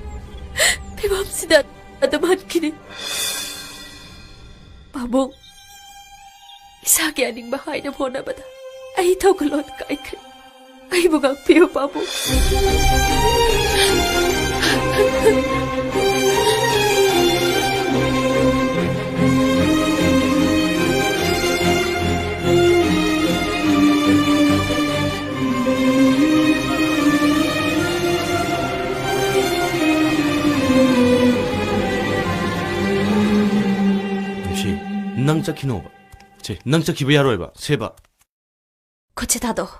ꯐꯤꯕꯝꯁꯤꯗ ꯑꯗꯨꯝ ꯍꯟꯈꯤꯅꯤ꯫ ꯄꯥꯕꯨꯡ, ꯏꯁꯥꯒꯤ ꯑꯅꯤꯡꯕ ꯍꯥꯏꯅꯕ ꯍꯣꯠꯅꯕꯗ ꯑꯩ ꯊꯧꯒꯜꯂꯣꯟ ꯀꯥꯏꯈ꯭ꯔꯦ꯫ ꯑꯩꯕꯨ ꯉꯥꯛꯄꯤꯌꯨ, ꯄꯥꯕꯨꯡ꯫ ꯅꯨꯡꯁꯤ, ꯅꯪ ꯆꯠꯈꯤꯅꯣꯕ꯫ ꯁꯦ, ꯅꯪ ꯆꯠꯈꯤꯕ ꯌꯥꯔꯣꯏꯕ, ꯁꯦꯕ꯫ ꯈꯨꯠꯁꯦ ꯊꯥꯗꯣꯛꯑꯣ꯫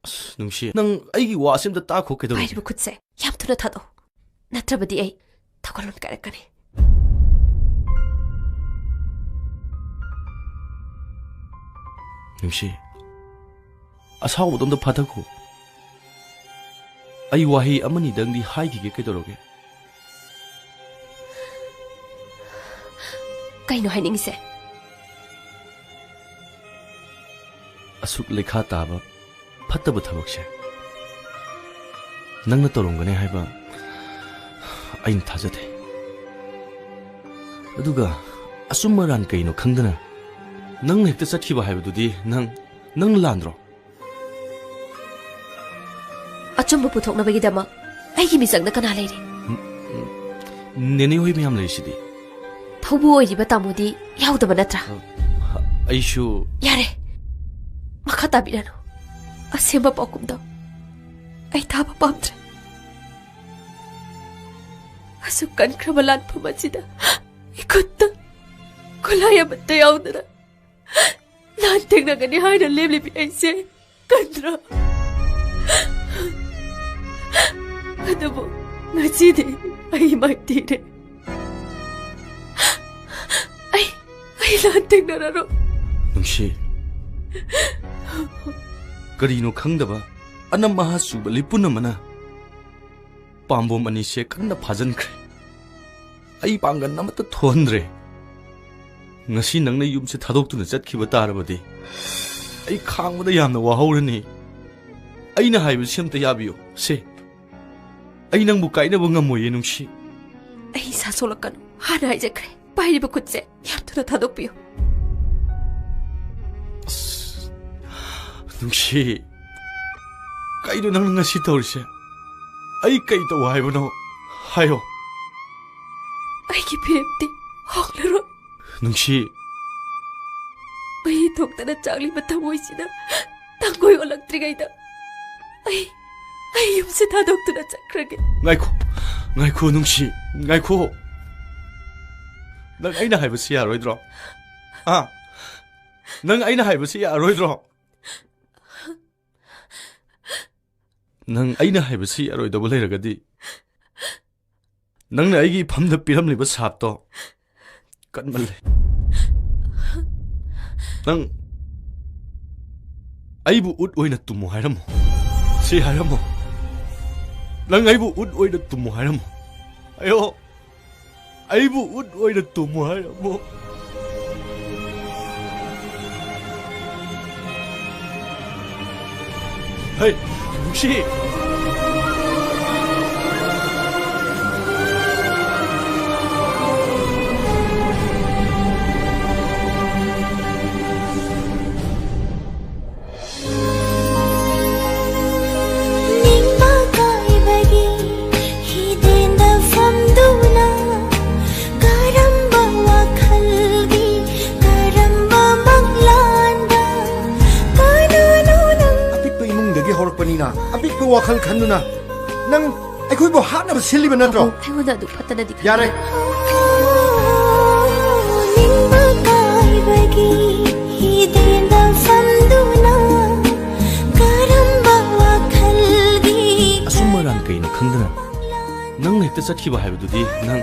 ꯑꯁ, ꯅꯨꯡꯁꯤ, ꯅꯪ ꯑꯩꯒꯤ ꯋꯥꯁꯦ ꯑꯝꯇ ꯇꯥꯈꯣ, ꯀꯩꯗꯧꯔꯒꯦ? ꯄꯥꯏꯔꯤꯕ ꯈꯨꯠꯁꯦ ꯌꯥꯝ ꯊꯨꯅ ꯊꯥꯗꯣꯛꯑꯣ, ꯅꯠꯇ꯭ꯔꯕꯗꯤ ꯑꯩ ꯊꯧꯒꯜꯂꯣꯟ ꯀꯥꯏꯔꯛꯀꯅꯤ꯫ ꯅꯨꯡꯁꯤ, ꯑꯁꯥꯎꯕꯗꯣ ꯑꯝꯇ ꯐꯥꯊꯈꯣ꯫ ꯑꯩ ꯋꯥꯍꯩ ꯑꯃꯅꯤꯗꯪꯗꯤ ꯍꯥꯏꯈꯤꯒꯦ, ꯀꯩꯗꯧꯔꯒꯦ? ꯀꯩꯅꯣ ꯍꯥꯏꯅꯤꯡꯉꯤꯁꯦ? ꯑꯁꯨꯛ ꯂꯩꯈꯥ ꯇꯥꯕ ꯐꯠꯇꯕ ꯊꯕꯛꯁꯦ ꯅꯪꯅ ꯇꯧꯔꯝꯒꯅꯤ ꯍꯥꯏꯕ ꯑꯩꯅ ꯊꯥꯖꯗꯦ꯫ ꯑꯗꯨꯒ ꯑꯆꯨꯝ ꯑꯔꯥꯟ ꯀꯩꯅꯣ ꯈꯪꯗꯅ ꯅꯪꯅ ꯍꯦꯛꯇ ꯆꯠꯈꯤꯕ ꯍꯥꯏꯕꯗꯨꯗꯤ ꯅꯪ, ꯅꯪ ꯂꯥꯟꯗ꯭ꯔꯣ? ꯑꯆꯨꯝꯕ ꯄꯨꯊꯣꯛꯅꯕꯒꯤꯗꯃꯛ ꯑꯩꯒꯤ ꯃꯤꯆꯪꯗ ꯀꯅꯥ ꯂꯩꯔꯤ? ꯅꯦꯅꯦ ꯍꯣꯏ ꯃꯌꯥꯝ ꯂꯩꯔꯤꯁꯤꯗꯤ꯫ ꯊꯧꯕꯨ ꯑꯣꯏꯔꯤꯕ ꯇꯥꯃꯣꯗꯤ ꯌꯥꯎꯗꯕ ꯅꯠꯇ꯭ꯔꯥ? ꯑꯩꯁꯨ꯫ ꯌꯥꯔꯦ, ꯃꯈꯥ ꯇꯥꯕꯤꯔꯅꯨ꯫ ꯑꯁꯦꯡꯕ ꯄꯥꯎꯈꯨꯝꯗꯣ ꯑꯩ ꯊꯥꯕ ꯄꯥꯝꯗ꯭ꯔꯦ꯫ ꯑꯁꯨꯛ ꯀꯟꯈ꯭ꯔꯕ ꯂꯥꯟꯐꯝ ꯑꯁꯤꯗ ꯏꯈꯨꯠꯇ ꯈꯨꯠꯂꯥꯏ ꯑꯃꯠꯇ ꯌꯥꯎꯗꯅ ꯂꯥꯟ ꯊꯦꯡꯅꯒꯅꯤ ꯍꯥꯏꯅ ꯂꯦꯞꯂꯤꯕꯤ ꯑꯩꯁꯦ ꯀꯟꯗ꯭ꯔꯣ? ꯑꯗꯨꯕꯨ ꯉꯁꯤꯗꯤ ꯑꯩ ꯃꯥꯏꯊꯤꯔꯦ꯫ ꯑꯩ, ꯑꯩ ꯂꯥꯟ ꯊꯦꯡꯅꯔꯔꯣꯏ꯫ ꯅꯨꯡꯁꯤ, ꯀꯔꯤꯅꯣ ꯈꯪꯗꯕ ꯑꯅꯝ ꯑꯍꯥ ꯆꯨꯕ ꯂꯤꯄꯨꯟ ꯑꯃꯅ ꯄꯥꯝꯕꯣꯝ ꯑꯅꯤꯁꯦ ꯀꯟꯅ ꯐꯥꯖꯤꯟꯈ꯭ꯔꯦ꯫ ꯑꯩ ꯄꯥꯡꯒꯜ ꯑꯃꯠꯇ ꯊꯣꯛꯍꯟꯗ꯭ꯔꯦ꯫ ꯉꯁꯤ ꯅꯪꯅ ꯌꯨꯝꯁꯦ ꯊꯥꯗꯣꯛꯇꯨꯅ ꯆꯠꯈꯤꯕ ꯇꯥꯔꯕꯗꯤ ꯑꯩ ꯈꯥꯡꯕꯗ ꯌꯥꯝꯅ ꯋꯥꯍꯧꯔꯅꯤ꯫ ꯑꯩꯅ ꯍꯥꯏꯕꯁꯤ ꯑꯝꯇ ꯌꯥꯕꯤꯌꯨ꯫ ꯁꯦ, ꯑꯩ ꯅꯪꯕꯨ ꯀꯥꯏꯅꯕ ꯉꯝꯃꯣꯏꯌꯦ, ꯅꯨꯡꯁꯤ꯫ ꯑꯩ ꯏꯁꯥ ꯁꯣꯛꯂꯛꯀꯅꯨ꯫ ꯍꯥꯟꯅ ꯍꯥꯏꯖꯈ꯭ꯔꯦ, ꯄꯥꯏꯔꯤꯕ ꯈꯨꯠꯁꯦ ꯌꯥꯝ ꯊꯨꯅ ꯊꯥꯗꯣꯛꯄꯤꯌꯨ꯫ ꯑꯁ, ꯅꯨꯡꯁꯤ, ꯀꯩꯅꯣ ꯅꯪꯅ ꯉꯁꯤ ꯇꯧꯔꯤꯁꯦ? ꯑꯩ ꯀꯩ ꯇꯧ ꯍꯥꯏꯕꯅꯣ? ꯍꯥꯏꯌꯣ꯫ ꯑꯩꯒꯤ ꯐꯤꯔꯦꯞꯇꯤ ꯍꯣꯡꯂꯔꯣꯏ꯫ ꯅꯨꯡꯁꯤ꯫ ꯃꯍꯤ ꯊꯣꯛꯇꯅ ꯆꯥꯛꯂꯤꯕ ꯊꯃꯣꯏꯁꯤꯅ ꯇꯥꯡꯒꯣꯏ ꯑꯣꯜꯂꯛꯇ꯭ꯔꯤꯉꯩꯗ ꯑꯩ, ꯑꯩ ꯌꯨꯝꯁꯦ ꯊꯥꯗꯣꯛꯇꯨꯅ ꯆꯠꯈ꯭ꯔꯒꯦ꯫ ꯉꯥꯏꯈꯣ, ꯉꯥꯏꯈꯣ ꯅꯨꯡꯁꯤ, ꯉꯥꯏꯈꯣ꯫ ꯅꯪ ꯑꯩꯅ ꯍꯥꯏꯕꯁꯤ ꯌꯥꯔꯣꯏꯗ꯭ꯔꯣ? ꯑꯥ? ꯅꯪ ꯑꯩꯅ ꯍꯥꯏꯕꯁꯤ ꯌꯥꯔꯣꯏꯗ꯭ꯔꯣ? ꯅꯪ ꯑꯩꯅ ꯍꯥꯏꯕꯁꯤ ꯌꯥꯔꯣꯏꯗꯕ ꯂꯩꯔꯒꯗꯤ, ꯅꯪꯅ ꯑꯩꯒꯤ ꯏꯐꯝꯗ ꯄꯤꯔꯝꯂꯤꯕ ꯁꯥꯞꯇꯣ ꯀꯟꯃꯜꯂꯦ꯫ ꯅꯪ ꯑꯩꯕꯨ ꯎꯠ ꯑꯣꯏꯅ ꯇꯨꯝꯃꯨ ꯍꯥꯏꯔꯝꯃꯣ꯫ ꯁꯤ ꯍꯥꯏꯔꯝꯃꯣ꯫ ꯅꯪ ꯑꯩꯕꯨ ꯎꯠ ꯑꯣꯏꯅ ꯇꯨꯝꯃꯨ ꯍꯥꯏꯔꯝꯃꯣ꯫ ꯑꯌꯣ꯫ ꯑꯩꯕꯨ ꯎꯠ ꯑꯣꯏꯅ ꯇꯨꯝꯃꯨ ꯍꯥꯏꯔꯝꯃꯣ꯫ ꯍꯩ, ꯅꯨꯡꯁꯤ꯫ ꯅꯤꯡꯕ ꯀꯥꯏꯕꯒꯤ ꯍꯤꯗꯦꯟꯗ ꯐꯝꯗꯨꯅ ꯀꯔꯝꯕ ꯋꯥꯈꯜꯒꯤ, ꯀꯔꯝꯕ ꯃꯪꯂꯥꯟꯗ, ꯀꯅꯥꯅꯣ ꯅꯪ? ꯑꯄꯤꯛꯄ ꯏꯃꯨꯡꯗꯒꯤ ꯍꯧꯔꯛꯄꯅꯤ꯫ ꯑꯄꯤꯛꯄ ꯋꯥꯈꯜ ꯈꯟꯗꯨꯅ ꯅꯪ ꯑꯩꯈꯣꯏꯕꯨ ꯍꯥꯠꯅꯕ ꯁꯤꯜꯂꯤꯕ ꯅꯠꯇ꯭ꯔꯣ? ꯑꯩꯉꯣꯟꯗ ꯑꯗꯨꯛ ꯐꯠꯇꯅꯗꯤ ꯈꯟ- ꯌꯥꯔꯦ꯫ ꯅꯤꯡꯕ ꯀꯥꯏꯕꯒꯤ ꯍꯤꯗꯦꯟꯗ ꯐꯝꯗꯨꯅ ꯀꯔꯝꯕ ꯋꯥꯈꯜꯒꯤ ꯑꯆꯨꯝ ꯑꯔꯥꯟ ꯀꯩꯅꯣ ꯈꯪꯗꯅ ꯅꯪ ꯍꯦꯛꯇ ꯆꯠꯈꯤꯕ ꯍꯥꯏꯕꯗꯨꯗꯤ ꯅꯪ,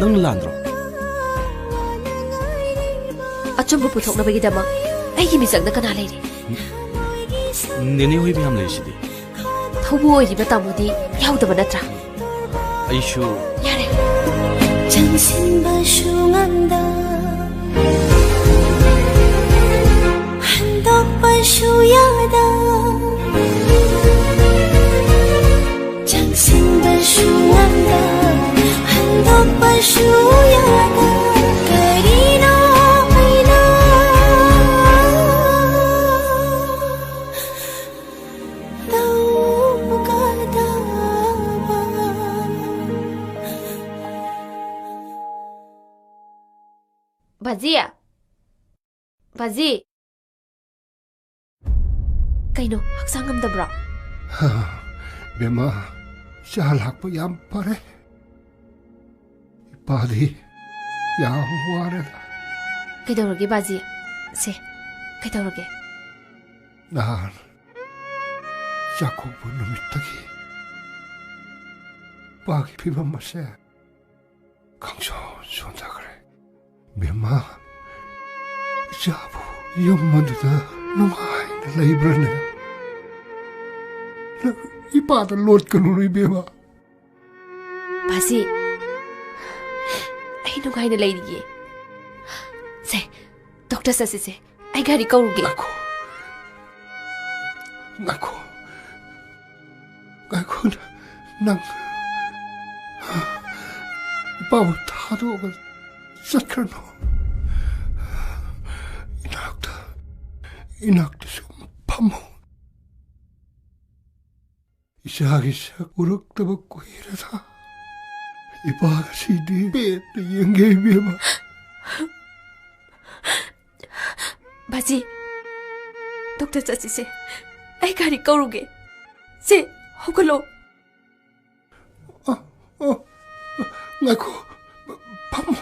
ꯅꯪ ꯂꯥꯟꯗ꯭ꯔꯣ? ꯑꯆꯨꯝꯕ ꯄꯨꯊꯣꯛꯅꯕꯒꯤꯗꯃꯛ ꯑꯩꯒꯤ ꯃꯤꯆꯪꯗ ꯀꯅꯥ ꯂꯩꯔꯤ? ꯅꯦꯅꯦ ꯍꯣꯏ ꯃꯌꯥꯝ ꯂꯩꯔꯤꯁꯤꯗꯤ꯫ ꯊꯧꯕꯨ ꯑꯣꯏꯔꯤꯕ ꯇꯥꯃꯣꯗꯤ ꯌꯥꯎꯗꯕ ꯅꯠꯇ꯭ꯔꯥ? ꯑꯩꯁꯨ ꯌꯥꯔꯦ꯫ ꯆꯪꯁꯤꯟꯕꯁꯨ ꯉꯝꯗ, ꯍꯟꯗꯣꯛꯄꯁꯨ ꯌꯥꯗ, ꯆꯪꯁꯤꯟꯕꯁꯨ ꯉꯝꯗ, ꯍꯟꯗꯣꯛꯄꯁꯨ ꯌꯥꯗ, ꯀꯔꯤꯅꯣ ꯑꯩꯅ ꯇꯧꯒꯗꯕ? ꯕꯥꯖꯤ! ꯕꯥꯖꯤ! ꯀꯩꯅꯣ, ꯍꯛꯆꯥꯡ ꯉꯝꯗꯕ꯭ꯔꯣ? ꯕꯦꯝꯃ, ꯏꯆꯥ ꯂꯥꯛꯄ ꯌꯥꯝ ꯐꯔꯦ꯫ ꯏꯄꯥꯗꯤ ꯌꯥꯝ ꯋꯥꯔꯦꯗ꯫ ꯀꯩꯗꯧꯔꯒꯦ ꯕꯥꯖꯤ? ꯁꯦ, ꯀꯩꯗꯧꯔꯒꯦ? ꯅꯍꯥꯟ ꯆꯥꯛꯀꯧꯕ ꯅꯨꯃꯤꯠꯇꯒꯤ ꯏꯄꯥꯒꯤ ꯐꯤꯕꯝ ꯑꯁꯦ ꯈꯪꯁꯣꯟ ꯁꯣꯟꯊꯈ꯭ꯔꯦ꯫ ꯕꯦꯝꯃ, ꯏꯆꯥꯕꯨ ꯌꯨꯝ ꯑꯗꯨꯗ ꯅꯨꯡꯉꯥꯏꯅ ꯂꯩꯕ꯭ꯔꯅꯦ? ꯅꯪ ꯏꯄꯥꯗ ꯂꯣꯠꯀꯅꯨ, ꯏꯕꯦꯝꯃ꯫ ꯕꯥꯖꯤ, ꯑꯩ ꯅꯨꯡꯉꯥꯏꯅ ꯂꯩꯔꯤꯌꯦ꯫ ꯁꯦ, ꯗꯣꯛꯇꯔ ꯆꯠꯁꯤꯁꯦ꯫ ꯑꯩ ꯒꯥꯔꯤ ꯀꯧꯔꯨꯒꯦ꯫ ꯉꯥꯏꯈꯣ꯫ ꯉꯥꯏꯈꯣ꯫ ꯉꯥꯏꯈꯣ, ꯅꯪ ꯏꯄꯥꯕꯨ ꯊꯥꯗꯣꯛꯑꯒ ꯆꯠꯈ꯭ꯔꯅꯨ꯫ ꯏꯅꯥꯛꯇ, ꯏꯅꯥꯛꯇ ꯁꯨꯝ ꯐꯝꯃꯨ꯫ ꯏꯆꯥꯒꯤ ꯁꯛ ꯎꯔꯛꯇꯕ ꯀꯨꯏꯔꯦꯗ꯫ ꯏꯄꯥ ꯉꯁꯤꯗꯤ ꯄꯦꯟꯅ ꯌꯦꯡꯒꯦ, ꯏꯕꯦꯝꯃ꯫ ꯕꯥꯖꯤ, ꯗꯣꯛꯇꯔ ꯆꯠꯁꯤꯁꯦ꯫ ꯑꯩ ꯒꯥꯔꯤ ꯀꯧꯔꯨꯒꯦ꯫ ꯁꯦ, ꯍꯧꯒꯠꯂꯣ꯫ ꯑ, ꯑ, ꯉꯥꯏꯈꯣ, ꯐꯝꯃꯣ꯫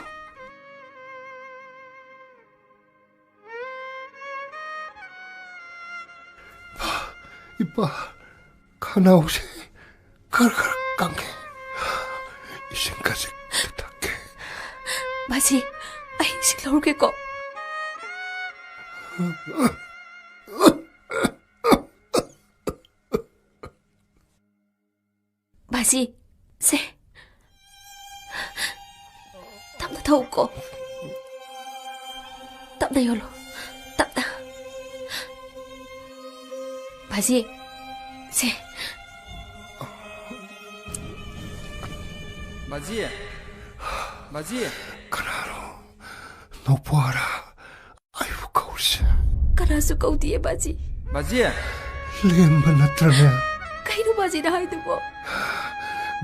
ꯏꯄꯥ, ꯈꯅꯥꯎꯁꯦ ꯈꯔ ꯈꯔ ꯀꯪꯉꯦ꯫ ꯏꯁꯤꯡ ꯈꯖꯤꯛ ꯊꯛꯀꯦ꯫ ꯕꯥꯖꯤ, ꯑꯩ ꯏꯁꯤꯡ ꯂꯧꯔꯨꯒꯦꯀꯣ꯫ ꯕꯥꯖꯤ, ꯁꯦ꯫ ꯇꯞꯅ ꯊꯧꯀꯣ꯫ ꯇꯞꯅ ꯌꯣꯜꯂꯣ꯫ ꯇꯞꯅ꯫ ꯕꯥꯖꯤ, ꯁꯦ꯫ ꯕꯥꯖꯤ꯫ ꯕꯥꯖꯤ꯫ ꯀꯅꯥꯅꯣ? ꯅꯧꯄ꯭ꯋꯥꯔꯥ? ꯑꯩꯕꯨ ꯀꯧꯔꯤꯁꯦ? ꯀꯅꯥꯁꯨ ꯀꯧꯗꯤꯌꯦ, ꯕꯥꯖꯤ꯫ ꯕꯥꯖꯤ! ꯂꯦꯝꯕ ꯅꯠꯇ꯭ꯔꯅꯦ? ꯀꯩꯅꯣ ꯕꯥꯖꯤꯅ ꯍꯥꯏꯗꯨꯕꯣ?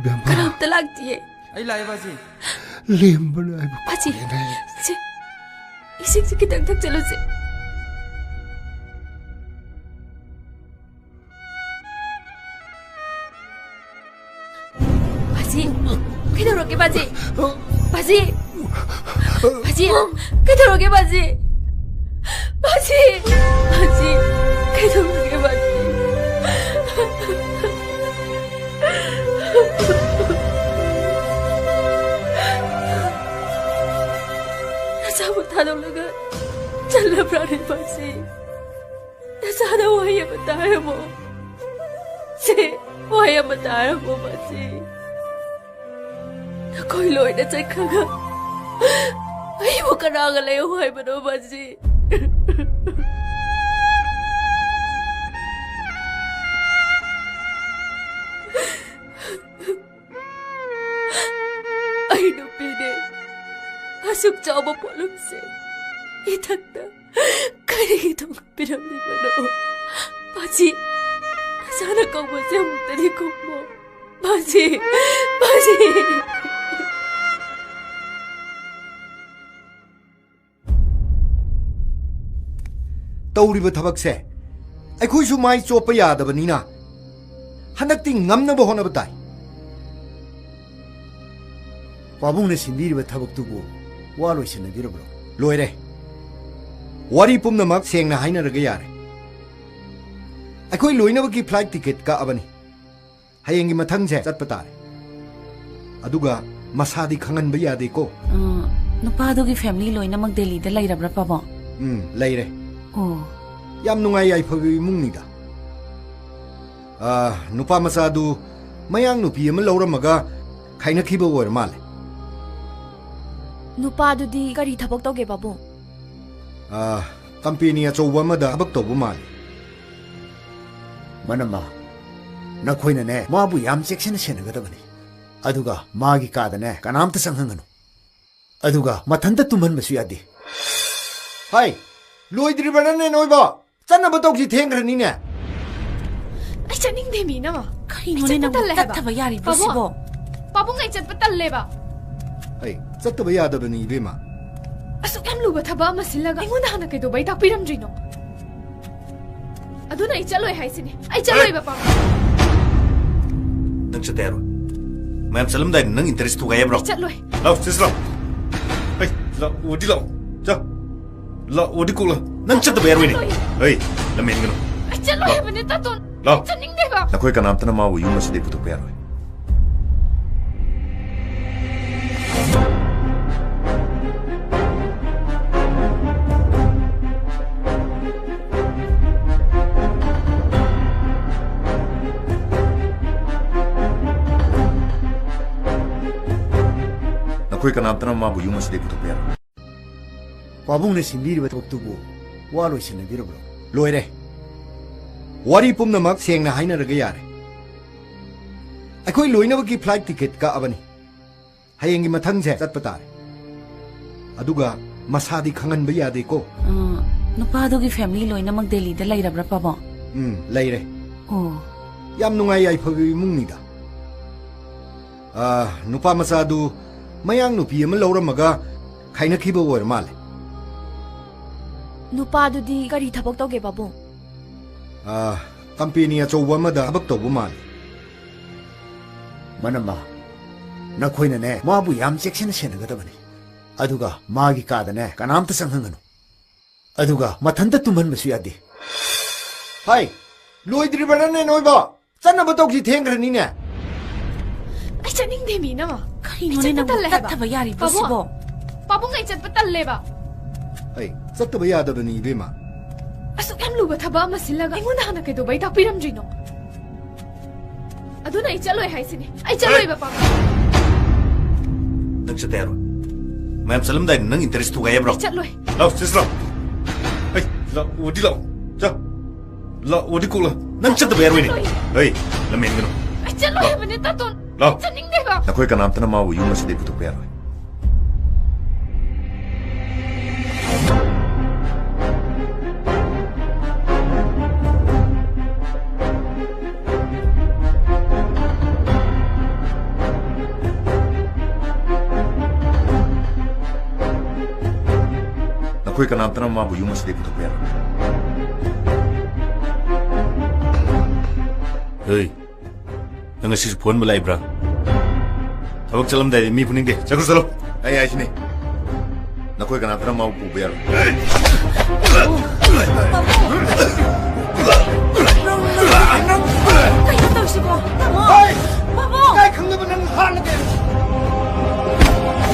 ꯕꯦꯝꯃ꯫ ꯀꯅꯥꯝꯇ ꯂꯥꯛꯇꯤꯌꯦ꯫ ꯑꯩ ꯂꯥꯛꯑꯦ, ꯕꯥꯖꯤ꯫ ꯂꯦꯝꯕꯅ ꯑꯩꯕꯨ ꯕꯥꯖꯤ, ꯀꯧꯔꯦꯅꯦ꯫ ꯁꯦ, ꯏꯁꯤꯡꯁꯦ ꯈꯤꯇꯪ ꯊꯛꯆꯜꯂꯨꯁꯦ꯫ ꯕꯥꯖꯤ, ꯀꯩꯗꯧꯔꯒꯦ, ꯕꯥꯖꯤ? ꯕꯥꯖꯤ! ꯕꯥꯖꯤ! ꯀꯩꯗꯧꯔꯒꯦ, ꯕꯥꯖꯤ? ꯕꯥꯖꯤ! ꯕꯥꯖꯤ! ꯀꯩꯗꯧꯔꯒꯦ, ꯕꯥꯖꯤ? ꯅꯁꯥꯕꯨ ꯊꯥꯗꯣꯛꯂꯒ ꯆꯠꯂꯕ꯭ꯔꯥꯅꯦ, ꯕꯥꯖꯤ? ꯅꯆꯥꯗ ꯋꯥꯍꯩ ꯑꯃ ꯇꯥꯔꯕꯣ? ꯁꯦ, ꯋꯥꯍꯩ ꯑꯃ ꯇꯥꯔꯕꯣ, ꯕꯥꯖꯤ? ꯅꯈꯣꯏ ꯂꯣꯏꯅ ꯆꯠꯈ꯭ꯔꯒ ꯑꯩꯕꯨ ꯀꯅꯥꯒ ꯂꯩꯌꯣ ꯍꯥꯏꯕꯅꯣ, ꯕꯥꯖꯤ? ꯑꯩ ꯅꯨꯄꯤꯅꯦ꯫ ꯑꯁꯨꯛ ꯆꯥꯎꯕ ꯄꯣꯠꯂꯨꯝꯁꯦ ꯏꯊꯛꯇ ꯀꯔꯤꯒꯤ ꯊꯣꯡ ꯄꯤꯔꯝꯂꯤꯕꯅꯣ? ꯕꯥꯖꯤ, ꯅꯆꯥꯅ ꯀꯧꯕꯁꯦ ꯑꯃꯨꯛꯇꯗꯤ ꯈꯨꯝꯃꯣ꯫ ꯕꯥꯖꯤ, ꯕꯥꯖꯤ꯫ ꯇꯧꯔꯤꯕ ꯊꯕꯛꯁꯦ ꯑꯩꯈꯣꯏꯁꯨ ꯃꯥꯏ ꯆꯣꯞꯄ ꯌꯥꯗꯕꯅꯤꯅ, ꯍꯟꯗꯛꯇꯤ ꯉꯝꯅꯕ ꯍꯣꯠꯅꯕ ꯇꯥꯏ꯫ ꯄꯥꯕꯨꯡꯅ ꯁꯤꯟꯕꯤꯔꯤꯕ ꯊꯕꯛꯇꯨꯕꯨ ꯋꯥ ꯂꯣꯏꯁꯤꯟꯅꯕꯤꯔꯕ꯭ꯔꯣ? ꯂꯣꯏꯔꯦ꯫ ꯋꯥꯔꯤ ꯄꯨꯝꯅꯃꯛ ꯁꯦꯡꯅ ꯍꯥꯏꯅꯔꯒ ꯌꯥꯔꯦ꯫ ꯑꯩꯈꯣꯏ ꯂꯣꯏꯅꯃꯛꯀꯤ flight ticket ꯀꯛꯑꯕꯅꯤ꯫ ꯍꯌꯦꯡꯒꯤ ꯃꯊꯪꯁꯦ ꯆꯠꯄ ꯇꯥꯔꯦ꯫ ꯑꯗꯨꯒ ꯃꯁꯥꯗꯤ ꯈꯪꯍꯟꯕ ꯌꯥꯗꯦꯀꯣ꯫ ꯑ, ꯅꯨꯄꯥꯗꯨꯒꯤ family ꯂꯣꯏꯅꯃꯛ ꯗꯦꯜꯂꯤꯗ ꯂꯩꯔꯕ꯭ꯔꯥ, ꯄꯥꯕꯨꯡ? ꯎꯝ, ꯂꯩꯔꯦ꯫ ꯑꯣ꯫ ꯌꯥꯝ ꯅꯨꯡꯉꯥꯏ ꯌꯥꯏꯐꯕ ꯏꯃꯨꯡꯅꯤꯗ꯫ ꯑ, ꯅꯨꯄꯥ ꯃꯆꯥꯗꯨ ꯃꯌꯥꯡ ꯅꯨꯄꯤ ꯑꯃ ꯂꯧꯔꯝꯃꯒ ꯈꯥꯏꯅꯈꯤꯕ ꯑꯣꯏꯔ ꯃꯥꯜꯂꯦ꯫ ꯅꯨꯄꯥꯗꯨꯗꯤ ꯀꯔꯤ ꯊꯕꯛ ꯇꯧꯒꯦ, ꯄꯥꯕꯨꯡ? ꯑ, company ꯑꯆꯧꯕ ꯑꯃꯗ ꯊꯕꯛ ꯇꯧꯕ ꯃꯥꯜꯂꯤ꯫ ꯃꯅꯝꯃ, ꯅꯈꯣꯏꯅꯅꯦ, ꯃꯥꯕꯨ ꯌꯥꯝ ꯆꯦꯛꯁꯤꯟꯅ ꯁꯦꯟꯅꯒꯗꯕꯅꯤ꯫ ꯑꯗꯨꯒ ꯃꯥꯒꯤ ꯀꯥꯗꯅꯦ, ꯀꯅꯥꯝꯇ ꯆꯪꯍꯟꯒꯅꯨ꯫ ꯑꯗꯨꯒ ꯃꯊꯟꯇ ꯇꯨꯝꯍꯟꯕꯁꯨ ꯌꯥꯗꯦ꯫ ꯍꯥꯏ, ꯂꯣꯏꯗ꯭ꯔꯤꯕ꯭ꯔꯥꯅꯦ ꯅꯣꯏꯕꯣ? ꯆꯠꯅꯕ ꯇꯧꯁꯤ, ꯊꯦꯡꯈ꯭ꯔꯅꯤꯅꯦ꯫ ꯑꯩ ꯆꯠꯅꯤꯡꯗꯦ, ꯃꯤꯅꯃ꯫ ꯀꯔꯤꯅꯣꯅꯦ ꯑꯩ ꯆꯠꯄ ꯅꯪꯕꯨ ꯇꯜꯂꯦ ꯍꯥꯏꯕ꯫ ꯆꯠꯊꯕ ꯌꯥꯔꯤꯕ꯭ꯔꯣ ꯄꯥꯕꯨꯡ, ꯁꯤꯕꯣ? ꯄꯥꯕꯨꯡ, ꯑꯩ ꯆꯠꯄ ꯇꯜꯂꯦꯕ꯫ ꯑꯩ ꯆꯠꯇꯕ ꯌꯥꯗꯕꯅꯤ, ꯏꯕꯦꯝꯃ꯫ ꯑꯁꯨꯛ ꯌꯥꯝ ꯂꯨꯕ ꯊꯕꯛ ꯑꯃ ꯁꯤꯜꯂꯒ ꯑꯩꯉꯣꯟꯗ ꯍꯥꯟꯅ ꯀꯩꯗꯧꯕꯩ ꯇꯥꯛꯄꯤꯔꯝꯗ꯭ꯔꯤꯅꯣ? ꯑꯗꯨꯅ ꯑꯩ ꯆꯠꯂꯣꯏ ꯍꯥꯏꯁꯤꯅꯦ꯫ ꯑꯩ ꯆꯠꯂꯣꯏꯕ, ꯄꯥꯕꯨꯡ꯫ ꯅꯪ ꯆꯠꯇ ꯌꯥꯔꯣꯏ꯫ ꯃꯌꯥꯝ ꯆꯠꯂꯝꯗꯥꯏꯗ ꯅꯪ interest ꯊꯨꯒꯥꯏ ꯍꯥꯏꯕ꯭ꯔꯣ? ꯑꯩ ꯆꯠꯂꯣꯏ꯫ ꯂꯥꯎ, ꯁꯤꯁꯤ ꯂꯥꯎ꯫ ꯑꯩ, ꯂꯥꯎ, ꯑꯣꯗꯤ ꯂꯥꯎ꯫ ꯆꯥ꯫ ꯂꯥꯎ, ꯑꯣꯗꯤ ꯀꯣꯛ ꯂꯥꯎ꯫ ꯅꯪ ꯆꯠꯇꯕ ꯌꯥꯔꯣꯏꯅꯦ꯫ ꯆꯠꯂꯣꯏ꯫ ꯑꯩ, ꯂꯝ ꯍꯦꯟꯒꯅꯨ꯫ ꯑꯩ ꯆꯠꯂꯣꯏ ꯂꯥꯎ꯫ ꯍꯥꯏꯕꯅꯦ, ꯇꯥꯇꯣꯟ꯫ ꯂꯥꯎ꯫ ꯆꯠꯅꯤꯡꯗꯦꯕ꯫ ꯅꯈꯣꯏ ꯀꯅꯥꯝꯇꯅ ꯃꯥꯕꯨ ꯌꯨꯝ ꯑꯁꯤꯗꯒꯤ ꯄꯨꯊꯣꯛꯄ ꯌꯥꯔꯣꯏ꯫ ꯅꯈꯣꯏ ꯀꯅꯥꯝꯇꯅ ꯃꯥꯕꯨ ꯌꯨꯝ ꯑꯁꯤꯗꯒꯤ ꯄꯨꯊꯣꯛꯄ ꯌꯥꯔꯣꯏ꯫ ꯄꯥꯕꯨꯡꯅ ꯁꯤꯟꯕꯤꯔꯤꯕ ꯊꯕꯛꯇꯨꯕꯨ ꯋꯥ ꯂꯣꯏꯁꯤꯟꯅꯕꯤꯔꯕ꯭ꯔꯣ? ꯂꯣꯏꯔꯦ꯫ ꯋꯥꯔꯤ ꯄꯨꯝꯅꯃꯛ ꯁꯦꯡꯅ ꯍꯥꯏꯅꯔꯒ ꯌꯥꯔꯦ꯫ ꯑꯩꯈꯣꯏ ꯂꯣꯏꯅꯃꯛꯀꯤ flight ticket ꯀꯛꯑꯕꯅꯤ꯫ ꯍꯌꯦꯡꯒꯤ ꯃꯊꯪꯁꯦ ꯆꯠꯄ ꯇꯥꯔꯦ꯫ ꯑꯗꯨꯒ ꯃꯁꯥꯗꯤ ꯈꯪꯍꯟꯕ ꯌꯥꯗꯦꯀꯣ꯫ ꯑ, ꯅꯨꯄꯥꯗꯨꯒꯤ family ꯂꯣꯏꯅꯃꯛ ꯗꯦꯜꯂꯤꯗ ꯂꯩꯔꯕ꯭ꯔꯥ, ꯄꯥꯕꯨꯡ? ꯎꯝ, ꯂꯩꯔꯦ꯫ ꯑꯣ꯫ ꯌꯥꯝ ꯅꯨꯡꯉꯥꯏ ꯌꯥꯏꯐꯕ ꯏꯃꯨꯡꯅꯤꯗ꯫ ꯑ, ꯅꯨꯄꯥ ꯃꯆꯥꯗꯨ ꯃꯌꯥꯡ ꯅꯨꯄꯤ ꯑꯃ ꯂꯧꯔꯝꯃꯒ ꯈꯥꯏꯅꯈꯤꯕ ꯑꯣꯏꯔ ꯃꯥꯜꯂꯦ꯫ ꯅꯨꯄꯥꯗꯨꯗꯤ ꯀꯔꯤ ꯊꯕꯛ ꯇꯧꯒꯦ, ꯄꯥꯕꯨꯡ? ꯑ, company ꯑꯆꯧꯕ ꯑꯃꯗ ꯊꯕꯛ ꯇꯧꯕ ꯃꯥꯜꯂꯦ꯫ ꯃꯅꯝꯃ, ꯅꯈꯣꯏꯅꯅꯦ ꯃꯥꯕꯨ ꯌꯥꯝ ꯆꯦꯛꯁꯤꯟꯅ ꯁꯦꯟꯅꯒꯗꯕꯅꯤ꯫ ꯑꯗꯨꯒ ꯃꯥꯒꯤ ꯀꯥꯗꯅꯦ ꯀꯅꯥꯝꯇ ꯆꯪꯍꯟꯒꯅꯨ꯫ ꯑꯗꯨꯒ ꯃꯊꯟꯇ ꯇꯨꯝꯍꯟꯕꯁꯨ ꯌꯥꯗꯦ꯫ ꯍꯥꯏ, ꯂꯣꯏꯗ꯭ꯔꯤꯕ꯭ꯔꯥꯅꯦ ꯅꯣꯏꯕꯣ? ꯆꯠꯅꯕ ꯇꯧꯁꯤ, ꯊꯦꯡꯈ꯭ꯔꯅꯤꯅꯦ꯫ ꯑꯩ ꯆꯠꯅꯤꯡꯗꯦ, ꯃꯤꯅ꯫ ꯀꯔꯤꯅꯣꯅꯦ ꯑꯩ ꯆꯠꯄ ꯅꯪꯕꯨ ꯇꯜꯂꯦ ꯍꯥꯏꯕ꯫ ꯇꯠꯊꯕ ꯌꯥꯔꯤꯕꯣ ꯄꯥꯕꯨꯡ, ꯁꯤꯕꯣ? ꯄꯥꯕꯨꯡ, ꯑꯩ ꯆꯠꯄ ꯇꯜꯂꯦꯕ꯫ ꯑꯩ ꯆꯠꯇꯕ ꯌꯥꯗꯕꯅꯤ, ꯏꯕꯦꯝꯃ꯫ ꯑꯁꯨꯛ ꯌꯥꯝ ꯂꯨꯕ ꯊꯕꯛ ꯑꯃ ꯁꯤꯜꯂꯒ ꯑꯩꯉꯣꯟꯗ ꯍꯥꯟꯅ ꯀꯩꯗꯧꯕꯩ ꯇꯥꯛꯄꯤꯔꯝꯗ꯭ꯔꯤꯅꯣ? ꯑꯗꯨꯅ ꯑꯩ ꯆꯠꯂꯣꯏ ꯍꯥꯏꯁꯤꯅꯤ꯫ ꯑꯩ ꯆꯠꯂꯣꯏꯕ, ꯄꯥꯕꯨꯡ꯫ ꯅꯪ ꯆꯠꯇ ꯌꯥꯔꯣꯏ꯫ ꯃꯌꯥꯝ ꯆꯠꯂꯝꯗꯥꯏꯗ ꯅꯪ interest ꯊꯨꯒꯥꯏ ꯍꯥꯏꯕ꯭ꯔꯣ? ꯑꯩ ꯆꯠꯂꯣꯏ꯫ ꯂꯥꯎ, ꯁꯤꯁ, ꯂꯥꯎ꯫ ꯑꯩ, ꯂꯥꯎ, ꯎꯗꯤ ꯂꯥꯎ꯫ ꯆꯣ꯫ ꯂꯥꯎ, ꯎꯗꯤ ꯀꯣꯛꯂ꯫ ꯅꯪ ꯆꯠꯇꯕ ꯌꯥꯔꯣꯏꯅꯦ꯫ ꯆꯠꯂꯣꯏ꯫ ꯍꯩ, ꯂꯝꯍꯦꯟꯒꯅꯨ꯫ ꯑꯩ ꯆꯠꯂꯣꯏ ꯂꯥꯎ꯫ ꯍꯥꯏꯕꯅꯦ, ꯇꯥꯇꯣꯟ꯫ ꯂꯥꯎ꯫ ꯆꯠꯅꯤꯡꯗꯦꯕ꯫ ꯅꯈꯣꯏ ꯀꯅꯥꯝꯇꯅ ꯃꯥꯕꯨ ꯌꯨꯝ ꯑꯁꯤꯗꯒꯤ ꯄꯨꯊꯣꯛꯄ ꯌꯥꯔꯣꯏ꯫ ꯅꯈꯣꯏ ꯀꯅꯥꯝꯇꯅ ꯃꯥꯕꯨ ꯌꯨꯝ ꯑꯁꯤꯗꯒꯤ ꯄꯨꯊꯣꯛꯄ ꯌꯥꯔꯣꯏ꯫ ꯍꯩ, ꯅꯪ ꯉꯁꯤꯁꯨ ꯐꯨꯍꯟꯕ ꯂꯥꯛꯏꯕ꯭ꯔꯥ? ꯊꯕꯛ ꯆꯠꯂꯝꯗꯥꯏꯗ ꯃꯤ ꯐꯨꯅꯤꯡꯗꯦ꯫ ꯆꯠꯈ꯭ꯔꯣ, ꯆꯠꯂꯣ꯫ ꯑꯩ ꯍꯥꯏꯁꯤꯅꯤ, ꯅꯈꯣꯏ ꯀꯅꯥꯝꯇꯅ ꯃꯥꯕꯨ ꯄꯨꯕ ꯌꯥꯔꯣꯏ꯫ ꯀꯩꯅꯣ ꯇꯧꯔꯤꯁꯤꯕꯣ? ꯇꯥꯃꯣ! ꯍꯩ! ꯄꯥꯕꯨꯡ! ꯏꯀꯥꯏ ꯈꯪꯗꯕ ꯅꯪ ꯍꯥꯠꯂꯒꯦ꯫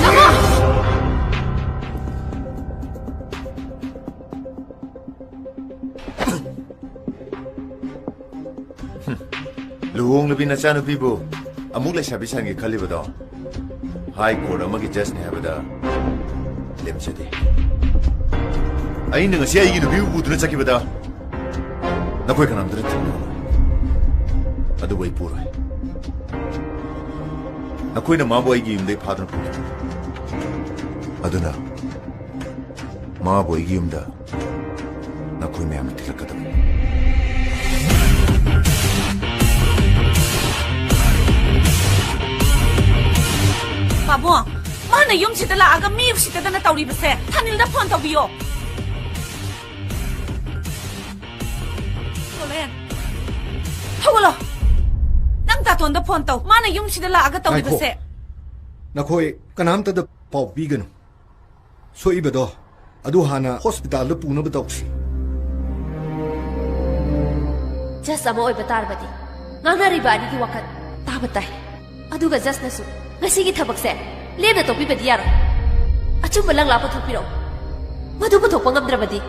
ꯇꯥꯃꯣ! ꯂꯨꯍꯣꯡꯂꯕꯤ ꯅꯆꯥꯅꯨꯄꯤꯕꯨ ꯑꯃꯨꯛ ꯂꯩꯁꯥꯕꯤ ꯁꯥꯍꯟꯒꯦ ꯈꯜꯂꯤꯕꯗꯣ, High Court ꯑꯃꯒꯤ judgeꯅꯤ ꯍꯥꯏꯕꯗ ꯂꯦꯝꯖꯗꯦ꯫ ꯑꯩꯅ ꯉꯁꯤ ꯑꯩꯒꯤ ꯅꯨꯄꯤꯕꯨ ꯄꯨꯗꯨꯅ ꯆꯠꯈꯤꯕꯗ ꯅꯈꯣꯏ ꯀꯅꯥꯝꯇꯅ ꯊꯤꯡꯕ ꯉꯝꯂꯣꯏ꯫ ꯑꯗꯨꯕꯨ ꯑꯩ ꯄꯨꯔꯣꯏ꯫ ꯅꯈꯣꯏꯅ ꯃꯥꯕꯨ ꯑꯩꯒꯤ ꯌꯨꯝꯗꯒꯤ ꯐꯥꯗꯨꯅ ꯄꯨꯈꯤ꯫ ꯑꯗꯨꯅ ꯃꯥꯕꯨ ꯑꯩꯒꯤ ꯌꯨꯝꯗ ꯅꯈꯣꯏ ꯃꯌꯥꯝꯅ ꯊꯤꯜꯂꯛꯀꯗꯕꯅꯤ꯫ ꯄꯥꯕꯨꯡ, ꯃꯥꯅ ꯌꯨꯝꯁꯤꯗ ꯂꯥꯛꯑꯒ ꯃꯤ ꯎꯁꯤꯠꯇꯗꯅ ꯇꯧꯔꯤꯕꯁꯦ ꯊꯥꯅꯤꯜꯗ phone ꯇꯧꯕꯤꯌꯣ꯫ ꯁꯣꯂꯦꯟ, ꯍꯧꯒꯠꯂꯣ꯫ ꯅꯪ ꯇꯥꯇꯣꯟ ꯐꯣꯟꯗ ꯐꯣꯟ ꯇꯧ꯫ ꯃꯥꯅ ꯌꯨꯝꯁꯤꯗ ꯂꯥꯛꯑꯒ ꯉꯥꯏꯈꯣ꯫ ꯇꯧꯔꯤꯕꯁꯦ꯫ ꯅꯈꯣꯏ ꯀꯅꯥꯝꯇꯗ ꯄꯥꯎ ꯄꯤꯒꯅꯨ꯫ ꯁꯣꯛꯏꯕꯗꯣ ꯑꯗꯨ ꯍꯥꯟꯅ ꯍꯣꯁꯄꯤꯇꯥꯜꯗ ꯄꯨꯅꯕ ꯇꯧꯁꯤ꯫ ꯖꯁ ꯑꯃ ꯑꯣꯏꯕ ꯇꯥꯔꯕꯗꯤ ꯉꯥꯡꯅꯔꯤꯕ ꯑꯅꯤꯒꯤ ꯋꯥꯈꯜ ꯇꯥꯕ ꯇꯥꯏ꯫ ꯑꯗꯨꯒ ꯖꯁꯅꯁꯨ ꯉꯁꯤꯒꯤ ꯊꯕꯛꯁꯦ ꯂꯦꯝꯅ ꯇꯣꯛꯄꯤꯕꯗꯤ ꯌꯥꯔꯣꯏ꯫ ꯑꯆꯨꯝꯕ ꯂꯪꯂꯥ ꯄꯨꯊꯣꯛꯄꯤꯔꯛꯎ꯫ ꯃꯗꯨ ꯄꯨꯊꯣꯛꯄ ꯉꯝꯗ꯭ꯔꯕꯗꯤ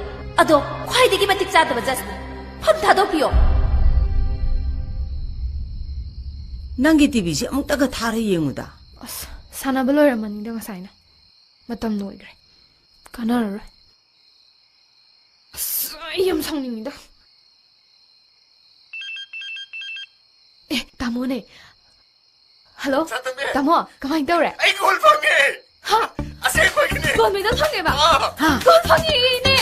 ꯑꯗꯣ ꯈ꯭ꯋꯥꯏꯗꯒꯤ ꯃꯇꯤꯛ ꯆꯥꯗꯕ ꯖꯁꯅꯤ꯫ ꯐꯝ ꯊꯥꯗꯣꯛꯄꯤꯌꯣ꯫ ꯅꯪꯒꯤ ꯇꯤꯚꯤꯁꯦ ꯑꯃꯨꯛꯇꯒ ꯊꯥꯔ ꯌꯦꯡꯉꯨꯗ꯫ ꯑꯁ, ꯁꯥꯟꯅꯕ ꯂꯣꯏꯔꯝꯃꯅꯤꯗ ꯉꯁꯥꯏꯅ꯫ ꯃꯇꯝ ꯂꯣꯏꯈ꯭ꯔꯦ꯫ ꯀꯥꯟꯅꯔꯔꯣꯏ꯫ ꯑꯁ, ꯑꯩ ꯌꯥꯝ ꯁꯥꯎꯅꯤꯡꯉꯤꯗ꯫ ꯑꯦ, ꯇꯥꯃꯣꯅꯦ꯫ ꯍꯜꯂꯣ? ꯁꯅꯥꯇꯣꯝꯕꯤ! ꯇꯥꯃꯣ, ꯀꯃꯥꯏꯅ ꯇꯧꯔꯦ? ꯑꯩ ꯒꯣꯜ ꯐꯪꯉꯦ! ꯍꯥ? ꯑꯁꯦꯡꯕꯒꯤꯅꯦ! ꯒꯣꯜ ꯃꯦꯗꯜ ꯐꯪꯉꯦꯕ? ꯑꯥ! ꯍꯥ? ꯒꯣꯜ ꯐꯪꯉꯦ, ꯏꯅꯦ!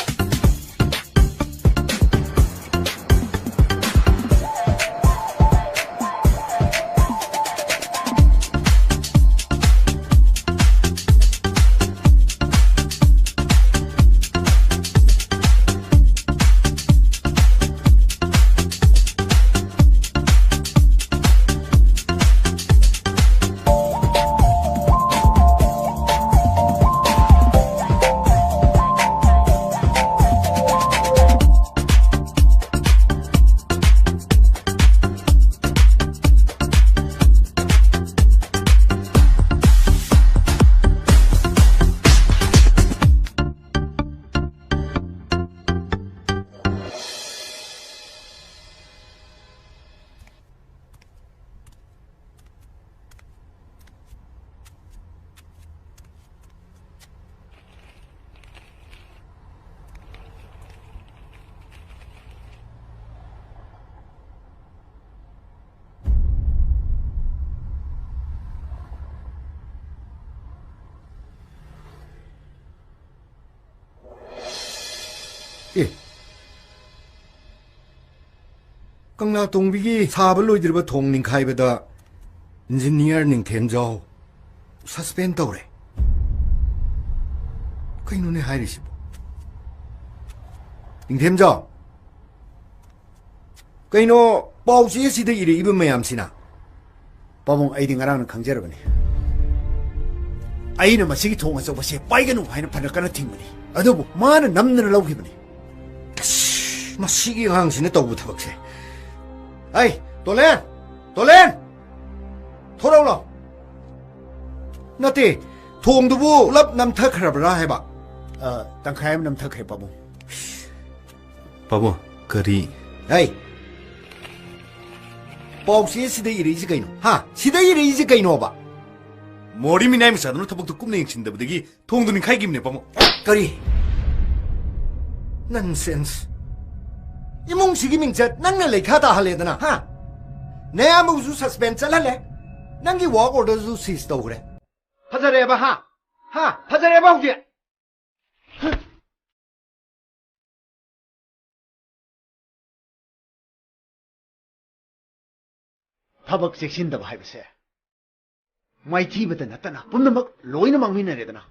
ꯑꯦ, ꯀꯪꯂꯥ ꯇꯣꯡꯕꯤꯒꯤ ꯁꯥꯕ ꯂꯣꯏꯗ꯭ꯔꯤꯕ ꯊꯣꯡ ꯅꯤꯡꯈꯥꯏꯕꯗ ꯏꯟꯖꯤꯅꯤꯌꯥꯔ ꯅꯤꯡꯊꯦꯝꯖꯥꯎ ꯁꯁꯄꯦꯟ ꯇꯧꯔꯦ꯫ ꯀꯩꯅꯣꯅꯦ ꯍꯥꯏꯔꯤꯁꯤꯕꯣ? ꯅꯤꯡꯊꯦꯝꯖꯥꯎ, ꯀꯩꯅꯣ ꯄꯥꯎ ꯆꯦ ꯑꯁꯤꯗ ꯏꯔꯛꯏꯕ ꯃꯌꯥꯝꯁꯤꯅ? ꯄꯥꯕꯨꯡ, ꯑꯩꯗꯤ ꯉꯔꯥꯡꯅ ꯈꯪꯖꯔꯕꯅꯤ꯫ ꯑꯩꯅ ꯃꯁꯤꯒꯤ ꯊꯣꯡ ꯑꯆꯧꯕꯁꯦ ꯄꯥꯏꯒꯅꯨ ꯍꯥꯏꯅ ꯐꯅ ꯀꯟꯅ ꯊꯤꯡꯕꯅꯤ, ꯑꯗꯨꯕꯨ ꯃꯥꯅ ꯅꯝꯗꯅ ꯂꯧꯈꯤꯕꯅꯤ꯫ ꯑꯁ, ꯃꯁꯤꯒꯤ ꯑꯉꯥꯡꯁꯤꯅ ꯇꯧꯕ ꯊꯕꯛꯁꯦ꯫ ꯑꯩ, ꯇꯣꯂꯦꯟ! ꯇꯣꯂꯦꯟ! ꯊꯣꯔꯛꯎ ꯂꯥꯎ꯫ ꯅꯠꯇꯦ, ꯊꯣꯡꯗꯨꯕꯨ ꯄꯨꯂꯞ ꯅꯝꯊꯈ꯭ꯔꯕ꯭ꯔꯥ ꯍꯥꯏꯕ? ꯑ, ꯇꯪꯈꯥꯏ ꯑꯃ ꯅꯝꯊꯈ꯭ꯔꯦ, ꯄꯥꯕꯨꯡ꯫ ꯄꯥꯕꯨꯡ, ꯀꯔꯤ? ꯍꯩ! ꯄꯥꯎꯆꯦ ꯁꯤꯗ ꯏꯔꯛꯏꯁꯤ ꯀꯩꯅꯣ? ꯍꯥ? ꯁꯤꯗ ꯏꯔꯛꯏꯁꯤ ꯀꯩꯅꯣꯕ? ꯃꯣꯔꯤ ꯃꯤꯅꯥꯏ ꯃꯆꯥꯗꯨꯅ ꯊꯕꯛꯇꯨ ꯀꯨꯞꯅ ꯌꯦꯡꯁꯤꯟꯗꯕꯗꯒꯤ ꯊꯣꯡꯗꯨ ꯅꯤꯡꯈꯥꯏꯈꯤꯕꯅꯦ, ꯄꯥꯕꯨꯡ꯫ ꯀꯔꯤ? Nonsense! ꯏꯃꯨꯡꯁꯤꯒꯤ ꯃꯤꯡꯆꯠ ꯅꯪꯅ ꯂꯩꯈꯥ ꯇꯥꯍꯜꯂꯦꯗꯅ, ꯍꯥ? ꯅꯌꯥꯝꯕꯕꯨꯁꯨ suspend ꯆꯠꯍꯜꯂꯦ꯫ ꯅꯪꯒꯤ work orderꯁꯨ seize ꯇꯧꯈ꯭ꯔꯦ꯫ ꯐꯖꯔꯦꯕ, ꯍꯥ? ꯍꯥ? ꯐꯖꯔꯦꯕ ꯍꯧꯖꯤꯛ? ꯊꯕꯛ ꯆꯦꯛꯁꯤꯟꯗꯕ ꯍꯥꯏꯕꯁꯦ ꯃꯥꯏꯊꯤꯕꯇ ꯅꯠꯇꯅ ꯄꯨꯝꯅꯃꯛ ꯂꯣꯏꯅ ꯃꯥꯡꯃꯤꯟꯅꯔꯦꯗꯅ꯫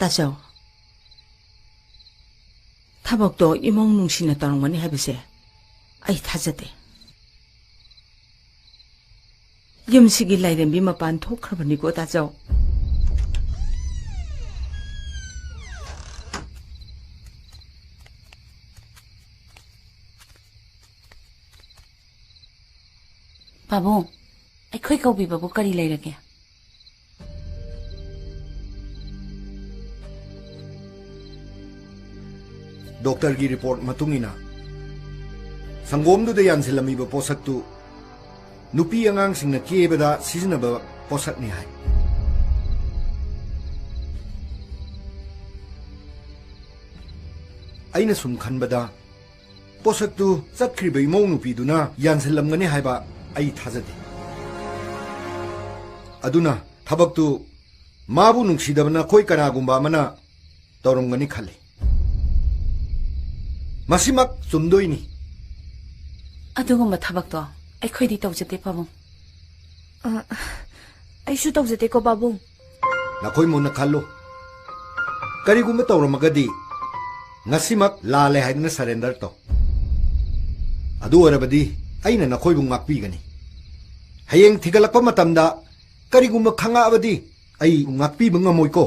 ꯇꯥꯆꯧ, ꯊꯕꯛꯇꯣ ꯏꯃꯧ ꯅꯨꯡꯁꯤꯅ ꯇꯧꯔꯝꯒꯅꯤ ꯍꯥꯏꯕꯁꯦ ꯑꯩ ꯊꯥꯖꯗꯦ꯫ ꯌꯨꯝꯁꯤꯒꯤ ꯂꯥꯏꯔꯦꯝꯕꯤ ꯃꯄꯥꯟ ꯊꯣꯛꯈ꯭ꯔꯕꯅꯤꯀꯣ, ꯇꯥꯆꯧ꯫ ꯄꯥꯕꯨꯡ, ꯑꯩꯈꯣꯏ ꯀꯧꯕꯤꯕꯕꯨ ꯀꯔꯤ ꯂꯩꯔꯒꯦ? ꯗꯣꯛꯇꯔꯒꯤ ꯔꯤꯄꯣꯔꯠ ꯃꯇꯨꯡ ꯏꯟꯅ, ꯁꯪꯒꯣꯝꯗꯨꯗ ꯌꯥꯟꯁꯤꯜꯂꯝꯃꯤꯕ ꯄꯣꯠꯁꯛꯇꯨ ꯅꯨꯄꯤ ꯑꯉꯥꯡꯁꯤꯡꯅ ꯀꯦꯕꯗ ꯁꯤꯖꯤꯟꯅꯕ ꯄꯣꯠꯁꯛꯅꯤ ꯍꯥꯏ꯫ ꯑꯩꯅ ꯁꯨꯝ ꯈꯟꯕꯗ, ꯄꯣꯠꯁꯛꯇꯨ ꯆꯠꯈ꯭ꯔꯤꯕ ꯏꯃꯧ ꯅꯨꯄꯤꯗꯨꯅ ꯌꯥꯟꯁꯤꯜꯂꯝꯒꯅꯤ ꯍꯥꯏꯕ ꯑꯩ ꯊꯥꯖꯗꯦ꯫ ꯑꯗꯨꯅ ꯊꯕꯛꯇꯨ ꯃꯥꯕꯨ ꯅꯨꯡꯁꯤꯗꯕ ꯅꯈꯣꯏ ꯀꯅꯥꯒꯨꯝꯕ ꯑꯃꯅ ꯇꯧꯔꯝꯒꯅꯤ ꯈꯜꯂꯤ꯫ ꯃꯁꯤꯃꯛ ꯆꯨꯝꯗꯣꯏꯅꯤ꯫ ꯑꯗꯨꯒꯨꯝꯕ ꯊꯕꯛꯇꯣ ꯑꯩꯈꯣꯏꯗꯤ ꯇꯧꯖꯗꯦ, ꯄꯥꯕꯨꯡ꯫ ꯑ, ꯑꯩꯁꯨ ꯇꯧꯖꯗꯦꯀꯣ, ꯄꯥꯕꯨꯡ꯫ ꯅꯈꯣꯏ ꯃꯨꯟꯅ ꯈꯜꯂꯨ꯫ ꯀꯔꯤꯒꯨꯝꯕ ꯇꯧꯔꯝꯃꯒꯗꯤ, ꯉꯁꯤꯃꯛ ꯂꯥꯜꯂꯦ ꯍꯥꯏꯗꯨꯅ surrender ꯇꯧ꯫ ꯑꯗꯨ ꯑꯣꯏꯔꯕꯗꯤ ꯑꯩꯅ ꯅꯈꯣꯏꯕꯨ ꯉꯥꯛꯄꯤꯒꯅꯤ꯫ ꯍꯌꯦꯡ ꯊꯤꯒꯠꯂꯛꯄ ꯃꯇꯝꯗ ꯀꯔꯤꯒꯨꯝꯕ ꯈꯪꯉꯛꯑꯕꯗꯤ, ꯑꯩ ꯉꯥꯛꯄꯤꯕ ꯉꯝꯃꯣꯏꯀꯣ꯫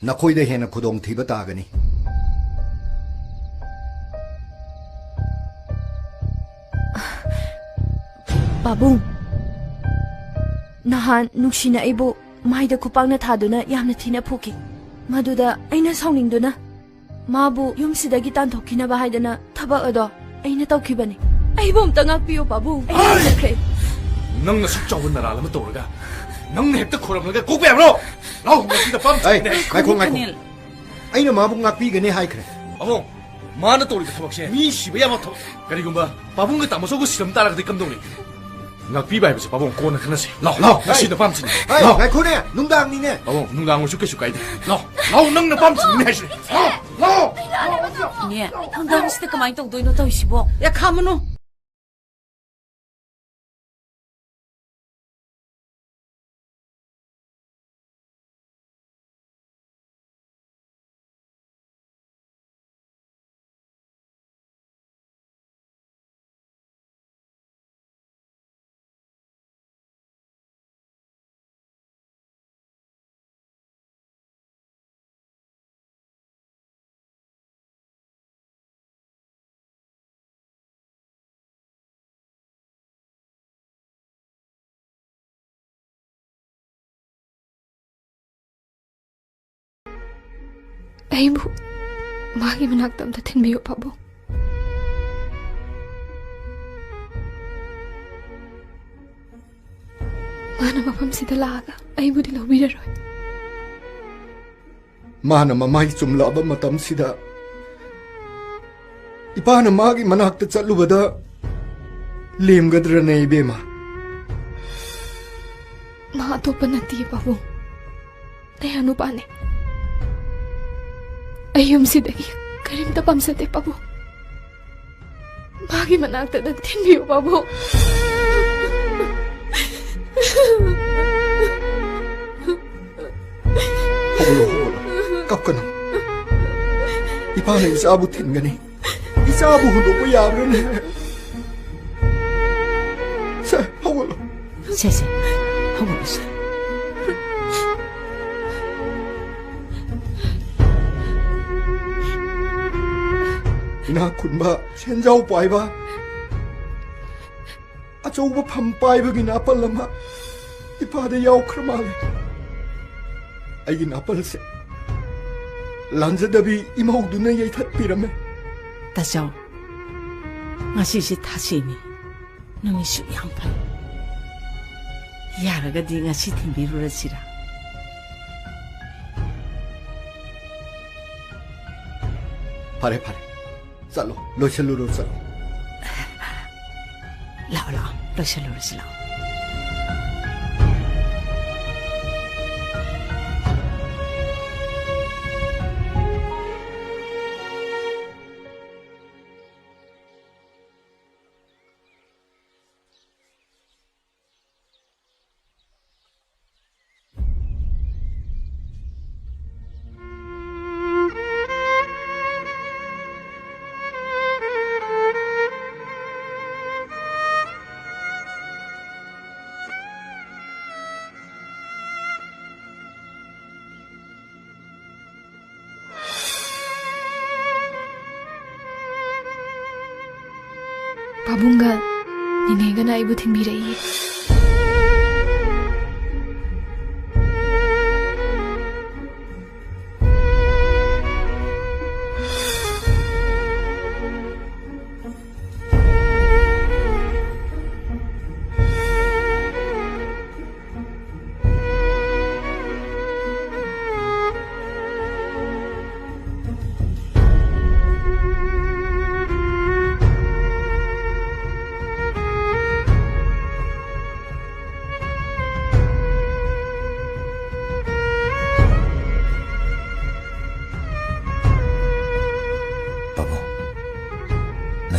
ꯅꯈꯣꯏꯗ ꯍꯦꯟꯅ ꯈꯨꯗꯣꯡꯊꯤꯕ ꯇꯥꯒꯅꯤ꯫ ꯄꯥꯕꯨꯡ, ꯅꯍꯥꯟ ꯅꯨꯡꯁꯤꯅ ꯑꯩꯕꯨ ꯃꯥꯏꯗ ꯈꯨꯄꯥꯛꯅ ꯊꯥꯗꯨꯅ ꯌꯥꯝꯅ ꯊꯤꯅ ꯐꯨꯈꯤ꯫ ꯃꯗꯨꯗ ꯑꯩꯅ ꯁꯥꯎꯅꯤꯡꯗꯨꯅ ꯃꯥꯕꯨ ꯌꯨꯝꯁꯤꯗꯒꯤ ꯇꯥꯟꯊꯣꯛꯈꯤꯅꯕ ꯍꯥꯏꯗꯅ ꯊꯕꯛ ꯑꯗꯣ ꯑꯩꯅ ꯇꯧꯈꯤꯕꯅꯤ꯫ ꯑꯩꯕꯨ ꯑꯝꯇ ꯉꯥꯛꯄꯤꯌꯨ, ꯄꯥꯕꯨꯡ꯫ ꯑꯩ ꯍꯥꯏꯖꯈ꯭ꯔꯦ꯫ ꯅꯪꯅ ꯑꯁꯨꯛ ꯆꯥꯎꯕ ꯅꯔꯥꯜ ꯑꯃ ꯇꯧꯔꯒ, ꯅꯪꯅ ꯍꯦꯛꯇ ꯈꯣꯏꯔꯝꯂꯒ ꯀꯣꯛꯄ ꯌꯥꯕ꯭ꯔꯣ? ꯂꯥꯎ, ꯃꯁꯤꯗ ꯄꯥꯝ ꯑꯩ, ꯆꯠꯀꯅꯤ꯫ ꯉꯥꯏꯈꯣ, ꯉꯥꯏꯈꯣ꯫ ꯈꯨꯅꯤꯜ꯫ ꯑꯩꯅ ꯃꯥꯕꯨ ꯉꯥꯛꯄꯤꯒꯅꯤ ꯍꯥꯏꯈ꯭ꯔꯦ꯫ ꯄꯥꯕꯨꯡ, ꯃꯥꯅ ꯇꯧꯔꯤꯕ ꯊꯕꯛꯁꯦ ꯃꯤ ꯁꯤꯕ ꯌꯥꯕ ꯊꯕꯛ꯫ ꯀꯔꯤꯒꯨꯝꯕ ꯄꯥꯕꯨꯡꯒ ꯇꯥꯃꯣꯆꯧꯒ ꯁꯤꯔꯝ ꯇꯥꯔꯒꯗꯤ ꯀꯝꯗꯧꯅꯤ? ꯉꯥꯛꯄꯤꯕ ꯍꯥꯏꯕꯁꯦ, ꯄꯥꯕꯨꯡ, ꯀꯣꯟꯅ ꯈꯟꯅꯁꯤ꯫ ꯂꯥꯎ, ꯂꯥꯎ, ꯉꯁꯤ ꯅꯄꯥꯝ ꯆꯤꯅꯤ꯫ ꯑꯩ, ꯂꯥꯎ꯫ ꯉꯥꯏꯈꯣꯅꯦ, ꯅꯨꯡꯗꯥꯡꯅꯤꯅꯦ꯫ ꯄꯥꯕꯨꯡ, ꯅꯨꯡꯗꯥꯡ ꯑꯣꯏꯔꯁꯨ ꯀꯩꯁꯨ ꯀꯥꯏꯗꯦ꯫ ꯂꯥꯎ, ꯂꯥꯎ, ꯅꯪ ꯅꯄꯥꯝ ꯆꯤꯅꯤꯅꯦ ꯍꯥꯏꯁꯤꯅꯦ꯫ ꯂꯥꯎ, ꯂꯥꯎ꯫ ꯏꯅꯦ, ꯅꯨꯡꯗꯥꯡꯁꯤꯗ ꯀꯃꯥꯏꯅ ꯇꯧꯗꯣꯏꯅꯣ ꯇꯧꯔꯤꯁꯤꯕꯣ? ꯑꯦ, ꯈꯥꯝꯃꯨꯅꯨ꯫ ꯑꯩꯕꯨ ꯃꯥꯒꯤ ꯃꯅꯥꯛꯇ ꯑꯝꯇ ꯊꯤꯟꯕꯤꯌꯨ, ꯄꯥꯕꯨꯡ꯫ ꯃꯥꯅ ꯃꯐꯝꯁꯤꯗ ꯂꯥꯛꯑꯒ ꯑꯩꯕꯨꯗꯤ ꯂꯧꯕꯤꯔꯔꯣꯏ꯫ ꯃꯥꯅ ꯃꯃꯥꯏ ꯆꯨꯝꯂꯛꯑꯕ ꯃꯇꯝꯁꯤꯗ, ꯏꯄꯥꯅ ꯃꯥꯒꯤ ꯃꯅꯥꯛꯇ ꯆꯠꯂꯨꯕꯗ ꯂꯦꯝꯒꯗ꯭ꯔꯅꯦ, ꯏꯕꯦꯝꯃ? ꯃꯥ ꯑꯇꯣꯞꯄ ꯅꯠꯇꯦ, ꯄꯥꯕꯨꯡ꯫ ꯑꯩ ꯑꯅꯨꯄꯥꯅꯦ꯫ ꯑꯩ ꯌꯨꯝꯁꯤꯗꯒꯤ ꯀꯔꯤꯝꯇ ꯄꯥꯝꯖꯗꯦ, ꯄꯥꯕꯨꯡ꯫ ꯏꯄꯥꯒꯤ ꯃꯅꯥꯛꯇ ꯅꯪ ꯊꯤꯟꯕꯤꯌꯨ, ꯄꯥꯕꯨꯡ꯫ ꯍꯧꯒꯠꯂꯣ, ꯍꯧꯒꯠꯂꯣ꯫ ꯀꯞꯀꯅꯨ꯫ ꯏꯄꯥꯅ ꯏꯆꯥꯕꯨ ꯊꯤꯟꯒꯅꯤ꯫ ꯏꯆꯥꯕꯨ ꯍꯨꯟꯗꯣꯛꯄ ꯌꯥꯕ꯭ꯔꯅꯦ? ꯁꯦ, ꯍꯧꯒꯠꯂꯣ꯫ ꯁꯦ, ꯁꯦ, ꯍꯧꯒꯠꯂꯣ, ꯁꯦ꯫ ꯏꯅꯥꯛ ꯈꯨꯟꯕ, ꯁꯦꯟꯖꯥꯎ ꯄꯥꯏꯕ, ꯑꯆꯧꯕ ꯐꯝ ꯄꯥꯏꯕꯒꯤ ꯅꯥꯄꯜ ꯑꯃ ꯏꯄꯥꯗ ꯌꯥꯎꯈ꯭ꯔ ꯃꯥꯜꯂꯦ꯫ ꯑꯩꯒꯤ ꯅꯥꯄꯜꯁꯦ ꯂꯥꯟꯖꯗꯕꯤ ꯏꯃꯧꯗꯨꯅ ꯌꯩꯊꯠꯄꯤꯔꯝꯃꯦ꯫ ꯇꯥꯆꯧ, ꯉꯁꯤꯁꯦ ꯊꯥꯁꯤꯅꯤ꯫ ꯅꯨꯃꯤꯠꯁꯨ ꯌꯥꯝ ꯐꯩ꯫ ꯌꯥꯔꯒꯗꯤ ꯉꯁꯤ ꯊꯤꯟꯕꯤꯔꯨꯔꯁꯤꯔꯥ? ꯐꯔꯦ, ꯐꯔꯦ꯫ ꯆꯠꯂꯣ, ꯂꯣꯏꯁꯤꯜꯂꯨꯔꯣ, ꯆꯠꯂꯣ꯫ ꯂꯥꯛꯑꯣ, ꯂꯥꯛꯑꯣ, ꯂꯣꯏꯁꯤꯜꯂꯨꯔꯁꯤ, ꯂꯥꯛꯑꯣ꯫ ꯄꯥꯕꯨꯡꯒ ꯅꯤꯅꯦꯒꯅ ꯑꯩꯕꯨ ꯊꯤꯟꯕꯤꯔꯛꯏ꯫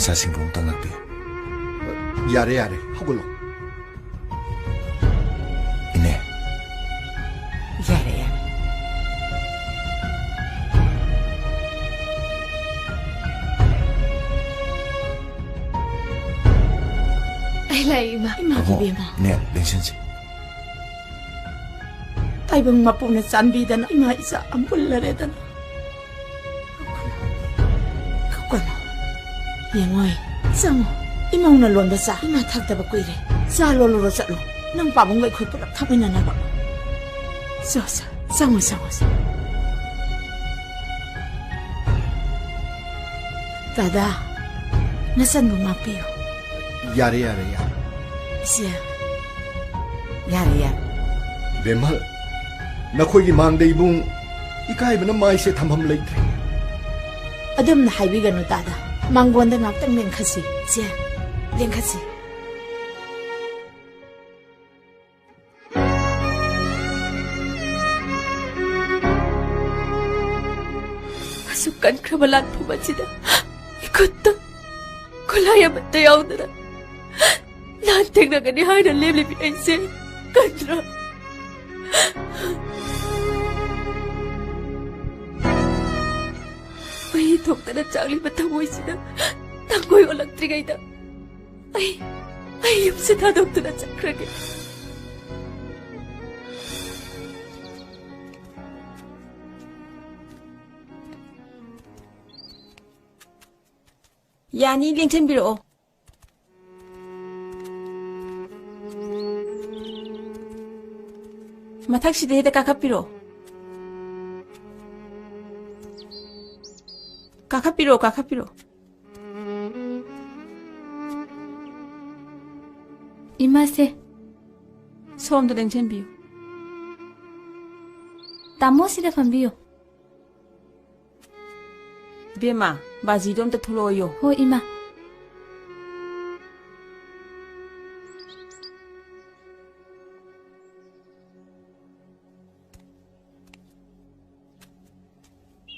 ꯏꯆꯥꯁꯤꯡꯕꯨ ꯑꯃꯨꯛꯇꯪ ꯂꯥꯛꯄꯤꯌꯨ꯫ ꯌꯥꯔꯦ, ꯌꯥꯔꯦ, ꯍꯧꯒꯠꯂꯣ꯫ ꯏꯅꯦ꯫ ꯌꯥꯔꯦ, ꯌꯥꯔꯦ꯫ ꯑꯩ ꯂꯥꯛꯑꯦ, ꯏꯃꯥ꯫ ꯏꯃꯥ, ꯇꯥꯃꯣ, ꯏꯕꯦꯝꯃ꯫ ꯅꯦ, ꯂꯦꯡꯁꯤꯟꯁꯤ꯫ ꯇꯥꯏꯕꯪ ꯃꯄꯨꯅ ꯆꯥꯟꯕꯤꯗꯅ ꯏꯃꯥ ꯏꯆꯥ ꯑꯃ ꯄꯨꯜꯂꯔꯦꯗꯅ꯫ ꯀꯞꯀꯅꯨ꯫ ꯌꯦꯡꯉꯣꯏ, ꯆꯪꯉꯣ꯫ ꯏꯃꯧꯅ ꯂꯣꯟꯕ ꯆꯥ ꯏꯃꯥ ꯊꯛꯇꯕ ꯀꯨꯏꯔꯦ꯫ ꯆꯥ ꯂꯣꯜꯂꯨꯔꯣ ꯆꯠꯂꯣ꯫ ꯅꯪ ꯄꯥꯕꯨꯡꯒ ꯑꯩꯈꯣꯏ ꯄꯨꯂꯞ ꯊꯛꯃꯤꯟꯅꯅꯕ꯫ ꯆꯣ, ꯆꯣ, ꯆꯪꯉꯣ, ꯆꯪꯉꯣ, ꯆꯪꯉꯣ꯫ ꯗꯥꯗꯥ, ꯅꯆꯟꯕꯨ ꯉꯥꯛꯄꯤꯌꯨ꯫ ꯌꯥꯔꯦ, ꯌꯥꯔꯦ, ꯌꯥꯔꯦ꯫ ꯏꯆꯦ, ꯌꯥꯔꯦ, ꯌꯥꯔꯦ꯫ ꯕꯦꯝꯍꯜ, ꯅꯈꯣꯏꯒꯤ ꯃꯥꯡꯗ ꯏꯕꯨꯡ ꯏꯀꯥꯏꯕꯅ ꯃꯥꯏꯁꯦ ꯊꯝꯐꯝ ꯂꯩꯇ꯭ꯔꯦ꯫ ꯑꯗꯨꯝꯅ ꯍꯥꯏꯕꯤꯒꯅꯨ ꯗꯥꯗꯥ꯫ ꯃꯥꯡꯒꯣꯟꯗ ꯉꯥꯛꯇꯪ ꯂꯦꯡꯈꯠꯁꯤ꯫ ꯏꯆꯦ, ꯂꯦꯡꯈꯠꯁꯤ꯫ ꯑꯁꯨꯛ ꯀꯟꯈ꯭ꯔꯕ ꯂꯥꯟꯐꯝ ꯑꯁꯤꯗ ꯏꯈꯨꯠꯇ ꯈꯨꯠꯂꯥꯏ ꯑꯃꯠꯇ ꯌꯥꯎꯗꯅ ꯂꯥꯟ ꯊꯦꯡꯅꯒꯅꯤ ꯍꯥꯏꯅ ꯂꯦꯞꯂꯤꯕꯤ ꯑꯩꯁꯦ ꯀꯟꯗ꯭ꯔꯣ? ꯃꯍꯤ ꯊꯣꯛꯇꯅ ꯆꯥꯛꯂꯤꯕ ꯊꯃꯣꯏꯁꯤꯗ ꯇꯥꯡꯒꯣꯏ ꯑꯣꯜꯂꯛꯇ꯭ꯔꯤꯉꯩꯗ ꯑꯩ, ꯑꯩ ꯌꯨꯝꯁꯦ ꯊꯥꯗꯣꯛꯇꯨꯅ ꯆꯠꯈ꯭ꯔꯒꯦ꯫ ꯌꯥꯅꯤ, ꯂꯦꯡꯁꯤꯟꯕꯤꯔꯛꯑꯣ꯫ ꯃꯊꯛꯁꯤꯗ ꯍꯦꯛꯇ ꯀꯥꯈꯠꯄꯤꯔꯛꯑꯣ꯫ ꯀꯥꯈꯠꯄꯤꯔꯛꯑꯣ, ꯀꯥꯈꯠꯄꯤꯔꯛꯑꯣ꯫ ꯏꯃꯥꯁꯦ꯫ ꯁꯣꯝꯗ ꯂꯦꯡꯁꯤꯟꯕꯤꯌꯨ꯫ ꯇꯥꯃꯣ, ꯁꯤꯗ ꯐꯝꯕꯤꯌꯨ꯫ ꯏꯕꯦꯝꯃ, ꯕꯥꯖꯤꯗꯣ ꯑꯝꯇ ꯊꯣꯛꯂꯛꯑꯣꯌꯣ꯫ ꯍꯣꯏ, ꯏꯃꯥ꯫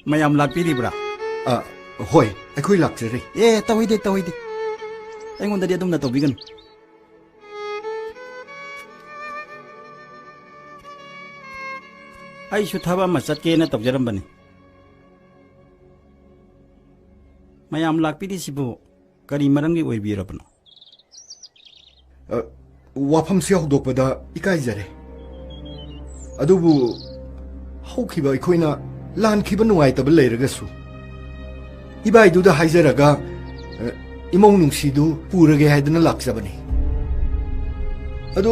ꯃꯌꯥꯝ ꯂꯥꯛꯄꯤꯔꯤꯕ꯭ꯔꯥ? ꯑ, ꯍꯣꯏ, ꯑꯩꯈꯣꯏ ꯂꯥꯛꯆꯔꯦ꯫ ꯑꯦ, ꯇꯧꯍꯩꯗꯦ, ꯇꯧꯍꯩꯗꯦ꯫ ꯑꯩꯉꯣꯟꯗꯗꯤ ꯑꯗꯨꯝꯅ ꯇꯧꯕꯤꯒꯅꯨ꯫ ꯑꯩꯁꯨ ꯊꯕꯛ ꯑꯃ ꯆꯠꯀꯦꯅ ꯇꯧꯖꯔꯝꯕꯅꯤ꯫ ꯃꯌꯥꯝ ꯂꯥꯛꯄꯤꯔꯤꯁꯤꯕꯨ ꯀꯔꯤ ꯃꯔꯝꯒꯤ ꯑꯣꯏꯕꯤꯔꯕꯅꯣ? ꯑ, ꯋꯥꯐꯝꯁꯤ ꯍꯧꯗꯣꯛꯄꯗ ꯏꯀꯥꯏꯖꯔꯦ꯫ ꯑꯗꯨꯕꯨ ꯍꯧꯈꯤꯕ ꯑꯩꯈꯣꯏꯅ ꯂꯥꯟꯈꯤꯕ ꯅꯨꯡꯉꯥꯏꯇꯕ ꯂꯩꯔꯒꯁꯨ, ꯏꯕꯥꯏꯗꯨꯗ ꯍꯥꯏꯖꯔꯒ, ꯑ, ꯏꯃꯧ ꯅꯨꯡꯁꯤꯗꯨ ꯄꯨꯔꯒꯦ ꯍꯥꯏꯗꯨꯅ ꯂꯥꯛꯆꯕꯅꯤ꯫ ꯑꯗꯨ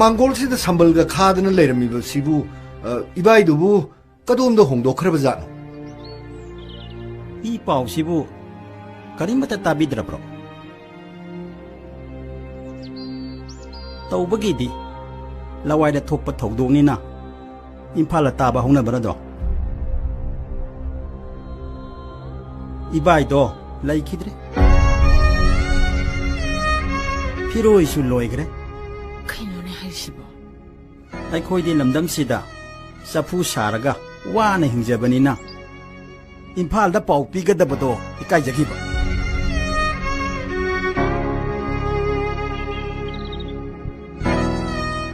ꯃꯥꯡꯒꯣꯜꯁꯤꯗ ꯁꯝꯕꯜꯒ ꯈꯥꯗꯅ ꯂꯩꯔꯝꯃꯤꯕꯁꯤꯕꯨ, ꯑ, ꯏꯕꯥꯏꯗꯨꯕꯨ ꯀꯗꯣꯝꯗ ꯍꯣꯡꯗꯣꯛꯈ꯭ꯔꯕ ꯖꯥꯠꯅꯣ? ꯏ ꯄꯥꯎꯁꯤꯕꯨ ꯀꯔꯤꯃꯠꯇ ꯇꯥꯕꯤꯗ꯭ꯔꯕ꯭ꯔꯣ? ꯇꯧꯕꯒꯤꯗꯤ ꯂꯋꯥꯏꯗ ꯊꯣꯛꯄ ꯊꯧꯗꯣꯛꯅꯤꯅ ꯏꯝꯐꯥꯜꯗ ꯇꯥꯕ ꯍꯧꯅꯕ꯭ꯔꯗꯣ? ꯏꯕꯥꯏꯗꯣ ꯂꯩꯈꯤꯗ꯭ꯔꯦ꯫ ꯐꯤꯔꯣꯏꯁꯨ ꯂꯣꯏꯈ꯭ꯔꯦ꯫ ꯀꯩꯅꯣꯅꯦ ꯍꯥꯏꯁꯤꯕꯣ? ꯑꯩꯈꯣꯏꯗꯤ ꯂꯝꯗꯝꯁꯤꯗ ꯆꯐꯨ ꯁꯥꯔꯒ ꯋꯥꯅ ꯍꯤꯡꯖꯕꯅꯤꯅ ꯏꯝꯐꯥꯜꯗ ꯄꯥꯎ ꯄꯤꯒꯗꯕꯗꯣ ꯏꯀꯥꯏꯖꯈꯤꯕ꯫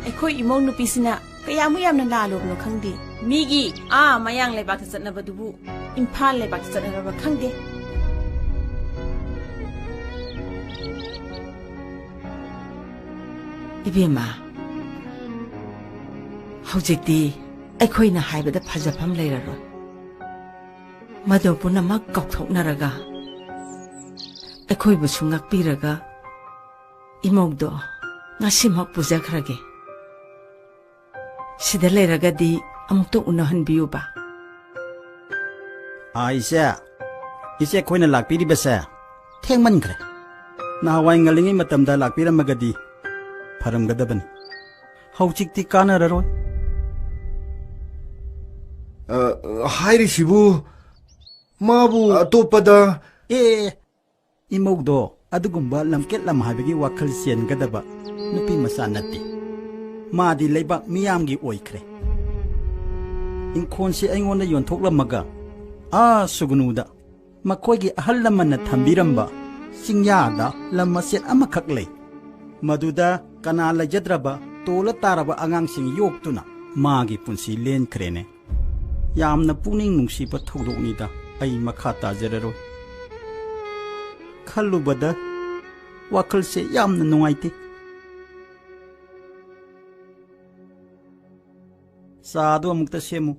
ꯑꯩꯈꯣꯏ ꯏꯃꯧ ꯅꯨꯄꯤꯁꯤꯅ ꯀꯌꯥꯃꯨꯛ ꯌꯥꯝꯅ ꯂꯥꯜꯂꯨꯕꯅꯣ ꯈꯪꯗꯦ꯫ ꯃꯤꯒꯤ ꯑꯥ ꯃꯌꯥꯡ ꯂꯩꯕꯥꯛꯇ ꯆꯠꯅꯕꯗꯨꯕꯨ ꯏꯝꯐꯥꯜ ꯂꯩꯕꯥꯛꯇ ꯆꯠꯅꯔꯕ ꯈꯪꯗꯦ꯫ ꯏꯕꯦꯝꯃ, ꯍꯧꯖꯤꯛꯇꯤ ꯑꯩꯈꯣꯏꯅ ꯍꯥꯏꯕꯗ ꯐꯖꯐꯝ ꯂꯩꯔꯔꯣꯏ꯫ ꯃꯗꯨ ꯄꯨꯝꯅꯃꯛ ꯀꯥꯎꯊꯣꯛꯅꯔꯒ, ꯑꯩꯈꯣꯏꯕꯨꯁꯨ ꯉꯥꯛꯄꯤꯔꯒ, ꯏꯃꯧꯗꯣ ꯉꯁꯤꯃꯛ ꯄꯨꯖꯈ꯭ꯔꯒꯦ꯫ ꯁꯤꯗ ꯂꯩꯔꯒꯗꯤ ꯑꯃꯨꯛꯇ ꯎꯅꯍꯟꯕꯤꯌꯨꯕ꯫ ꯑꯥ, ꯏꯆꯦ꯫ ꯏꯆꯦ, ꯑꯩꯈꯣꯏꯅ ꯂꯥꯛꯄꯤꯔꯤꯕꯁꯦ ꯊꯦꯡꯃꯟꯈ꯭ꯔꯦ꯫ ꯅꯍꯥꯟꯋꯥꯏ ꯉꯜꯂꯤꯉꯩ ꯃꯇꯝꯗ ꯂꯥꯛꯄꯤꯔꯝꯃꯒꯗꯤ ꯐꯔꯝꯒꯗꯕꯅꯤ꯫ ꯍꯧꯖꯤꯛꯇꯤ ꯀꯥꯟꯅꯔꯔꯣꯏ꯫ ꯑ, ꯍꯥꯏꯔꯤꯁꯤꯕꯨ ꯃꯥꯕꯨ ꯑꯇꯣꯞꯄꯗ ꯑꯦ, ꯏꯃꯧꯗꯣ ꯑꯗꯨꯒꯨꯝꯕ ꯂꯝꯀꯦꯠ ꯂꯝ ꯍꯥꯏꯕꯒꯤ ꯋꯥꯈꯜ ꯆꯦꯟꯒꯗꯕ ꯅꯨꯄꯤ ꯃꯆꯥ ꯅꯠꯇꯦ꯫ ꯃꯥꯗꯤ ꯂꯩꯕꯥꯛ ꯃꯤꯌꯥꯝꯒꯤ ꯑꯣꯏꯈ꯭ꯔꯦ꯫ ꯏꯪꯈꯣꯜꯁꯤ ꯑꯩꯉꯣꯟꯗ ꯌꯣꯟꯊꯣꯛꯂꯝꯃꯒ ꯑꯥ ꯁꯨꯒꯅꯨꯗ ꯃꯈꯣꯏꯒꯤ ꯑꯍꯜ ꯂꯃꯟꯅ ꯊꯝꯕꯤꯔꯝꯕ ꯆꯤꯡꯌꯥꯗ ꯂꯝ ꯃꯆꯦꯠ ꯑꯃꯈꯛ ꯂꯩ꯫ ꯃꯗꯨꯗ ꯀꯅꯥ ꯂꯩꯖꯗ꯭ꯔꯕ ꯇꯣꯜꯂ ꯇꯥꯔꯕ ꯑꯉꯥꯡꯁꯤꯡ ꯌꯣꯛꯇꯨꯅ ꯃꯥꯒꯤ ꯄꯨꯟꯁꯤ ꯂꯦꯟꯈ꯭ꯔꯦꯅꯦ꯫ ꯌꯥꯝꯅ ꯄꯨꯛꯅꯤꯡ ꯅꯨꯡꯁꯤꯕ ꯊꯧꯗꯣꯛꯅꯤꯗ꯫ ꯑꯩ ꯃꯈꯥ ꯇꯥꯖꯔꯔꯣꯏ꯫ ꯈꯜꯂꯨꯕꯗ ꯋꯥꯈꯜꯁꯦ ꯌꯥꯝꯅ ꯅꯨꯡꯉꯥꯏꯇꯦ꯫ ꯆꯥꯗꯨ ꯑꯃꯨꯛꯇ ꯁꯦꯝꯃꯨ꯫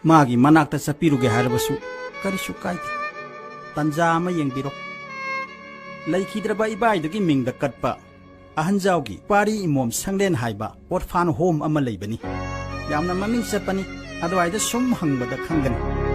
ꯃꯥꯒꯤ ꯃꯅꯥꯛꯇ ꯆꯠꯄꯤꯔꯨꯒꯦ ꯍꯥꯏꯔꯕꯁꯨ ꯀꯔꯤꯁꯨ ꯀꯥꯏꯗꯦ꯫ ꯇꯟꯖꯥ ꯑꯃ ꯌꯦꯡꯕꯤꯔꯣ꯫ ꯂꯩꯈꯤꯗ꯭ꯔꯕ ꯏꯕꯥꯏꯗꯨꯒꯤ ꯃꯤꯡꯗ ꯀꯠꯄ ꯑꯍꯟꯖꯥꯎꯒꯤ ꯄꯥꯔꯤ ꯏꯃꯣꯝ ꯁꯪꯂꯦꯟ ꯍꯥꯏꯕ orphan home ꯑꯃ ꯂꯩꯕꯅꯤ꯫ ꯌꯥꯝꯅ ꯃꯃꯤꯡ ꯆꯠꯄꯅꯤ꯫ ꯑꯗꯨꯋꯥꯏꯗ ꯁꯨꯝ ꯍꯪꯕꯗ ꯈꯪꯒꯅꯤ꯫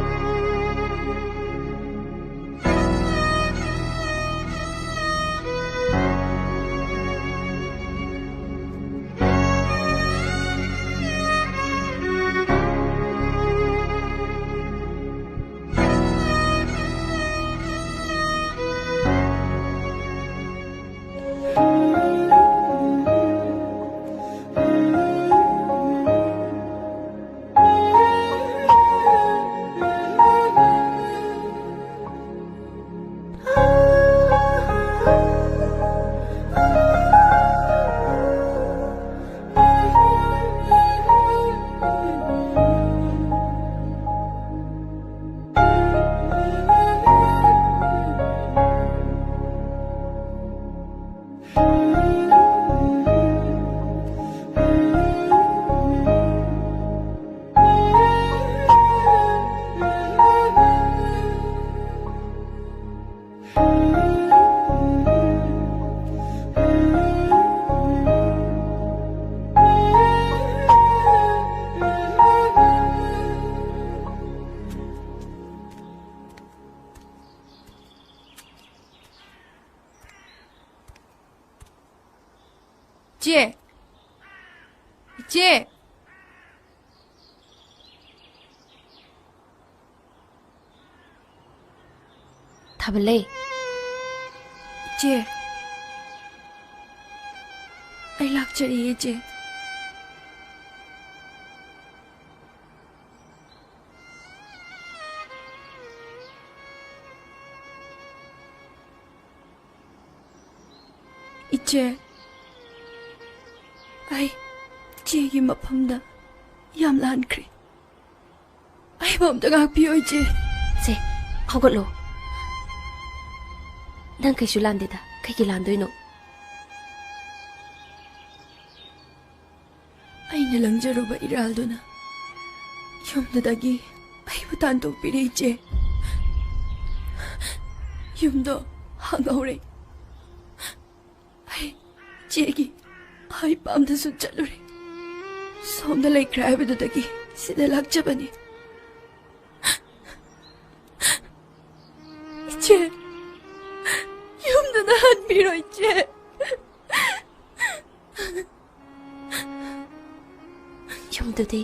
ꯏꯆꯦ! ꯏꯆꯦ! ꯊꯥꯕꯜꯂꯩ꯫ ꯏꯆꯦ! ꯑꯩ ꯂꯥꯛꯆꯔꯤꯌꯦ, ꯏꯆꯦ꯫ ꯏꯆꯦ, ꯑꯩ ꯏꯆꯦꯒꯤ ꯃꯐꯝꯗ ꯌꯥꯝ ꯂꯥꯟꯈ꯭ꯔꯦ꯫ ꯑꯩꯕꯨ ꯑꯝꯇ ꯉꯥꯛꯄꯤꯌꯣ, ꯏꯆꯦ꯫ ꯁꯦ, ꯍꯧꯒꯠꯂꯣ꯫ ꯅꯪ ꯀꯩꯁꯨ ꯂꯥꯟꯗꯦꯗ꯫ ꯀꯩꯒꯤ ꯂꯥꯟꯗꯣꯏꯅꯣ? ꯑꯩꯅ ꯂꯪꯖꯔꯨꯕ ꯏꯔꯥꯜꯗꯨꯅ ꯌꯨꯝꯗꯨꯗꯒꯤ ꯑꯩꯕꯨ ꯇꯥꯟꯊꯣꯛꯄꯤꯔꯦ, ꯏꯆꯦ꯫ ꯌꯨꯝꯗꯣ ꯍꯥꯡꯍꯧꯔꯦ꯫ ꯑꯩ ꯏꯆꯦꯒꯤ ꯍꯩ ꯄꯥꯝꯗꯁꯨ ꯆꯠꯂꯨꯔꯦ꯫ ꯁꯣꯝꯗ ꯂꯩꯈ꯭ꯔꯦ ꯍꯥꯏꯕꯗꯨꯗꯒꯤ ꯁꯤꯗ ꯂꯥꯛꯆꯕꯅꯤ꯫ ꯏꯆꯦ, ꯌꯨꯝꯗꯨꯗ ꯍꯟꯕꯤꯔꯣ, ꯏꯆꯦ꯫ ꯌꯨꯝꯗꯨꯗꯤ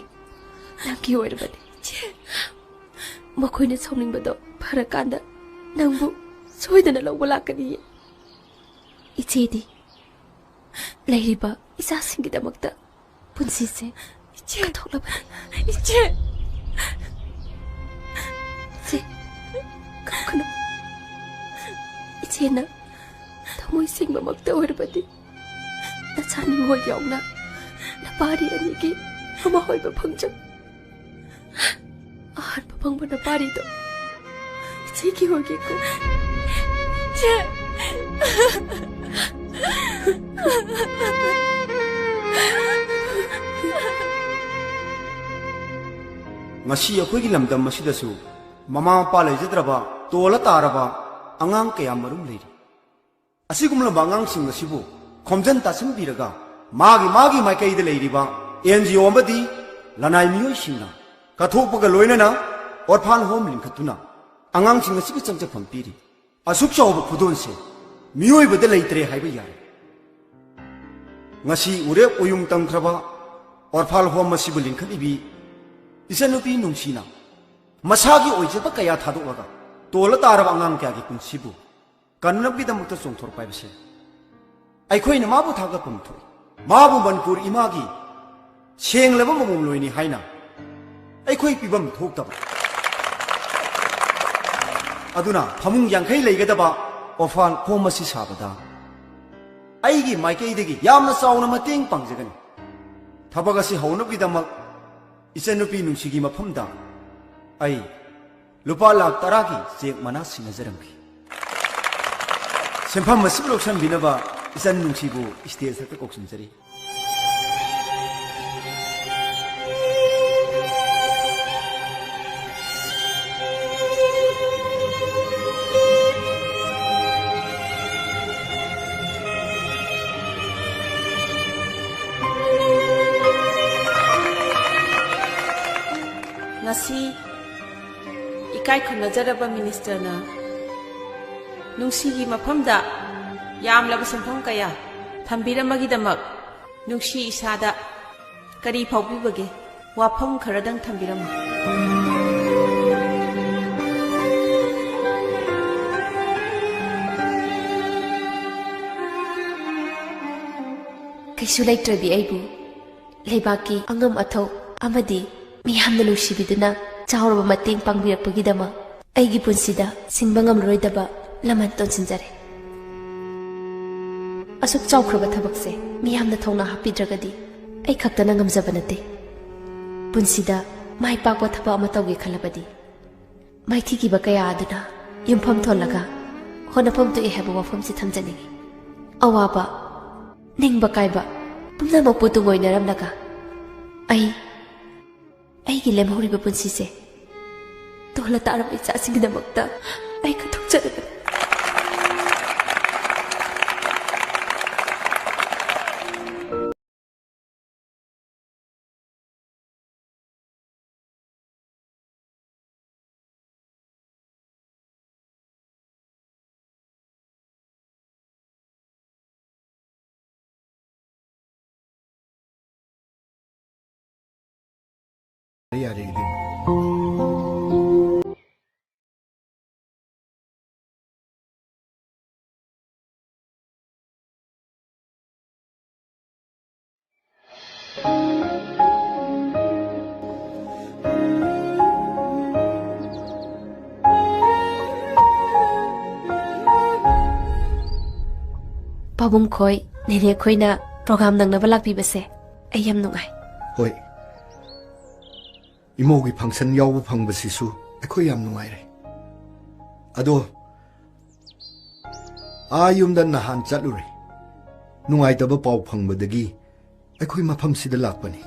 ꯅꯪꯒꯤ ꯑꯣꯏꯔꯕꯅꯤ꯫ ꯏꯆꯦ, ꯃꯈꯣꯏꯅ ꯁꯥꯎꯅꯤꯡꯕꯗꯣ ꯐꯔꯀꯥꯟꯗ ꯅꯪꯕꯨ ꯁꯣꯏꯗꯅ ꯂꯧꯕ ꯂꯥꯛꯀꯅꯤꯌꯦ꯫ ꯏꯆꯦꯗꯤ ꯂꯩꯔꯤꯕ ꯏꯆꯥꯁꯤꯡꯒꯤꯗꯃꯛꯇ ꯄꯨꯟꯁꯤꯁꯦ ꯏꯆꯦ! ꯀꯠꯊꯣꯛꯂꯕꯅꯤ꯫ ꯏꯆꯦ! ꯏꯆꯦ, ꯀꯞꯀꯅꯨ꯫ ꯏꯆꯦꯅ ꯊꯃꯣꯏ ꯁꯦꯡꯕꯃꯛꯇ ꯑꯣꯏꯔꯕꯗꯤ ꯅꯆꯥ ꯅꯤꯉꯣꯜ ꯌꯥꯎꯅ ꯅꯄꯥꯔꯤ ꯑꯅꯤꯒꯤ ꯃꯃꯥ ꯑꯣꯏꯕ ꯐꯪꯖꯧ꯫ ꯑꯍꯥꯟꯕ ꯐꯪꯕ ꯅꯄꯥꯔꯤꯗꯣ ꯏꯆꯦꯒꯤ ꯑꯣꯏꯒꯦꯀꯣ꯫ ꯏꯆꯦ! ꯉꯁꯤ ꯑꯩꯈꯣꯏꯒꯤ ꯂꯝꯗꯝ ꯑꯁꯤꯗꯁꯨ ꯃꯃꯥ ꯃꯄꯥ ꯂꯩꯖꯗ꯭ꯔꯕ, ꯇꯣꯜꯂ ꯇꯥꯔꯕ ꯑꯉꯥꯡ ꯀꯌꯥ ꯃꯔꯨꯝ ꯂꯩꯔꯤ꯫ ꯑꯁꯤꯒꯨꯝꯂꯕ ꯑꯉꯥꯡꯁꯤꯡ ꯑꯁꯤꯕꯨ ꯈꯣꯝꯖꯤꯟ ꯇꯥꯁꯤꯟꯕꯤꯔꯒ ꯃꯥꯒꯤ ꯃꯥꯒꯤ ꯃꯥꯏꯀꯩꯗ ꯂꯩꯔꯤꯕ ꯑꯦꯟ ꯖꯤ ꯑꯣ ꯑꯃꯗꯤ ꯂꯅꯥꯏ ꯃꯤꯑꯣꯏꯁꯤꯡꯅ ꯀꯠꯊꯣꯛꯄꯒ ꯂꯣꯏꯅꯅ ꯑꯣꯔꯐꯥꯟ ꯍꯣꯝ ꯂꯤꯡꯈꯠꯇꯨꯅ ꯑꯉꯥꯡꯁꯤꯡ ꯑꯁꯤꯒꯤ ꯆꯪꯖꯐꯝ ꯄꯤꯔꯤ꯫ ꯑꯁꯨꯛ ꯆꯥꯎꯕ ꯈꯨꯗꯣꯜꯁꯦ ꯃꯤꯑꯣꯏꯕꯗ ꯂꯩꯇ꯭ꯔꯦ ꯍꯥꯏꯕ ꯌꯥꯔꯦ꯫ ꯉꯁꯤ ꯎꯔꯦꯞ ꯎꯌꯨꯡ ꯇꯝꯈ꯭ꯔꯕ ꯑꯣꯔꯐꯥꯟ ꯍꯣꯝ ꯑꯁꯤꯕꯨ ꯂꯤꯡꯈꯠꯂꯤꯕꯤ ꯏꯆꯟꯅꯨꯄꯤ ꯅꯨꯡꯁꯤꯅ ꯃꯁꯥꯒꯤ ꯑꯣꯏꯖꯕ ꯀꯌꯥ ꯊꯥꯗꯣꯛꯂꯒ ꯇꯣꯜꯂ ꯇꯥꯔꯕ ꯑꯉꯥꯡ ꯀꯌꯥꯒꯤ ꯄꯨꯟꯁꯤꯕꯨ ꯀꯟꯅꯕꯒꯤꯗꯃꯛꯇ ꯆꯣꯡꯊꯣꯔꯛꯄ ꯍꯥꯏꯕꯁꯦ ꯑꯩꯈꯣꯏꯅ ꯃꯥꯕꯨ ꯊꯥꯒꯠꯐꯝ ꯊꯣꯛꯏ꯫ ꯃꯥꯕꯨ ꯃꯅꯤꯄꯨꯔ ꯏꯃꯥꯒꯤ ꯁꯦꯡꯂꯕ ꯃꯃꯣꯝꯂꯣꯏꯅꯤ ꯍꯥꯏꯅ ꯑꯩꯈꯣꯏ ꯄꯤꯐꯝ ꯊꯣꯛꯇꯕ꯫ ꯑꯗꯨꯅ ꯐꯃꯨꯡ ꯌꯥꯡꯈꯩ ꯂꯩꯒꯗꯕ ꯑꯣꯔꯐꯥꯟ ꯍꯣꯝ ꯑꯁꯤ ꯁꯥꯕꯗ ꯑꯩꯒꯤ ꯃꯥꯏꯀꯩꯗꯒꯤ ꯌꯥꯝꯅ ꯆꯥꯎꯅ ꯃꯇꯦꯡ ꯄꯥꯡꯖꯒꯅꯤ꯫ ꯊꯕꯛ ꯑꯁꯤ ꯍꯧꯅꯕꯒꯤꯗꯃꯛ ꯏꯆꯟꯅꯨꯄꯤ ꯅꯨꯡꯁꯤꯒꯤ ꯃꯐꯝꯗ ꯑꯩ ꯂꯨꯄꯥ ꯂꯥꯈ ꯇꯔꯥꯒꯤ ꯆꯦꯛ ꯃꯅꯥ ꯁꯤꯟꯅꯖꯔꯝꯈꯤ꯫ ꯁꯦꯟꯐꯝ ꯑꯁꯤꯕꯨ ꯂꯧꯁꯤꯟꯕꯤꯅꯕ ꯏꯆꯟ ꯅꯨꯡꯁꯤꯕꯨ ꯁ꯭ꯇꯦꯖ ꯊꯛꯇ ꯀꯧꯁꯤꯟꯖꯔꯤ꯫ ꯉꯁꯤ ꯏꯀꯥꯏ ꯈꯨꯝꯅꯖꯔꯕ ꯃꯤꯅꯤꯁꯇꯔꯅ ꯅꯨꯡꯁꯤꯒꯤ ꯃꯐꯝꯗ ꯌꯥꯝꯂꯕ ꯁꯦꯟꯐꯝ ꯀꯌꯥ ꯊꯝꯕꯤꯔꯝꯕꯒꯤꯗꯃꯛ ꯅꯨꯡꯁꯤ ꯏꯁꯥꯗ ꯀꯔꯤ ꯐꯥꯎꯕꯤꯕꯒꯦ? ꯋꯥꯐꯝ ꯈꯔꯗꯪ ꯊꯝꯕꯤꯔꯝꯃꯨ꯫ ꯀꯩꯁꯨ ꯂꯩꯇ꯭ꯔꯗꯤ ꯑꯩꯕꯨ ꯂꯩꯕꯥꯛꯀꯤ ꯑꯉꯝ ꯑꯊꯧ ꯑꯃꯗꯤ ꯃꯤꯌꯥꯝꯅ ꯅꯨꯡꯁꯤꯕꯤꯗꯨꯅ ꯆꯥꯎꯔꯕ ꯃꯇꯦꯡ ꯄꯥꯡꯕꯤꯔꯛꯄꯒꯤꯗꯃꯛ ꯑꯩꯒꯤ ꯄꯨꯟꯁꯤꯗ ꯁꯤꯡꯕ ꯉꯝꯂꯔꯣꯏꯗꯕ ꯂꯃꯟ ꯇꯣꯟꯁꯤꯟꯖꯔꯦ꯫ ꯑꯁꯨꯛ ꯆꯥꯎꯈ꯭ꯔꯕ ꯊꯕꯛꯁꯦ ꯃꯤꯌꯥꯝꯅ ꯊꯧꯅꯥ ꯍꯥꯞꯄꯤꯗ꯭ꯔꯒꯗꯤ ꯑꯩ ꯈꯛꯇꯅ ꯉꯝꯖꯕ ꯅꯠꯇꯦ꯫ ꯄꯨꯟꯁꯤꯗ ꯃꯥꯏ ꯄꯥꯛꯄ ꯊꯕꯛ ꯑꯃ ꯇꯧꯒꯦ ꯈꯜꯂꯕꯗꯤ ꯃꯥꯏꯊꯤꯈꯤꯕ ꯀꯌꯥ ꯑꯗꯨꯅ ꯌꯨꯝꯐꯝ ꯊꯣꯜꯂꯒ ꯍꯣꯠꯅꯐꯝ ꯊꯣꯛꯏ ꯍꯥꯏꯕ ꯋꯥꯐꯝꯁꯤ ꯊꯝꯖꯅꯤꯡꯏ꯫ ꯑꯋꯥꯕ, ꯅꯤꯡꯕ ꯀꯥꯏꯕ ꯄꯨꯝꯅꯃꯛꯄꯨ ꯇꯨꯡꯑꯣꯏꯅꯔꯝꯂꯒ ꯑꯩ, ꯑꯩꯒꯤ ꯂꯦꯝꯍꯧꯔꯤꯕ ꯄꯨꯟꯁꯤꯁꯦ ꯇꯣꯜꯂ ꯇꯥꯔꯕ ꯏꯆꯥꯁꯤꯡꯒꯤꯗꯃꯛꯇ ꯑꯩ ꯀꯠꯊꯣꯛꯆꯔꯕꯅꯤ꯫ ꯌꯥꯔꯦ, ꯏꯕꯦꯝꯃ꯫ ꯄꯥꯕꯨꯡ ꯈꯣꯏ, ꯅꯦꯅꯦ ꯈꯣꯏꯅ ꯄ꯭ꯔꯣꯒ꯭ꯔꯥꯝ ꯅꯪꯅꯕ ꯂꯥꯛꯄꯤꯕꯁꯦ ꯑꯩ ꯌꯥꯝ ꯅꯨꯡꯉꯥꯏ꯫ ꯍꯣꯏ, ꯏꯃꯧꯒꯤ ꯐꯪꯁꯟ ꯌꯥꯎꯕ ꯐꯪꯕꯁꯤꯁꯨ ꯑꯩꯈꯣꯏ ꯌꯥꯝ ꯅꯨꯡꯉꯥꯏꯔꯦ꯫ ꯑꯗꯣ ꯑꯥ ꯌꯨꯝꯗ ꯅꯍꯥꯟ ꯆꯠꯂꯨꯔꯦ꯫ ꯅꯨꯡꯉꯥꯏꯇꯕ ꯄꯥꯎ ꯐꯪꯕꯗꯒꯤ ꯑꯩꯈꯣꯏ ꯃꯐꯝꯁꯤꯗ ꯂꯥꯛꯄꯅꯤ꯫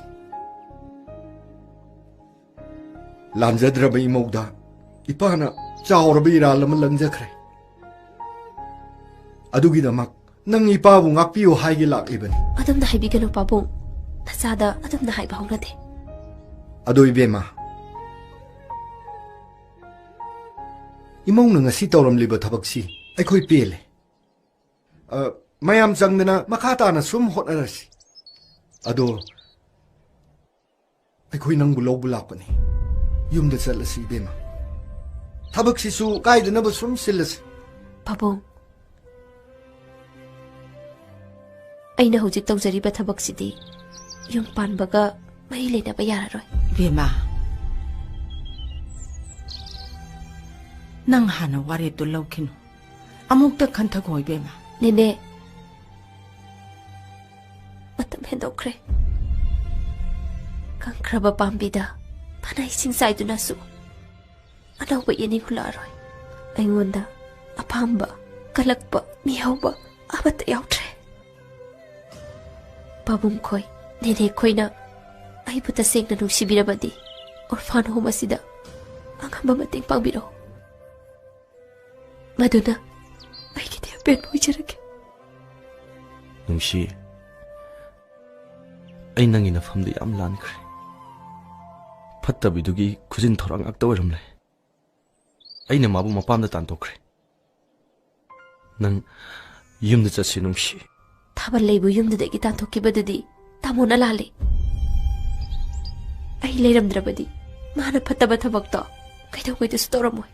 ꯂꯥꯟꯖꯗ꯭ꯔꯕ ꯏꯃꯧꯗ ꯏꯄꯥꯅ ꯆꯥꯎꯔꯕ ꯏꯔꯥꯜ ꯑꯃ ꯂꯪꯖꯈ꯭ꯔꯦ꯫ ꯑꯗꯨꯒꯤꯗꯃꯛ ꯅꯪ ꯏꯄꯥꯕꯨ ꯉꯥꯛꯄꯤꯌꯨ ꯍꯥꯏꯒꯦ ꯂꯥꯛꯂꯤꯕꯅꯤ꯫ ꯑꯗꯨꯝꯅ ꯍꯥꯏꯕꯤꯒꯅꯨ ꯄꯥꯕꯨꯡ, ꯅꯆꯥꯗ ꯑꯗꯨꯝꯅ ꯍꯥꯏꯕ ꯍꯧꯅꯗꯦ꯫ ꯑꯗꯣ ꯏꯕꯦꯝꯃ, ꯏꯃꯧꯅ ꯉꯁꯤ ꯇꯧꯔꯝꯂꯤꯕ ꯊꯕꯛꯁꯤ ꯑꯩꯈꯣꯏ ꯄꯦꯜꯂꯦ꯫ ꯑ, ꯃꯌꯥꯝ ꯆꯪꯗꯅ ꯃꯈꯥ ꯇꯥꯅ ꯁꯨꯝ ꯍꯣꯠꯅꯔꯁꯤ꯫ ꯑꯗꯣ ꯑꯩꯈꯣꯏ ꯅꯪꯕꯨ ꯂꯧꯕ ꯂꯥꯛꯄꯅꯤ꯫ ꯌꯨꯝꯗ ꯆꯠꯂꯁꯤ ꯏꯕꯦꯝꯃ꯫ ꯊꯕꯛꯁꯤꯁꯨ ꯀꯥꯏꯗꯅꯕ ꯁꯨꯝ ꯁꯤꯜꯂꯁꯤ꯫ ꯄꯥꯕꯨꯡ, ꯑꯩꯅ ꯍꯧꯖꯤꯛ ꯇꯧꯖꯔꯤꯕ ꯊꯕꯛꯁꯤꯗꯤ ꯌꯨꯝ ꯄꯥꯟꯕꯒ ꯃꯔꯤ ꯂꯩꯅꯕ ꯌꯥꯔꯔꯣꯏ꯫ ꯏꯕꯦꯝꯃ, ꯅꯪ ꯍꯥꯟꯅ ꯋꯥꯔꯦꯞꯇꯨ ꯂꯧꯈꯤꯅꯨ꯫ ꯑꯃꯨꯛꯇ ꯈꯟꯊꯈꯣ ꯏꯕꯦꯝꯃ꯫ ꯅꯦꯅꯦ, ꯃꯇꯝ ꯍꯦꯟꯗꯣꯛꯈ꯭ꯔꯦ꯫ ꯀꯪꯈ꯭ꯔꯕ ꯄꯥꯝꯕꯤꯗ ꯐꯅ ꯏꯁꯤꯡ ꯆꯥꯏꯗꯨꯅꯁꯨ ꯑꯅꯧꯕ ꯌꯦꯅꯤꯡ ꯍꯨꯜꯂꯛꯑꯔꯣꯏ꯫ ꯑꯩꯉꯣꯟꯗ ꯑꯄꯥꯝꯕ, ꯀꯜꯂꯛꯄ, ꯃꯤꯍꯧꯕ ꯑꯃꯠꯇ ꯌꯥꯎꯗ꯭ꯔꯦ꯫ ꯄꯥꯕꯨꯡ ꯈꯣꯏ, ꯅꯦꯅꯦ ꯈꯣꯏꯅ ꯑꯩꯕꯨ ꯇꯁꯦꯡꯅ ꯅꯨꯡꯁꯤꯕꯤꯔꯕꯗꯤ ꯑꯣꯔꯐꯥꯟ ꯍꯣꯝ ꯑꯁꯤꯗ ꯑꯉꯝꯕ ꯃꯇꯦꯡ ꯄꯥꯡꯕꯤꯔꯛꯑꯣ꯫ ꯃꯗꯨꯅ ꯑꯩꯒꯤꯗꯤ ꯑꯄꯦꯟꯕ ꯑꯣꯏꯖꯔꯒꯦ꯫ ꯅꯨꯡꯁꯤ, ꯑꯩ ꯅꯪꯒꯤ ꯅꯐꯝꯗ ꯌꯥꯝ ꯂꯥꯟꯈ꯭ꯔꯦ꯫ ꯐꯠꯇꯕꯤꯗꯨꯒꯤ ꯈꯨꯖꯤꯟ ꯊꯧꯔꯥꯡ ꯉꯥꯛꯇ ꯑꯣꯏꯔꯝꯂꯦ꯫ ꯑꯩꯅ ꯃꯥꯕꯨ ꯃꯄꯥꯝꯗ ꯇꯥꯟꯊꯣꯛꯈ꯭ꯔꯦ꯫ ꯅꯪ ꯌꯨꯝꯗ ꯆꯠꯁꯤ, ꯅꯨꯡꯁꯤ꯫ ꯊꯥꯕꯜ ꯂꯩꯕꯨ ꯌꯨꯝꯗꯨꯗꯒꯤ ꯇꯥꯟꯊꯣꯛꯈꯤꯕꯗꯨꯗꯤ ꯇꯥꯃꯣꯅ ꯂꯥꯜꯂꯤ꯫ ꯑꯩ ꯂꯩꯔꯝꯗ꯭ꯔꯕꯗꯤ ꯃꯥꯅ ꯐꯠꯇꯕ ꯊꯕꯛꯇꯣ ꯀꯩꯗꯧꯉꯩꯗꯁꯨ ꯇꯧꯔꯝꯃꯣꯏ꯫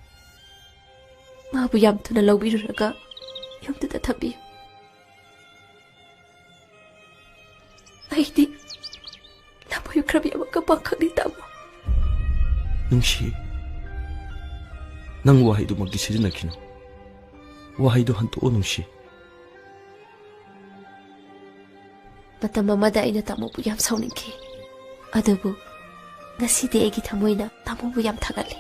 ꯃꯥꯕꯨ ꯌꯥꯝ ꯊꯨꯅ ꯂꯧꯕꯤꯔꯨꯔꯒ ꯌꯨꯝꯗꯨꯗ ꯊꯝꯕꯤꯌꯨ꯫ ꯑꯩꯗꯤ ꯂꯝꯕꯣꯏꯈ꯭ꯔꯕꯤ ꯑꯃꯒ ꯄꯥꯈꯪꯅꯤ, ꯇꯥꯃꯣ꯫ ꯅꯨꯡꯁꯤ, ꯅꯪ ꯋꯥꯍꯩꯗꯨꯃꯛꯇꯤ ꯁꯤꯖꯤꯟꯅꯈꯤꯅꯨ꯫ ꯋꯥꯍꯩꯗꯨ ꯍꯟꯇꯣꯛꯑꯣ, ꯅꯨꯡꯁꯤ꯫ ꯃꯇꯝ ꯑꯃꯗ ꯑꯩꯅ ꯇꯥꯃꯣꯕꯨ ꯌꯥꯝ ꯁꯥꯎꯅꯤꯡꯈꯤ꯫ ꯑꯗꯨꯕꯨ ꯉꯁꯤꯗꯤ ꯑꯩꯒꯤ ꯊꯃꯣꯏꯅ ꯇꯥꯃꯣꯕꯨ ꯌꯥꯝ ꯊꯥꯒꯠꯂꯤ꯫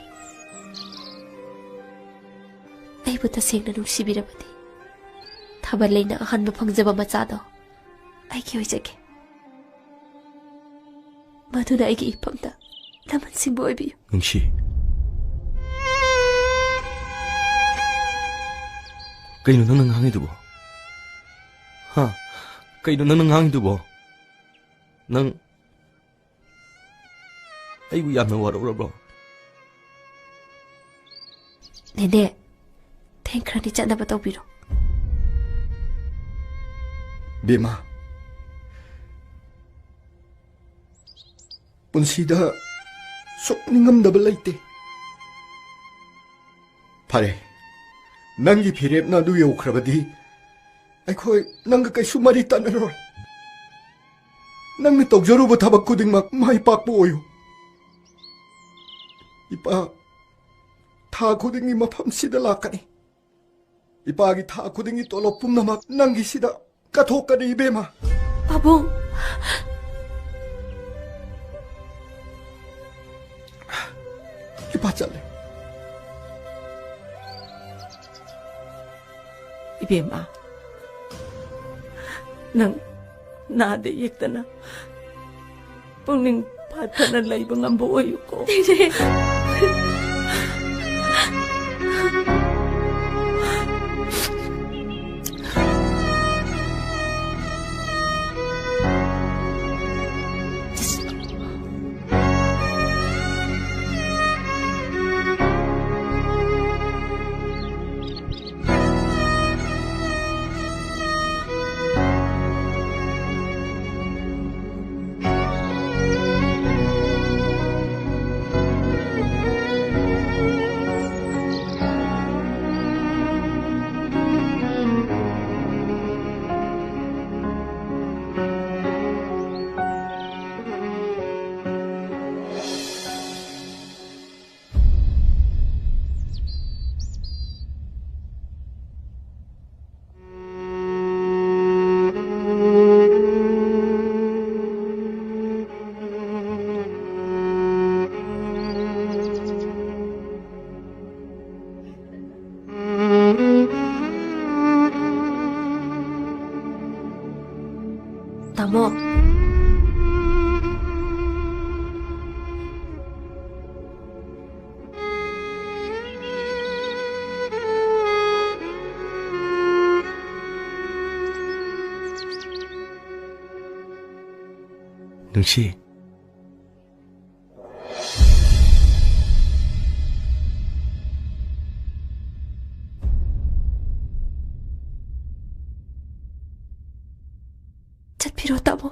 ꯑꯩꯕꯨ ꯇꯁꯦꯡꯅ ꯅꯨꯡꯁꯤꯕꯤꯔꯕꯗꯤ ꯊꯥꯕꯜ ꯂꯩꯅ ꯑꯍꯥꯟꯕ ꯐꯪꯖꯕ ꯃꯆꯥꯗꯣ ꯑꯩꯒꯤ ꯑꯣꯏꯖꯒꯦ꯫ ꯃꯗꯨꯅ ꯑꯩꯒꯤ ꯏꯐꯝꯗ ꯂꯃꯟ ꯁꯤꯡꯕ ꯑꯣꯏꯕꯤꯌꯨ꯫ ꯅꯨꯡꯁꯤ꯫ ꯀꯩꯅꯣ ꯅꯪꯅ ꯉꯥꯡꯉꯤꯗꯨꯕꯣ? ꯍꯥ? ꯀꯩꯅꯣ ꯅꯪꯅ ꯉꯥꯡꯉꯤꯗꯨꯕꯣ? ꯅꯪ ꯑꯩꯕꯨ ꯌꯥꯝꯅ ꯋꯥꯔꯧꯔꯕ꯭ꯔꯣ? ꯅꯦꯅꯦ, ꯊꯦꯡꯈ꯭ꯔꯅꯤ, ꯆꯠꯅꯕ ꯇꯧꯕꯤꯔꯣ꯫ ꯕꯦꯝꯃ, ꯄꯨꯟꯁꯤꯗ ꯁꯨꯛ ꯅꯤꯡꯉꯝꯗꯕ ꯂꯩꯇꯦ꯫ ꯐꯔꯦ, ꯅꯪꯒꯤ ꯐꯤꯔꯦꯞꯅ ꯑꯗꯨ ꯌꯧꯈ꯭ꯔꯕꯗꯤ ꯑꯩꯈꯣꯏ ꯅꯪꯒ ꯀꯩꯁꯨ ꯃꯔꯤ ꯇꯠꯅꯔꯣꯏ꯫ ꯅꯪꯅ ꯇꯧꯖꯔꯨꯕ ꯊꯕꯛ ꯈꯨꯗꯤꯡꯃꯛ ꯃꯥꯏ ꯄꯥꯛꯄ ꯑꯣꯏꯌꯨ꯫ ꯏꯄꯥ ꯊꯥ ꯈꯨꯗꯤꯡꯒꯤ ꯃꯐꯝꯁꯤꯗ ꯂꯥꯛꯀꯅꯤ꯫ ꯏꯄꯥꯒꯤ ꯊꯥ ꯈꯨꯗꯤꯡꯒꯤ ꯇꯣꯂꯣꯞ ꯄꯨꯝꯅꯃꯛ ꯅꯪꯒꯤꯁꯤꯗ ꯀꯠꯊꯣꯛꯀꯅꯤ, ꯏꯕꯦꯝꯃ꯫ ꯄꯥꯕꯨꯡ! ꯏꯄꯥ ꯆꯠꯂꯦ꯫ ꯏꯕꯦꯝꯃ, ꯅꯪ ꯅꯥꯗ ꯌꯦꯛꯇꯅ ꯄꯨꯛꯅꯤꯡ ꯐꯥꯊꯅ ꯂꯩꯕ ꯉꯝꯕ ꯑꯣꯏꯌꯨꯀꯣ꯫ ꯇꯥꯃꯣ꯫ ꯅꯨꯡꯁꯤ꯫ ꯆꯠꯄꯤꯔꯣ, ꯇꯥꯃꯣ꯫